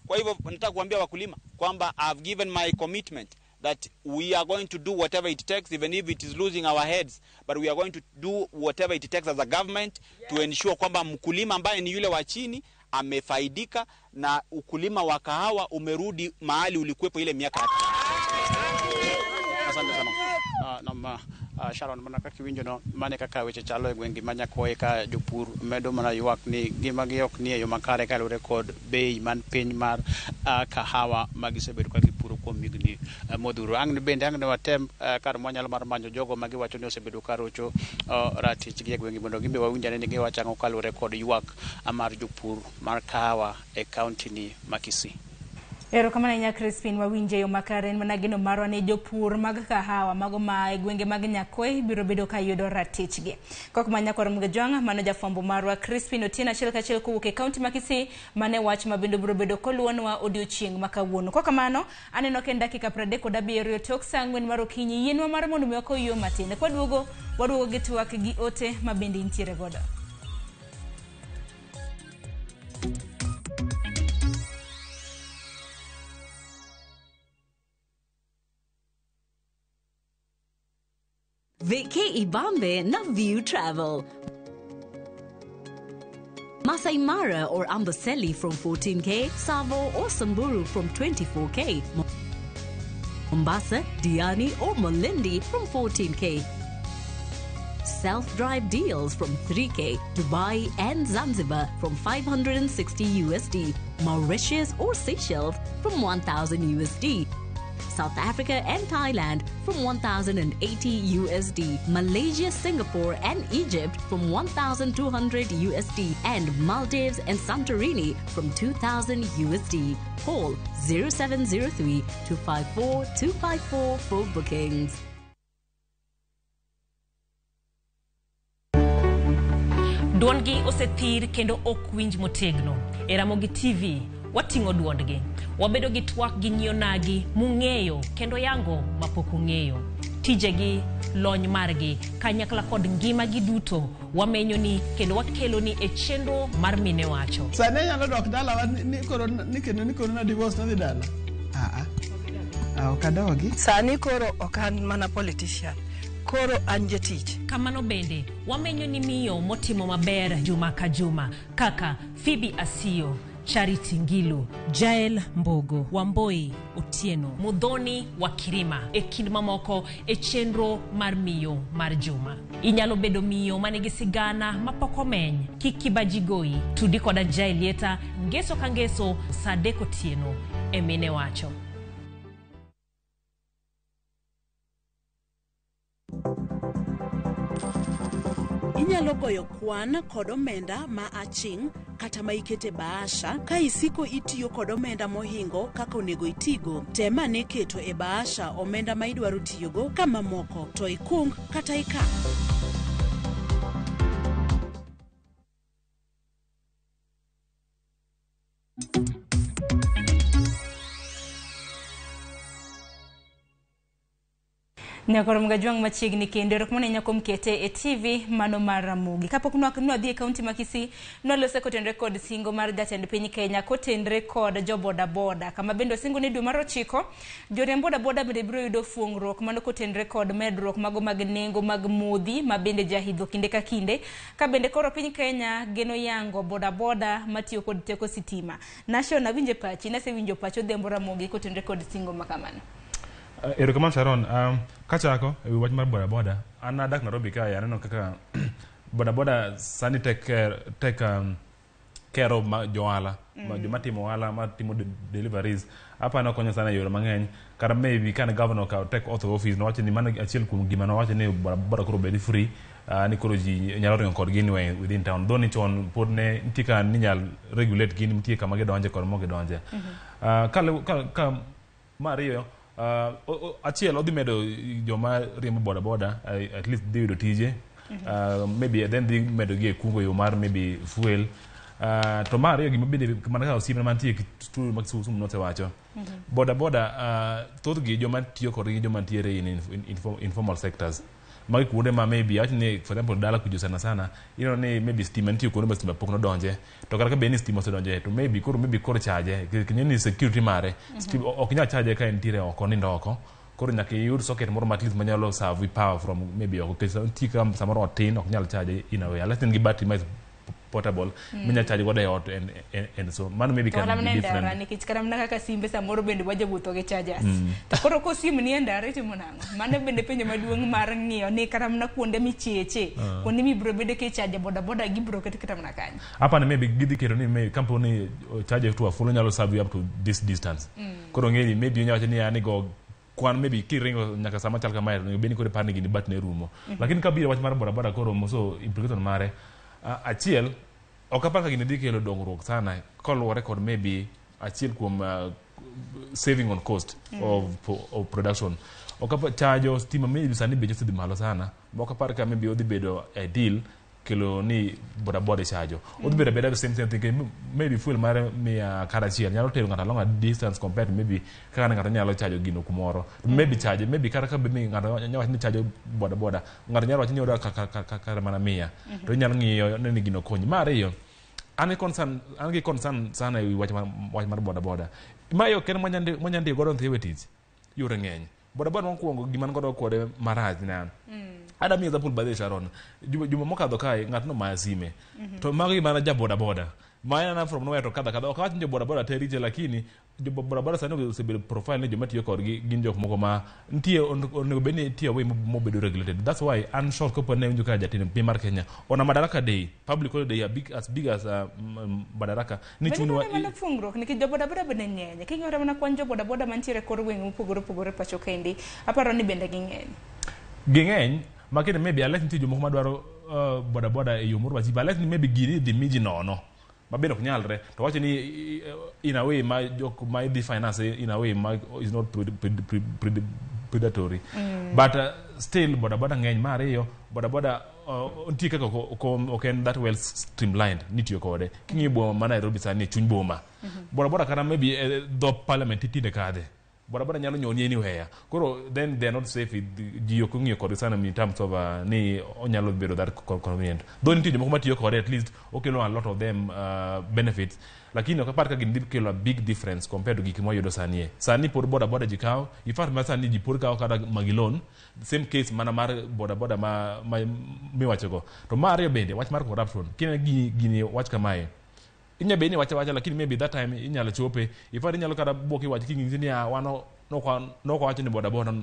kwa hivyo nataka kuambia wakulima kwamba I've given my commitment that we are going to do whatever it takes, even if it is losing our heads, but we are going to do whatever it takes as a government to ensure kwamba mkulima ambaye ni yule wa chini amefaidika na ukulima wa kahawa umerudi mahali ulikuwepo ile miaka. Asante sana. Naam, Sharon, mana kaka iwinjo no, mane kaka weche chalo e gwenge ma Nyakoe ka jopur medo mana ywak ni ngimagi ok ni e yo makare kaluwore kod bei man piny mar kahawa ma gisebedo ka gipuro kuom higni modhuro. Ang' bende ang' ne watem kar mwanyalo mar manyo jogo ma giwacho ni osebedo ka rocho ratichgi e gwenge mondo gimbe wawinj ane ni giwacho ang'o kaluwore kod ywak mar jopur mar kahawa e kaunti ni ma Kisii. Erokamano ahinya Crispin, wawinje yo makare. En mana geno marwa ni jopur mag kahawa mago ma e gwenge mag Nyakoe biro bedo ka yudo ratichgi. Kok ma Nyakwar Mgejwang', mano jafwambo marwa Crispin Otieno achiel kachiel kowuok e kaunti ma Kisii, mane wach ma bende biro bedo koluonwa odiochieng' ma kawuono. Kok kamano, aneno ka en dakika 37 tok saa 4 mar okinyi. Yienwa mar mondo mi wakow yo matin. Kwaduogo, waduogo gi twak gi ote ma bende intiere godo. Vacay Ibambe na View Travel. Masai Mara or Amboseli from 14K, Savo or Samburu from 24K, Mombasa, Diani or Malindi from 14K. Self-drive deals from 3K, Dubai and Zanzibar from 560 USD, Mauritius or Seychelles from 1000 USD. South Africa and Thailand from 1080 USD, Malaysia, Singapore and Egypt from 1200 USD, and Maldives and Santorini from 2000 USD. Call 0703 254 254 for bookings. Duondgi osethir kendo ok winj motegno. E Ramogi TV wating'o duondgi. Wabedo gi twak gi nyionagi mung'eyo kendo yango mapok ung'eyo. Tijegi, lony margi, kanyakla kod ngimagi duto wamenyoni kendo wakeloni e chenro mar Mine Wacho. Sani anyalo dok dalawa ni koro ni kendo ni koro na divorce nadhi dala. Ah, ok adogi. Sani koro ok an mana politician. Koro an jatich. Kamano bende, wamenyo ni miyo motimo maber juma ka juma kaka Phoebe Asiyo, Charity Ngilu, Jael Mbogo, Wamboi Otieno, Mudhoni wa Kirima, e kind mamoko e chenro mar miyo mar juma. Inyalo bedo miyo manigi sigana mapok omeny. Kik kibaji goyi. Tudi koda Jael Lieta ngeso ka ngeso saa 3 otieno e Mine Wacho. Inyalo goyo kwan kod omenda ma aching' kata ma ikete bahasha ka isiko itiyo kod omenda mohingo kaka onego itigo. Tem ane keto e bahasha omenda ma idwaro tiyogo ka mamoko to ikung kata ikan. Nyakwar Mgajwang' machiegni kendo erokamano ahinya kuom kete e TV mano mar Ramogi. Kapok nwadhi e kaunti ma Kisii, nwalose kotenre kod singo mar jatend piny Kenya kotenre kod jo bodaboda. Kama bende osingo ni dwe mar 9, joriemb bodaboda bende biro yudo fuong'ruok mano kotenre kod medruok mago mag nengo mag modhi ma bende jahidho kinde ka kinde. Ka bende koro piny Kenya geno yango bodaboda matiyo kod teko sitima. Nashon, awinje pachi, nasewinjo pach Odhiambo Ramogi kotenre kod singo makamano. Erokamano Sharon. Kachako e wach mar bodaboda, an adak Nairobi kae, aneno kaka bodaboda sani tek kero ma johala, joma timo ohala, ma timo deliveries. Apa nokonyo sana e yore mang'eny. Kata maybe kane governor okawo take oath of office, nowacho ni mano achiel kuom gima nowacho ni bodaboda koro obed free, ni koro ji nyalo ringo kodgi anyway within town. Though ni chon pod ne nitie ka ninyal regulate gi, nitie kama gidonje kod ma ok gidonje. Ka mar ariyo, achiel odhi medo joma riembo bodaboda, at least dhi yudo tije. Maybe then dhi medo gi e kungo yo mar maybe fuel. To mar ariyo gima bende mana kaka osiepna mantie e studio mag Kisumu nosewacho, bodaboda thothgi joma tiyo kodgi joma ntiere in informal sectors. Magi kuonde ma maybe awach ni for example dala kujo sana sana ineno ni maybe stima nitie kuonde ma stima pok nodonje, to kata ka bed ni stima osedonje to maybe koro charge kinyo ni security mare stima ok nyal charge ka entiere oko nindo oko. Koro nyaka iyud socket moro at least manyalo serve power from maybe oko nikech nitie kaka samoro otin ok nyal charge in a way unless in gi battery ma is portable minyalo charge godo e ot and so mano maybe To can kata be mana e ndara different. nikech kata mana kaka simbe samoro bende wajawuotho gi chargers. To koro kosim ni e ndara itimo nang'o? Mano bende penjo maduong' mar ng'iyo ni kata mana kuonde micheche, kuonde mibiro bede kichaje boda boda gibiro ket kata mana kanyo. Hapa ni maybe gidhi keto ni maybe kampuni charge to a full onyalo serve you up to this distance. Koro ng'eni maybe inyalo wacho ni yani go kwan maybe kiringo nyaka sama chal kamae to onego bed ni koro iparo ni gini bat ne rumo. Lakini kabiro wach mar boda boda koro moso implication mare achiel ok apar ka gini dhi kelo dongruok sana koluwore kod maybe achiel kuom saving on cost of production. Ok apar chajo stima maybe sani beche osedhi malo sana ma ok apar ka maybe odhi bedo ideal kelo ni boda boda ichajo. Odhi bedo abeda the same thing maybe fuel mare mia kata achiel nyalo tero ng'ato along a distance compared to maybe kaka ne ng'ato nyalo chajo gino kumoro. Maybe chaje maybe kata ka bed ni ng'ato nyalo wacho ni chajo boda boda ng'ato nyalo wacho ni odwa kata mana 100 to inyalo ng'iyo ni gino konyi. Mar ariyo an gi concern sana ewi wach mar boda boda. Mae ok en mwanya ndiko godo nyithindo e tich. Yore ng'eny. Boda boda mokwongo gima an godo kode marach ne an. Ada miyo example by the way, Sharon. Juma mokadho kae ng'ato nomaya sime. To mago gima ja boda boda. Ma en from nowhere to kadha kadha. Ok awach ni jo boda boda te richo lakini jo boda boda sani osebedo profile ni joma tiyo kodgi gin jok moko ma nitie onego bed ni nitie way mobedo regulated. That's why an short kopo ne winjo ka jatend piny mar Kenya ona Madaraka Day, public holiday as big as Madaraka ni Bende chunwa mano pungruok nikech jo boda boda bende ng'eny. King'iyo kata mana kwan jo boda boda mantiere e kor gwenge mopogore opogore pacho kendi, aparo ni bende ging'eny. Ging'eny makini maybe unless nitie jomoko madwaro boda boda e yo moro machipo unless ni maybe gini idhi miji nono mabende ok nyalre to wacho ni in a way ma jok ma idhi finance in a way ma is not predatory. But still boda boda ng'eny. Mar ariyo boda boda nitie kaka ok en that well streamlined nitiyo kode. King'iyo boma ma Nairobi sani e chuny boma boda boda kata maybe dho parliament tinde kadhe boda boda nyalo nyoni anywhere. Koro then they are not safe. Ji ok ong'iyo kode sana in terms of ni onyalo bedo that convenient. Though nitie jomoko matiyo kode at least okelo a lot of them benefits. Lakini ok apar ka gini dhi kelo a big difference compared to gik mwayudo sani e. Sani pod boda boda ji kawo. In fact ma sani ji pod kawo kata magilon. Same case mana mar boda boda ma miwachogo. To mar ariyo bende wach mar corruption. Kineno gini wach kamae. Inya bed ni wacha wacha lakini maybe that time inyalo chope. In fact inyalo kata buok iwach king'isi ni wan nokwawacho ni boda boda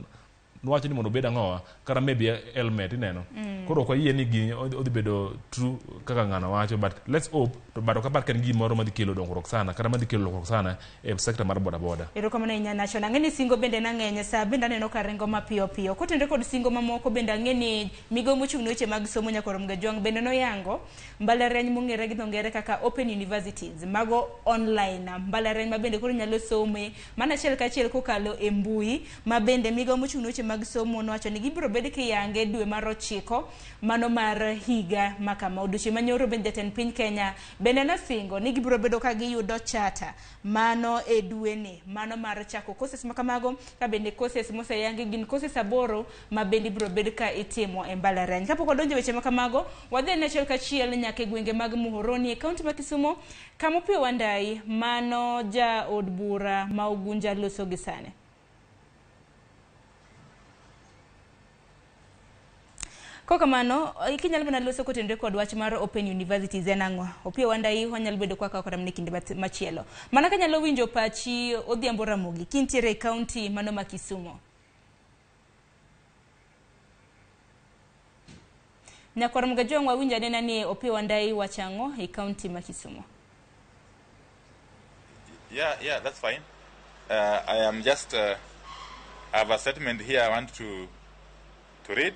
nwacho ni mondo obed ang'owa kata maybe helmet ineno. Koro ok wayie ni gini odhi bedo true kaka ng'ano wacho but let's hope to but ok apar ka en gimoro madhi kelo dongruok sana kata madhi kelo lokruok sana e sector mar boda boda. Erokamano ahinya Nation. Ang'e ni singo bende nang'eny sa bende aneno ka ringo mapiyo piyo. Kotenore kod singo mamoko bende ang'e ni migawo mochung' ne weche mag somo Nyakoro Mgajwang' bende noyango mbalariany mong'ere gi dho ngere kaka Open Universities mago online mbalariany ma bende koro nyalo some mana achiel kachiel kokalo e mbui ma bende migawo mochung' ne weche mag somo nowacho ni gibiro bed kiyange dwe mar 9 mano mar higa ma kama. Odiochieng' manyoro bende jatend piny Kenya bende nosingo ni gibiro bedo ka giyudo chata mano e dweni mano mar chako courses ma kamago ka bende courses moseyangi gin courses 8 ma bende ibiro bed ka itimo e mbalariany. Kapok wadonjo e weche ma kamago, wadhi ane achiel kachiel nyaka e gwenge mag Muhoroni e kaunti ma Kisumo kama Opiyo Wandayi mano jaod bura ma Ugunja loso gi sani. Kokamano, ikinyalo mana loso kotenore kod wach mar Open Universities en ang'o? Opiyo Wandayi wanyalo bedo kwa kawo kata mana e kinde machielo. Mana kanyalo winjo pachi Odhiambo Ramogi kintiere e kaunti mano ma Kisumo. Nyakwar Mgajwang' wawinjo anena ni Opiyo Wandayi wacho ang'o e kaunti ma Kisumo. Yeah, that's fine. I am just I have a statement here I want to read.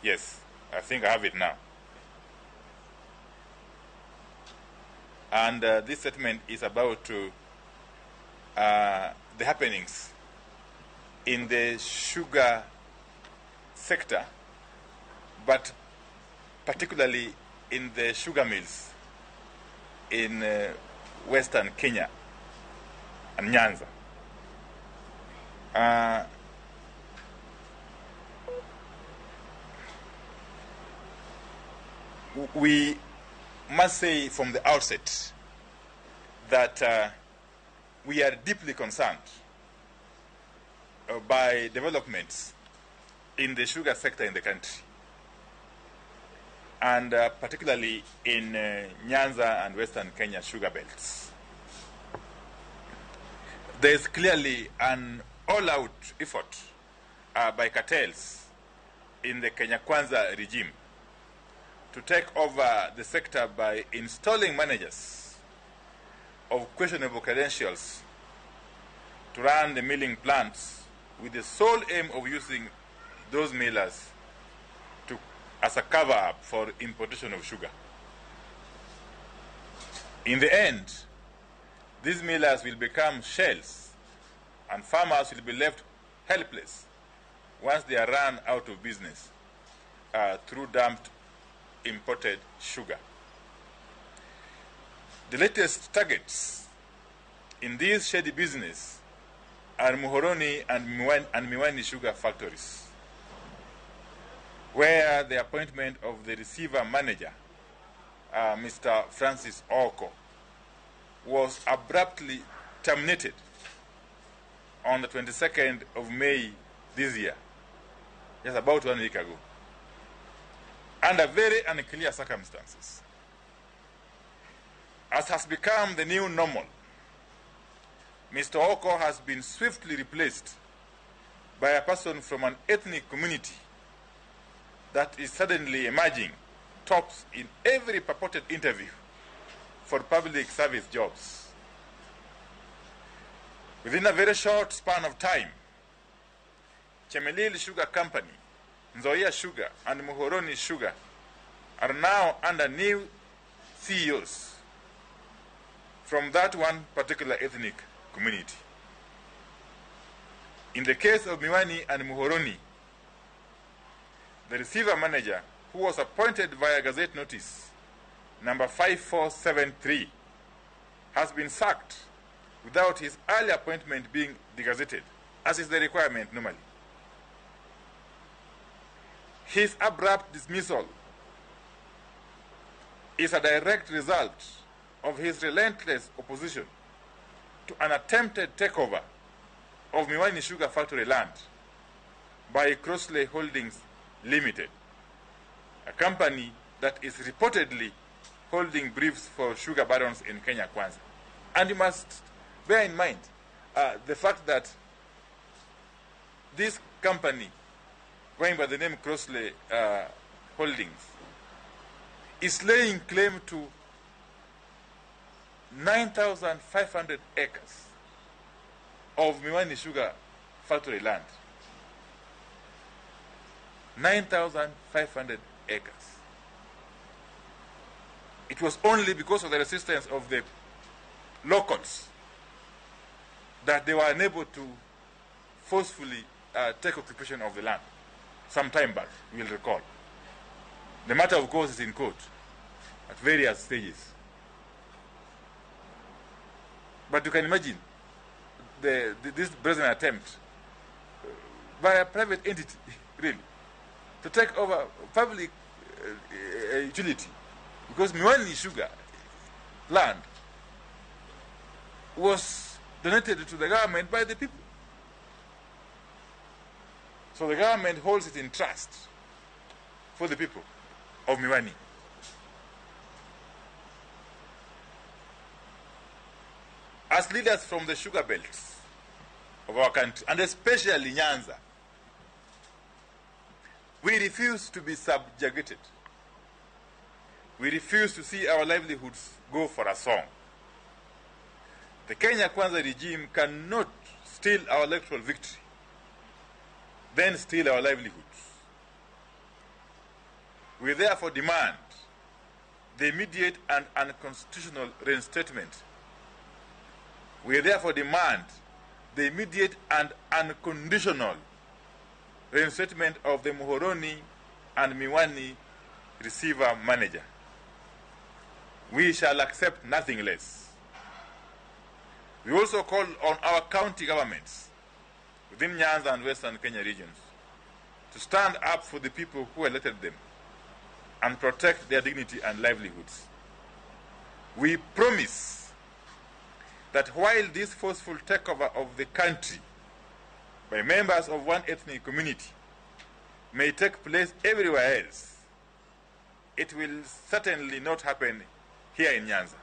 Yes, I think I have it now. And this statement is about the happenings in the sugar sector, but particularly in the sugar mills in Western Kenya and Nyanza. We must say from the outset that we are deeply concerned by developments in the sugar sector in the country, and particularly in Nyanza and Western Kenya sugar belts. There is clearly an all-out effort by cartels in the Kenya Kwanza regime to take over the sector by installing managers of questionable credentials to run the milling plants with the sole aim of using those millers as a cover-up for importation of sugar. In the end, these millers will become shells and farmers will be left helpless once they are run out of business through dumped imported sugar. The latest targets in this shady business are Muhoroni and Miwani sugar factories, where the appointment of the receiver manager, Mr. Francis Oko, was abruptly terminated on the 22nd of May this year, just about 1 week ago, under very unclear circumstances. As has become the new normal, Mr. Oko has been swiftly replaced by a person from an ethnic community that is suddenly emerging tops in every purported interview for public service jobs. Within a very short span of time, Chemelil Sugar Company, Nzoia Sugar, and Muhoroni Sugar are now under new CEOs from that one particular ethnic community. In the case of Miwani and Muhoroni, the receiver manager, who was appointed via Gazette Notice number 5473, has been sacked without his early appointment being degazetted, as is the requirement normally. His abrupt dismissal is a direct result of his relentless opposition to an attempted takeover of Miwani Sugar Factory land by Crossley Holdings Limited, a company that is reportedly holding briefs for sugar barons in Kenya Kwanza. And you must bear in mind the fact that this company, going by the name Crossley Holdings, is laying claim to 9,500 acres of Miwani Sugar Factory land. 9,500 acres. It was only because of the resistance of the locals that they were unable to forcefully take occupation of the land some time back, you will recall. The matter, of course, is in court at various stages. But you can imagine this present attempt by a private entity, really, to take over public utility, because Miwani Sugar land was donated to the government by the people. So the government holds it in trust for the people of Miwani. As leaders from the sugar belts of our country, and especially Nyanza, we refuse to be subjugated. We refuse to see our livelihoods go for a song. The Kenya Kwanza regime cannot steal our electoral victory, then steal our livelihoods. We therefore demand the immediate and unconstitutional reinstatement. We therefore demand the immediate and unconditional reinstatement of the Muhoroni and Miwani receiver manager. We shall accept nothing less. We also call on our county governments within Nyanza and Western Kenya regions to stand up for the people who elected them and protect their dignity and livelihoods. We promise that while this forceful takeover of the country by members of one ethnic community may take place everywhere else, it will certainly not happen here in Nyanza.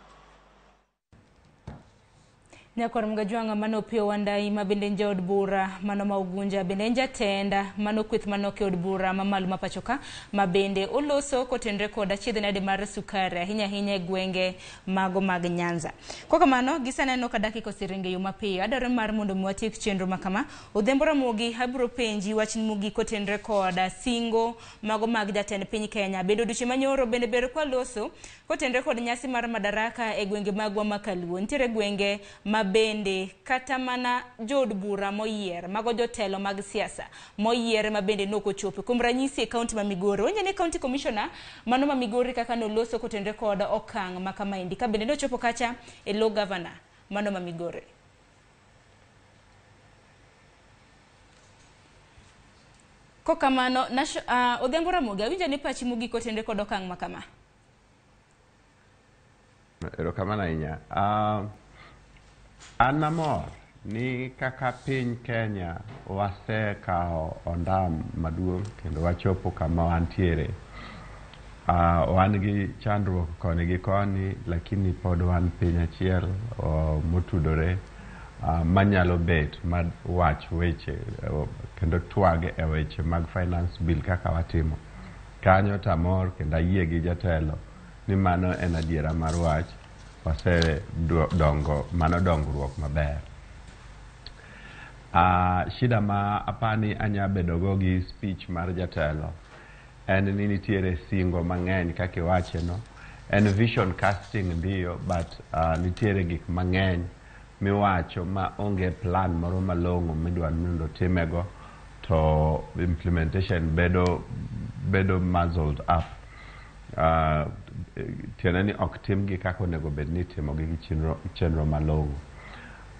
Nyakwar Mgajwang'a mano Opiyo Wandayi ma bende en jaod bura mano ma Ugunja bende en jatend mano kweth manok e od bura mamalo ma pacho ka ma bende oloso kotenore kod achiedh nade mar sukari ahinya ahinya e gwenge mago mag Nyanza. Kokamano gisani aneno ka dakika oseringo e yo mapiyo. Adwaro mar mondo mi watiek chenro ma kama. Odhiambo Ramogi abiro penji wach mogik kotenore kod singo mago mag jatend piny Kenya. Bende odiochieng' manyoro bende ber kwaloso kotenore kod nyasi mar Madaraka e gwenge magwa ma Kaluo. Nitiere gwenge ma bende kata mana jood bura moyier mago jotelo mag siasa moyier ma bende nok ochopo. Kuom ranyisi e kaunti ma Migori, winjo ni county commissioner mano ma Migori kaka noloso kotenore kod okang' ma kamaendi ka bende nochopo kacha e lo governor mano ma Migori. Kokamano, Odhiambo Ramogi, awinjo ni pachi mogik kotenore kod okang' ma kama. Erokamano ahinya. An amor ni kaka piny Kenya wasekawo ondam maduong' kendo wachopo kama wantiere. Wan gi chandruok koni gi koni, lakini pod wan piny achiel motudore manyalo bet ma wach weche kendo twag e weche mag finance bill kaka watimo. Kanyo to amor kendo ayie gi jatelo ni mano en adiera mar wach. Wasedongo mano dongruok maber. Shida ma apani anya bedogo gi speech mar jatelo en ni nitiere singo mang'eny kaka iwache no. En vision casting ndiyo, but nitiere gik mang'eny miwacho ma onge plan moro malong'o midwa ni mondo timego, to implementation bedo muzzled up. Tiende ni ok timgi kaka onego bed ni itimogi gi chenro malong'o.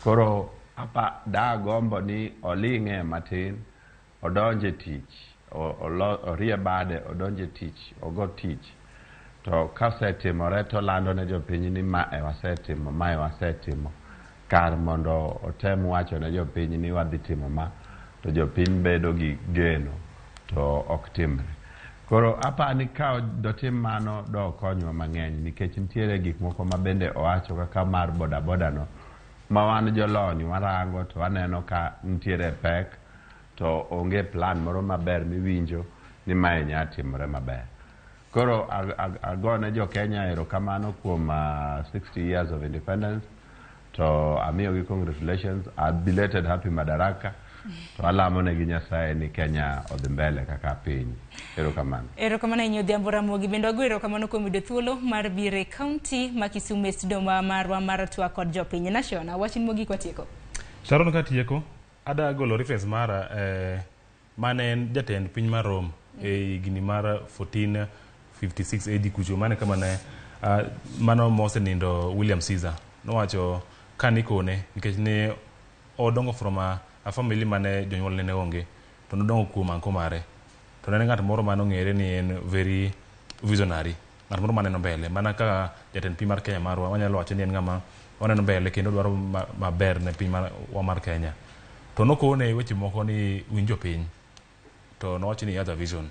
Koro apa dagombo ni oling'e matin, odonje tich, orie bade, odonje tich, ogo tich. To kasetimore to lando ne jopiny ni ma e wasetimo, ma e wasetimo. Kar mondo otem wacho ne jopiny ni wadhi timo ma, to jopiny bedo gi geno to ok timre. Koro apani ka dotim mano do konywa mang'eny, nikech nitiere gik moko ma bende owacho kaka mar bodaboda no, ma wan jolony warango to waneno ka nitiere pek to onge plan moro maber miwinjo ni mae nya timore maber. Koro agone jo Kenya erokamano kuom 60 years of independence, to amiyogi congratulations, a belated happy Madaraka, to alamo negi Nyasaye ni Kenya odhi mbele kaka piny. Erokamano. Erokamano ahinya Odhiambo Ramogi. Bende wago erokamano kuom yudo thuolo mar biro e kaunti ma Kisumu e studio marwa mar twak kod jopiny. Nashona, wachni mogik watieko. Sharon katieko, ada golo reference mara mane en jatend piny mar Rome e higni mar 1456 AD kucho, mane kama ne mano mosenindo William Caesar nowacho kanikone nikech ne odongo from a family mane jonyuolne ne onge, to nodongo kuom anko mare, to ne en ng'at moro mane ong'ere ni en very visionary, ng'at moro maneno mbele. Mana kaka jatend piny mar Kenya marwa, wanyalo wacho ni en ng'ama oneno mbele kendo dwaro maber ne piny wa mar Kenya. To nokone weche moko ni winjo piny, to nowacho ni he has a vision,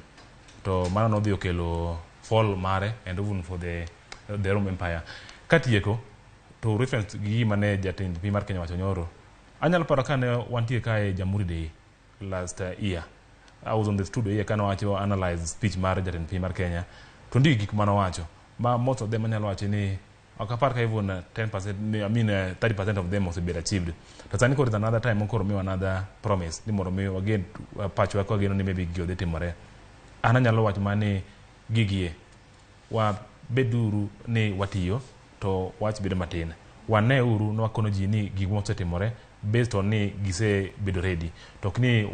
to mano nodhi okelo fall mare and even for the Rome Empire. Katieko to reference gi gima ne jatend piny mar Kenya wacho nyoro, anyalo paro kane wantie kae Jamhuri Day last year, I was on the studio here kane wacho analyze speech mar jatend piny mar Kenya, to nitie gik mane owacho ma most of them anyalo wacho ni ok apar ka even 10%, I mean 30% of them osebedo achieved. To sani koro is another time koro miwa another promise ni mondo mi wagen pachwa ka wageno ni maybe gigi odhi timore. An anyalo wacho mana ni gigie wabeduru ni watiyo to wach bedo matin. Waneuru ni wakono ji ni gik mosetimore based on ni gisebedo ready. To ok ni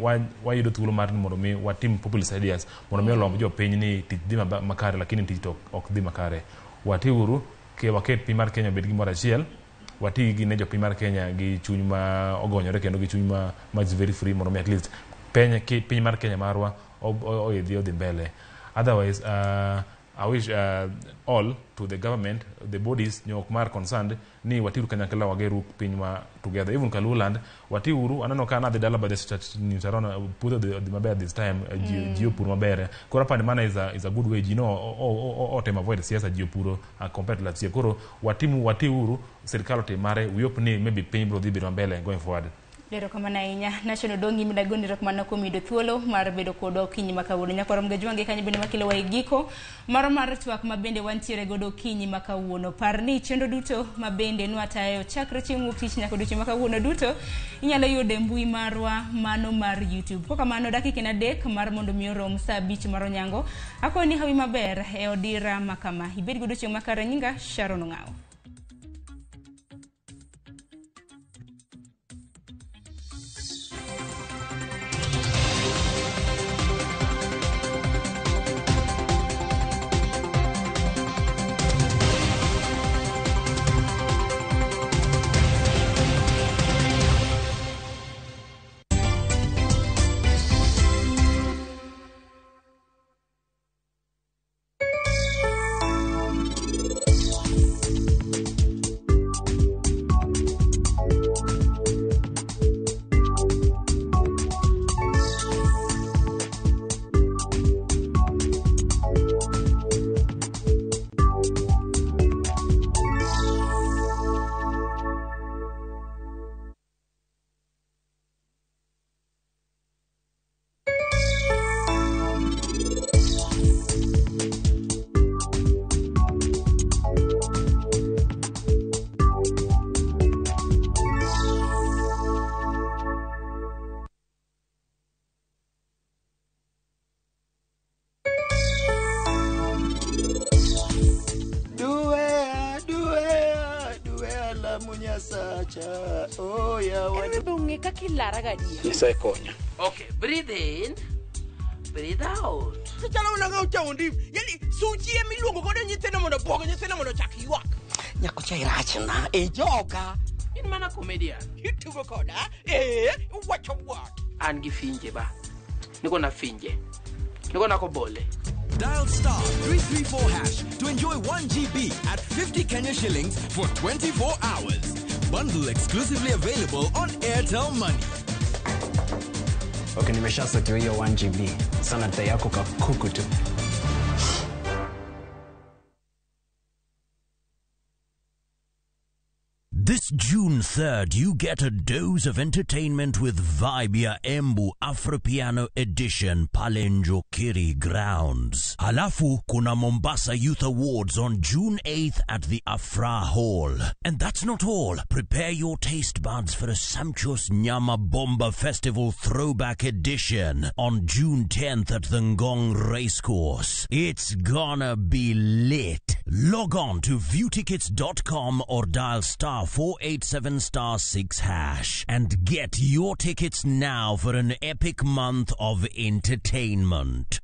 wayudo thuolo mar ni mondo mi watim populist ideas mondo mi olomb jopiny ni tich dhi makare, lakini tich to ok dhi makare. Watiuru ke waket piny mar Kenya obed gimoro achiel, wati gi ne jopiny mar Kenya gi chuny ma ogonyore kendo gi chuny ma is very free mondo mi at least piny mar Kenya marwa oidhi odhi mbele. Otherwise I wish all to the government, the bodies nyok mar concerned ni watiuru kanyakla wageru pinywa together. Even Kaluoland watiuru aneno ka nadhi dala by the Nitaron puodho odhi maber this time ji ji opuro maber. Koro apani mano is a good way ji no otemo avoid siasa ji opuro compared to last year. Koro watimu watiuru sirikal otim mare we hope ni maybe piny biro dhi bedo mbele going forward. Erokamano ahinya. National Odongi midagoni erokamano kuom yudo thuolo mar bedo kodwa okinyi ma kawuono. Nyakwar Mgajwangi kanyo bende makelowa e giko maro mar twak ma bende wantiere godo okinyi ma kawuono. Par ni chenro duto ma bende nwatayo chakre chieng' wuok tich nyaka odiochieng' ma kawuono duto inyalo yudo e mbui marwa mano mar YouTube. Kokamano dakika en 3 mar mondo mi orom saa 5 mar onyango. Akwayo ni hawi maber e odira ma kama. Ibed godo chieng' makare. Nyinga Sharon Ong'awo. Nyasacha oya Be ong'e kaka ilara gadier. Nyasaye konya. Okay, breathe in, breathe out. Chalo mana ng'aw chaundi. Yani suchi ema iluongo godo nyithindo mondo obwog nyithindo mondo ochak ywak. Nyakocha irachna, ijoga. In mana comedian. Itugo koda. Eh, wacho what? An gi finje ba. Niko na finje. Niko na kobole. Dial star 334 hash to enjoy 1 GB at 50 Kenya shillings for 24 hours. Bundle exclusively available on Airtel Money. Okay, nimeshasotiwa hiyo 1 GB. Sana dai yako kakuku tu. This June 3rd, you get a dose of entertainment with Vibe ya Embu Afropiano Edition pale Njokiri Grounds. Halafu kuna Mombasa Youth Awards on June 8th at the Afra Hall. And that's not all. Prepare your taste buds for a sumptuous Nyama Bomba Festival Throwback Edition on June 10th at the Ngong Racecourse. It's gonna be lit. Log on to viewtickets.com or dial star 487 star 6 hash and get your tickets now for an epic month of entertainment.